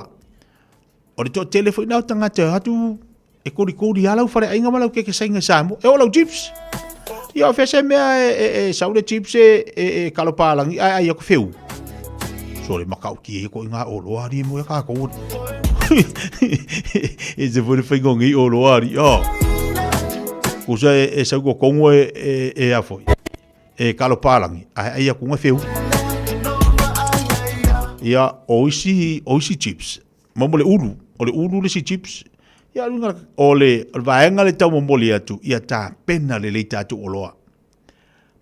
o le toatele foi na o tagata e o atu e kolikoli lava lau faleaiga ma lau kekesaiga i Samoa, e oo lau chips. Ia o fea se mea e, e, e sau le chips e, e, e kalo pālagi ae ai aku feu. Sole matautia ia koʻi ngā oloa ali e moe a kākou. E se foi le faiga o nei oloa ali. Oh. Kusa e, e sau kokongo e, e, e a foi. E kalo pālagi ae ai aku ngā feu. Ia, o isi, o isi chips, mo mo le ulu, o le ulu le isi chips, ia, o le, o le vaega le taumomoli atu, ia tapena lelei tatou oloa.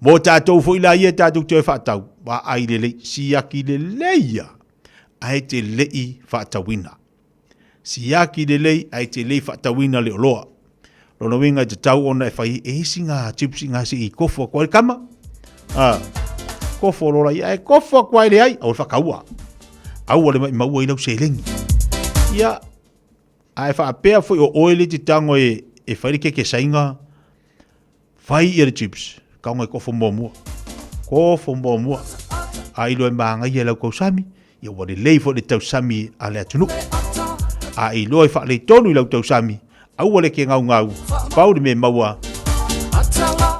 Mo tatou foi la ia e tatou te o e faatau, vaai lelei, siaki lelei ia, ae te leʻi faatauina. Siaki lelei ae te leʻi faatauina le oloa. Lona uiga e tatau ona e fai e isi ngā chips i ngā se i kofo aku ai le kama. A, kofo lola ia, e kofo aku ai le ai, au le whakaua. Aua le mai maua i lau seleni. Ia, a e whaapea foi o oe le te tango e, e whai le keke sainga, Whai ia le chips, kaonga i kofo muamua. Kofo muamua. A ilo e māngaia e lau tausami, ia ua lelei foi le tausami a le atunuu. A iloa e faalei tonu i lau tausami, aua le ke ngaungau, pau le mea maua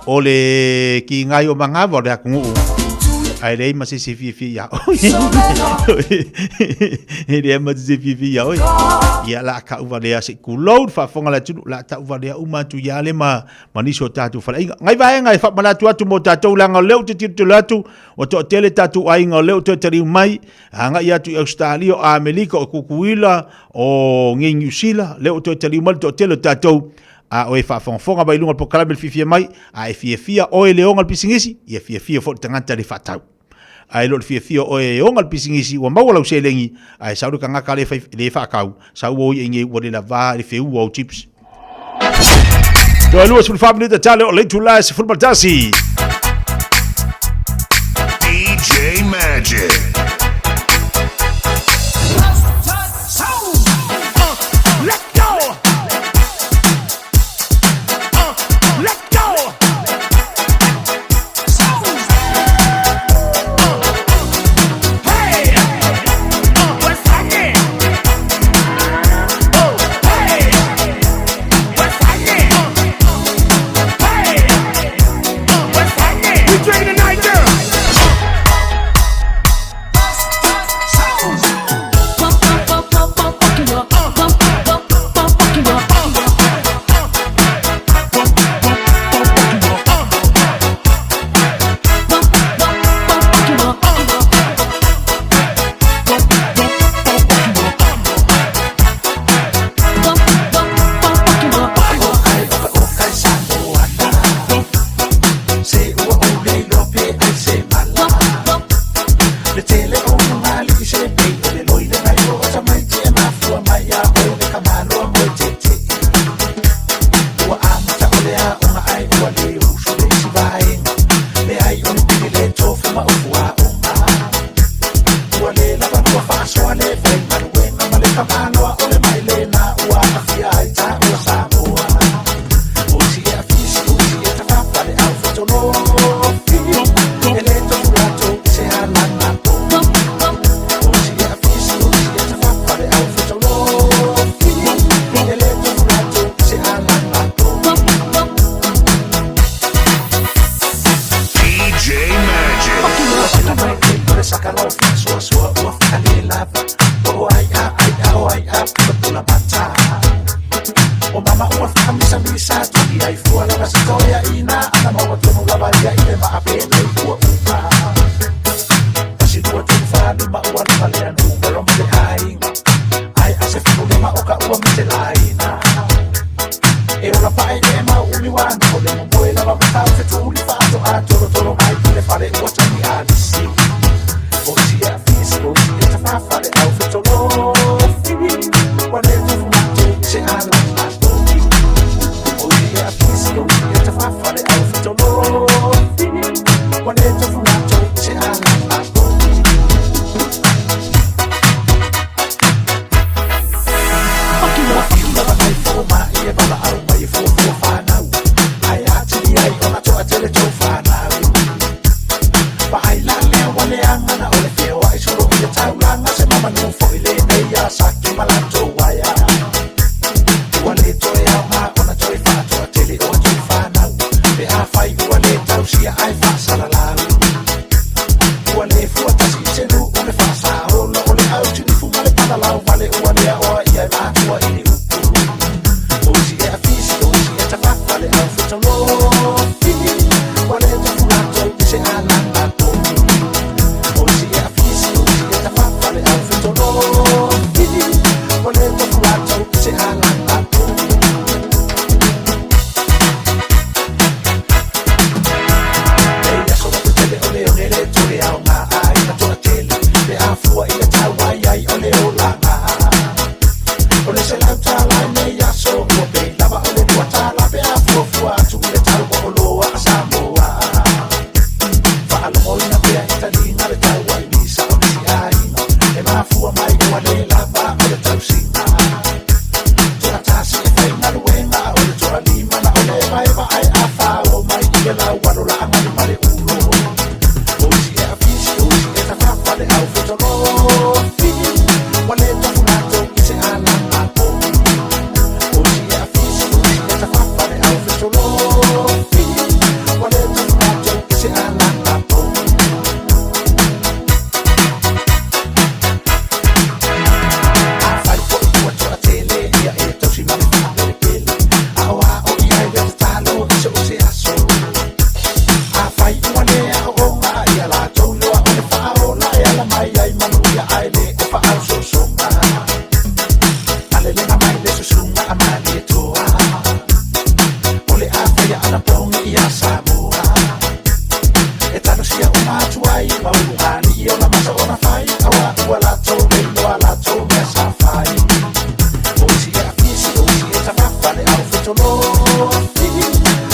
o le kigai o mangawa o le atunuu, ae leai ma se isi e fiafia ia oe. E leai ma se isi e fiafia ia oe. Ia la tau valea se i kulou le faafofoga a le atunuu, la tau valea uma atu ia le ma ma nisi o tatou faleaiga. Ngai vaega e faamanatu atu mo tatou leaga o lea ou te tilotilo atu, ua toatele tatou aiga o lea ua toe taliu mai, agai atu i Ausetalia, o Amerika, o Kukuila, o ngei Niu Sila, lea ua toe taliu mai le toatele o tatou, a o e faafogafoga mai i luga o le polokalame le fiafia mai, a e fiafia oe le oga le pisinisi, ia fiafia foi le tagata le faatau. Ae le o le fiafia o oe e oga le pisinisi ua maua lau seleni, ae sau le tagata le, fai, le faatau, sau o ia i nei ua le lavā i le feua o chips. Toe 24 minute tale o le itula e 11. DJ Magic. le saka lau faasoasoa ua faalelava o ai a ai a o ai a pulapula mata o mama ua faamisamisa tuli ai fua lava se toeaʻina ana maua tonu lava ia i le maa penei ua uma 1, 2, 3, 4, 5 ua luga lea numero ma le aiga ae a 15 o ka ua matelaina e ola pae le mau umi ua o le momoe lava ma tau fetuli faatoa tolotolo mai i le fale ua tagi alisi o isi e afisi o isi e tafafa le au fetolofi ua le tofu matou i se ala atogi o isi e afisi o isi e tafafa le au fetolofi ua le tofu matou i se ala atogi. Paki loa fiu lava ai fo ma i e valaau mai e fuafua fanau ae atili ai ona toatele tou fanau vaai la lea ua leaga na o le feoaʻi solo i le taulaga se mamanu foʻi lenei ia saki ma latou aia ua lē toe aoga ona toe faatoatele o atou fanau pe afai ua lē tausia ae faasalalau ua lē fuatasi i se nuu le faasaolo o le autinifu ma le palalau vale ua lea oa ia e matua i ni upu o isi e afisi o isi e tafafa le aufetolofi ua lē tofu latou i se alaga togi o isi e afisi o isi e tafafa le aufetolofi ua lē tofu latou i se alaga togi. Nei aso ua tetele o le one le toe aoga aiga toatele pe afua i le tau ai ai o le olaga o le $100 i nei aso ua pei lava o le $2 pe afuafua atu i le tau o oloa a Samoa faalogoina pea i taliga le tau ai misa o nisi aiga e mafua mai ua lē lava o le tausiga toatasi e faigaluega o le toalima na o le evaeva ae afao mai i le laualo laagali ma le ulo o isi e afisi o isi e tafafa le aufetolofi ua lē tofu latou i se alaga pogi o isi e afisi o isi e tafafa le aufetolofi ua lē tofu latou i se alaga pogi. Afai foʻi ua toatele ia e tausi ma le faapelepele aoao i ai le tatalo i so o se aso afai ua lē aooga ia latou loa o le faaola e ala mai ai manuia ae lē o faaososoga alelega mai le susuga a Malietoa o le afaia anapogi ia Samoa e talosia uma atu ai ma ulugalii o lamasa ona fai auā ua latou leiloa latou mea sa fai o isi e afisi o isi e tafafa le aufetolofi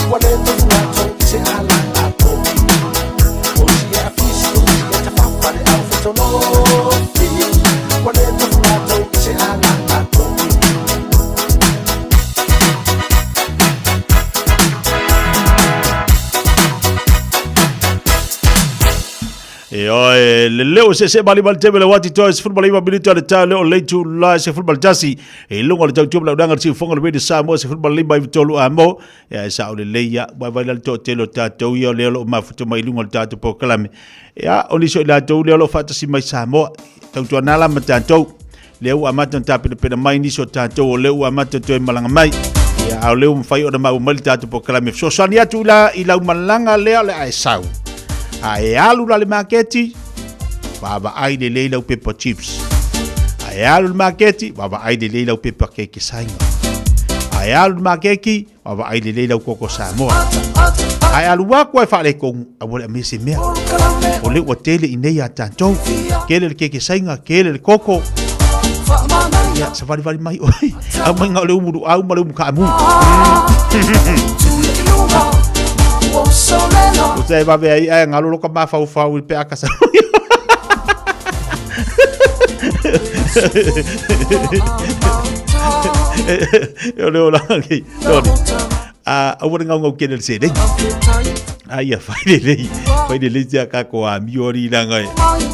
ua lē tofu latou i se alaga pogi o isi e afisi o isi e tafafa le aufetolofi ua lē tofu latou i se alaga pogi. E oe, le leo se se mali mali teme le wati toi 19 minuto ale tau leo leitu la 11 e lunga le tau tuam la udanga si fonga le wede Samoa 15 i tolu a mo e ai sa o le leia wa vai la to telo tatou ia le lo mafuta mai lunga le tatou pokalame e a o niso i latou le lo fatasi mai Samoa tau tuana la ma tatou lea ua amata ona tapenapena mai nisi o tatou o lea ua amata ona toe malaga mai. Ia, a o lea ua mafai ona maua mai le tatou polokalame fesoasoani atu i la i lau malaga lea o le a e sau. A e alu la le maketi, vaavaai lelei lau pepa chips. A e alu le maketi, vaavaai lelei lau pepa keke saina. A e alu le makeki, vaavaai lelei lau koko Samoa. Ae alu aku ai faaletonu, aua le aumai se mea. O lea ua tele i nei a tatou. Kele le keke saina, kele le koko. Ia, savalivali mai oe. Aumai na o le umu luau ma le umu kaamu. Uta e vave ai ae ngalo loka mafaufau i le pe aka sa. E o le ola ki. Tony. A aua le ngaungau kele le seleni. A ia fai lelei. Fai lelei tia ka ko a mio ari langa e.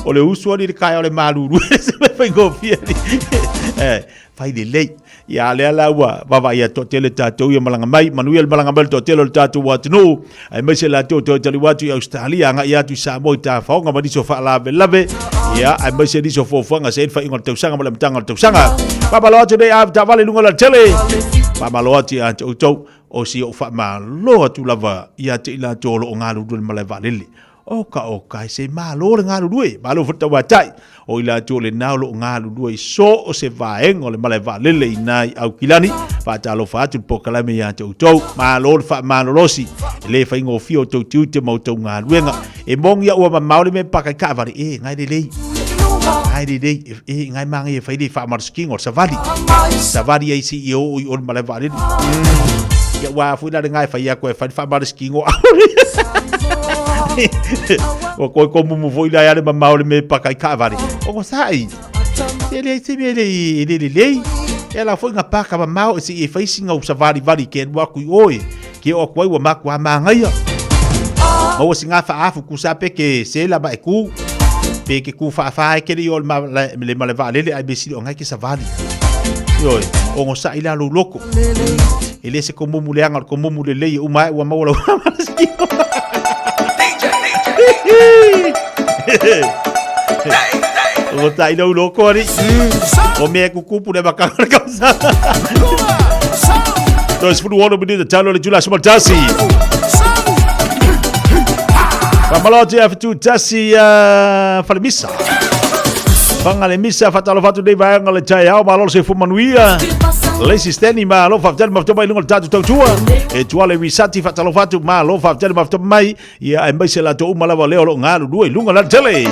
O le usu ari le kaea o le malulu. Se me fai ngofia ni. Eh, fai lelei. Ia, a lea la ua vaavaai ia toatele tatou ia malaga mai, manuia le malaga mai o le toatele o le tatou atunuu, aemaise latou toe taliu atu i Ausetalia, agai atu i Samoa i tafaoga ma nisi o faalavelave, ia, aemaise nisi o fuafuaga se i ai le faaiuga o le tausaga ma le amataga o le tausaga. Faamalo atu nei avetaavale i luga o le alatele. Faamalo atu ia te outou, o si ou faamalo atu lava ia te i latou o lo o galulue i le malae vaalele. Oka oka, se malo le galulue, malo foi le tauatai. O i latou o lena o lo o galulue i so o se vaega o le malae vaalele i ina i Aukilani. Faatalofa atu le polokalame ia te outou. Malo le faamalolosi. E le faigofie outou tiute ma outou galuega. E moni a ua mamao le mea e paka i taavale, e, ngai lelei. Ngai lelei, e, ngai manaia e fai le faamalositino o le savali. Savali ai se i oo i o le malae vaalele. Ia ua foi la le ngai fai atu e fai le faamalositino. Ua koe komumu foi la ia le mamao le mea e paka i taavale. O sa'i. E leai se mea e le lelei. E ala foi na paka mamao e se i e fai sina u savalivali ke alu atu i o e. Ke oo atu ai ua matua manaia. Maua sina faaafu tusa pe ke sela ma e ku. Pe ke ku faafa ai ke le i o le malae vaalele ae mea sili o ngai ke savali. Ioe, ogosa'i la lou loko. E le se komumu leaga o le komumu lelei e uma ae ua maua lau faamalositino. Ogosa'i lou loko alii. O mea e kukupu le amataga o le tausaga. 36 minute talo le itula 11. Faamalo atu ia Fetu-tasi Falemisa. Fanga le misa faatalofa atu nei vaega o le taeao malo le soifua manuia. Lacey Stanley malo faafetai le mafutaga mai i luga o le tatou tautua. E tua le Risati faatalofa atu malo faafetai le mafutaga mai. Ia aemaise latou uma lava lea o lo o galulue i luga o le alatele.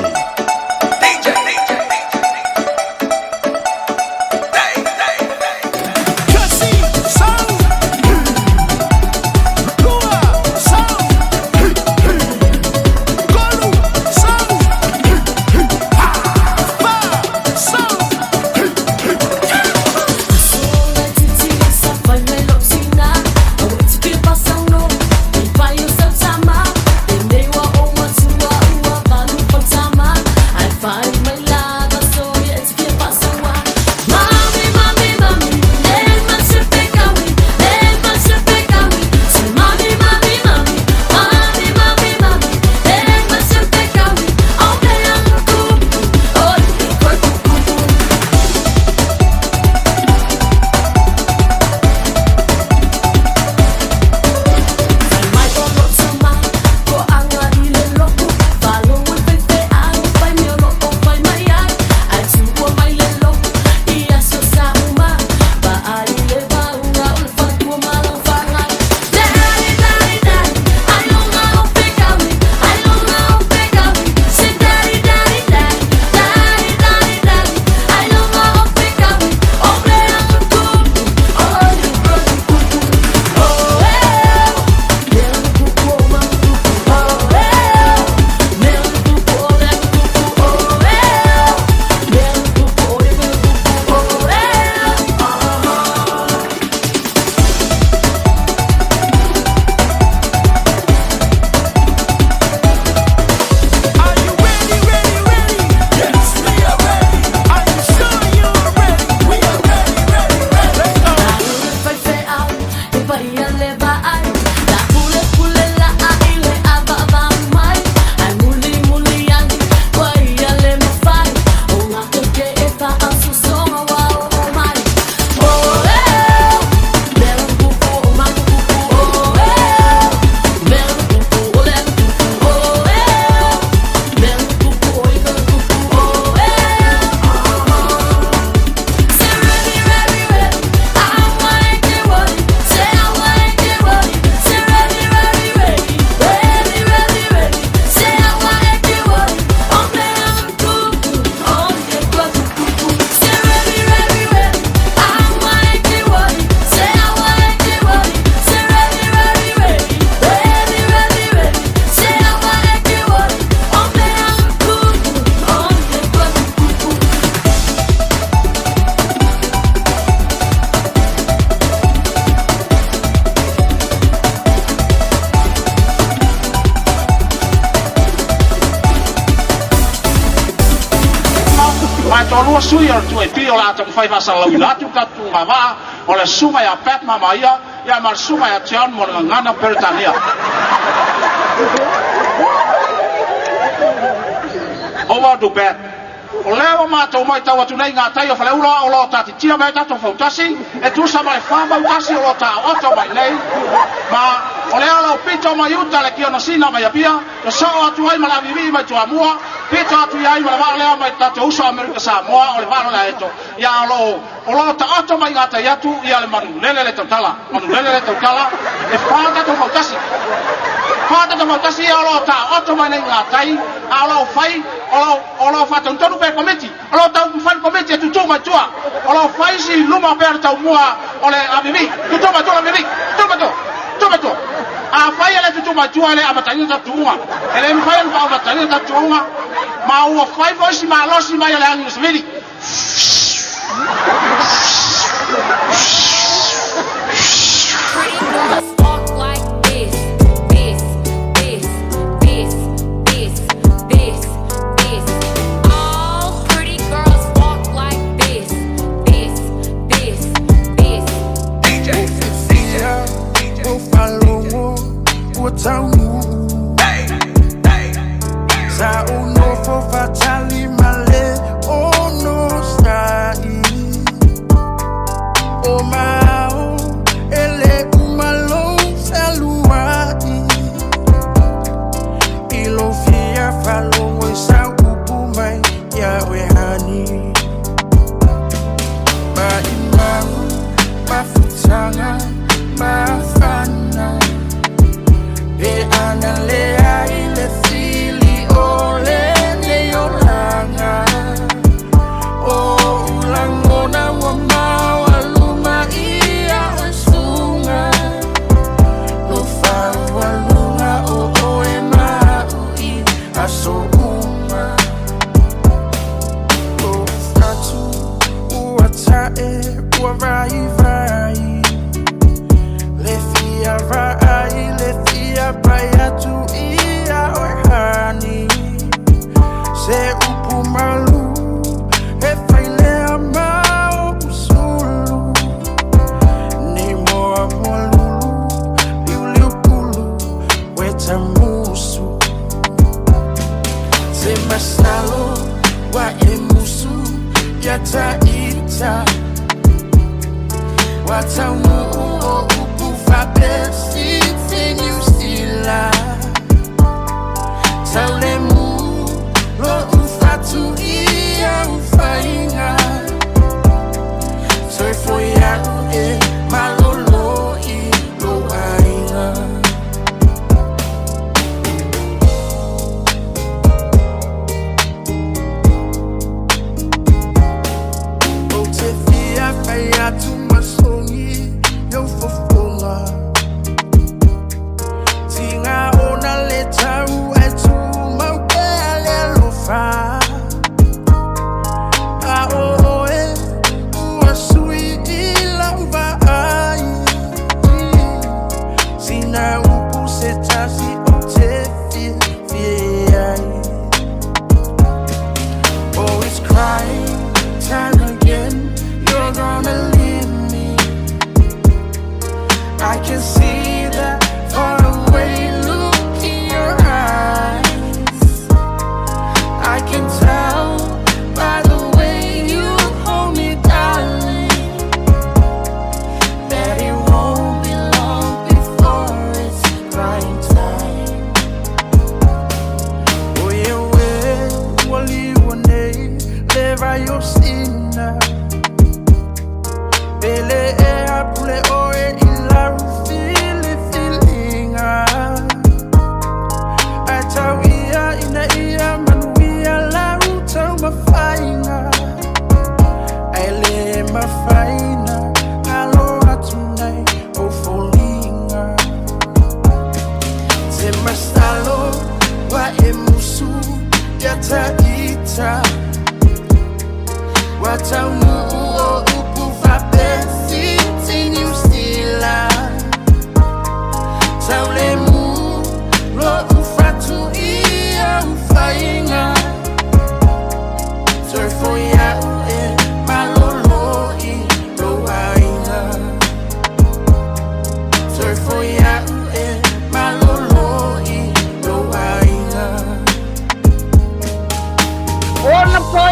toalua sui o le 2AP o le a taumafai faasalalauina atu le tatou tuugavaa, o le susuga ia Pat Mamaia ia ma le susuga ia John mo le gagana Peretania. Over to Pat. O lea ua matou matau atu nei i gatai o Faleula o lo o taatitia mai ai tatou fautasi e tusa ma le 41 o lo o taaoto mai nei, ma o lea o lo o pito mai uta le Kionasina mai Apia, sosoo atu ai ma le aviivii mai Toamua, pito atu i ai ma le vaa lea mai tatou uso Amerika Samoa o le vaa o le Aeto, ia o lo o o lo o taoto mai gatai atu ia le manulele le tautala, manulele le tautala, e fa tatou fautasi. Fa tatou fautasi ia o lo o taoto mai nei gatai, a o lo o fai, o lo o lo o faatonutonu pea e Komiti, o lo o taumafai le Komiti e tutu mai tua, o lo o fai si luma pea le taumua o le aviivii, tutu mai tua le aviivii, tutu mai tua, tutu mai tua. Afai e le tutu mai tua e le amataina tatou tuuga, e le mafai ona faaamataina tatou tuuga, ma ua fai foi si malosi mai o le agi savili.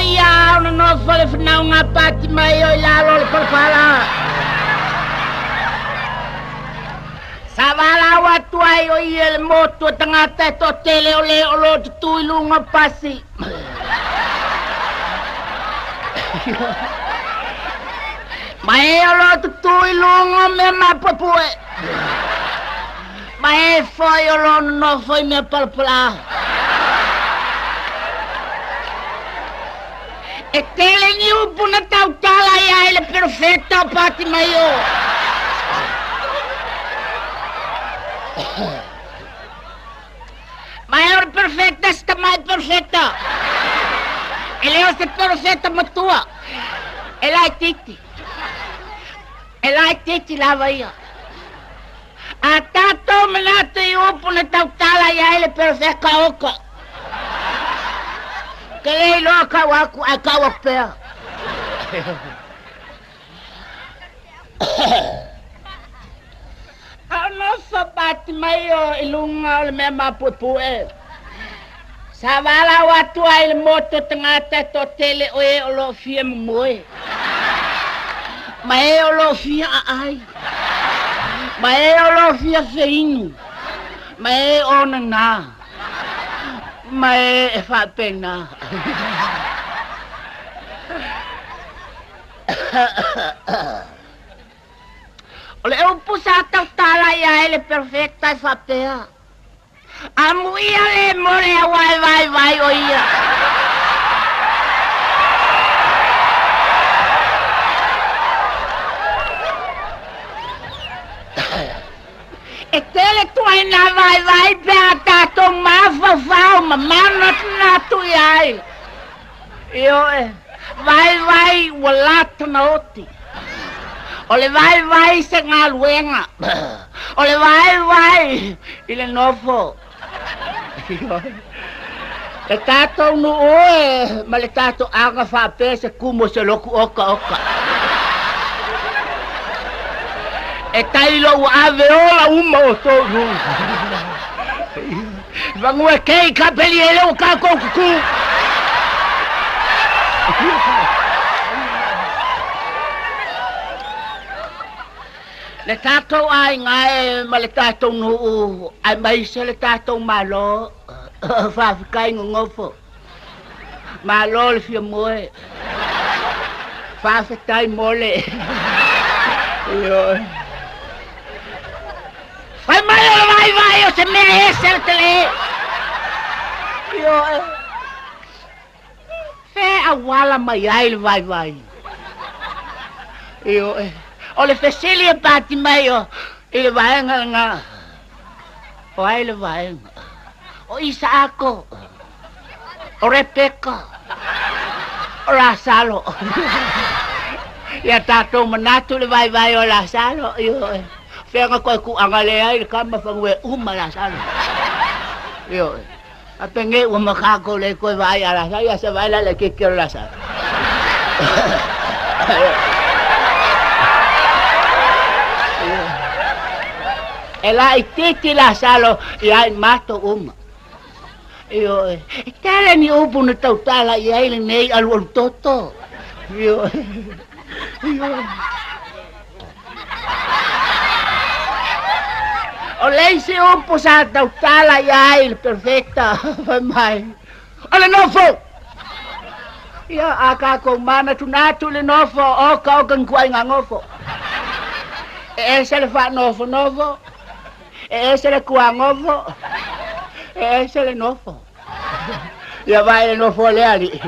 ia ona nofo le fanauga a Patimaio i lalo o le palapala. Sa valaau atu ai o ia i le motu o tagata e toatele o le o lo o tutū i luga o pasi. Ma e o lo o tutū i luga o mea mapuepue. Ma e foi o lo o nonofo i mea palapala. E tele ni upu na tautala i ai le perofeta o Patimaio. Ma e o le perofeta se tamai perofeta. E le o se perofeta matua. E laitiiti. E laitiiti lava ia. A tatou manatu i upu na tautala i ai le perofeta oka. Ke le iloa kau aku ae kau aku pea. A o nofo Patimaio i luga o le mea mapuepue, sa valaau atu ai i le motu o tagata e toatele o e o lo o fia momoe, ma e o lo o fia aai, ma e o lo o fia feinu, ma e o nanā, ma e e faapena. O le upu sa tautala i ai le perofeta e faapea, Amuia le mole aua e vaivai o ia. E tele tuaiga vaivai pe a tatou mafaufau ma manatunatu i ai. Ioe, vaivai ua lata na oti. O le vaivai se galuega. O le vaivai i le nofo. Ioe. Le tatou nuu e ma le tatou aga faapea se kumu o se lotu okaoka. E tailo ua ave ola uma outou i luga. Vagua kei ka peli e leo kākou kuku. Le tātou aiga e ma le tātou nuu aemaise le tātou Malo, faafetai nonofo. Malo le fia moe. Faafetai mo le. Ioe. Fai mai o le vaivai o se mea ese le tele. Ioe. Fea auala mai ai le vaivai. Ioe. O le fesili e pati mai o i le vaega lena. O ai le vaega? O Isaako, o Rebeka, o Lasalo. Ia tatou manatu le vaivai o Lasalo, ioe. Fea na koe kuaga le ai le kama fanue uma Lasalo. Ioe. A penge ua makako le koe vaai a Lasalo, ia se vaai la le keke o Lasalo. E laitiiti Lasalo ia i matou uma. Ioe. E tele ni upu na tautala i ai lenei alualu toto. Ioe. Ioe. O le isi upu sa tautala i ai le perfeta, fai mai, o le nofo! Ia, a kākou manatunatu i le nofo, oka oka ni kuaiga nofo. E ese le faanofonofo, e ese le kuagofo, e ese le nofo. Ia vaai le nofo a le alii.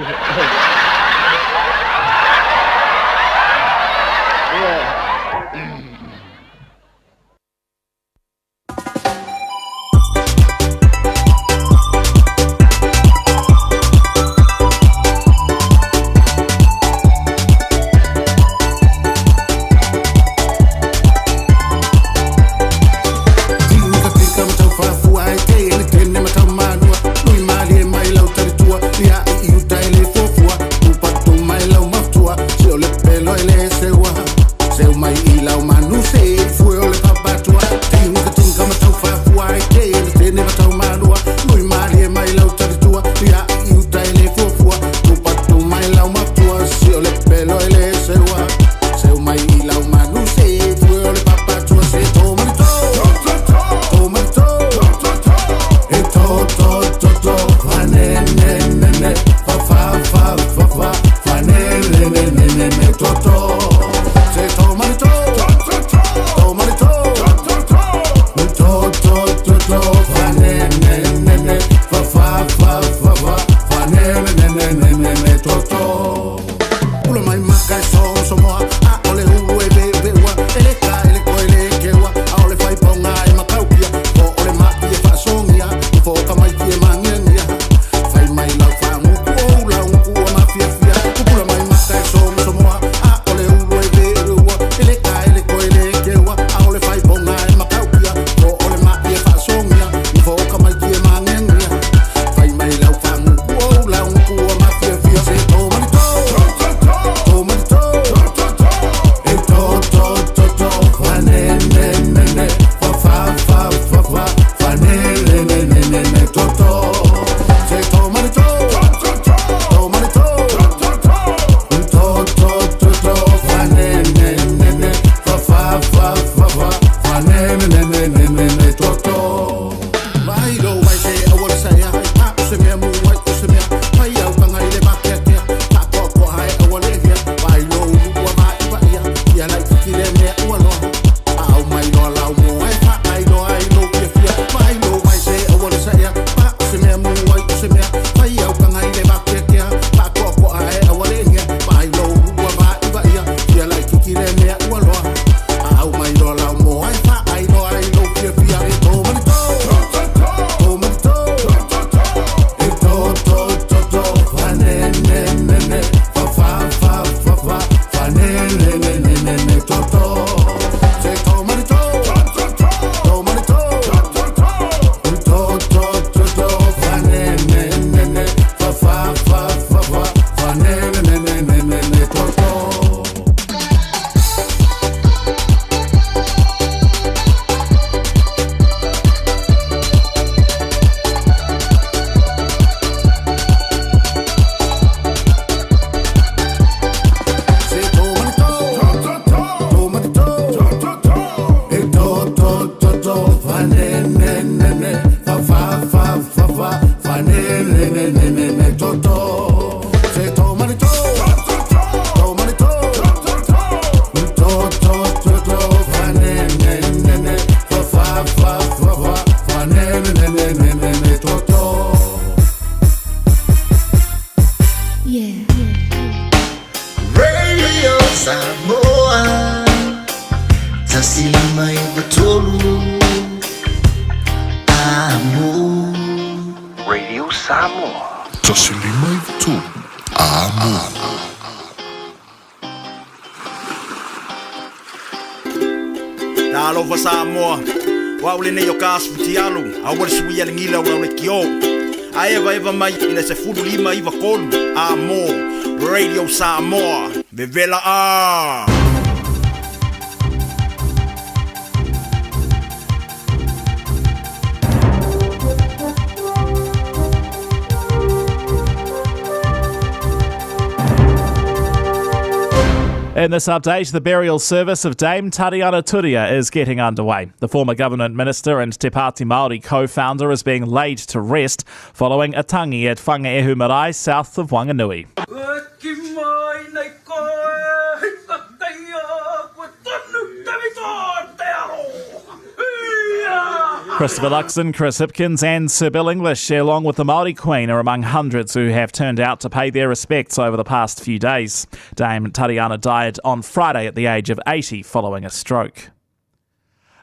Yeah. Radio Samoa 1593 Amo. Radio Samoa. 1593 Amo. Talofa Samoa, o au lenei o ka asu futialu, aua le suia le gila o lau lekiō. A evaeva mai i le 15 93 a mō Radio Samoa, vevela a! In this update, the burial service of Dame Tariana Turia is getting underway. The former government minister and Te Pāti Māori co-founder is being laid to rest following a tangi at Whangaehu Marae, south of Wanganui. Christopher Luxon, Chris Hipkins and Sir Bill English, along with the Māori Queen, are among hundreds who have turned out to pay their respects over the past few days. Dame Tariana died on Friday at the age of 80 following a stroke.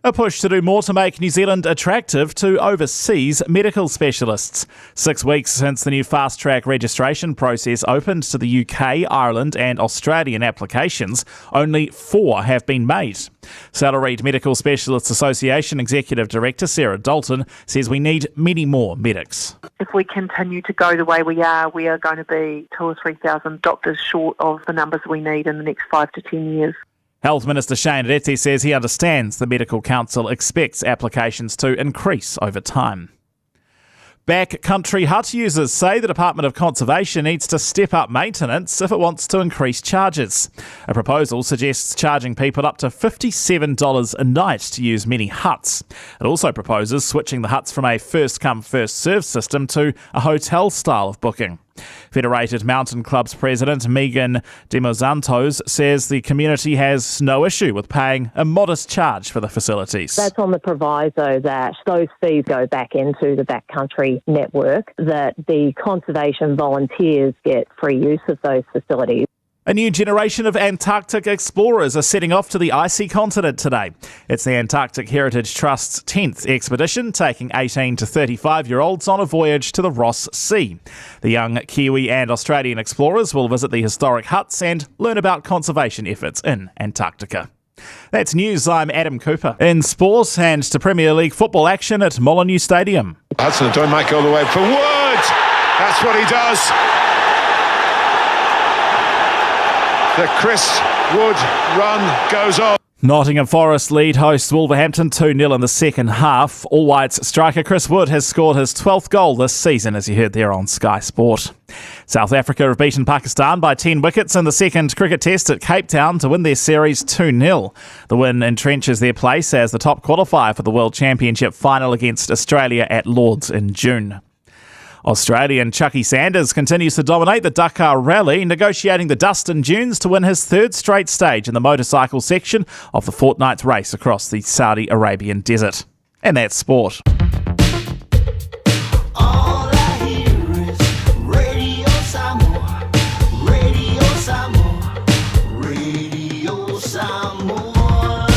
A push to do more to make New Zealand attractive to overseas medical specialists. 6 weeks since the new fast track registration process opened to the UK, Ireland, and Australian applications, only 4 have been made. Salaried Medical Specialists Association Executive Director Sarah Dalton says we need many more medics. If we continue to go the way we are going to be two or 3,000 doctors short of the numbers we need in the next 5 to 10 years. Health Minister Shane Reti says he understands the Medical Council expects applications to increase over time. Backcountry hut users say the Department of Conservation needs to step up maintenance if it wants to increase charges. A proposal suggests charging people up to $57 a night to use many huts. It also proposes switching the huts from a first-come, first-served system to a hotel style of booking. Federated Mountain Club's president, Megan Demozantos, says the community has no issue with paying a modest charge for the facilities. That's on the proviso that those fees go back into the backcountry network, that the conservation volunteers get free use of those facilities. A new generation of Antarctic explorers are setting off to the icy continent today. It's the Antarctic Heritage Trust's 10th expedition, taking 18 to 35-year-olds on a voyage to the Ross Sea. The young Kiwi and Australian explorers will visit the historic huts and learn about conservation efforts in Antarctica. That's news. I'm Adam Cooper. In sport and to Premier League football action at Molineux Stadium. Hudson-Odoi might go the way for Wood! That's what he does! The Chris Wood run goes on. Nottingham Forest lead hosts Wolverhampton 2-0 in the second half. All Whites striker Chris Wood has scored his 12th goal this season, as you heard there on Sky Sport. South Africa have beaten Pakistan by 10 wickets in the second cricket test at Cape Town to win their series 2-0. The win entrenches their place as the top qualifier for the World Championship final against Australia at Lords in June. Australian Chucky Sanders continues to dominate the Dakar Rally, negotiating the dust and dunes to win his third straight stage in the motorcycle section of the fortnight's race across the Saudi Arabian desert. And that's sport. All I hear is Radio Samoa, Radio Samoa, Radio Samoa.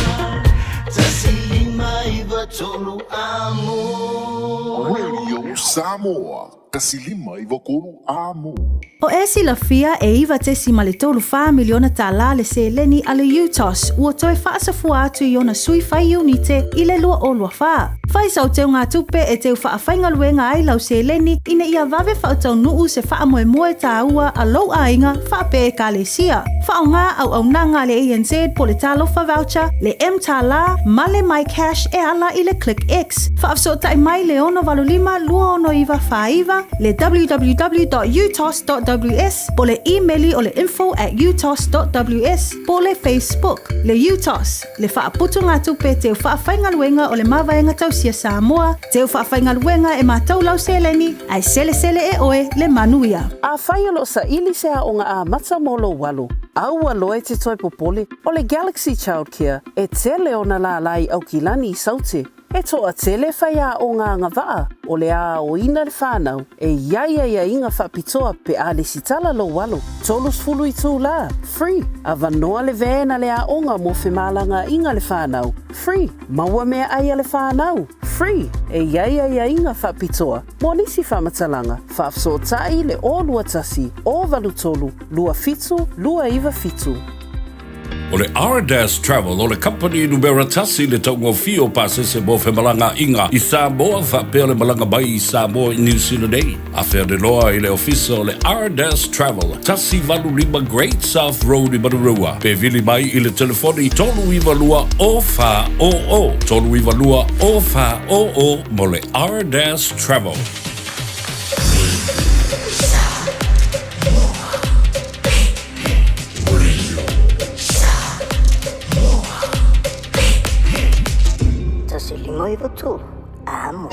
1593 amo. Radio Samoa, 1593 amo. O e silafia e 9.34 miliona tālā le seleni a le UTOS ua toe faasafua atu i ona sui fai iunite i le 2024. Fai sau teugatupe e teu faafaigaluega ai lau seleni ina ia vave faataunuu se faamoemoe tāua a lou aiga faapea ekalesia. Faaaogā auaunaga a le ANZ po o le Talofa Voucher, le mTālā ma le MyCash e ala i le ClickX. Faafesootai mai le 685 269 49, le www.utos.ws po o le imeli o le info@utos.ws po o le Facebook. Le UTOS, le faaputugatupe teu faafaigaluega o le Mavaega Tausia Samoa, teu faafaigaluega e matau lau seleni, ae selesele e oe le manuia. Afai o lo o saili se aoga amata mo lou alo, aua loa e te toe popole, o le Galaxy Childcare e tele ona lālā i Aukilani i Saute. E toatele faiaoga agavaa o le a aoina le fanau e i ai aiaiga faapitoa pe a lesitala lou alo, 30 itulā, free, avanoa le van a le aoga mo femalagaaiga a le fanau, free, maua meaai a le fanau, free, e i ai aiaiga faapitoa mo nisi faamatalaga, faafesootai i le 021 083 27 297. O le Ardas Travel o le kamupani numera tasi i le taugofie o pasese mo femalagaaiga i Samoa faapea le malaga mai i Samoa i Niu Sila nei. Afea le loa i le ofisa o le Ardas Travel, 185 Great South Road i Manurewa, pe vili mai i le telefoni 392 0400, 392 0400 mo le Ardas Travel. 153, amo.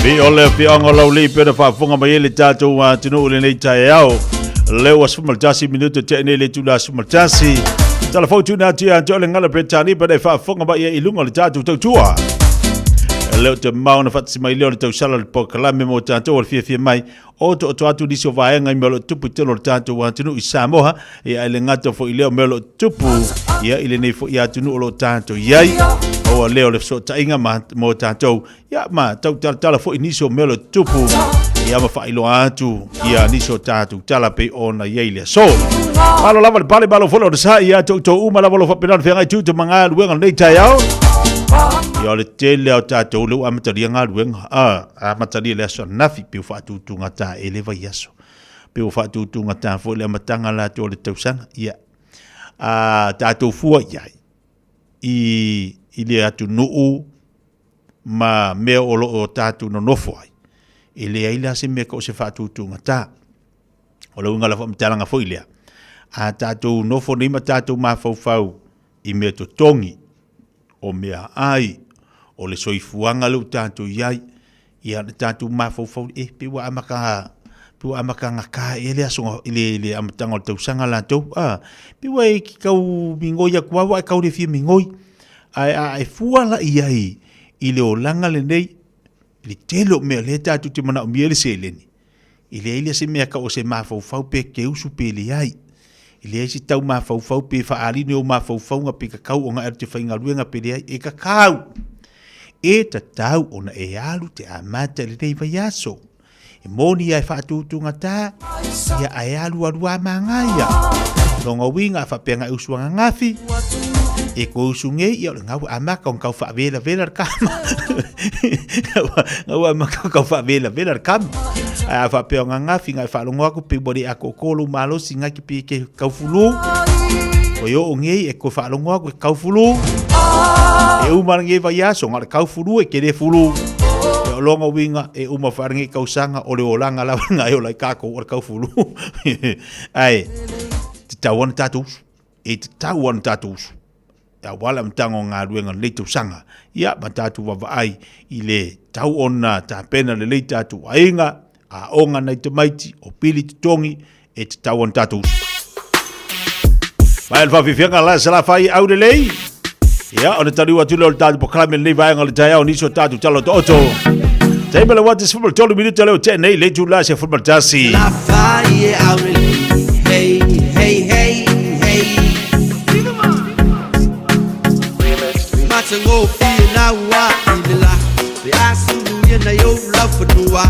Bi o le afioaga o Laulii pei ona faafofoga mai ai le tatou atunuu i lenei taeao. Lea ua 11 minute tea nei le itula 11. Tala fou tuuina atu ia te oe le gala Peretania pei ona e faafofoga mai ai i luga o le tatou tautua. Lea ou te mamao ona faatasi mai lea o le tausala o le polokalame mo tatou o le fiafia mai o otooto atu nisi o vaega i mea o lo o tupu i totonu o le tatou atunuu i Samoa, ia e le gata foi i lea o mea o lo o tupu ia i lenei foi atunuu o lo o tatou i ai. Aua lea o le fesootaiga ma, mo tatou ia ma tautalatala foi nisi o mea o lo o tupu ia ma faailoa atu ia nisi o tatou tala pei ona i ai le aso. Malo lava le pale, malo foi le onosai ia te outou uma lava o lo o faapena ona feagai tiute ma galuega o lenei taeao. Ia o le tele o tatou lea ua amatalia galuega. A, amatalia le aso ananafi pe ua faatutugata e le vaiaso. Pe ua faatutugata foi le amataga latou o le tausaga. Ia, a tatou fua i ai i le atunuu ma mea o lo o tatou nonofo ai, e leai la se mea o se faatutugata. O le uiga o le faamatalaga foi lea, a tatou nofo nei ma tatou mafaufau i mea totogi, o mea ai, o le soifuaga lea ua tatou i ai, ia na tatou mafaufau, e pei ua amata pei ua amata gata ea le aso i le, le amataga o le tausaga latou, a, pei ua e tau migoi atu lava ua e tau le fia migoi. Ae a e fua la i ai i le olaga lenei, i le tele o mea o lea tatou te manaomia ai le seleni, e leai la se mea tau o se mafaufau pe keusu pe leai. E leai se tau mafaufau pe faaali ni ou mafaufauga pe tatau ona e alu e te faigaluega pe leai. E tatau! E tatau ona e alu te amata i lenei vaiaso. E moni ia e faatutugata, ia ae alualu a manaia. Lona uiga a faapea na e usu ananafi, e koe usu nei, ia o le gau amata ona tau faavelavela le kama. Gau amata ona tau faavelavela le kama. Ae a faapea o ananafi na e faalogo atu pe ua le atoatoa lou malosi na te pe ke tau fulu. Koe oo nei e koe faalogo atu e tau fulu. E uma lenei vaiaso na o le tau fulu e te le fulu. Ia o lona uiga e uma foi lenei tausaga o le olaga lava lena e ola ai tatou o le taufulu. Ae tatau ona tatou usu. E tatau ona tatou usu. Aua le amataga o galuega o lenei tausaga. Ia ma tatou vaavaai i le tau ona tapena lelei tatou aiga, aoga nai tamaiti, o pili totogi, e tatau ona tatou usu. Mai le faafiafiaga la Salafai aulelei. Ia, ona taliu atu lea o le tatou polokalame lenei vaega o le taeao nisi o tatou tala otooto. Taimi le wata 13 minute leo te nei le itula 11. Salafai e aulelei. Hey, hey, hey, hey. Matagofie na ua i le la Pe a sulu ia nai ou laufanua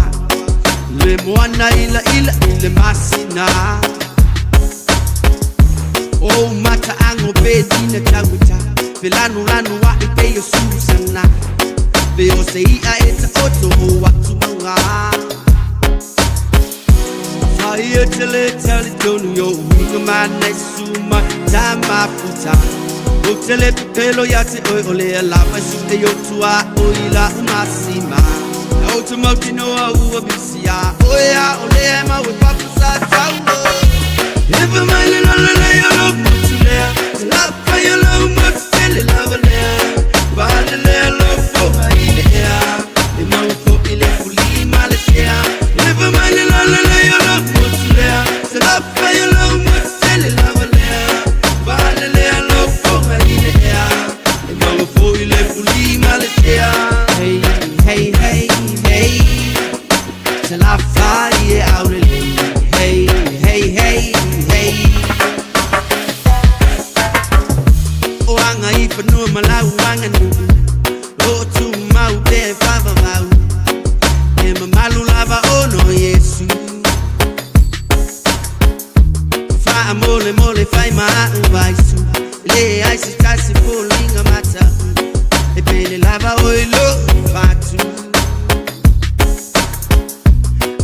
Le moana ila ila i le masina O mata ango pe tina tauita Pe lanu lanu a i te o Susana Pe o se ia e ta oto o atu manga Fai e te le tali tonu yo uinga mana i suma ta mafuta O te le pepelo ia te oe o le alava i su e yo tua o i la umasima O te mauti noa ua bisia O ea o le e mau e papu sa tauo Ewa mai le lala le o lo motu lea Te lapa i o lo motu tele lava lea Vale lea lo foha i le ea E mau fo i le fuli ma le sea Ewa mai le lala le o lo motu lea Te lapa i o lo motu tele lava lea Vale lea lo foha i le ea E mau fo i le fuli ma le sea Hey, hey, hey, hey Te lapa i e aulelei Hey, hey, hey, hey O aga i whanua ma lau aganuu O tumau pe whawawau E mamalu lava ono Iesu Whaamole mole whai maa vaisu Le ai se tasi foliga mata E pele lava o i lo fatu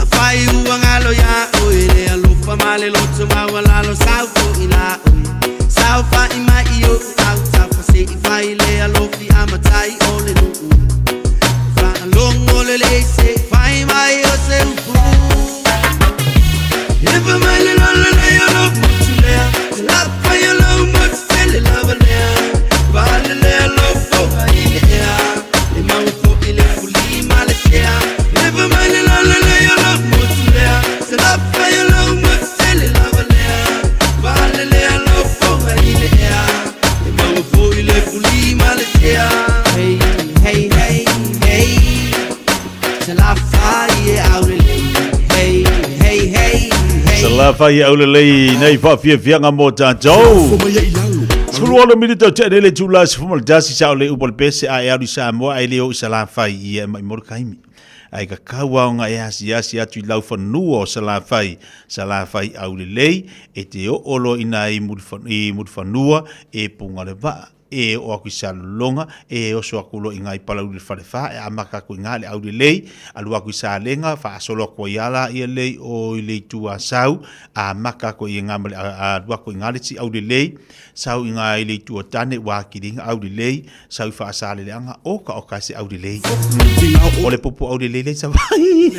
Afai ua galo iā oe le alofa ma le loto maualalo sau foʻi la oe Saofaʻi mai i oʻu autafa se i fai le alofi a matai o le nuu Faalogo lelei se i fai mai o se upu Ewa mai le lolo lei o lou motu lea Te lapa i o lou motu tele lava lea Vale lea lou foga i le ea E maua foʻi le fuli ma le sea. Salafai e aulelei nei faafiafiaga mo tatou. 16 minute o tea nei le itula 11 sa o le upu o le pese a e alu i Samoa ae le o i Salafai ia e mai mo le taimi. Ae kakau aoga e asiasi atu i laufanua o Salafai, Salafai aulelei e te oo loa i nai Mulifanua e puga le vaa. E oo aku i Salelologa, e oso aku loa i ina i Palauli le Falefa, e amata atu i ina le aulelei, alu atu i Salega, faasolo atu ai lava laia lea i o i le itu Asau, amata atu ai i ina ma le alu atu i ina le isi aulelei, sau i ina i le itu o Tane ua atili ai ona aulelei, sau i Faasaleleaga, oka oka e se aulelei. O le pupu aulelei lea i Savaii.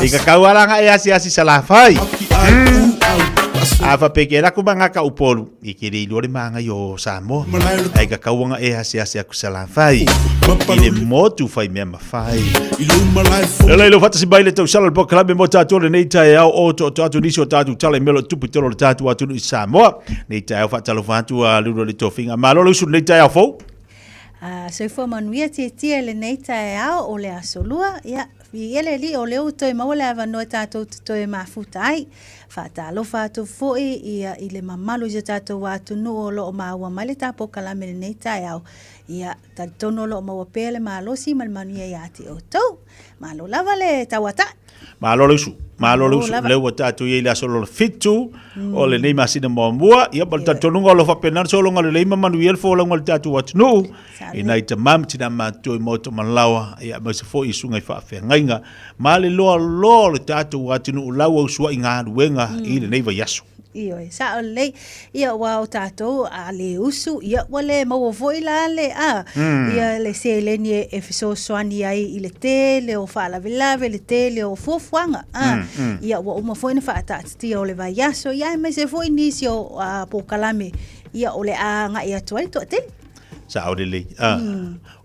I ka kau ala nga e asiasi Salafai. A faapea ke laku ma ngaka Upolu, i ke le iloa le magai o Samoa. Ai ka kauanga e asiasi aku Salafai. I le motu whai mea mawhai. Lele ilo whatasi mai le tausala le pokalabe mo tātou le nei taeao o to to atu nisi o tātou tala i melo tupu tolo le tātou atunu i Samoa. Nei taeao whaatalofa atu a luro le tofinga. Malo le usu nei taeao fou. Soifua manuia tietie lenei taeao o le aso lua. Ia, Viia le Alii o lea ua toe maua le avanoa e tatou te toe mafuta ai. Faatalofa atu foi ia i le mamalu i si o tatou atunuu o lo o maua mai le tapokalame i lenei taeao. Ia, talitonu o lo o maua pea le malosi ma le manuia ia te outou. Malo lava le tauatai. Malo le usu, malo le usu. Lea ua tatou i ai i le aso lona fitu o lenei masina muamua. Ia, ma le talitonuga o lo o faapena ona sologa lelei ma manuia le folauga a le tatou atunuu i nai tama ma tina matutua i maota ma laoa, ia, aemaise foi i susuga i faafeagaiga ma le loaloa o le tatou atunuu lauausuai galuega i lenei vaiaso. Ioe, sao lelei. Ia, aua o tatou a le usu, ia, ua le maua foi la le, a, ia le seleni e, e fesoasoani ai i le tele o faalavelave, le tele o fuafuaga, a. Ia, ua uma foi ona faataatitia o le vaiaso, ia, aemaise foi nisi o a, polokalame, ia, o le a agai atu ai le toatele. Sao lelei. A,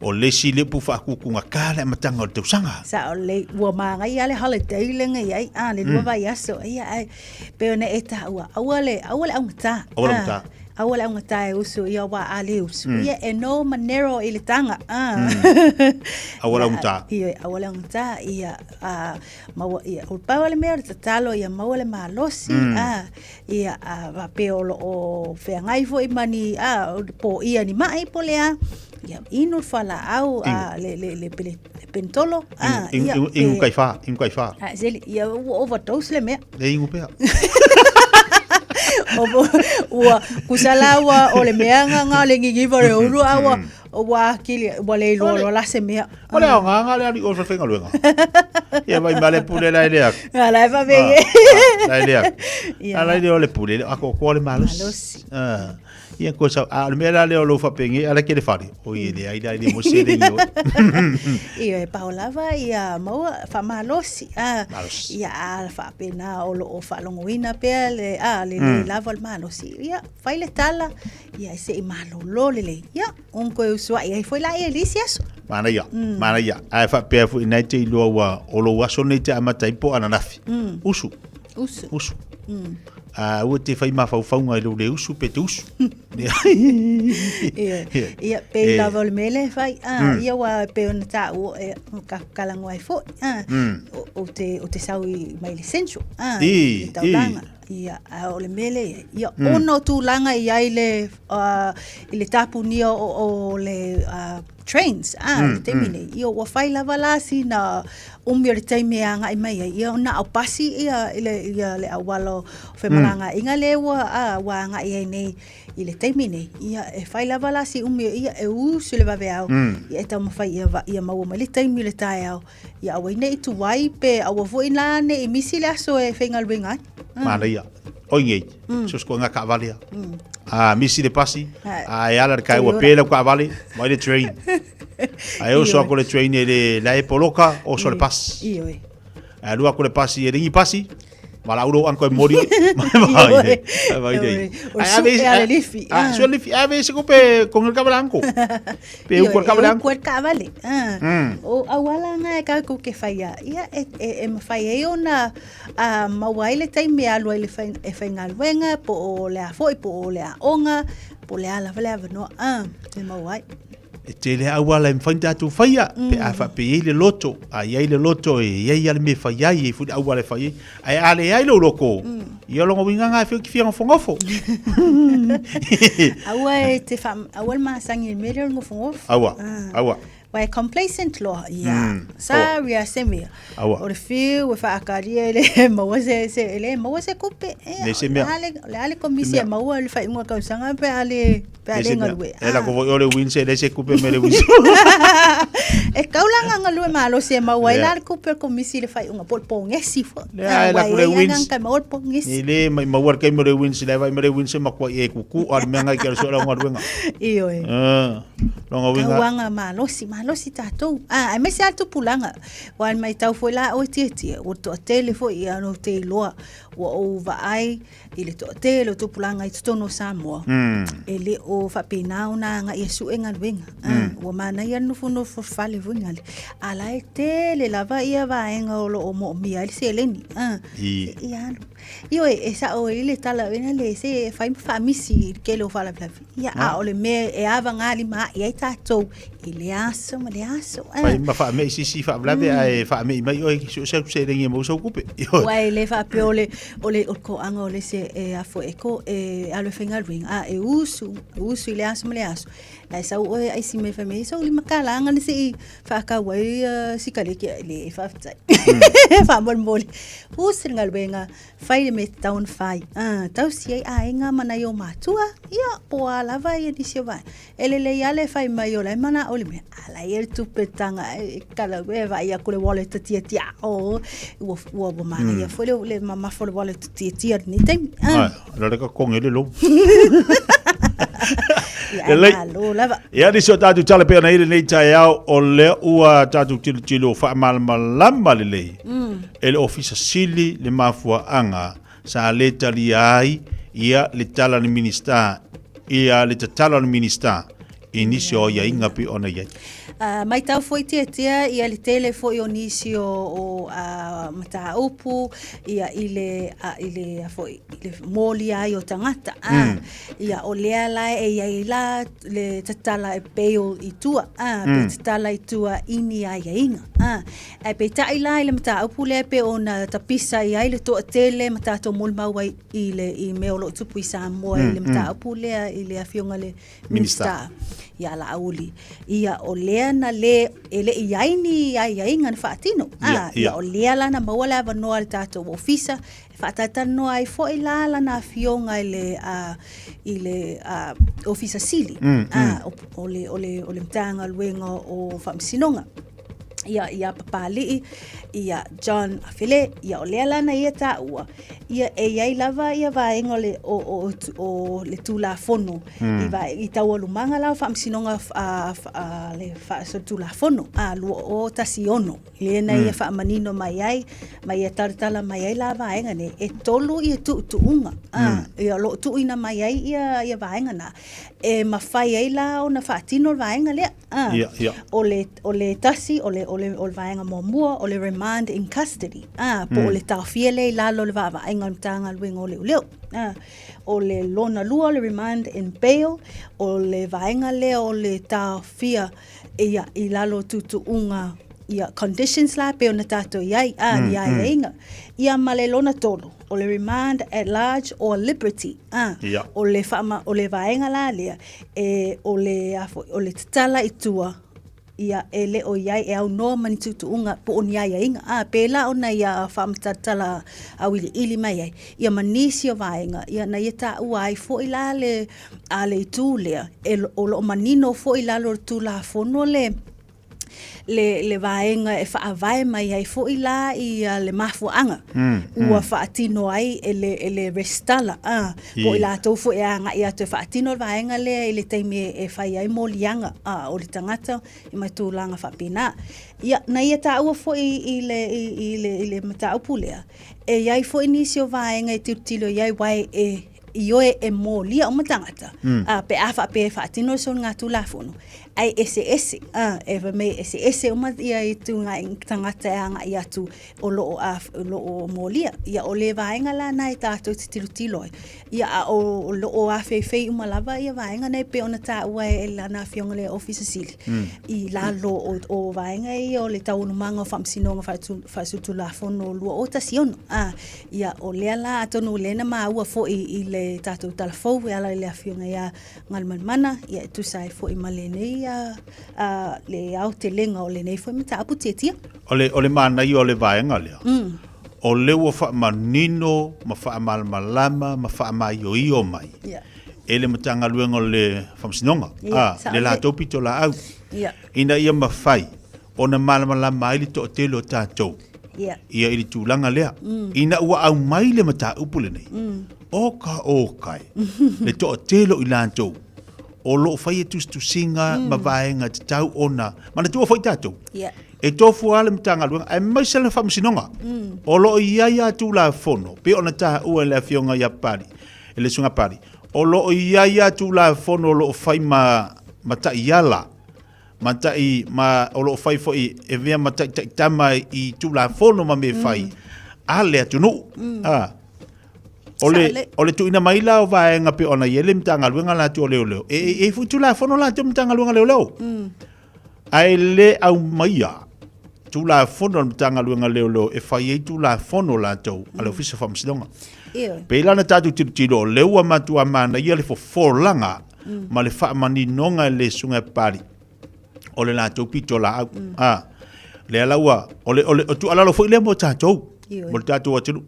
O le isi le upu faakukugatā le amataga o le tausaga. Sao lelei, ua manaia lava le holiday lea na i ai, a, le lua vaiaso, ia, ae pei ona e taua, aua le, aua le augatā. Aua le augatā. Aua le augatā e usu, ia, aua a le usu, ia, e no manero i le taga, a. Aua le augatā. Ia, aua le augatā, ia, a, maua, ia, o le pau lava le mea o le tatalo ia maua le malosi, a, ia, a, faapea o lo o feagai foi ma ni, a, poia ni mai po o le a, Ia, inu le fualaau, a, le, le, le, le, le penitolo, a, ia, Inu, inu kai whā, inu kai whā. A, seli, ia, ua overdose le mea. Le inu pea. Ua, kusala ua, o le mea nga nga le ngigiva le uru, a ua, ua akili, ua le iloa loa la se mea. O le aoga nga le ali o whawhengaluenga. Ia vai ma le pule la ele aku. A la e whawhenge. La ele aku. A la ele o le pule, a ko ko le malosi. Malosi. Ah. Ia ko sa a le mea la lea o lou faapenge ala ke le fale. O ia leai la le mo seleni oe. Ia e pao lava ia maua faamalosi a Malosi. ia a faapena o lo o faalogoina pea le a le le lava o le malosi. Ia fai le tala ia se i malolo lelei. Ia ona toe usuai ai foi laia i le isi aso. Manaia, manaia. Ae faapea foi ina e te iloa ua o lou aso nei te amata ai po o ananafi. Usu. Usu. Usu. A ua te whai mafaufauga i lou le usu pe te usu. Ia, ia pei lava o le mea lea e fai, a, ia ua pei ona taua e ka kalagoa ai foi, a, o te, o te sau i mai le central, a, i le taulaga. Ia, a o le mea lea i ai, ia, ona o tulaga i ai le, i le tapunia o le, trains, a, i le taimi nei, ia ua fai lava la sina umi o le taimi e agai mai ai, ia na o pasi ia i le, ia le auala o femalagaaiga lea ua, a, ua agai ai nei i le taimi nei, ia e fai lava la si umi, ia e usu i le vaveao, ia e taumafai ia, ia maua mai le taimi o le taeao, ia aua ai ne i tuai pe aua foi la ne i misi le aso e faigaluega ai. Manaia. Oi nei, so se koe ngā kaavale a. A misi le pasi, a e ala le kai ua pē lau kaavale, mai le train. A e oso aku le train e le la e poloka, oso le pasi. Ioe. A lua aku le pasi e ringi pasi, ma la uro anko e mori. Mai nei. Mai nei. O su e ale lifi. A su lifi, a ve se ko pe con el kaavale anko. Pe u ko kaavale anko. Ko kaavale. O auala nga e ka ko ke whaia. Ia e e mawhai e ona Ā, maua ai le taimi e alu ai le whai, e whaingaluenga, po o le a foi, po o le aoga, po o le a lava le avanoa, ā, e maua ai. E tele auala e mafai ona tatou faia, pe a faapea e i ai le loto, a i ai le loto e i ai lava le mea e fai ai, e i ai foi le auala e fai ai. Ae a leai lou loto, ia o lona uiga lena e fia fia nofonofo. Aua e te wha, aua le masangi i le mea lea o le nofonofo. Aua, aua. Aua e complacent loa, ia. Sa ria se mea. Aua. O le fiu e whaakaria e le maua se, se, e le maua se kupe. E, Le se mea. O le, le ale komisi e maua le whaiunga kausanga pe a le, pe a le ngalue. E la ko o le win se le se kupe me le win. E kaulanga ngalue malosi e maua ai la le kupe o komisi le whaiunga po le pongesi fo. Le a e la ku le wins. Ka maua le pongesi. Ni le mai maua le kaimo le wins le vai me le wins ma kua e kuku a le mea ngai ke so la ngaluenga. Ioe. Ah. Longa winga. Tauanga malosi, malosi tātou. Ah, aemaise lava le tupulaga. Ua le matau foi la oe Tietie, ua toatele foi ia no te iloa. Ua ou vaai i le toatele o tupulaga i totonu o Samoa. E le o faapena ona agai e sue galuega. Ah, ua manaia le nofonofo fale foi gale. A la e tele lava ia vaega o lo o moomia ai le seleni. Ah, ia alu. Ioe, e sao ai le tala ina le se e fai ma faamisi i le tele o faalavelave. Ia, a o le mea e avagalima ai ai tatou i le aso ma le aso. Ah. Fai ma faamei sisi faalavelave ae faamei mai oe so o se seleni e maua sau kupe. Ioe. Ua e le faapea o le, o le, o le toaga o le isi e a foi e ko, e alu e faigaluega, a e usu, usu i le aso ma le aso. Ae sau oe e aisi mai fai mai, sau 5 tala na se i faatau ai sikaleki, le faafetai. Faamolemole. Usu le galuega, fai le mea e tatau ona fai. Ah, tausi ai aiga ma nai o matua, ia, po o a lava ia nisi o vaega. E lelei lava le fai mai o la e manao le mea, a la e i ai le tupe taga e kala e vaai atu le wallet tiatia, oh, ua, ua, ua manaia foi le, le mamafa o le wallet tiatia i lenei taimi. Ah. Ai, la le ka konge le lou. Ia, Lelei. malo lava. Ia nisi o tatou tala pei ona i lenei taeao o lea ua tatou tilotilo faamalamalama lelei e le Ofisa Sili le mafuaaga sa le talia ai ia le tala a le Minisita ia le tatalo a le Minisita i nisi o aiaiga pei ona i ai. Uh, maitau foi tiatia ia le tele foi o nisi o, o uh, mataupu ia i le, uh, i le, uh, foi, i le molia ai o tagata. Ah, Ia o lea la e i ai la le tatala e bail i tua, ah, pe tatala i tua i ni aiaiga. Ah, ae peitai la i le mataupu lea pei ona tapisa i ai le toatele ma tatou molimau ai i le i mea o lo o tupu i Samoa i le mataupu lea i le afioga i le Minisita ia Laauli. Ia o lea na le e le i ai ni aiaiga na faatino. Ah, ia o lea la na maua le avanoa e le tatou ofisa e faatalatalanoa ai foi la lana afioga i le uh, i le uh, Ofisa Sili ah, o, o le o le o le Matagaluega o Faamasinoga ia ia Papali'i ia John Afele ia o lea la na ia taua ia e i ai lava ia vaega o le o, o, o le Tulafono i va i taualumaga la o Faamasinoga a, a, le faasolitulafono a 2016 lea na ia faamanino mai ai ma ia talatala mai ai la vaega nei e tolu ia tuutuuga a ia o lo o tuuina mai ai ia ia vaega na e mafai ai la ona faatino le vaega lea a Ia, ia. o le o le tasi o le o le o le vaega muamua o le remand in custody a po o le taofia lea i lalo o le vaavaaiga o le Matagaluega o Leoleo a o le lona lua o le remand in bail o le vaega lea o le taofia ia i lalo o tuutuuga ia conditions la pei ona tatou i ai a ni aiaiga ia ma le lona tolu o le remand at large or liberty a Ia. o le faama o le vaega la lea e o le a foi o le tatala i tua ia e le o i ai e aunoa ma ni tuutuuga po o ni aiaiga a pēlā ona ia faamatalatala auiliili mai ai ia ma nisi o vaega ia na ia taua ai foi la le a le itu lea e o lo o manino foi i lalo o le Tulafono le le, le vaega e faavae mai ai foi la ia le mafuaaga ua faatino ai e le, e le resitala a, po o i latou foi e agai atu e faatino le vaega lea i le taimi e, e fai ai moliaga a, o le tagata i ma tulaga faapena. Ia, na ia taua foi i le, i, i le, i le mataupu lea, e i ai foi nisi o vaega e tilotilo i ai, aua e, Ioe e molia uma tagata, a, pe a faapea e faatino le soligatulafono, ae eseese, a, e fai mai e eseese uma ia ituaiga tagata e agai atu o lo o a, o lo o molia. Ia o le vaega la na e tatou te tilotilo ai, ia a o lo o afeifei uma lava ia vaega nei pei ona taua e lana Afioga i le Ofisa Sili, i lalo o, o vaega ia o le Taualumaga o Faamasinoga Faasolitulafono 2016. A, Ia, o lea la, atonu o lea na maua foi i le tatou tala fou e ala i le Afioga ia Galumalemana, ia e tusa ai foi ma lenei, a, a, le aotelega o lenei foi mataupu tiatia. O le, o le manaia o le vaega lea, o lea ua faamanino ma faamalamalama ma faamaioio mai Ia. e le Matagaluega o le Faamasinoga, Ia, a, sao le lelei. latou pitolaau, Ia. ina ia mafai ona malamalama ai le toatele o tatou Ia. ia i le tulaga lea. Ina ua aumai le mataupu lenei, oka oka e, le toatele o i latou o lo o faia tusitusiga ma vaega e tatau ona manatua foi tatou. Ia. E tofu lava le Matagaluega aemaise le Faamasinoga o lo o i ai lava Tulafono pei ona taua e le Afioga ia Papalii, e le Susuga Papalii, o lo o i ai lava Tulafono o lo o fai ma ma taiala ma taʻi ma o lo o fai foi e mea ma taʻitaʻitama i Tulafono ma mea fai a le atunuu. A o le o le tuuina mai la o vaega pei ona i ai le Matagaluega latou o Leoleo, e e i ai foi Tulafono latou Matagaluega Leoleo. Ae le aumaia Tulafono a le Matagaluega Leoleo e fai ai Tulafono latou a le Ofisa o Faamasinoga. Ioe. Pei la ona tatou tilotilo o lea ua matua manaia le fofolaga ma le faamaninoga e le Susuga ia Papalii o le latou pitolaau. A, lea la ua, o le, o le o tuualalo foi lea mo tatou, Ioe. mo le tatou atunuu.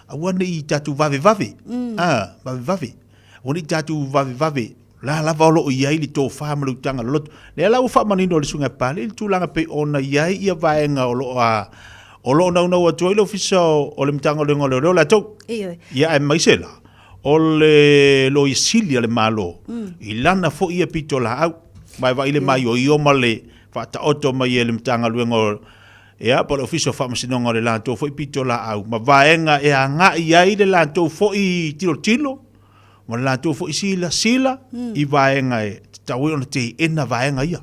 Aua ne i tatou vavevave, a, vavevave. Aua ne i tatou vavevave, la lava o lo o i ai le tofa ma le utaga loloto. Lea la ua faamanino e le Susuga ia Papalii le tulaga pei ona i ai ia vaega o lo o a, o lo o naunau atu ai le Ofisa o, o le Matagaluega o Leoleo latou. Ioe. Ia aemaise la, o le Loia Sili a le Malo i lana foi ia pitolaau. Ma e vaai le maioio ma le faataoto mai e le Matagaluega o ia, po o le Ofisa o Faamasinoga o le latou foi pitolaau ma vaega e agai ai le latou foi tilotilo ma le latou foi silasila i vaega e tatau ai ona teena vaega ia.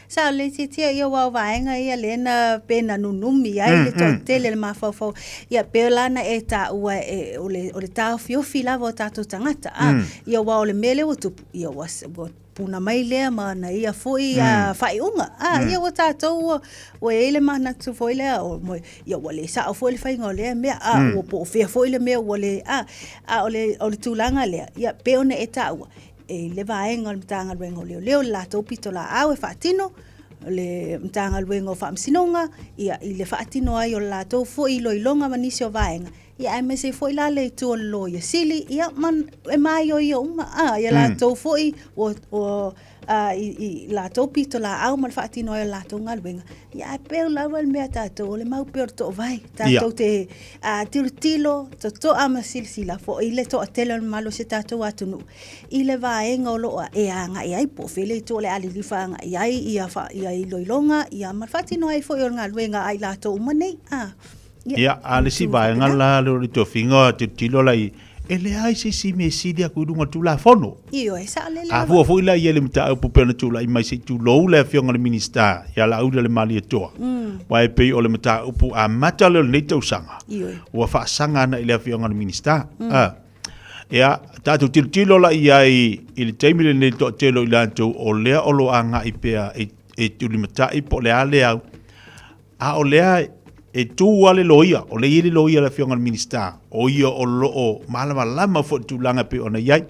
Sa o le tiatia ia aua o vaega ia lea na pe na nunumi ai le toatele le mafaufau. Ia pei la na e taua e o le o le taofiofi lava o tatou tagata a ia aua o le mea lea ua tupu ia ua ua puna mai lea ma na ia foi a faaiuga a ia ua tatou ua ua i ai le manatu foi lea o mo ia ua le sao foi le faiga o lea mea a ua po o fea foi le mea ua le a a o le o le tulaga lea ia pei ona e taua E i le vaega o le Matagaluega o Leoleo le latou pitolaau e faatino, o le Matagaluega o Faamasinoga, ia, i le faatino ai o le latou foi iloiloga ma nisi o vaega, ia aemaise foi la le itu o le Loia Sili, ia, ma e maioio uma, a, ia latou foi ua, ua, a, i, i latou pitolaau ma le faatino ai o le latou galuega. Ia, ae pei lava le mea a tatou, o le mau pea o le toovae, tatou te a, tilotilo, totoa ma silasila foi i le toatele o le mamalu o si o tatou atunuu i le vaega o lo o e agai ai, po o fea le itu o le a lilifa agai ai ia, fa, ia iloiloga, ia ma le faatino ai foi o le galuega a i latou uma nei. A, ia, Ia, a le isi vaega la lea o le tofiga, tilotilo la i, e leai se isi mea sili atu i luga o le Tulafono. Ioe, saolele A lava. fua foi la i ai le mataupu pei ona tulai mai se i tulou le Afioga i le Minisita ia Laaulialemalietoa, aua e pei o le mataupu amata lea o lenei tausaga, Ioe. ua faasaga ana i le Afioga i le Minisita. A, ia, tatou tilotilo la i ai i le taimi lenei i le toatele o i latou o lea o lo o agai pea e, e tulimatai po o le a le au, A o lea e tu lava le loia, o lea e i ai le loia a le Afioga i le Minisita, o ia o lo o malamalama foi i le tulaga e pei ona i ai.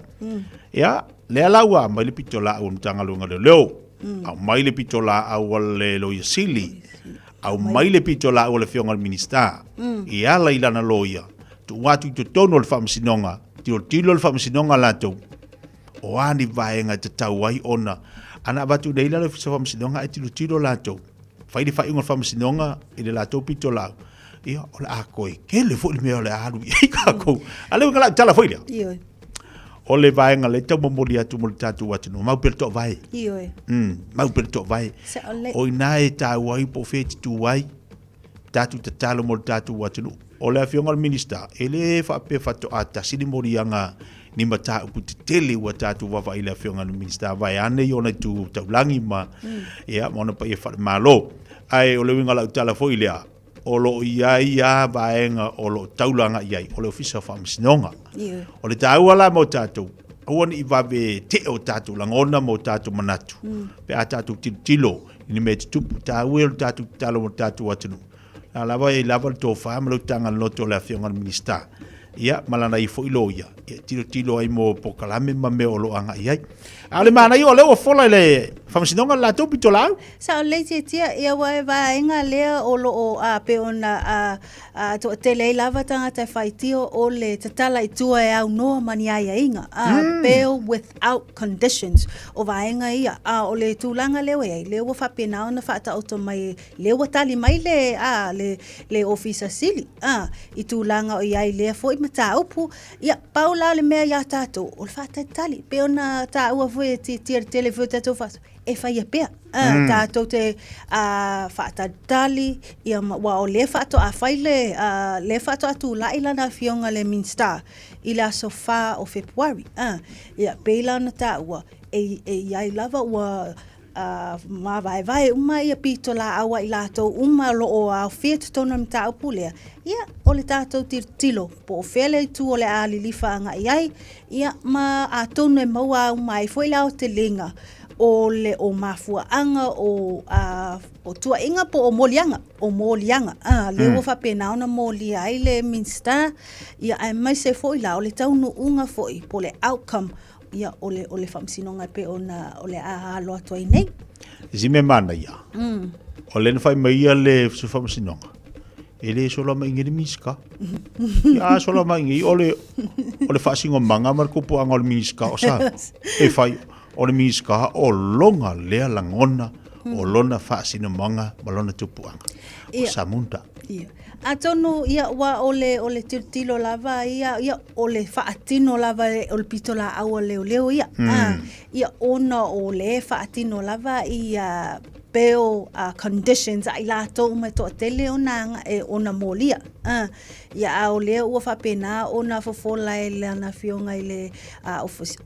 Ia, lea la ua aumai le pitolaau a le Matagaluega o Leoleo, aumai le pitolaau a le Loia Sili, aumai le pitolaau a le Afioga i le Minisita, e ala i lana loia, tuu atu i totonu o le Faamasinoga, tilotilo le Faamasinoga latou, o a ni vaega e tatau ai ona ana avatu nei la le Ofisa o Faamasinoga ae tilotilo latou, fai le faaiuga o le faamasinoga i le latou pitolaau, ia, o le a toe tele foi le mea o le a alu i ai kākou. A le uiga lau tala foi lea. Ioe. O le vaega lea e tau momoli atu mo le tatou atunuu, mau pea le toavae. Ioe. Mau pea le toavae. Sao lelei. O i ina e taua ai po o fea e te tu ai, tatou tatalo mo le tatou atunuu. O le Afioga i le Minisita, e le faapea faatoa tasi le moliaga ni mataupu tetele ua tatou vaavaai i le Afioga i le Minisita vaeane i ona itu taulagi ma, ia, ma ona paia faale-Malo. Ae o le uiga o lau tala foi lea, o lo o i ai lava vaega o lo o taula agai i ai, o le Ofisa o Faamasinoga. O le taua la mo tatou, aua ne i vave tee o tatou lagona ma o tatou manatu, pe a tatou tilotilo i ni mea e tutupu, taua ia o le tatou tatalo mo le tatou atunuu. A lava e lava le tofa ma le utaga loto o le Afioga i le Minisita, ia, ma lana ia foi loia, e tilotilo ai mo polokalame ma mea o lo o agai i ai. A o le manaia o lea ua fola i le Faamasinoga le latou pitolaau. Sao lelei Tiatia, ia aua e vaega lea o lo o a pei ona a a toatele ai lava tagata e faitio o le tatala i tua e aunoa ma ni aiaiga, a bail without conditions o vaega ia. A o le tulaga lea ua i ai, lea ua faapena ona faataoto mai lea ua tali mai le a le le Ofisa Sili a i tulaga o i ai lea foi mataupu. Ia, pau la le mea ia tatou, o le faatalitali, pei ona taua foi e Tiatia i le tele foi o tatou faasoa, e faia pea. Mm. Tatou te faatalitali, ia, ma, aua o lea faatoa fai le, lea faatoa tulai lana afioga le Minisita i le aso 4 o Fepuari. Ia, pei la ona taua, e, e i ai lava ua mavaevae uma ia pitolaau a i latou uma o lo o aofia i totonu o le mataupu lea, ia, o le tatou tilotilo po o fea le itu o le a lilifa agai i ai, ia, ma atonu e maua uma ai foi le aotelega o le o mafuaaga o, a, o tuuaiga po o moliaga, o moliaga, a, lea ua faapena ona molia ai le Minisita, ia, aemaise foi la o le taunuuga foi po o le outcome Ia, o le, o le faamasinoga e pei ona o le a alo atu ai nei. Si mea manaia, o lea na fai mai ia le se faamasinoga, e le sola mai i le Minisita. Ia a sola mai i o le, o le faasinomaga ma le tupuaga o le Minisita o sa, e fai, o le Minisita o lona lea lagona, o lona faasinomaga ma lona tupuaga. O Samunda. Ia. Atonu, ia, ua o le, o le tilotilo lava ia, ia, o le faatino lava o le pitolaau a leoleo ia. Mm. Ia, ona o le faatino lava ia bail conditions a i latou uma e toatele ona, e, ona molia. Ia, a o lea ua faapena ona fofola e lana afioga i le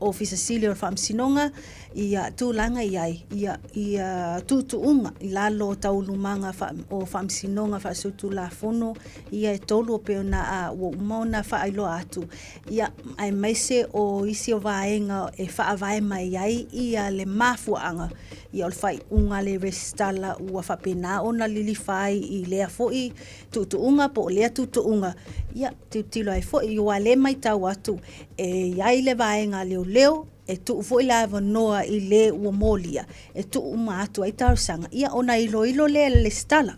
Ofisa Sili o le Faamasinoga, ia tulaga i ai, ia, ia tuutuuga i lalo o taualumaga o faamasinoga faasolitulafono ia e tolu e pei ona a, ua uma ona faailoa atu, ia, aemaise o isi o vaega e faavae mai ai ia le mafuaaga, ia o le faaiuga a le resitala ua faapena ona lilifa ai i lea foi tuutuuga po o lea tuutuuga, ia, tilotilo ai foi, aua o lea e matau atu e i ai le vaega a leoleo, E tuu foi le avanoa i le ua molia e tuu uma atu ai talosaga, ia ona iloilo lea e le lesitala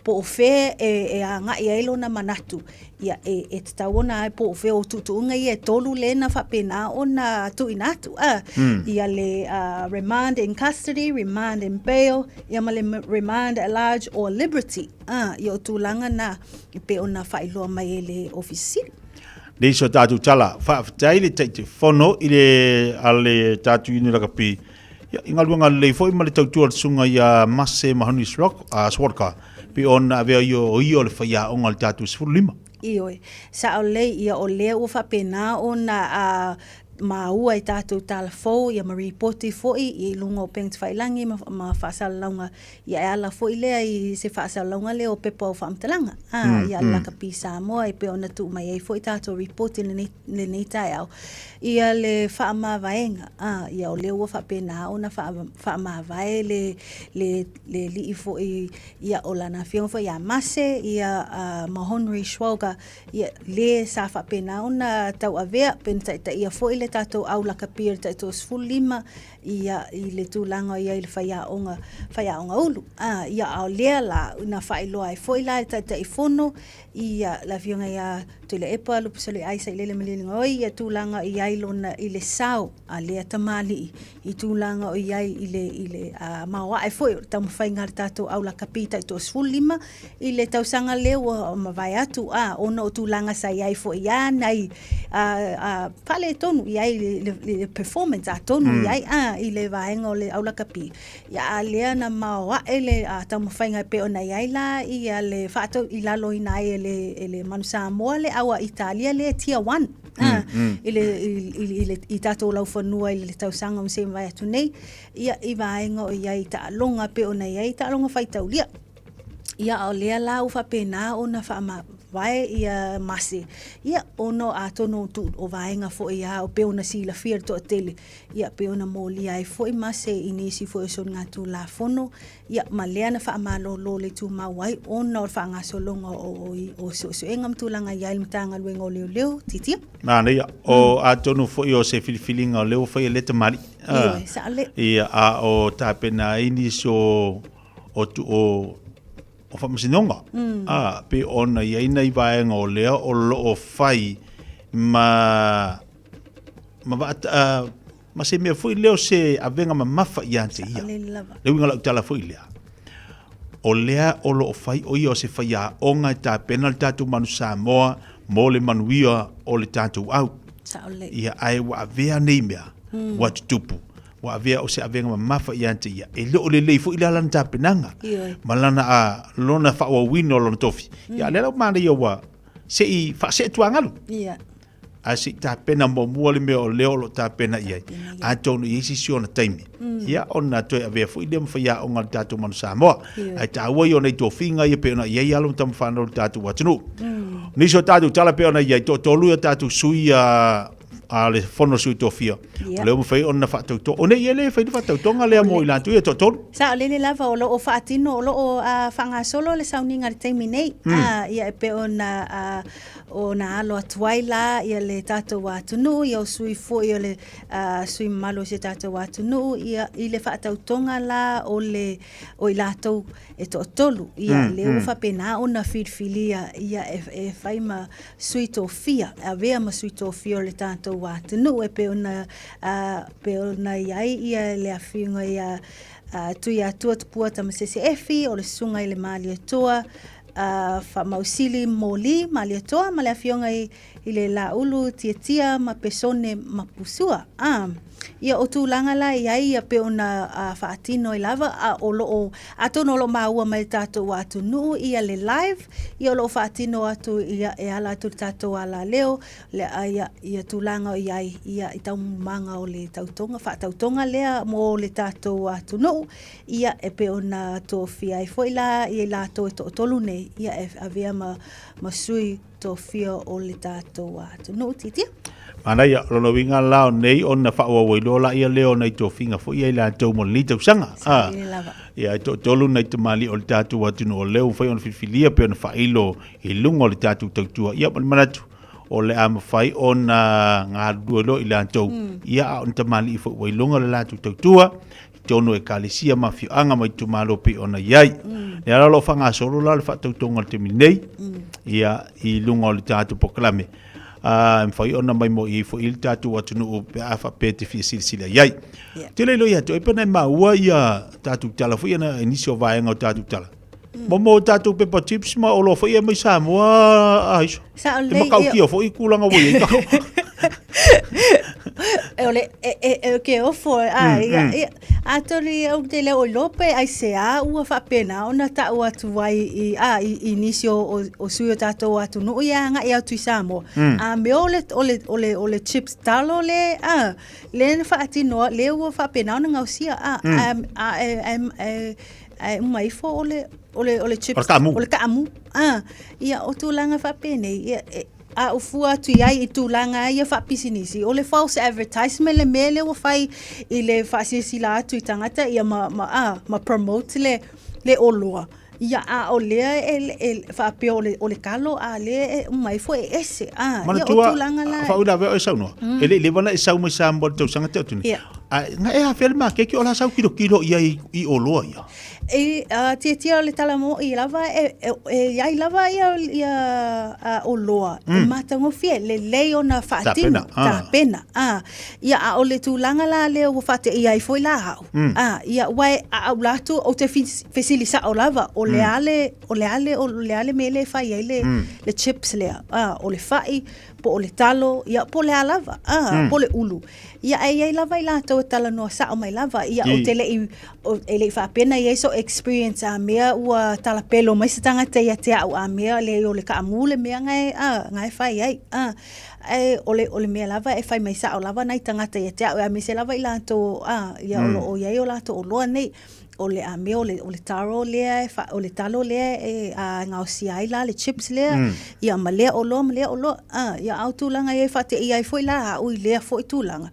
po o fea e, e agai ai lona manatu, ia e, e tatau ona po o fea o tuutuuga ia e tolu lea na faapena ona tuuina atu, a, mm. ia le uh, remand in custody, remand in bail, ia ma le remand at large or liberty, a, ia o tulaga na e pei ona faailoa mai e le Ofisa Sili. Nei so tātou tala, faafetai le Taitaifono i le a le tātou Iuni Rakapi. Ia, i galuega lelei foi ma le tautua le susuga ia Mase Mahoney Srock, uh, Swartka, pe ona avea ia o ia o le faiaoga o le tātou 15. Ioe, sao lelei ia o lea ua faapena ona uh, maua i tātou tala fou ia ma ripoti foi i luga o upega tafailagi ma, ma faasalalauga ia e ala foi lea i se faasalalauga lea o pepa o faamatalaga a mm, ia mm. Lakapi Samoa e pei ona tuu mai ai foi tātou ripoti lenei, lenei taeao ia le faamavaega a ia o lea ua faapena ona faamavae le, le, le alii foi ia o lana afioga foi ia Mase ia uh, Mahonri Schwalger Ia, le sa faapena ona tauavea, pe na taitaia foi le tatou au lakapi o le taitoa-15, ia, i le tulaga o i ai le faiaoga, faiaoga ulu. A, ia, a o lea la, na faailoa ai foi la e le Taitaifono, ia, le Afioga ia Tuilaepa Lupesoliai Sailele Malielegaoi, ia tulaga i ai lona, i le sao a lea tamalii, i tulaga o i ai i le, i le a, maoae foi o le taumafaiga a le tatou au lakapi taitoa-15, I le tausaga lea ua mavae atu, a, ona o tulaga sa i ai foi a nai a, a, faaletonu i ai le, le, le performance atonu mm. i ai a, i le vaega o le aulakapi. Ia, a lea na maoae le a, taumafaiga e pei ona i ai la ia le faatau i lalo ina ai e le, e le Manu Samoa le au a Italia le Tier 1. A, i le, i, i, i, le, i tatou laufanua i le tausaga ua se mavae atu nei, ia, i vaega o i ai i taaloga pei ona i ai taaloga faitaulia. Ia, a o lea la ua faapena ona faamavae ia Mase, ia, ona atonu o tu, o vaega foi a o pei ona silafia e le toatele, ia, pei ona molia ai foi Mase i nisi foi o soligatulafono, ia, ma lea na faamalolo le tumau ai ona o le faagasologa o, o, o suesuega ma tulaga i ai le Matagaluega o Leoleo, Titia. Manaia. O atonu foi o se filifiliga o lea ua faia lea tamalii. Ioe, sao lelei. Ia, a o tapena ai nisi o o tu, o o faamasinoga. A, pei ona i ai nai vaega o lea o lo o fai ma ma vaata, uh, ma se mea foi lea o se avega mamafa ia te ia. Le uiga o lau tala foi lea, o lea o lo o fai o ia o se faiaoga e tapena le tatou manu Samoa mo le manuia o le tatou au. Ia, ae ua avea nei mea, ua tutupu, ua avea o se avega mamafa ia te ia. E le o lelei foi la lana tapenaga ma lana, a, lona faaauauina o lona tofi. Ia, a lea la ua manaia ua se i faasee tuagalu. Ia. Ae se i tapena muamua le mea o lea o lo o tapena i ai. Atonu e i ai se isi ona taimi, ia ona toe avea foi lea ma faiaoga a le tatou Manu Samoa. Ae taua ia o nei tofiga ia pei ona i ai alo ma tama fanau o le tatou atunuu. Nisi o tatou tala pei ona i ai, toatolu ia tatou sui a a le Fono Sui Tofia. O lea ua mafai ona faatauto. O nei e le fai le faatautoga lea mo i latou ia toatolu. Saolele lava o lo o faatino, o lo o faagasolo le sauniga i le taimi nei. Ia e pei ona ona alo atu ai la ia le tatou atunuu, ia o sui foi o le sui mamalu o si o tatou atunuu ia i le faatautoga la o le o i latou e toatolu ia lea ua faapena ona filifilia ia e fai ma sui tofia, e avea ma sui tofia o le tatou atunuu e pei ona pei ona i ai ia le afioga ia Tuiatua Tupua Tamasese Efi, o le susuga i le Malietoa Faamausili Moli Malietoa ma le afioga i le Laulu Tiatia ma Pesone Mapusua. Ia o tulaga la e i ai ia pei ona faatino ai lava a o lo o atonu o lo o maua mai le tatou atunuu ia le live ia o lo o faatino atu ia e ala atu i le tatou alaleo le ia ia tulaga o i ai ia i taumaga o le tautoga faatautoga lea mo le tatou atunuu ia e pei ona tofia ai foi la ia i latou e toatolu nei ia e avea ma ma sui tofia o le tatou atunuu. Titia. Manaia, o lona uiga la o nei ona faaauau ai loa laia lea o nai tofiga foi ia i latou mo lenei tausaga. Ah, ia, e toatolu nai tamalii o le tatou atunuu o lea ua mafai ona filifilia pei ona faailo i luga o le tatou tautua. Ia, ma le manatu, o le a mafai ona galulue loa i latou, ia, a o ni tamalii foi ua i luga o le latou tautua, i totonu o ekalesia ma afioaga ma itumalo pei ona i ai. Lea la o lo o faagasolo la le faatautoga i le taimi nei, ia, i luga o le tatou polokalame. A, e mafai ona maimoa i ai foi le tatou atunuu pe a faapea e te fia silasila i ai. Yeah. Te le iloa ia te oe pe na e maua ia tatou tala foi ia i nisi o vaega o tatou tala. Mo mo tatou pepa chips ma oloa foi ia mai Samoa a iso. Sao E lelei, matautia foi tulaga ua i ai tatou. E o le e e e ke ofo a ia ia atonu ia ou te le o iloa pe aisea ua faapena ona ta'u atu ai i a i i nisi o o o sui o tatou atunuu ia agai atu i Samoa. A mea o le o le o le o le chips talo le a le na faatinoa le ua faapena ona gaosia a a a e e e Ae uma ifo o le, o le, o le chips. O le kaamu. O le kaamu. Ah, ia, o tulaga faapenei, ia, e, a ou fua atu i ai i tulaga ia faapisinisi, o le false advertisement le mea lea ua fai i le faasilasila atu i tagata ia ma, ma, ah, ma promote le, le oloa. Ia, a o lea e, e faapea o le, o le kalo, a lea e uma ifo e ese. Ah, ia, o Manatua, tulaga la. faauilavea o e saunoa, e le i leva ona e sau mai Samoa i le tausaga tea atu nei. Ia. Ae na e afea le maketi o la sau kilokilo i ai i oloa ia? I tiatia o le tala mo'i lava e, e, e iai lava ia, ia oloa e matagofie, lelei ona faatino, Tapena, ah. tapena. Ah, ia a o le tulaga la lea ua faateia ai foi la au. Ah, ia ua e a au la atu ou te fesili sa'o lava, o le a le, o le a le, o le a le mea lea e fai ai le, le chips lea. Ah, o le fa'i, po o le talo, ia po o le a lava, ah, po o le ulu. Ia, ae i ai lava i latou e talanoa sao mai lava, ia, ou te le i, e le i faapea na i ai sou experience a mea ua talapelo mai se tagata ia te au a mea leai o le kaamu le mea nga e, a, nga e fai ai, a. Ae o le, o le mea lava e fai mai sa'o lava nai tagata ia te a'u aemaise lava i latou a, ia o lo o i ai o latou oloa nei, o le a mea o le, o le taro lea e fa, o le talo lea e a gaosia ai la le chips lea, ia ma lea oloa ma lea oloa, a, ia a o tulaga ia e faateia ai foi la a'u i lea foi tulaga.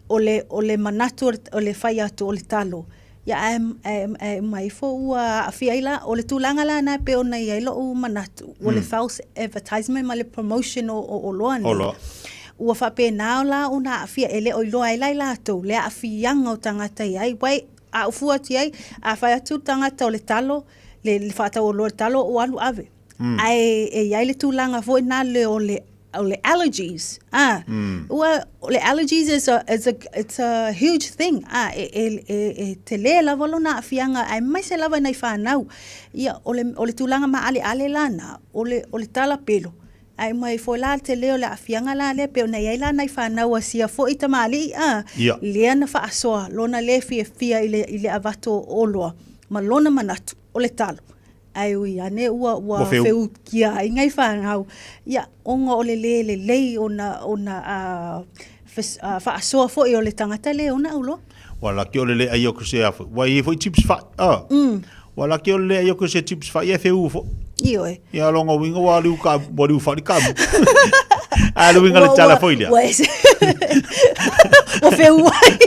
O le, o le manatu o le, o le fai atu o le talo, Ia, ae, ae, ae uma ifo ua aafia ai la, o le tulaga la lena e pei ona i ai lo'u manatu, o le false advertisement ma le promotion o, o oloa nei. Oloa. Ua faapena la ona aafia, e le o iloa ai la i latou le aafiaga o tagata i ai, wai, a ou fua atu i ai, a fai atu le tagata o le talo, le, le faatau oloa i le talo, ua alu ave. Ae e i ai le tulaga foi nale o le o le allergies. Ah, ua o le allergies is a is a it's a huge thing. Ah, e e e e tele lava lona aafiaga aemaise lava i nai fanau. Ia o le o le tulaga maaleale la na, o le o le tala pelo. Ae mai foi la le tele o le aafiaga la lea pei ona i ai la nai fanau a sia foi tamalii ah, lea na faasoa lona le fiafia i le i le avatu o oloa ma lona manatu o le talo. Ae ui ane ua, ua Ua feu. feukia ai ngai whanau. Ia, ona o le le lelei ona, ona a, fes, a, whaasoa foi o le tangata le ona auloa. Ua laki o le le ai o ku se afu. Ua i foi chips fa. Ah. Ua laki o le le ai o ku se chips fa ia feu fo. Ioe. Ia longa winga ua liu ka ua liu fa li ka. A le winga le tala foi lea. Ua ese. Ua feu ai.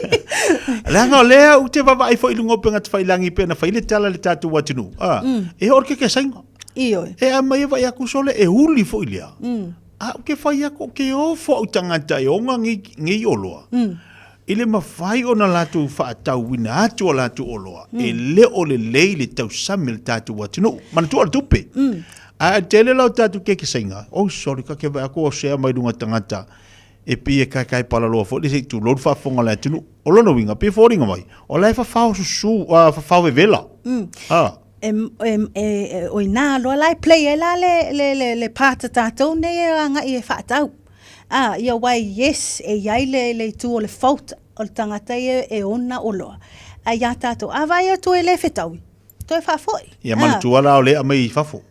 Leaga o lea ou te vaavaai foi i luga o upega tafailangi pei ona fai le tala i le tatou atunuu, a, e oo i le kekesaina. Ioe. E aumai e vaai atu sole e uli foi lea. A ou ke fai atu, ou ke ofo au tagata e ona nei, nei oloa. I le mafai ona latou faatauina atu a latou oloa, e le o lelei le tausami o le tatou atunuu. Manatua o le tupe. Ae tele la o tatou kekesaina, oh sorry, ka ke vaai atu o sea mai luga tagata e pei e kaekae palaloa foi le se i tulou le faafofoga a le atunuu. O lona uiga, pei e foliga mai, o la e fafao susu, fafao vevela. Ah. E, e, e, e, o ina loa la e play ai la le, le, le, le part a tātou nei e agai e whaatau. Ah, ia wai, yes, e iai le, le itu o le fault o le tangata ia e ona oloa. A ia tātou, a vai atu e le whetaui, toe whaafoi. Ia manatua la o le aumai i fafo.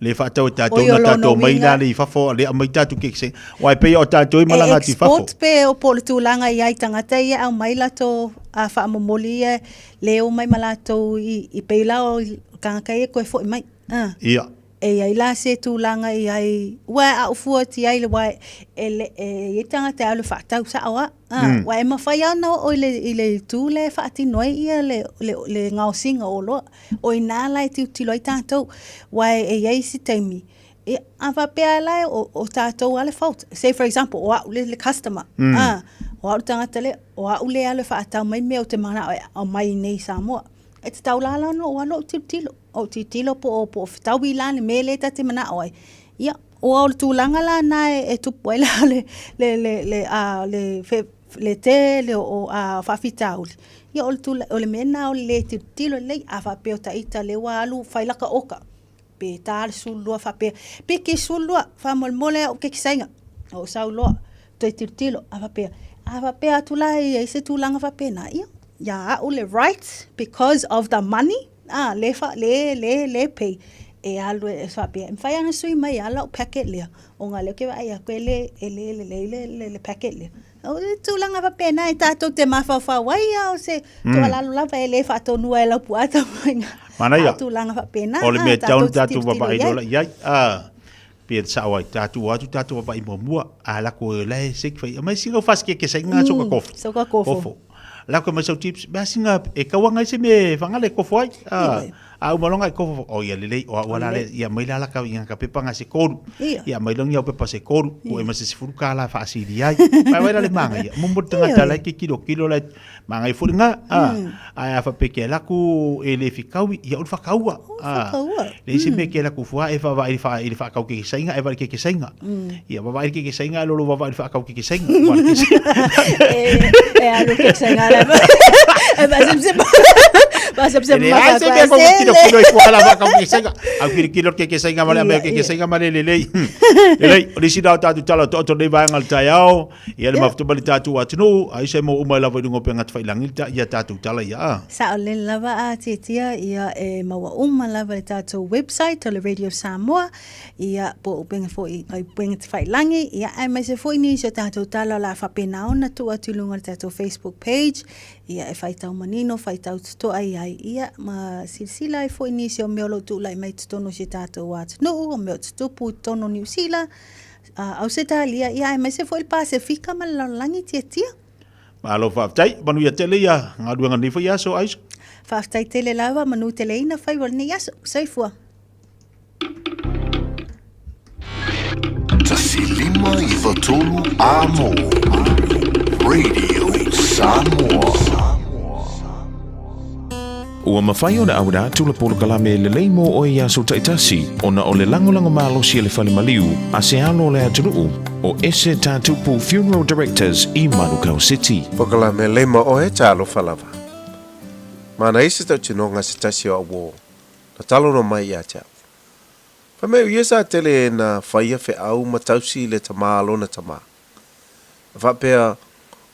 Le whaatau e tātou Oi, o na lona tātou mai uiga. la le i fafo, le aumai tātou ke se. Wai pei o tātou i malanga E atu i fafo. export pe o po o le tulaga i ai tagata ia e aumai latou a faamomoli ia le o mai ma latou i i pei la o tagata ia koe foi mai. Ah. Ia. E i ai la se tulaga i ai ua e a'u fua atu i ai le wa e le e i ai tagata e alu e faatau sa'o a. Ah, Ua e mafai lava ona oo i le i le itu lea e faatino ai ia le le le gaosiga o oloa. O i ina la e tilotilo ai tatou, aua e i ai isi taimi, ia, a faapea la o, o tatou lava le fault. Say for example, o au le, le customer, ah, o au le tagata lea, o au lea e alu e faatau mai mea ou te manao e aumai i inei i Samoa. E tatau la la ona ou alu ou tilotilo, ou tilotilo po o, po o fetaui la le mea lea ta te manao ai. Ia, ua o le tulaga la lena e, e tupu ai la le, le, le, le, a, le, fe, le tele o a, faafitauli. Ia, o le, tula, o le mea lena o le le tilotilo lelei. A faapea o taita lea ua alu fai laka oka, pe ta le 12 faapea, piki 12, faamolemole au kekisaiga, ou sau loa, toe tilotilo, a faapea, a faapea atu la e i ai se tulaga faapena, ia, ia au le right because of the money, a, le, fa, le, le, le pay, e alu e faapea, e mafai ona sui mai lava lau packet lea, ona o lea ou te vaai atu e le, e le lelei le, le, le packet lea. O le tulaga faapena e tatou te mafaufau ai, a o se tuualalo lava e le faatonua e Laupua Tamoega. Manaia. A o tulaga faapena, O le mea a, tatau ona tatou te tatou tilotilo vaavaai i ai. loa i ai. A, pe sao ai, tatou o atu tatou vaavaai muamua, a lako e la e seki fai, aumai singa u fasikeke sa inga soka kofo. Soka kofo. Kofo. Lako mai sau chips, mea singa e kauanga ai se mea e whangale e kofo ai. A, a uma longa e kofo, o ia lelei, o a ua lale, ia mai la laka inga ka pepa nga se koru. Ia mai longi au pepa se koru, ko e ma se sefulu ka la whaasiri ai. Mai wai la le manga ia. Mumu tangata la ke kilo kilo la manga i furi nga. A, a a whapeke laku e le whikaui, ia uru whakaua. A, le isi mea ke laku fua e whawa i wha i le whakau ke sainga, e wale ke ke sainga. Ia wawa i ke ke sainga, e lolo wawa i whakau ke ke sainga. Wale ke sainga. E, e alu ke sainga la. E ba sim sim. Masemsem E leai se mea kou tino kino i fua la waka ke senga. Au kiri kilo ke ke senga male me ke ke senga male le lei. Le lei, o nisi nao tātou tala to to nei vaenga le taiao. Ia le mafuta mali tātou atunuu, ai se mo uma i lava i lunga o pe ngata whailangi ta ia tātou tala ia a. Saolele lava a tiatia ia e maua uma lava le tātou website o le Radio Samoa ia po o upega foi o upega tafailangi ia aemaise foi nisi o tātou tala o le a faapena ona tuu atu i luga o le tātou Facebook page ia e faitau manino faitau totoa i ai ia ma silasila ai foi nisi o mea o lo o tulai mai i totonu o si tātou atunuu o mea o tutupu i totonu o Niu Sila Ausetalia ia aemaise foi le Pasefika ma le lalolagi tiatia. Malo faafetai, manuia tele ia galuega nei foi aso Aisha. Faafetai tele lava, manuteleina faiva o lenei aso. Soifua. 1 5 9 3 Amo Radio Samoa. Ua mafai ona auina atu le polokalame lelei mo oe i aso taitasi ona o le lagolago malosi a le fale maliu a se alo o le atunuu o Ese Tatupu Funeral Directors i Manukau City. Polokalame lelei mo oe, talofa lava. Mana isi tautinoga se tasi o au uō, na talono mai ia te au. Fai mai o ia sa tele na faia feau ma tausi i le tamā lona tamā. A faapea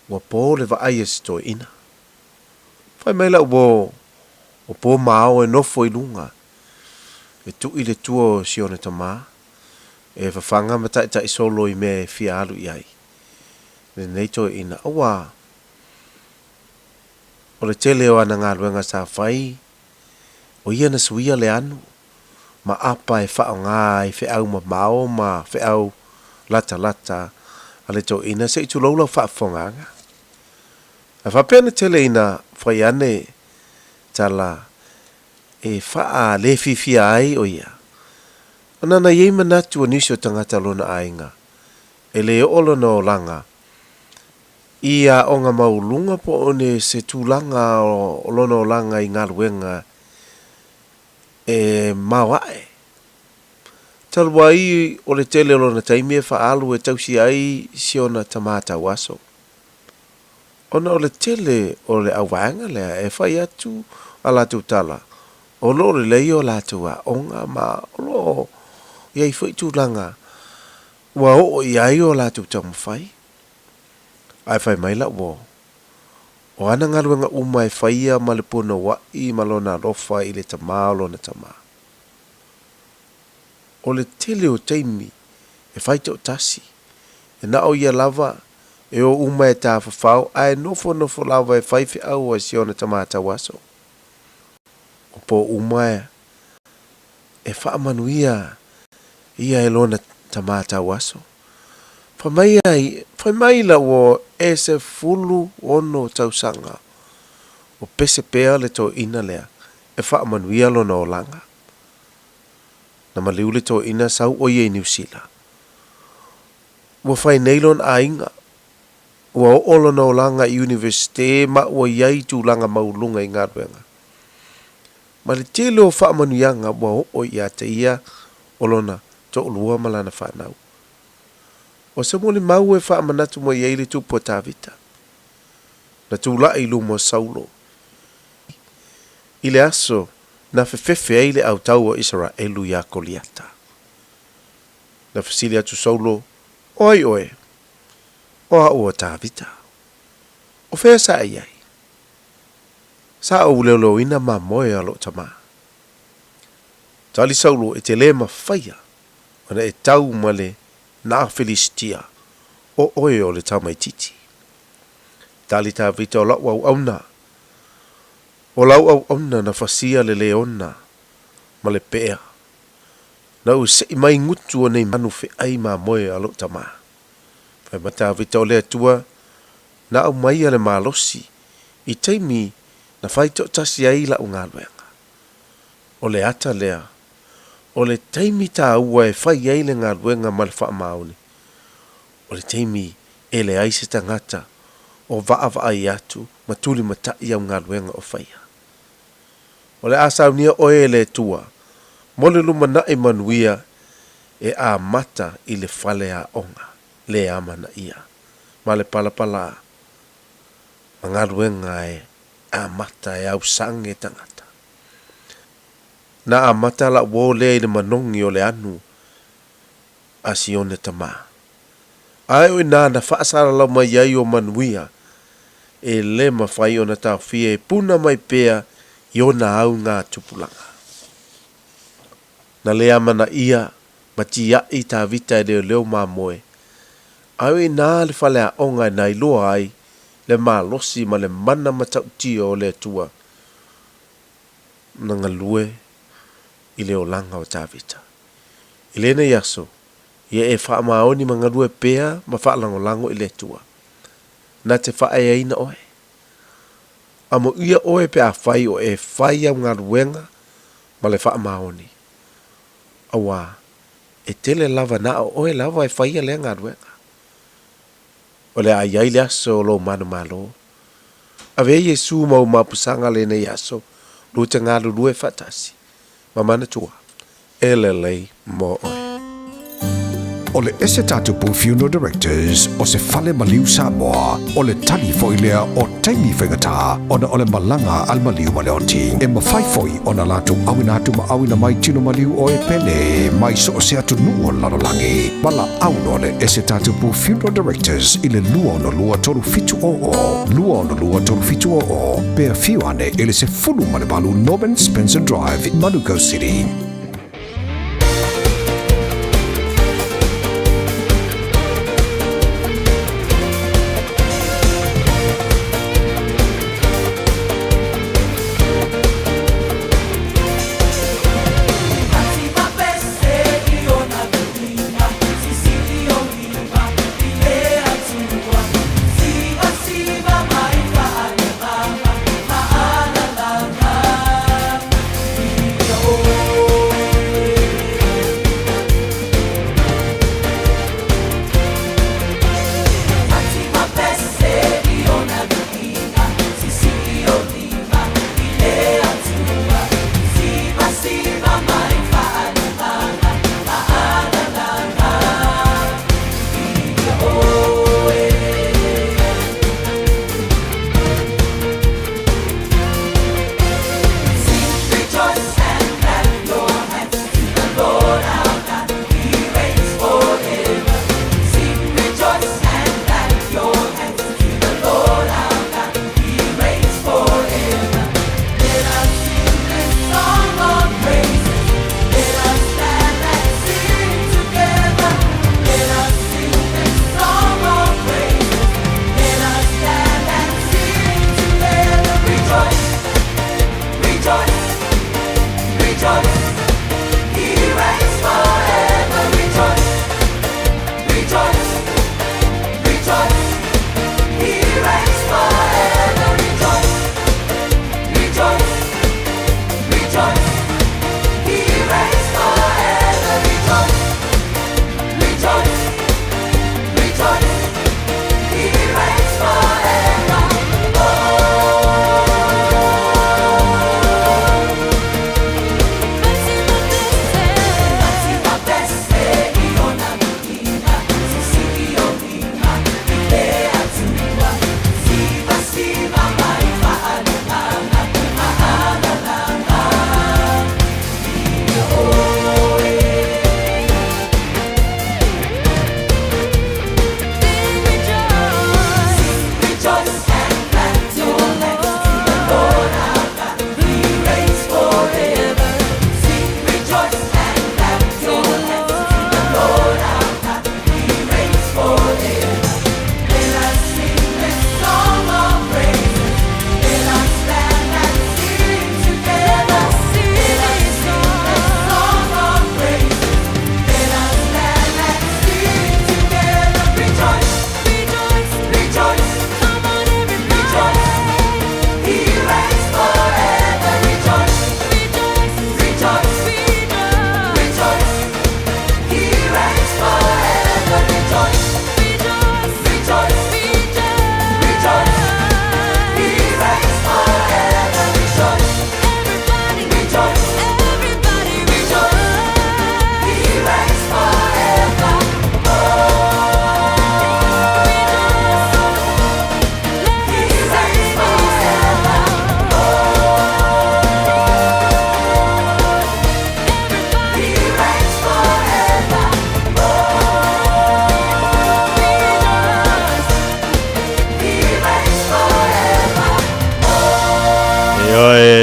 ua pō le vaai a si toeaina. Fai mai lau uō, o pō ma ao e nofo i luga, e tuʻi le tua o si ona tamā, e fafaga ma taʻitaʻi solo i mea e fia alu i ai lenei toeaina. Auā, o le tele o ana galuega sa fai, o ia na suia le anu ma apa e faaaoga ai feau mamao ma feau latalata a le toeaina se i tulou lau faafofogaaga. Ae faapea na tele ina fai ane tala e faa le fiafia ai o ia. Ona na iai manatu o nisi o tagata lona aiga e le oo lona olaga i aoga maualuluga po o ne se tulaga o lona olaga i galuega e maoae. Talu ai o le tele o lona taimi e faaalu e tausi ai si ona tamā tauaso. Ona o le tele o le auvaega lea e fai atu a latou tala, o lo o lelei o latou aoga ma o lo o i ai foi tulaga ua oo i ai o latou taumafai. Ae fai mai lau uo, o ana galuega uma e faia ma le punouaʻi ma lona alofa i le tamā o lona tamā. O le tele o taimi e fai toʻatasi, e na o ia lava e o uma e tafafao ae nofonofo lava e fai feau a si ona tamā tauaso. O pō uma e faamanuia ia e lona tamā tauaso. Fai mai ai, fai mai la ua e 16 tausaga o pese pea le toeaina lea e faamanuia lona olaga. Na maliu le toeaina sau o ia i Niu Sila. Ua fai nei lona aiga, ua oo lona olaga i Universite ma ua i ai tulaga maualuluga i galuega. Ma le tele o faamanuiaga ua oo ia te ia o lona toalua ma lana fanau. O se molimau e faamanatu mai ai le tupu a Tavita, na tulai i luma o Saulo i le aso na fefefe ai le autau o Isaraelu iā Koliata. Na fesili atu Saulo, O ai oe? O a'u o Tavita. O fea sa e i ai? Sa ou leoleoina mamoe a lo'u tamā. Tali Saulo, E te lē mafaia ona e tau ma le na Filisitia, o oe o le tamaititi. Tali Tavita, O la'u auauna, o lau auauna na fasia le leona ma le pea. Na ou seʻi mai gutu o nei manu feʻai mamoe a loʻu tamā. Fai mai Tavita, O le Atua na aumaia le malosi i taimi na fai toʻatasi ai laʻu galuega. O le ata lea, o le taimi tāua e fai ai le galuega ma le faamaoni, o le taimi e leai se tagata o vaavaai atu ma tulimataʻi au galuega o faia. O le a saunia oe e le Atua mo le lumanaʻi manuia e amata i le fale aoga le amanaia ma le palapala ma galuega e amata e ausage tagata. Na amata la'u uō lea i le manogi o le anu a Sione tamā. Ae o inā na faasalalau mai ai o manuia, e lē mafai ona taofia e puna mai pea i ona au ngā tupulaga. Na lē amanaia ma tiaʻi Tavita e leoleo mamoe, ae o inā le faleaoga e nailoa ai le malosi ma le mana matautia o le Atua na galue i le olaga o Tavita. I lenei aso, ia e faamaoni ma galue pea ma faalagolago i le Atua, na te faaeaina oe. Amoia oe pe afai o e fai au galuega ma le faamaoni, auā e tele lava na o oe lava e faia lea galuega. O le a i ai le aso o lou manumalo. Avea Iesu ma ou mapusaga lenei aso, lua te galulue faatasi, ma manatua, e lelei mo oe. O le Ese Tatupu Funeral Directors o se fale maliu Samoa, o le tali foi lea o taimi faigata ona o le malaga a le maliu ma le oti. E mafai foi ona latou auina atu ma auina mai tino maliu o e pele mai so o se atunuu o le lalolagi. Valaau loa le Ese Tatupu Funeral Directors i le 262 3700, 262 3700, pe afio ane i le 18 Norman Spencer Drive, Manukau City.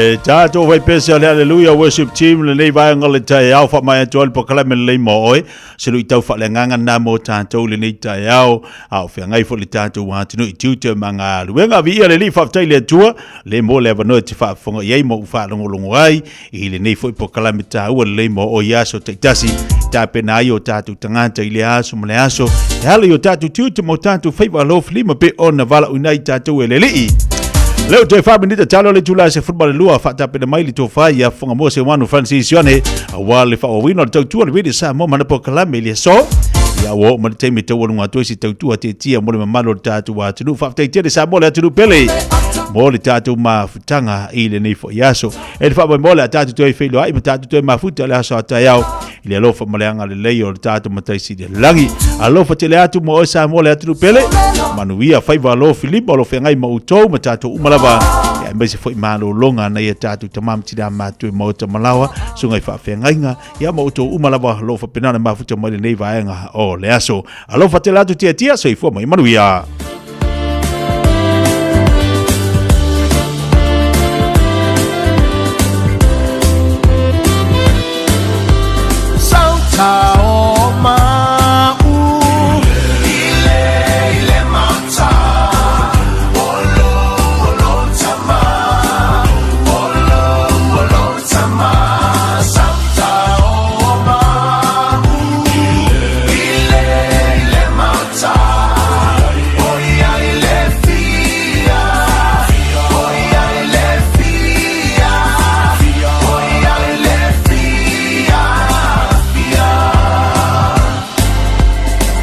Le tatou faipese o le Hallelujah Worship Team lenei vaega o le taeao faamaea atu ai le polokalame lelei mo oe. Se luitau faaleagaga lena mo tatou lenei taeao, a o feagai foi le tatou atunuu i tiute ma galuega. Viia le Alii, faafetai i le Atua le mo le avanoa e te faafofoga i ai ma ou faalogologo ai i lenei foi polokalame taua lelei mo oe i aso taitasi. Tapena ai o tatou tagata i le aso ma le aso e ala i o tatou tiute ma o tatou faiva alofilima pe ona valaauina ai tatou e le Alii. Leo toe 4 minita talo le itula e 12 faatapena mai le tofa ia Fogamoa Seuanu Francis Sione aua le faaauauina o le tautua le Radio Samoa ma le polokalame i le aso. Ia ua oo mai le taimi e taualuga atu ai se tautua tiatia mo le mamalu o le tatou atunuu. Faafetai tele Samoa le atunuu pele mo le tatou mafutaga i lenei foi aso. E le faamoemoe o le a tatou toe feiloai ma tatou toe mafuta le aso a taeao i le alofa ma le agalelei o le tatou Matai Sili i le lagi. Alofa tele atu mo oe Samoa le atunuu pele. Manuia faiva alofilima o lo feagai ma outou ma tatou uma lava. Ia aemaise foi malologa na ia tatou tama ma tina matutua i maota ma laoa, susuga i faafeagaiga, ia ma outou uma lava o lo o faapena ona mafuta mai lenei vaega o le aso. Alofa tele atu tiatia, soifua ma ia manuia.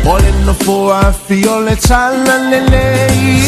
O le nofo afio le talalelei.